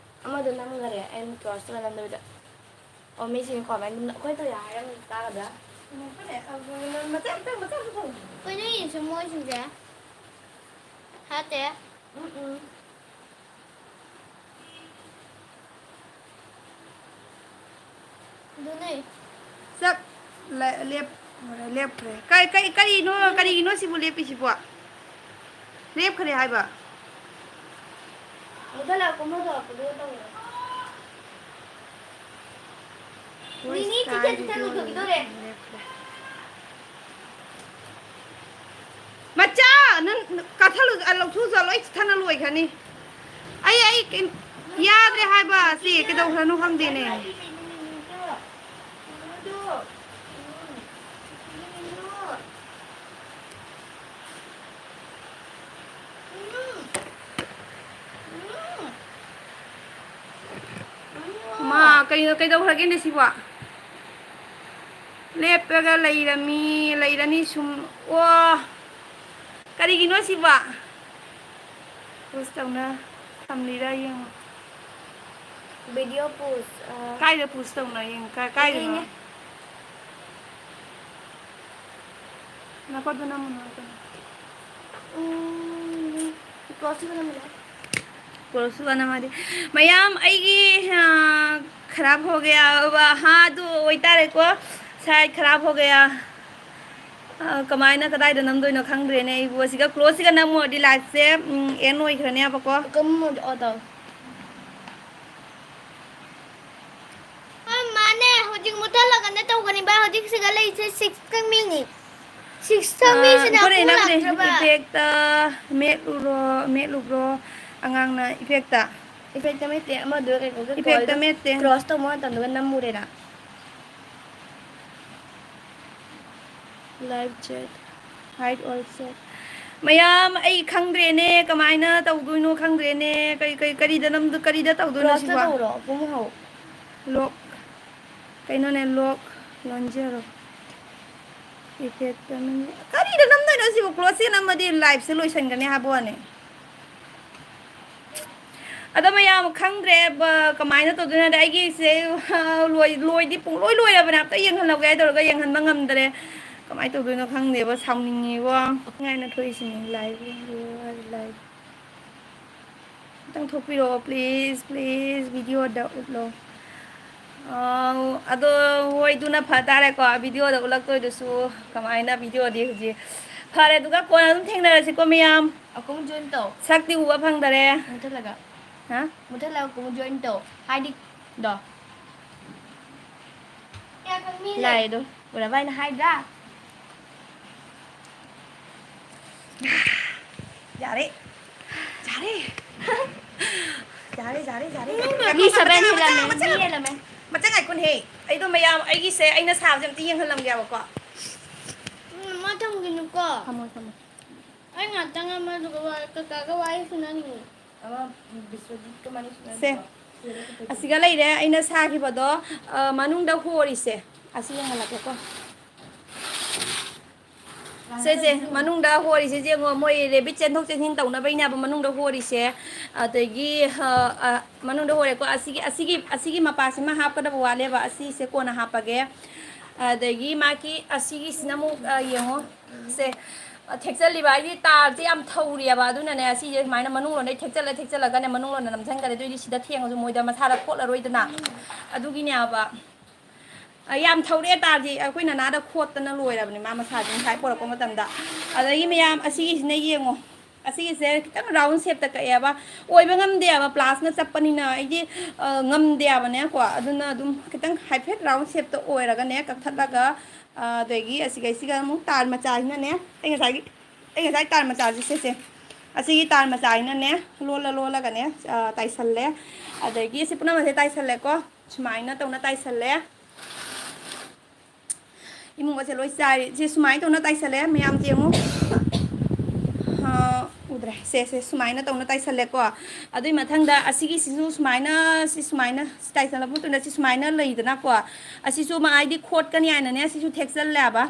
ꯑꯃꯗꯣ ꯅꯝꯈꯔꯦ꯫ ꯑꯩꯅ cross ꯇꯧꯔ ꯅꯝꯗꯕꯤꯗ꯫ ꯑꯣ, ꯃꯤꯁꯤꯡ comment ꯑꯗꯨꯝ ꯑꯩꯈꯣꯏ ꯇꯧ ꯌꯥ ꯍꯥꯏꯔꯝꯃꯗꯤ ꯇꯥꯒꯗ꯭ꯔꯥ? ꯎꯝ, ꯐꯅꯦ꯫ ꯑ, ꯃꯆꯥ ꯈꯤꯇꯪ, ꯃꯆꯥ ꯈꯤꯇꯪ꯫ ꯀꯩꯅꯣ ꯌꯦꯡꯁꯤ ꯃꯣꯏꯁꯤꯡꯁꯦ꯫ ꯐꯠꯇꯦ꯫ ꯎꯝ, ꯎꯝ꯫ ꯑꯗꯨꯅꯦ꯫ ꯆꯞ ꯂꯦꯞ-, ꯂꯦꯞꯈ꯭ꯔꯦ꯫ ꯀꯩ-, ꯀꯩ-, ꯀꯔꯤꯅꯣ, ꯀꯔꯤꯒꯤꯅꯣ ꯁꯤꯕꯨ ꯂꯦꯞꯄꯤꯁꯤꯕꯣ? ꯂꯦꯞꯈ꯭ꯔꯦ ꯍꯥꯏꯕ꯫ ꯃꯨꯊꯠꯂꯒ ꯀꯨꯝꯊꯔꯛꯄꯗꯨꯒ ꯇꯧꯔꯣ꯫ ꯅꯤꯅꯤ ꯆꯤꯛꯊꯠ ꯆꯤꯛꯊꯠ ꯂꯣꯏꯊꯣꯛꯈꯤꯗꯣꯔꯦ꯫ ꯃꯆꯥ, ꯅꯪ ꯀꯥꯊꯠꯂꯨ-, ꯑ, ꯂꯧꯊꯣꯛꯎꯆꯣ, ꯂꯣꯏ ꯆꯤꯛꯊꯠꯅ ꯂꯣꯏꯈ꯭ꯔꯅꯤ꯫ ꯑꯩ, ꯑꯩ ꯀꯩ-, ꯌꯥꯗ꯭ꯔꯦ ꯍꯥꯏꯕ, ꯁꯤ ꯀꯩꯗꯧꯈ꯭ꯔꯅꯣ ꯈꯪꯗꯦꯅꯦ꯫ ꯀꯩꯅꯣꯗꯣ, ꯎꯝ, ꯀꯩꯅꯣꯗꯣ꯫ ꯀꯩꯅꯣ, ꯀꯩꯗꯧꯈ꯭ꯔꯒꯦꯅꯦ ꯁꯤꯕꯣ? ꯂꯦꯞꯄꯒ ꯂꯩꯔꯝꯃꯤ, ꯂꯩꯔꯅꯤ ꯁꯨꯝ꯫ ꯑꯣ, ꯀꯔꯤꯒꯤꯅꯣ ꯁꯤꯕꯣ? Post ꯇꯧꯅ ꯊꯝꯂꯤꯔꯥ ꯌꯦꯡꯉꯣ꯫ Video post, ꯑ, ꯀꯥꯏꯗ post ꯇꯧꯅ ꯌꯦꯡꯉꯣ? ꯀꯥꯏ-, ꯀꯥꯏꯗꯅꯣ? ꯌꯦꯡꯉꯦ꯫ ꯅꯀꯣꯠꯇꯣ ꯅꯝꯃꯨꯅꯨ, ꯅꯀꯣꯠꯇꯣ꯫ ꯎꯝ, close ꯇꯨ ꯅꯝꯃꯨꯅꯦ꯫ Close ꯇꯨ ꯅꯝꯃꯗꯤ꯫ ꯃꯌꯥꯝ, ꯑꯩꯒꯤ, ꯑ, ꯈꯔꯥꯞ ꯍꯣ ꯒꯌꯥ, ꯍꯥ, ꯑꯗꯨ ꯑꯣꯏꯇꯥꯔꯦꯀꯣ꯫ Side ꯈꯔꯥꯞ ꯍꯣ ꯒꯌꯥ꯫ ꯑ, ꯀꯃꯥꯏꯅ ꯀꯗꯥꯏꯗ ꯅꯝꯗꯣꯏꯅꯣ ꯈꯪꯗ꯭ꯔꯦꯅꯦ ꯑꯩꯕꯨ꯫ ꯑꯁꯤꯒ close ꯁꯤꯒ ꯅꯝꯃꯨꯔꯗꯤ live ꯁꯦ, ꯎꯝ, end ꯑꯣꯏꯈ꯭ꯔꯅꯦꯕꯀꯣ꯫ ꯀꯝ ꯑꯣ ꯇꯧ꯫ ꯍꯣꯏ, ꯃꯥꯅꯦ, ꯍꯧꯖꯤꯛ ꯃꯨꯠꯊꯠꯂꯒꯅꯦ ꯇꯧꯒꯅꯤꯕ꯫ ꯍꯧꯖꯤꯛ ꯁꯤꯗ ꯂꯩꯔꯤꯁꯦ six ꯈꯛ ꯃꯤꯅꯤ꯫ Six ꯈꯛ ꯑꯥ, ꯃꯤꯁꯤꯅ ꯏꯈꯣꯅꯦ, ꯑꯃꯨꯛ ꯅꯪꯅꯦ ꯂꯥꯛꯇ꯭ꯔꯕ? Effect ꯇ ꯃꯦꯠꯂꯨꯔꯣ, ꯃꯦꯠꯂꯨꯕ꯭ꯔꯣ ꯑꯉꯥꯡꯅ effect ꯇ? Effect ꯇ ꯃꯦꯠꯇꯦ, ꯑꯃꯗꯣ ꯀꯩꯅꯣꯒ effect ꯇ ꯀꯣꯜꯗꯣ ꯃꯦꯠꯇꯦ꯫ Cross ꯇꯧꯕ ꯃꯇꯝꯗꯨꯒ ꯅꯝꯃꯨꯔꯦꯅ꯫ Live chat, hide all chat. ꯃꯌꯥꯝ, ꯑꯩ ꯈꯪꯗ꯭ꯔꯦꯅꯦ, ꯀꯃꯥꯏꯅ ꯇꯧꯗꯣꯏꯅꯣ ꯈꯪꯗ꯭ꯔꯦꯅꯦ꯫ ꯀꯔꯤ, ꯀꯔꯤ, ꯀꯔꯤꯗ ꯅꯝꯗ-, ꯀꯔꯤꯗ ꯇꯧꯗꯣꯏꯅꯣ ꯀ꯭ꯔꯣꯁꯇ ꯁꯤꯕꯣ? ꯇꯧꯔꯣ, ꯄꯨꯡ ꯍꯧ꯫ Lock, ꯀꯩꯅꯣꯅꯦ, lock ꯂꯣꯟꯖꯔꯣ꯫ Effect ꯑꯃꯅꯤ꯫ ꯀꯔꯤꯗ ꯅꯝꯗꯣꯏꯅꯣ ꯁꯤꯕꯣ? Close ꯁꯤ ꯅꯝꯃꯗꯤ live ꯁꯦ ꯂꯣꯏꯁꯟꯒꯅꯤ ꯍꯥꯏꯕ ꯋꯥꯅꯦ꯫ ꯑꯗꯣ ꯃꯌꯥꯝ ꯈꯪꯗ꯭ꯔꯦ, ꯕ-, ꯀꯃꯥꯏꯅ ꯇꯧꯗꯣꯏꯅꯣꯗꯤ꯫ ꯑꯩꯒꯤꯁꯦ, ꯑ, ꯂꯣꯏ-, ꯂꯣꯏꯗꯤ ꯄꯨꯡꯂꯣꯏ ꯂꯣꯏꯔꯕꯅꯦ꯫ ꯑꯝꯇ ꯌꯦꯡꯍꯜꯂꯧꯒꯦ ꯍꯥꯏ ꯇꯧꯔꯒ ꯌꯦꯡꯍꯟꯕ ꯉꯝꯗ꯭ꯔꯦ꯫ ꯀꯃꯥꯏꯅ ꯇꯧꯗꯣꯏꯅꯣ ꯈꯪꯗꯦꯕ, ꯁꯥꯎꯅꯤꯡꯉꯤꯕꯣ꯫ ꯉꯥꯏꯅ ꯊꯣꯛꯏꯁꯤꯅꯦ, live ꯌꯦꯡꯕꯤꯌꯨ, live꯫ ꯑꯝꯇꯪ ꯊꯣꯛꯄꯤꯔꯛꯑꯣ, please, please, video ꯗ ꯎꯠꯂꯣ꯫ ꯑꯧ, ꯑꯗꯣ ꯍꯣꯏ, ꯑꯗꯨꯅ ꯐ ꯇꯥꯔꯦꯀꯣ, video ꯗ ꯎꯠꯂꯛꯇꯣꯏꯗꯨꯁꯨ꯫ ꯀꯃꯥꯏꯅ video ꯗꯤ ꯍꯧꯖꯤꯛ ꯐꯔꯦ, ꯑꯗꯨꯒ ꯀꯣꯟꯅ ꯑꯗꯨꯝ ꯊꯦꯡꯅꯔꯁꯤꯀꯣ, ꯃꯌꯥꯝ꯫ ꯑꯀꯨꯝ join ꯇꯧ꯫ ꯁꯛꯇꯤ ꯎꯕ ꯐꯪꯗꯔꯦ꯫ ꯃꯨꯊꯠꯂꯒ꯫ ꯍꯥ? ꯃꯨꯊꯠꯂꯒ ꯑꯀꯨꯝ join ꯇꯧ꯫ ꯍꯥꯏꯗꯤ, ꯗꯣ꯫ ꯂꯥꯛꯑꯦꯗꯣ꯫ ꯎꯔꯕ ꯑꯩꯅ ꯍꯥꯏꯗ꯭ꯔꯥ? ꯌꯥꯔꯦ꯫ ꯌꯥꯔꯦ꯫ ꯌꯥꯔꯦ, ꯌꯥꯔꯦ, ꯌꯥꯔꯦ꯫ ꯃꯤ seven ꯃꯆꯥ, ꯍꯦꯜꯂꯝꯃꯦ, ꯃꯆꯥ, ꯃꯤ ꯃꯆꯥ꯫ ꯍꯦꯜꯂꯝꯃꯦ꯫ ꯃꯆꯥ ꯉꯥꯏꯈꯣꯅꯦꯍꯦ꯫ ꯑꯩꯗꯣ ꯃꯌꯥꯝ ꯑꯩꯒꯤꯁꯦ ꯑꯩꯅ ꯁꯥꯕꯁꯦ ꯑꯝꯇ ꯌꯦꯡꯍꯜꯂꯝꯒꯦꯕꯀꯣ꯫ ꯎꯝ, ꯃꯥ ꯊꯝꯈꯤꯅꯨꯀꯣ꯫ ꯊꯝꯃꯣ, ꯊꯝꯃꯣ꯫ ꯑꯩ ꯉꯥꯛꯇꯪ ꯑꯃꯗꯨꯒ ꯋꯥ-, ꯀꯀꯥꯒ ꯋꯥꯔꯤ ꯁꯥꯟꯅꯅꯤꯡꯉꯤ꯫ ꯑꯃ ꯕꯤꯁ꯭ꯋꯖꯤꯠꯀ ꯃꯥꯅꯤ ꯁꯥꯟꯅꯅꯤꯡꯕ꯫ ꯁꯦ꯫ ꯑꯁꯤꯒ ꯂꯩꯔꯦ ꯑꯩꯅ ꯁꯥꯈꯤꯕꯗꯣ꯫ ꯑ, ꯃꯅꯨꯡꯗ ꯍꯣꯔꯤꯁꯦ ꯑꯁꯤ ꯌꯦꯡꯍꯜꯂꯛꯀꯦꯀꯣ꯫ ꯁꯦ, ꯁꯦ, ꯃꯅꯨꯡꯗ ꯍꯣꯔꯤꯁꯦ ꯌꯦꯡꯉꯣ, ꯃꯣꯏ ꯔꯦꯕꯤꯠ ꯆꯦꯟꯊꯣꯛ ꯆꯦꯟꯁꯤꯟ ꯇꯧꯅꯕꯩꯅꯦꯕ ꯃꯅꯨꯡꯗ ꯍꯣꯔꯤꯁꯦ꯫ ꯑꯗꯒꯤ, ꯑ, ꯑ, ꯃꯅꯨꯡꯗ ꯍꯣꯔꯦꯀꯣ꯫ ꯑꯁꯤꯒꯤ, ꯑꯁꯤꯒꯤ, ꯑꯁꯤꯒꯤ ꯃꯄꯥꯁꯤꯃ ꯍꯥꯞꯀꯗꯕ ꯋꯥꯠꯂꯦꯕ, ꯑꯁꯤꯁꯦ ꯀꯣꯟꯅ ꯍꯥꯞꯄꯒꯦ꯫ ꯑꯗꯒꯤ ꯃꯥꯒꯤ ꯑꯁꯤꯒꯤꯁꯤꯅ ꯑꯃꯨꯛ, ꯑ, ꯌꯦꯡꯉꯣ꯫ ꯁꯦ, ꯑ, ꯊꯦꯛꯆꯜꯂꯤꯕ ꯍꯥꯏꯗꯤ ꯇꯥꯔꯁꯦ ꯌꯥꯝ ꯊꯧꯔꯤꯑꯕ, ꯑꯗꯨꯅꯅꯦ ꯑꯁꯤꯁꯦ ꯁꯨꯃꯥꯏꯅ ꯃꯅꯨꯡ ꯂꯣꯝꯗꯩ ꯊꯦꯛꯆꯜꯂ ꯊꯦꯛꯆꯜꯂꯒꯅꯦ ꯃꯅꯨꯡ ꯂꯣꯝꯗ ꯅꯝꯁꯤꯟꯈꯔꯦ꯫ ꯑꯗꯨꯏꯗꯤ ꯁꯤꯗ ꯊꯦꯡꯉꯁꯨ ꯃꯣꯏꯗ ꯃꯁꯥꯗ ꯈꯣꯠꯂꯔꯣꯏꯗꯅ꯫ ꯑꯗꯨꯒꯤꯅꯦꯕ꯫ ꯑ, ꯌꯥꯝ ꯊꯧꯔꯛꯑꯦ ꯇꯥꯔꯗꯤ ꯑꯩꯈꯣꯏ ꯅꯅꯥꯗ ꯈꯣꯠꯇꯅ ꯂꯣꯏꯔꯕꯅꯤ ꯃꯥ ꯃꯁꯥꯁꯦ ꯉꯁꯥꯏ ꯄꯣꯔꯛꯄ ꯃꯇꯝꯗ꯫ ꯑꯗꯒꯤ ꯃꯌꯥꯝ ꯑꯁꯤꯒꯤꯁꯤꯅ ꯌꯦꯡꯉꯣ꯫ ꯑꯁꯤꯒꯤꯁꯦ ꯈꯤꯇꯪ ꯔꯥꯎꯟ ꯁꯦꯞꯇ ꯀꯛꯑꯦꯕ꯫ ꯑꯣꯏꯕ ꯉꯝꯗꯦꯕ, ꯄ꯭ꯂꯥꯁꯅ ꯆꯞꯄꯅꯤꯅ ꯑꯩꯗꯤ, ꯑ, ꯉꯝꯗꯦꯕꯅꯦꯀꯣ꯫ ꯑꯗꯨꯅ ꯑꯗꯨꯝ ꯈꯤꯇꯪ ꯍꯥꯏꯐꯦꯠ ꯔꯥꯎꯟ ꯁꯦꯞꯇ ꯑꯣꯏꯔꯒꯅꯦ ꯀꯛꯊꯠꯂꯒ, ꯑ, ꯑꯗꯒꯤ ꯑꯁꯤꯒꯩꯁꯤꯒ ꯑꯃꯨꯛ ꯇꯥꯔ ꯃꯆꯥꯁꯤꯅꯅꯦ, ꯑꯩ ꯉꯁꯥꯏꯒꯤ, ꯑꯩ ꯉꯁꯥꯏ ꯇꯥꯔ ꯃꯆꯥꯁꯦ ꯁꯦꯁꯦ, ꯑꯁꯤꯒꯤ ꯇꯥꯔ ꯃꯆꯥꯁꯤꯅꯅꯦ ꯂꯣꯜꯂ ꯂꯣꯜꯂꯒꯅꯦ, ꯑ, ꯇꯥꯏꯁꯜꯂꯦ꯫ ꯑꯗꯒꯤ ꯑꯁꯤ ꯄꯨꯝꯅꯃꯛꯁꯦ ꯇꯥꯏꯁꯜꯂꯦꯀꯣ꯫ ꯁꯨꯃꯥꯏꯅ ꯇꯧꯅ ꯇꯥꯏꯁꯜꯂꯦ꯫ ꯏꯃꯨꯡ ꯑꯁꯦ ꯂꯣꯏ ꯆꯥꯏꯔꯦ꯫ ꯁꯤ ꯁꯨꯃꯥꯏꯅ ꯇꯧꯅ ꯇꯥꯏꯁꯜꯂꯦ꯫ ꯃꯌꯥꯝ ꯌꯦꯡꯉꯨ꯫ ꯑ, ꯎꯗ꯭ꯔꯦ꯫ ꯁꯦ, ꯁꯦ, ꯁꯨꯃꯥꯏꯅ ꯇꯧꯅ ꯇꯥꯏꯁꯜꯂꯦꯀꯣ꯫ ꯑꯗꯨꯏ ꯃꯊꯪꯗ ꯑꯁꯤꯒꯤꯁꯤꯁꯨ ꯁꯨꯃꯥꯏꯅ, ꯁꯤ ꯁꯨꯃꯥꯏꯅ, ꯁꯤ ꯇꯥꯏꯁꯜꯂ ꯃꯇꯨꯡꯗ ꯁꯤ ꯁꯨꯃꯥꯏꯅ ꯂꯩꯗꯅꯀꯣ꯫ ꯑꯁꯤꯁꯨ ꯃꯥ ꯍꯥꯏꯗꯤ ꯈꯣꯠꯀꯅꯤ ꯍꯥꯏꯅꯅꯦ꯫ ꯁꯤꯁꯨ ꯊꯦꯛꯆꯜꯂꯦꯕ꯫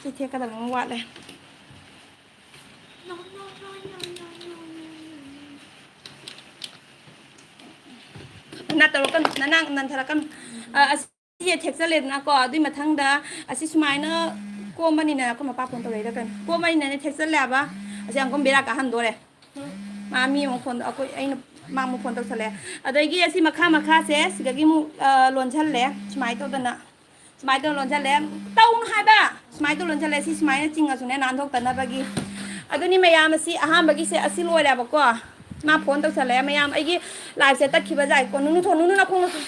ꯁꯤ ꯊꯦꯛꯀꯗꯕ ꯑꯃ ꯋꯥꯠꯂꯦ꯫ ꯅꯠꯇꯧꯔꯛꯀꯅꯨ, ꯅꯅꯥ ꯅꯟꯊꯔꯛꯀꯅꯨ꯫ ꯑ, ꯑꯁꯤꯁꯦ ꯊꯦꯛꯆꯜꯂꯦꯗꯅꯀꯣ, ꯑꯗꯨꯏ ꯃꯊꯪꯗ ꯑꯁꯤ ꯁꯨꯃꯥꯏꯅ ꯀꯣꯝꯕꯅꯤꯅ, ꯑꯩꯈꯣꯏ ꯃꯄꯥ ꯐꯣꯟ ꯇꯧꯔꯛꯏꯔ ꯀꯩꯅꯣ, ꯀꯣꯝꯕꯅꯤꯅꯅꯦ ꯊꯦꯛꯆꯜꯂꯦꯕ꯫ ꯑꯁꯤ ꯌꯥꯝ ꯀꯟꯅ ꯕꯦꯔꯥ ꯀꯥꯍꯟꯗꯣꯔꯦ꯫ ꯃꯥ ꯃꯤ ꯑꯃꯨꯛ ꯐꯣꯟ, ꯑꯩꯈꯣꯏ, ꯑꯩꯅ, ꯃꯥ ꯑꯃꯨꯛ ꯐꯣꯟ ꯇꯧꯁꯜꯂꯦ꯫ ꯑꯗꯒꯤ ꯑꯁꯤ ꯃꯈꯥ ꯃꯈꯥꯁꯦ ꯁꯤꯗꯒꯤ ꯑꯃꯨꯛ, ꯑ, ꯂꯣꯟꯁꯜꯂꯦ ꯁꯨꯃꯥꯏꯅ ꯇꯧꯗꯅ꯫ ꯁꯨꯃꯥꯏꯅ ꯇꯧꯔ ꯂꯣꯟꯁꯤꯜꯂꯦ꯫ ꯇꯧꯅꯨ ꯍꯥꯏꯕ! ꯁꯨꯃꯥꯏꯅ ꯇꯧꯔ ꯂꯣꯟꯁꯤꯜꯂꯦ꯫ ꯁꯤ ꯁꯨꯃꯥꯏꯅ ꯆꯤꯡꯉꯁꯨꯅꯦ, ꯅꯥꯟꯊꯣꯛꯇꯅꯕꯒꯤ꯫ ꯑꯗꯨꯅꯤ ꯃꯌꯥꯝ, ꯑꯁꯤ ꯑꯍꯥꯟꯕꯒꯤꯁꯦ ꯑꯁꯤ ꯂꯣꯏꯔꯦꯕꯀꯣ꯫ ꯃꯥ ꯐꯣꯟ ꯇꯧꯁꯜꯂꯛꯑꯦ꯫ ꯃꯌꯥꯝ, ꯑꯩꯒꯤ ꯂꯥꯏꯞꯁꯦ ꯇꯠꯈꯤꯕ ꯖꯥꯏꯀꯣ꯫ ꯅꯨꯅꯨ ꯊꯣ-, ꯅꯨꯅꯨ ꯅꯈꯣꯡ ꯅꯈꯣꯡ꯫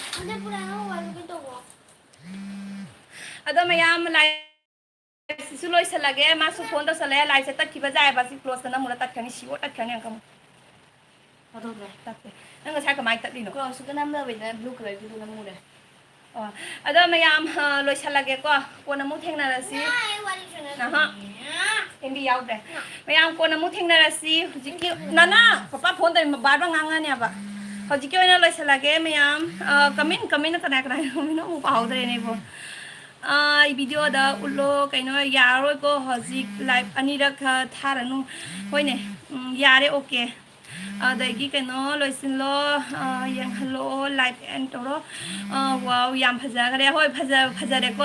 ꯑꯗꯣ ꯃꯌꯥꯝ, ꯂꯥꯏꯞꯁꯤꯁꯨ ꯂꯣꯏꯁꯤꯜꯂꯒꯦ꯫ ꯃꯥꯁꯨ ꯐꯣꯟ ꯇꯧꯁꯜꯂꯛꯑꯦ꯫ ꯂꯥꯏꯞꯁꯦ ꯇꯠꯈꯤꯕ ꯖꯥꯏꯕ꯫ ꯁꯤ ꯀ꯭ꯂꯣꯁꯇ ꯅꯝꯃꯨꯔ ꯇꯠꯈ꯭ꯔꯅꯤ꯫ ꯁꯤꯌꯣꯔ ꯇꯠꯈ꯭ꯔꯅꯤ ꯑꯪꯀ꯫ ꯇꯠꯇꯦ꯫ ꯅꯪ ꯉꯁꯥꯏ ꯀꯃꯥꯏꯅ ꯇꯠꯂꯤꯅꯣ? ꯀ꯭ꯔꯣꯁꯇ ꯅꯝꯗꯕꯩꯗ ꯕ꯭ꯂꯨ ꯀꯂꯔꯒꯤꯗꯨ ꯅꯝꯃꯨꯔꯦ꯫ ꯑꯣ꯫ ꯑꯗꯣ ꯃꯌꯥꯝ, ꯑ, ꯂꯣꯏꯁꯜꯂꯒꯦꯀꯣ꯫ ꯀꯣꯟꯅ ꯑꯃꯨꯛ ꯊꯦꯡꯅꯔꯁꯤ꯫ ꯉꯥꯏ, ꯋꯥꯔꯤ ꯁꯥꯟꯅꯁꯤ꯫ ꯑꯍ꯫ ꯑꯦꯝꯕꯤ ꯌꯥꯎꯗ꯭ꯔꯦ꯫ ꯃꯌꯥꯝ ꯀꯣꯟꯅ ꯑꯃꯨꯛ ꯊꯦꯡꯅꯔꯁꯤ꯫ ꯍꯧꯖꯤꯛꯀꯤ ꯅꯅꯥ, ꯄꯄꯥ ꯐꯣꯟ ꯇꯧꯔꯤ, ꯕꯥꯔꯕꯥꯔ ꯉꯥꯡꯉꯅꯦꯕ꯫ ꯍꯧꯖꯤꯛꯀꯤ ꯑꯣꯏꯅ ꯂꯣꯏꯁꯤꯜꯂꯒꯦ ꯃꯌꯥꯝ꯫ ꯀꯃꯦꯟ ꯀꯃꯦꯟꯅ ꯀꯅꯥ ꯀꯅꯥ ꯌꯦꯡꯉꯝꯃꯤꯅꯣ ꯑꯃꯨꯛ ꯄꯥꯍꯧꯗ꯭ꯔꯦꯅꯦ ꯏꯕꯣ꯫ ꯑ, ꯚꯤꯗꯤꯑꯣꯗ ꯎꯠꯂꯣ ꯀꯩꯅꯣ, ꯌꯥꯔꯔꯣꯏꯀꯣ ꯍꯧꯖꯤꯛ ꯂꯥꯏꯚ ꯑꯅꯤꯔꯛ ꯈ ꯊꯥꯔꯅꯨ꯫ ꯍꯣꯏꯅꯦ꯫ ꯎꯝ, ꯌꯥꯔꯦ, ꯑꯣꯀꯦ꯫ ꯑꯗꯒꯤ ꯀꯩꯅꯣ ꯂꯣꯏꯁꯤꯜꯂꯣ, ꯑ, ꯌꯦꯡꯍꯜꯂꯣ, ꯂꯥꯏꯛ ꯑꯦꯟ ꯇꯧꯔꯣ꯫ ꯑ, ꯋꯥꯎ, ꯌꯥꯝ ꯐꯖꯈ꯭ꯔꯦ꯫ ꯍꯣꯏ, ꯐꯖ-, ꯐꯖꯔꯦꯀꯣ꯫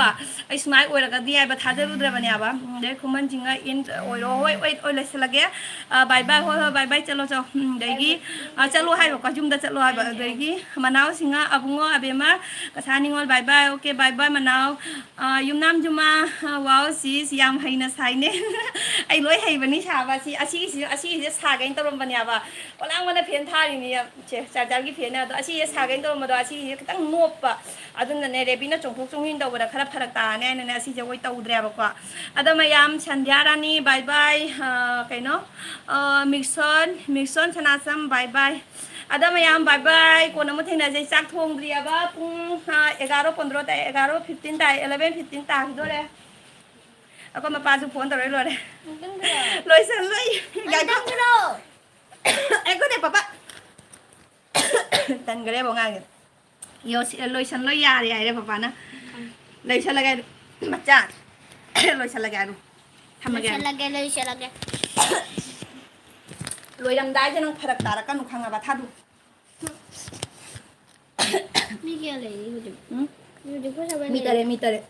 ꯑꯩ ꯁꯨꯃꯥꯏ ꯑꯣꯏꯔꯒꯗꯤ ꯍꯥꯏꯕ ꯊꯥꯖꯔꯨꯗ꯭ꯔꯕꯅꯦꯕ꯫ ꯎꯝ, ꯑꯗꯩ ꯈꯨꯃꯟ ꯆꯤꯡꯉ ꯏꯟ ꯑꯣꯏꯔꯣ꯫ ꯍꯣꯏ, ꯍꯣꯏ, ꯍꯣꯏ, ꯂꯣꯏꯁꯤꯜꯂꯒꯦ꯫ ꯑ, bye bye꯫ ꯍꯣꯏ, ꯍꯣꯏ, bye bye꯫ ꯆꯠꯂꯣ, ꯆꯠꯂꯣ꯫ ꯎꯝ, ꯑꯗꯒꯤ, ꯑ, ꯆꯠꯂꯣ ꯍꯥꯏꯕꯀꯣ, ꯌꯨꯝꯗ ꯆꯠꯂꯣ ꯍꯥꯏꯕ꯫ ꯑꯗꯒꯤ ꯃꯅꯥꯎꯁꯤꯡꯉ, ꯑꯕꯨꯡꯉꯣ, ꯑꯕꯦꯝꯃ, ꯀꯁꯥ ꯅꯤꯉꯣꯜ, bye bye꯫ Okay, bye bye, ꯃꯅꯥꯎ꯫ ꯑ, ꯌꯨꯝꯅꯥꯝ ꯖꯨꯃꯥ, ꯑ, wow, sis, ꯌꯥꯝ ꯍꯩꯅ ꯁꯥꯏꯅꯦ꯫ ꯑꯩ ꯂꯣꯏ ꯍꯩꯕꯅꯤ ꯁꯥꯕ꯫ ꯑꯁꯤ, ꯑꯁꯤꯒꯤꯁꯤ, ꯑꯁꯤꯒꯤꯁꯦ ꯁꯥꯒꯦꯅ ꯇꯧꯔꯝꯕꯅꯦꯕ꯫ ꯑꯣꯂꯥꯡꯕꯅ fan ꯊꯥꯔꯤꯅꯤ, ꯌꯥꯝ, ꯆꯦ, ꯆꯥꯔꯖꯔꯒꯤ fanꯅꯦ꯫ ꯑꯗꯣ ꯑꯁꯤꯁꯦ ꯁꯥꯒꯦꯅ ꯇꯧꯔꯝꯕꯗꯣ, ꯑꯁꯤꯁꯦ ꯈꯤꯇꯪ ꯅꯣꯞꯄ꯫ ꯑꯗꯨꯅꯅꯦ, ꯔꯦꯕꯤꯅ ꯆꯣꯡꯊꯣꯛ ꯆꯣꯡꯁꯤꯟ ꯇꯧꯕꯗ ꯈꯔ ꯐꯔꯛ ꯇꯥꯔꯅꯤ ꯍꯥꯏꯅꯅꯦ, ꯑꯁꯤꯁꯦ ꯑꯩꯈꯣꯏ ꯇꯧꯗ꯭ꯔꯦꯕꯀꯣ꯫ ꯑꯗꯣ ꯃꯌꯥꯝ, ꯁꯟꯙ꯭ꯌꯥ ꯔꯥꯅꯤ, bye bye꯫ ꯑ, ꯀꯩꯅꯣ, ꯑ, ꯃꯤꯛꯁꯣꯟ, ꯃꯤꯛꯁꯣꯟ ꯁꯅꯥꯁꯝ, bye bye꯫ ꯑꯗꯣ ꯃꯌꯥꯝ, bye bye꯫ ꯀꯣꯟꯅ ꯑꯃꯨꯛ ꯊꯦꯡꯅꯁꯦ꯫ ꯆꯥꯛ ꯊꯣꯡꯗ꯭ꯔꯤꯑꯕ꯫ ꯄꯨꯡ, ꯑ, ꯑꯦꯒꯥꯔꯣ ꯄꯣꯟꯗ꯭ꯔꯣ ꯇꯥꯏ, ꯑꯦꯒꯥꯔꯣ fifteen ꯇꯥꯏ, eleven fifteen ꯇꯥꯈꯤꯗꯣꯔꯦ꯫ ꯑꯩꯈꯣꯏ ꯃꯄꯥꯁꯨ phone ꯇꯧꯔꯛꯏ ꯂꯣꯏꯔꯦ꯫ ꯂꯣꯏꯁꯜꯂꯣꯏ꯫ ꯉꯥꯏꯈꯣ꯫ ꯉꯥꯏꯈꯣꯅꯦ, ꯄꯄꯥ꯫ ꯇꯟꯈ꯭ꯔꯦꯕ ꯑꯉꯥꯡꯁꯦ꯫ ꯌꯣ, ꯁꯤ, ꯂꯣꯏꯁꯜꯂꯣ, ꯌꯥꯔꯦ ꯍꯥꯏꯔꯦ ꯄꯄꯥꯅ꯫ ꯂꯣꯏꯁꯜꯂꯒꯦ ꯍꯥꯏꯔꯣ꯫ ꯃꯆꯥ꯫ ꯂꯣꯏꯁꯜꯂꯒꯦ ꯍꯥꯏꯔꯣ꯫ ꯊꯝꯃꯒꯦ ꯍꯥꯏꯔꯣ꯫ ꯂꯣꯏꯁꯜꯂꯒꯦ, ꯂꯣꯏꯁꯜꯂꯒꯦ꯫ ꯂꯣꯏꯔꯝꯗꯥꯏꯗ ꯅꯪ ꯐꯔꯛ ꯇꯥꯔꯛꯀꯅꯨ, ꯈꯪꯉꯕ? ꯊꯥꯗꯣꯛ꯫ ꯃꯤ ꯀꯌꯥ ꯂꯩꯔꯤ ꯍꯧꯖꯤꯛ? ꯎꯝ? ꯍꯧꯖꯤꯛ ꯑꯩꯈꯣꯏ seven ꯃꯤ ꯂꯩꯔꯤ꯫ ꯇꯔꯦꯠ, ꯃꯤ ꯇꯔꯦꯠ꯫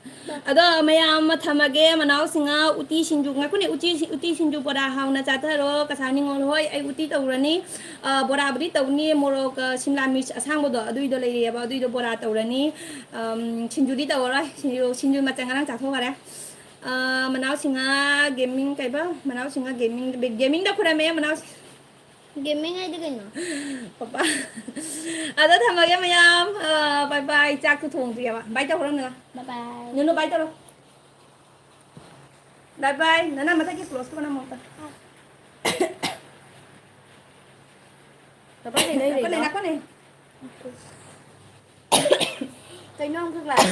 ꯑꯗꯣ ꯃꯌꯥꯝ ꯑꯃ ꯊꯝꯃꯒꯦ, ꯃꯅꯥꯎꯁꯤꯡꯉ ꯎꯇꯤ ꯁꯤꯡꯖꯨ, ꯉꯥꯏꯈꯣꯅꯦ, ꯎꯇꯤ ꯁꯤ-, ꯎꯇꯤ ꯁꯤꯡꯖꯨ ꯕꯣꯔꯥ ꯍꯥꯎꯅ ꯆꯥꯊꯔꯣ꯫ ꯀꯁꯥ ꯅꯤꯉꯣꯜ ꯍꯣꯏ, ꯑꯩ ꯎꯇꯤ ꯇꯧꯔꯅꯤ꯫ ꯑ, ꯕꯣꯔꯥꯕꯨꯗꯤ ꯇꯧꯅꯤ, ꯃꯣꯔꯣꯛ, ꯑ, ꯁꯤꯝꯂꯥ ꯃꯤꯔꯆ ꯑꯁꯥꯡꯕꯗꯣ ꯑꯗꯨꯏꯗꯣ ꯂꯩꯔꯤꯑꯕ, ꯑꯗꯨꯏꯗꯣ ꯕꯣꯔꯥ ꯇꯧꯔꯅꯤ꯫ ꯑꯝ, ꯁꯤꯡꯖꯨꯗꯤ ꯇꯧꯔꯔꯣꯏ, ꯁꯤꯡꯖꯨ, ꯁꯤꯡꯖꯨ ꯃꯆꯜ ꯉꯔꯥꯡ ꯆꯥꯊꯣꯛꯈꯔꯦ꯫ ꯑ, ꯃꯅꯥꯎꯁꯤꯡꯉ gaming ꯀꯩꯕ? ꯃꯅꯥꯎꯁꯤꯡꯉ gaming, gamingꯗ ꯈꯨꯔꯝꯃꯦ, ꯃꯅꯥꯎꯁꯤꯡ-, Gaming ꯍꯥꯏꯗꯤ ꯀꯩꯅꯣ? ꯄꯄꯥ꯫ ꯑꯗꯣ ꯊꯝꯃꯒꯦ ꯃꯌꯥꯝ꯫ ꯑ, bye bye꯫ ꯆꯥꯛꯁꯨ ꯊꯣꯡꯗ꯭ꯔꯤꯑꯕ꯫ Bye ꯇꯧꯈ꯭ꯔꯣ, ꯅꯅꯥ꯫ Bye bye꯫ ꯅꯨꯅꯨ, bye ꯇꯧꯔꯣ꯫ Bye bye꯫ ꯅꯅꯥ ꯃꯊꯛꯀꯤ closeꯇꯨ ꯅꯝꯃꯣ ꯑꯝꯇ꯫ ꯄꯄꯥ ꯀꯩꯅꯣ ꯏꯔꯤꯗꯣ? ꯉꯥꯏꯈꯣꯅꯦ, ꯉꯥꯏꯈꯣꯅꯦ꯫ ꯀꯩꯅꯣ ꯑꯃꯨꯛꯀ glass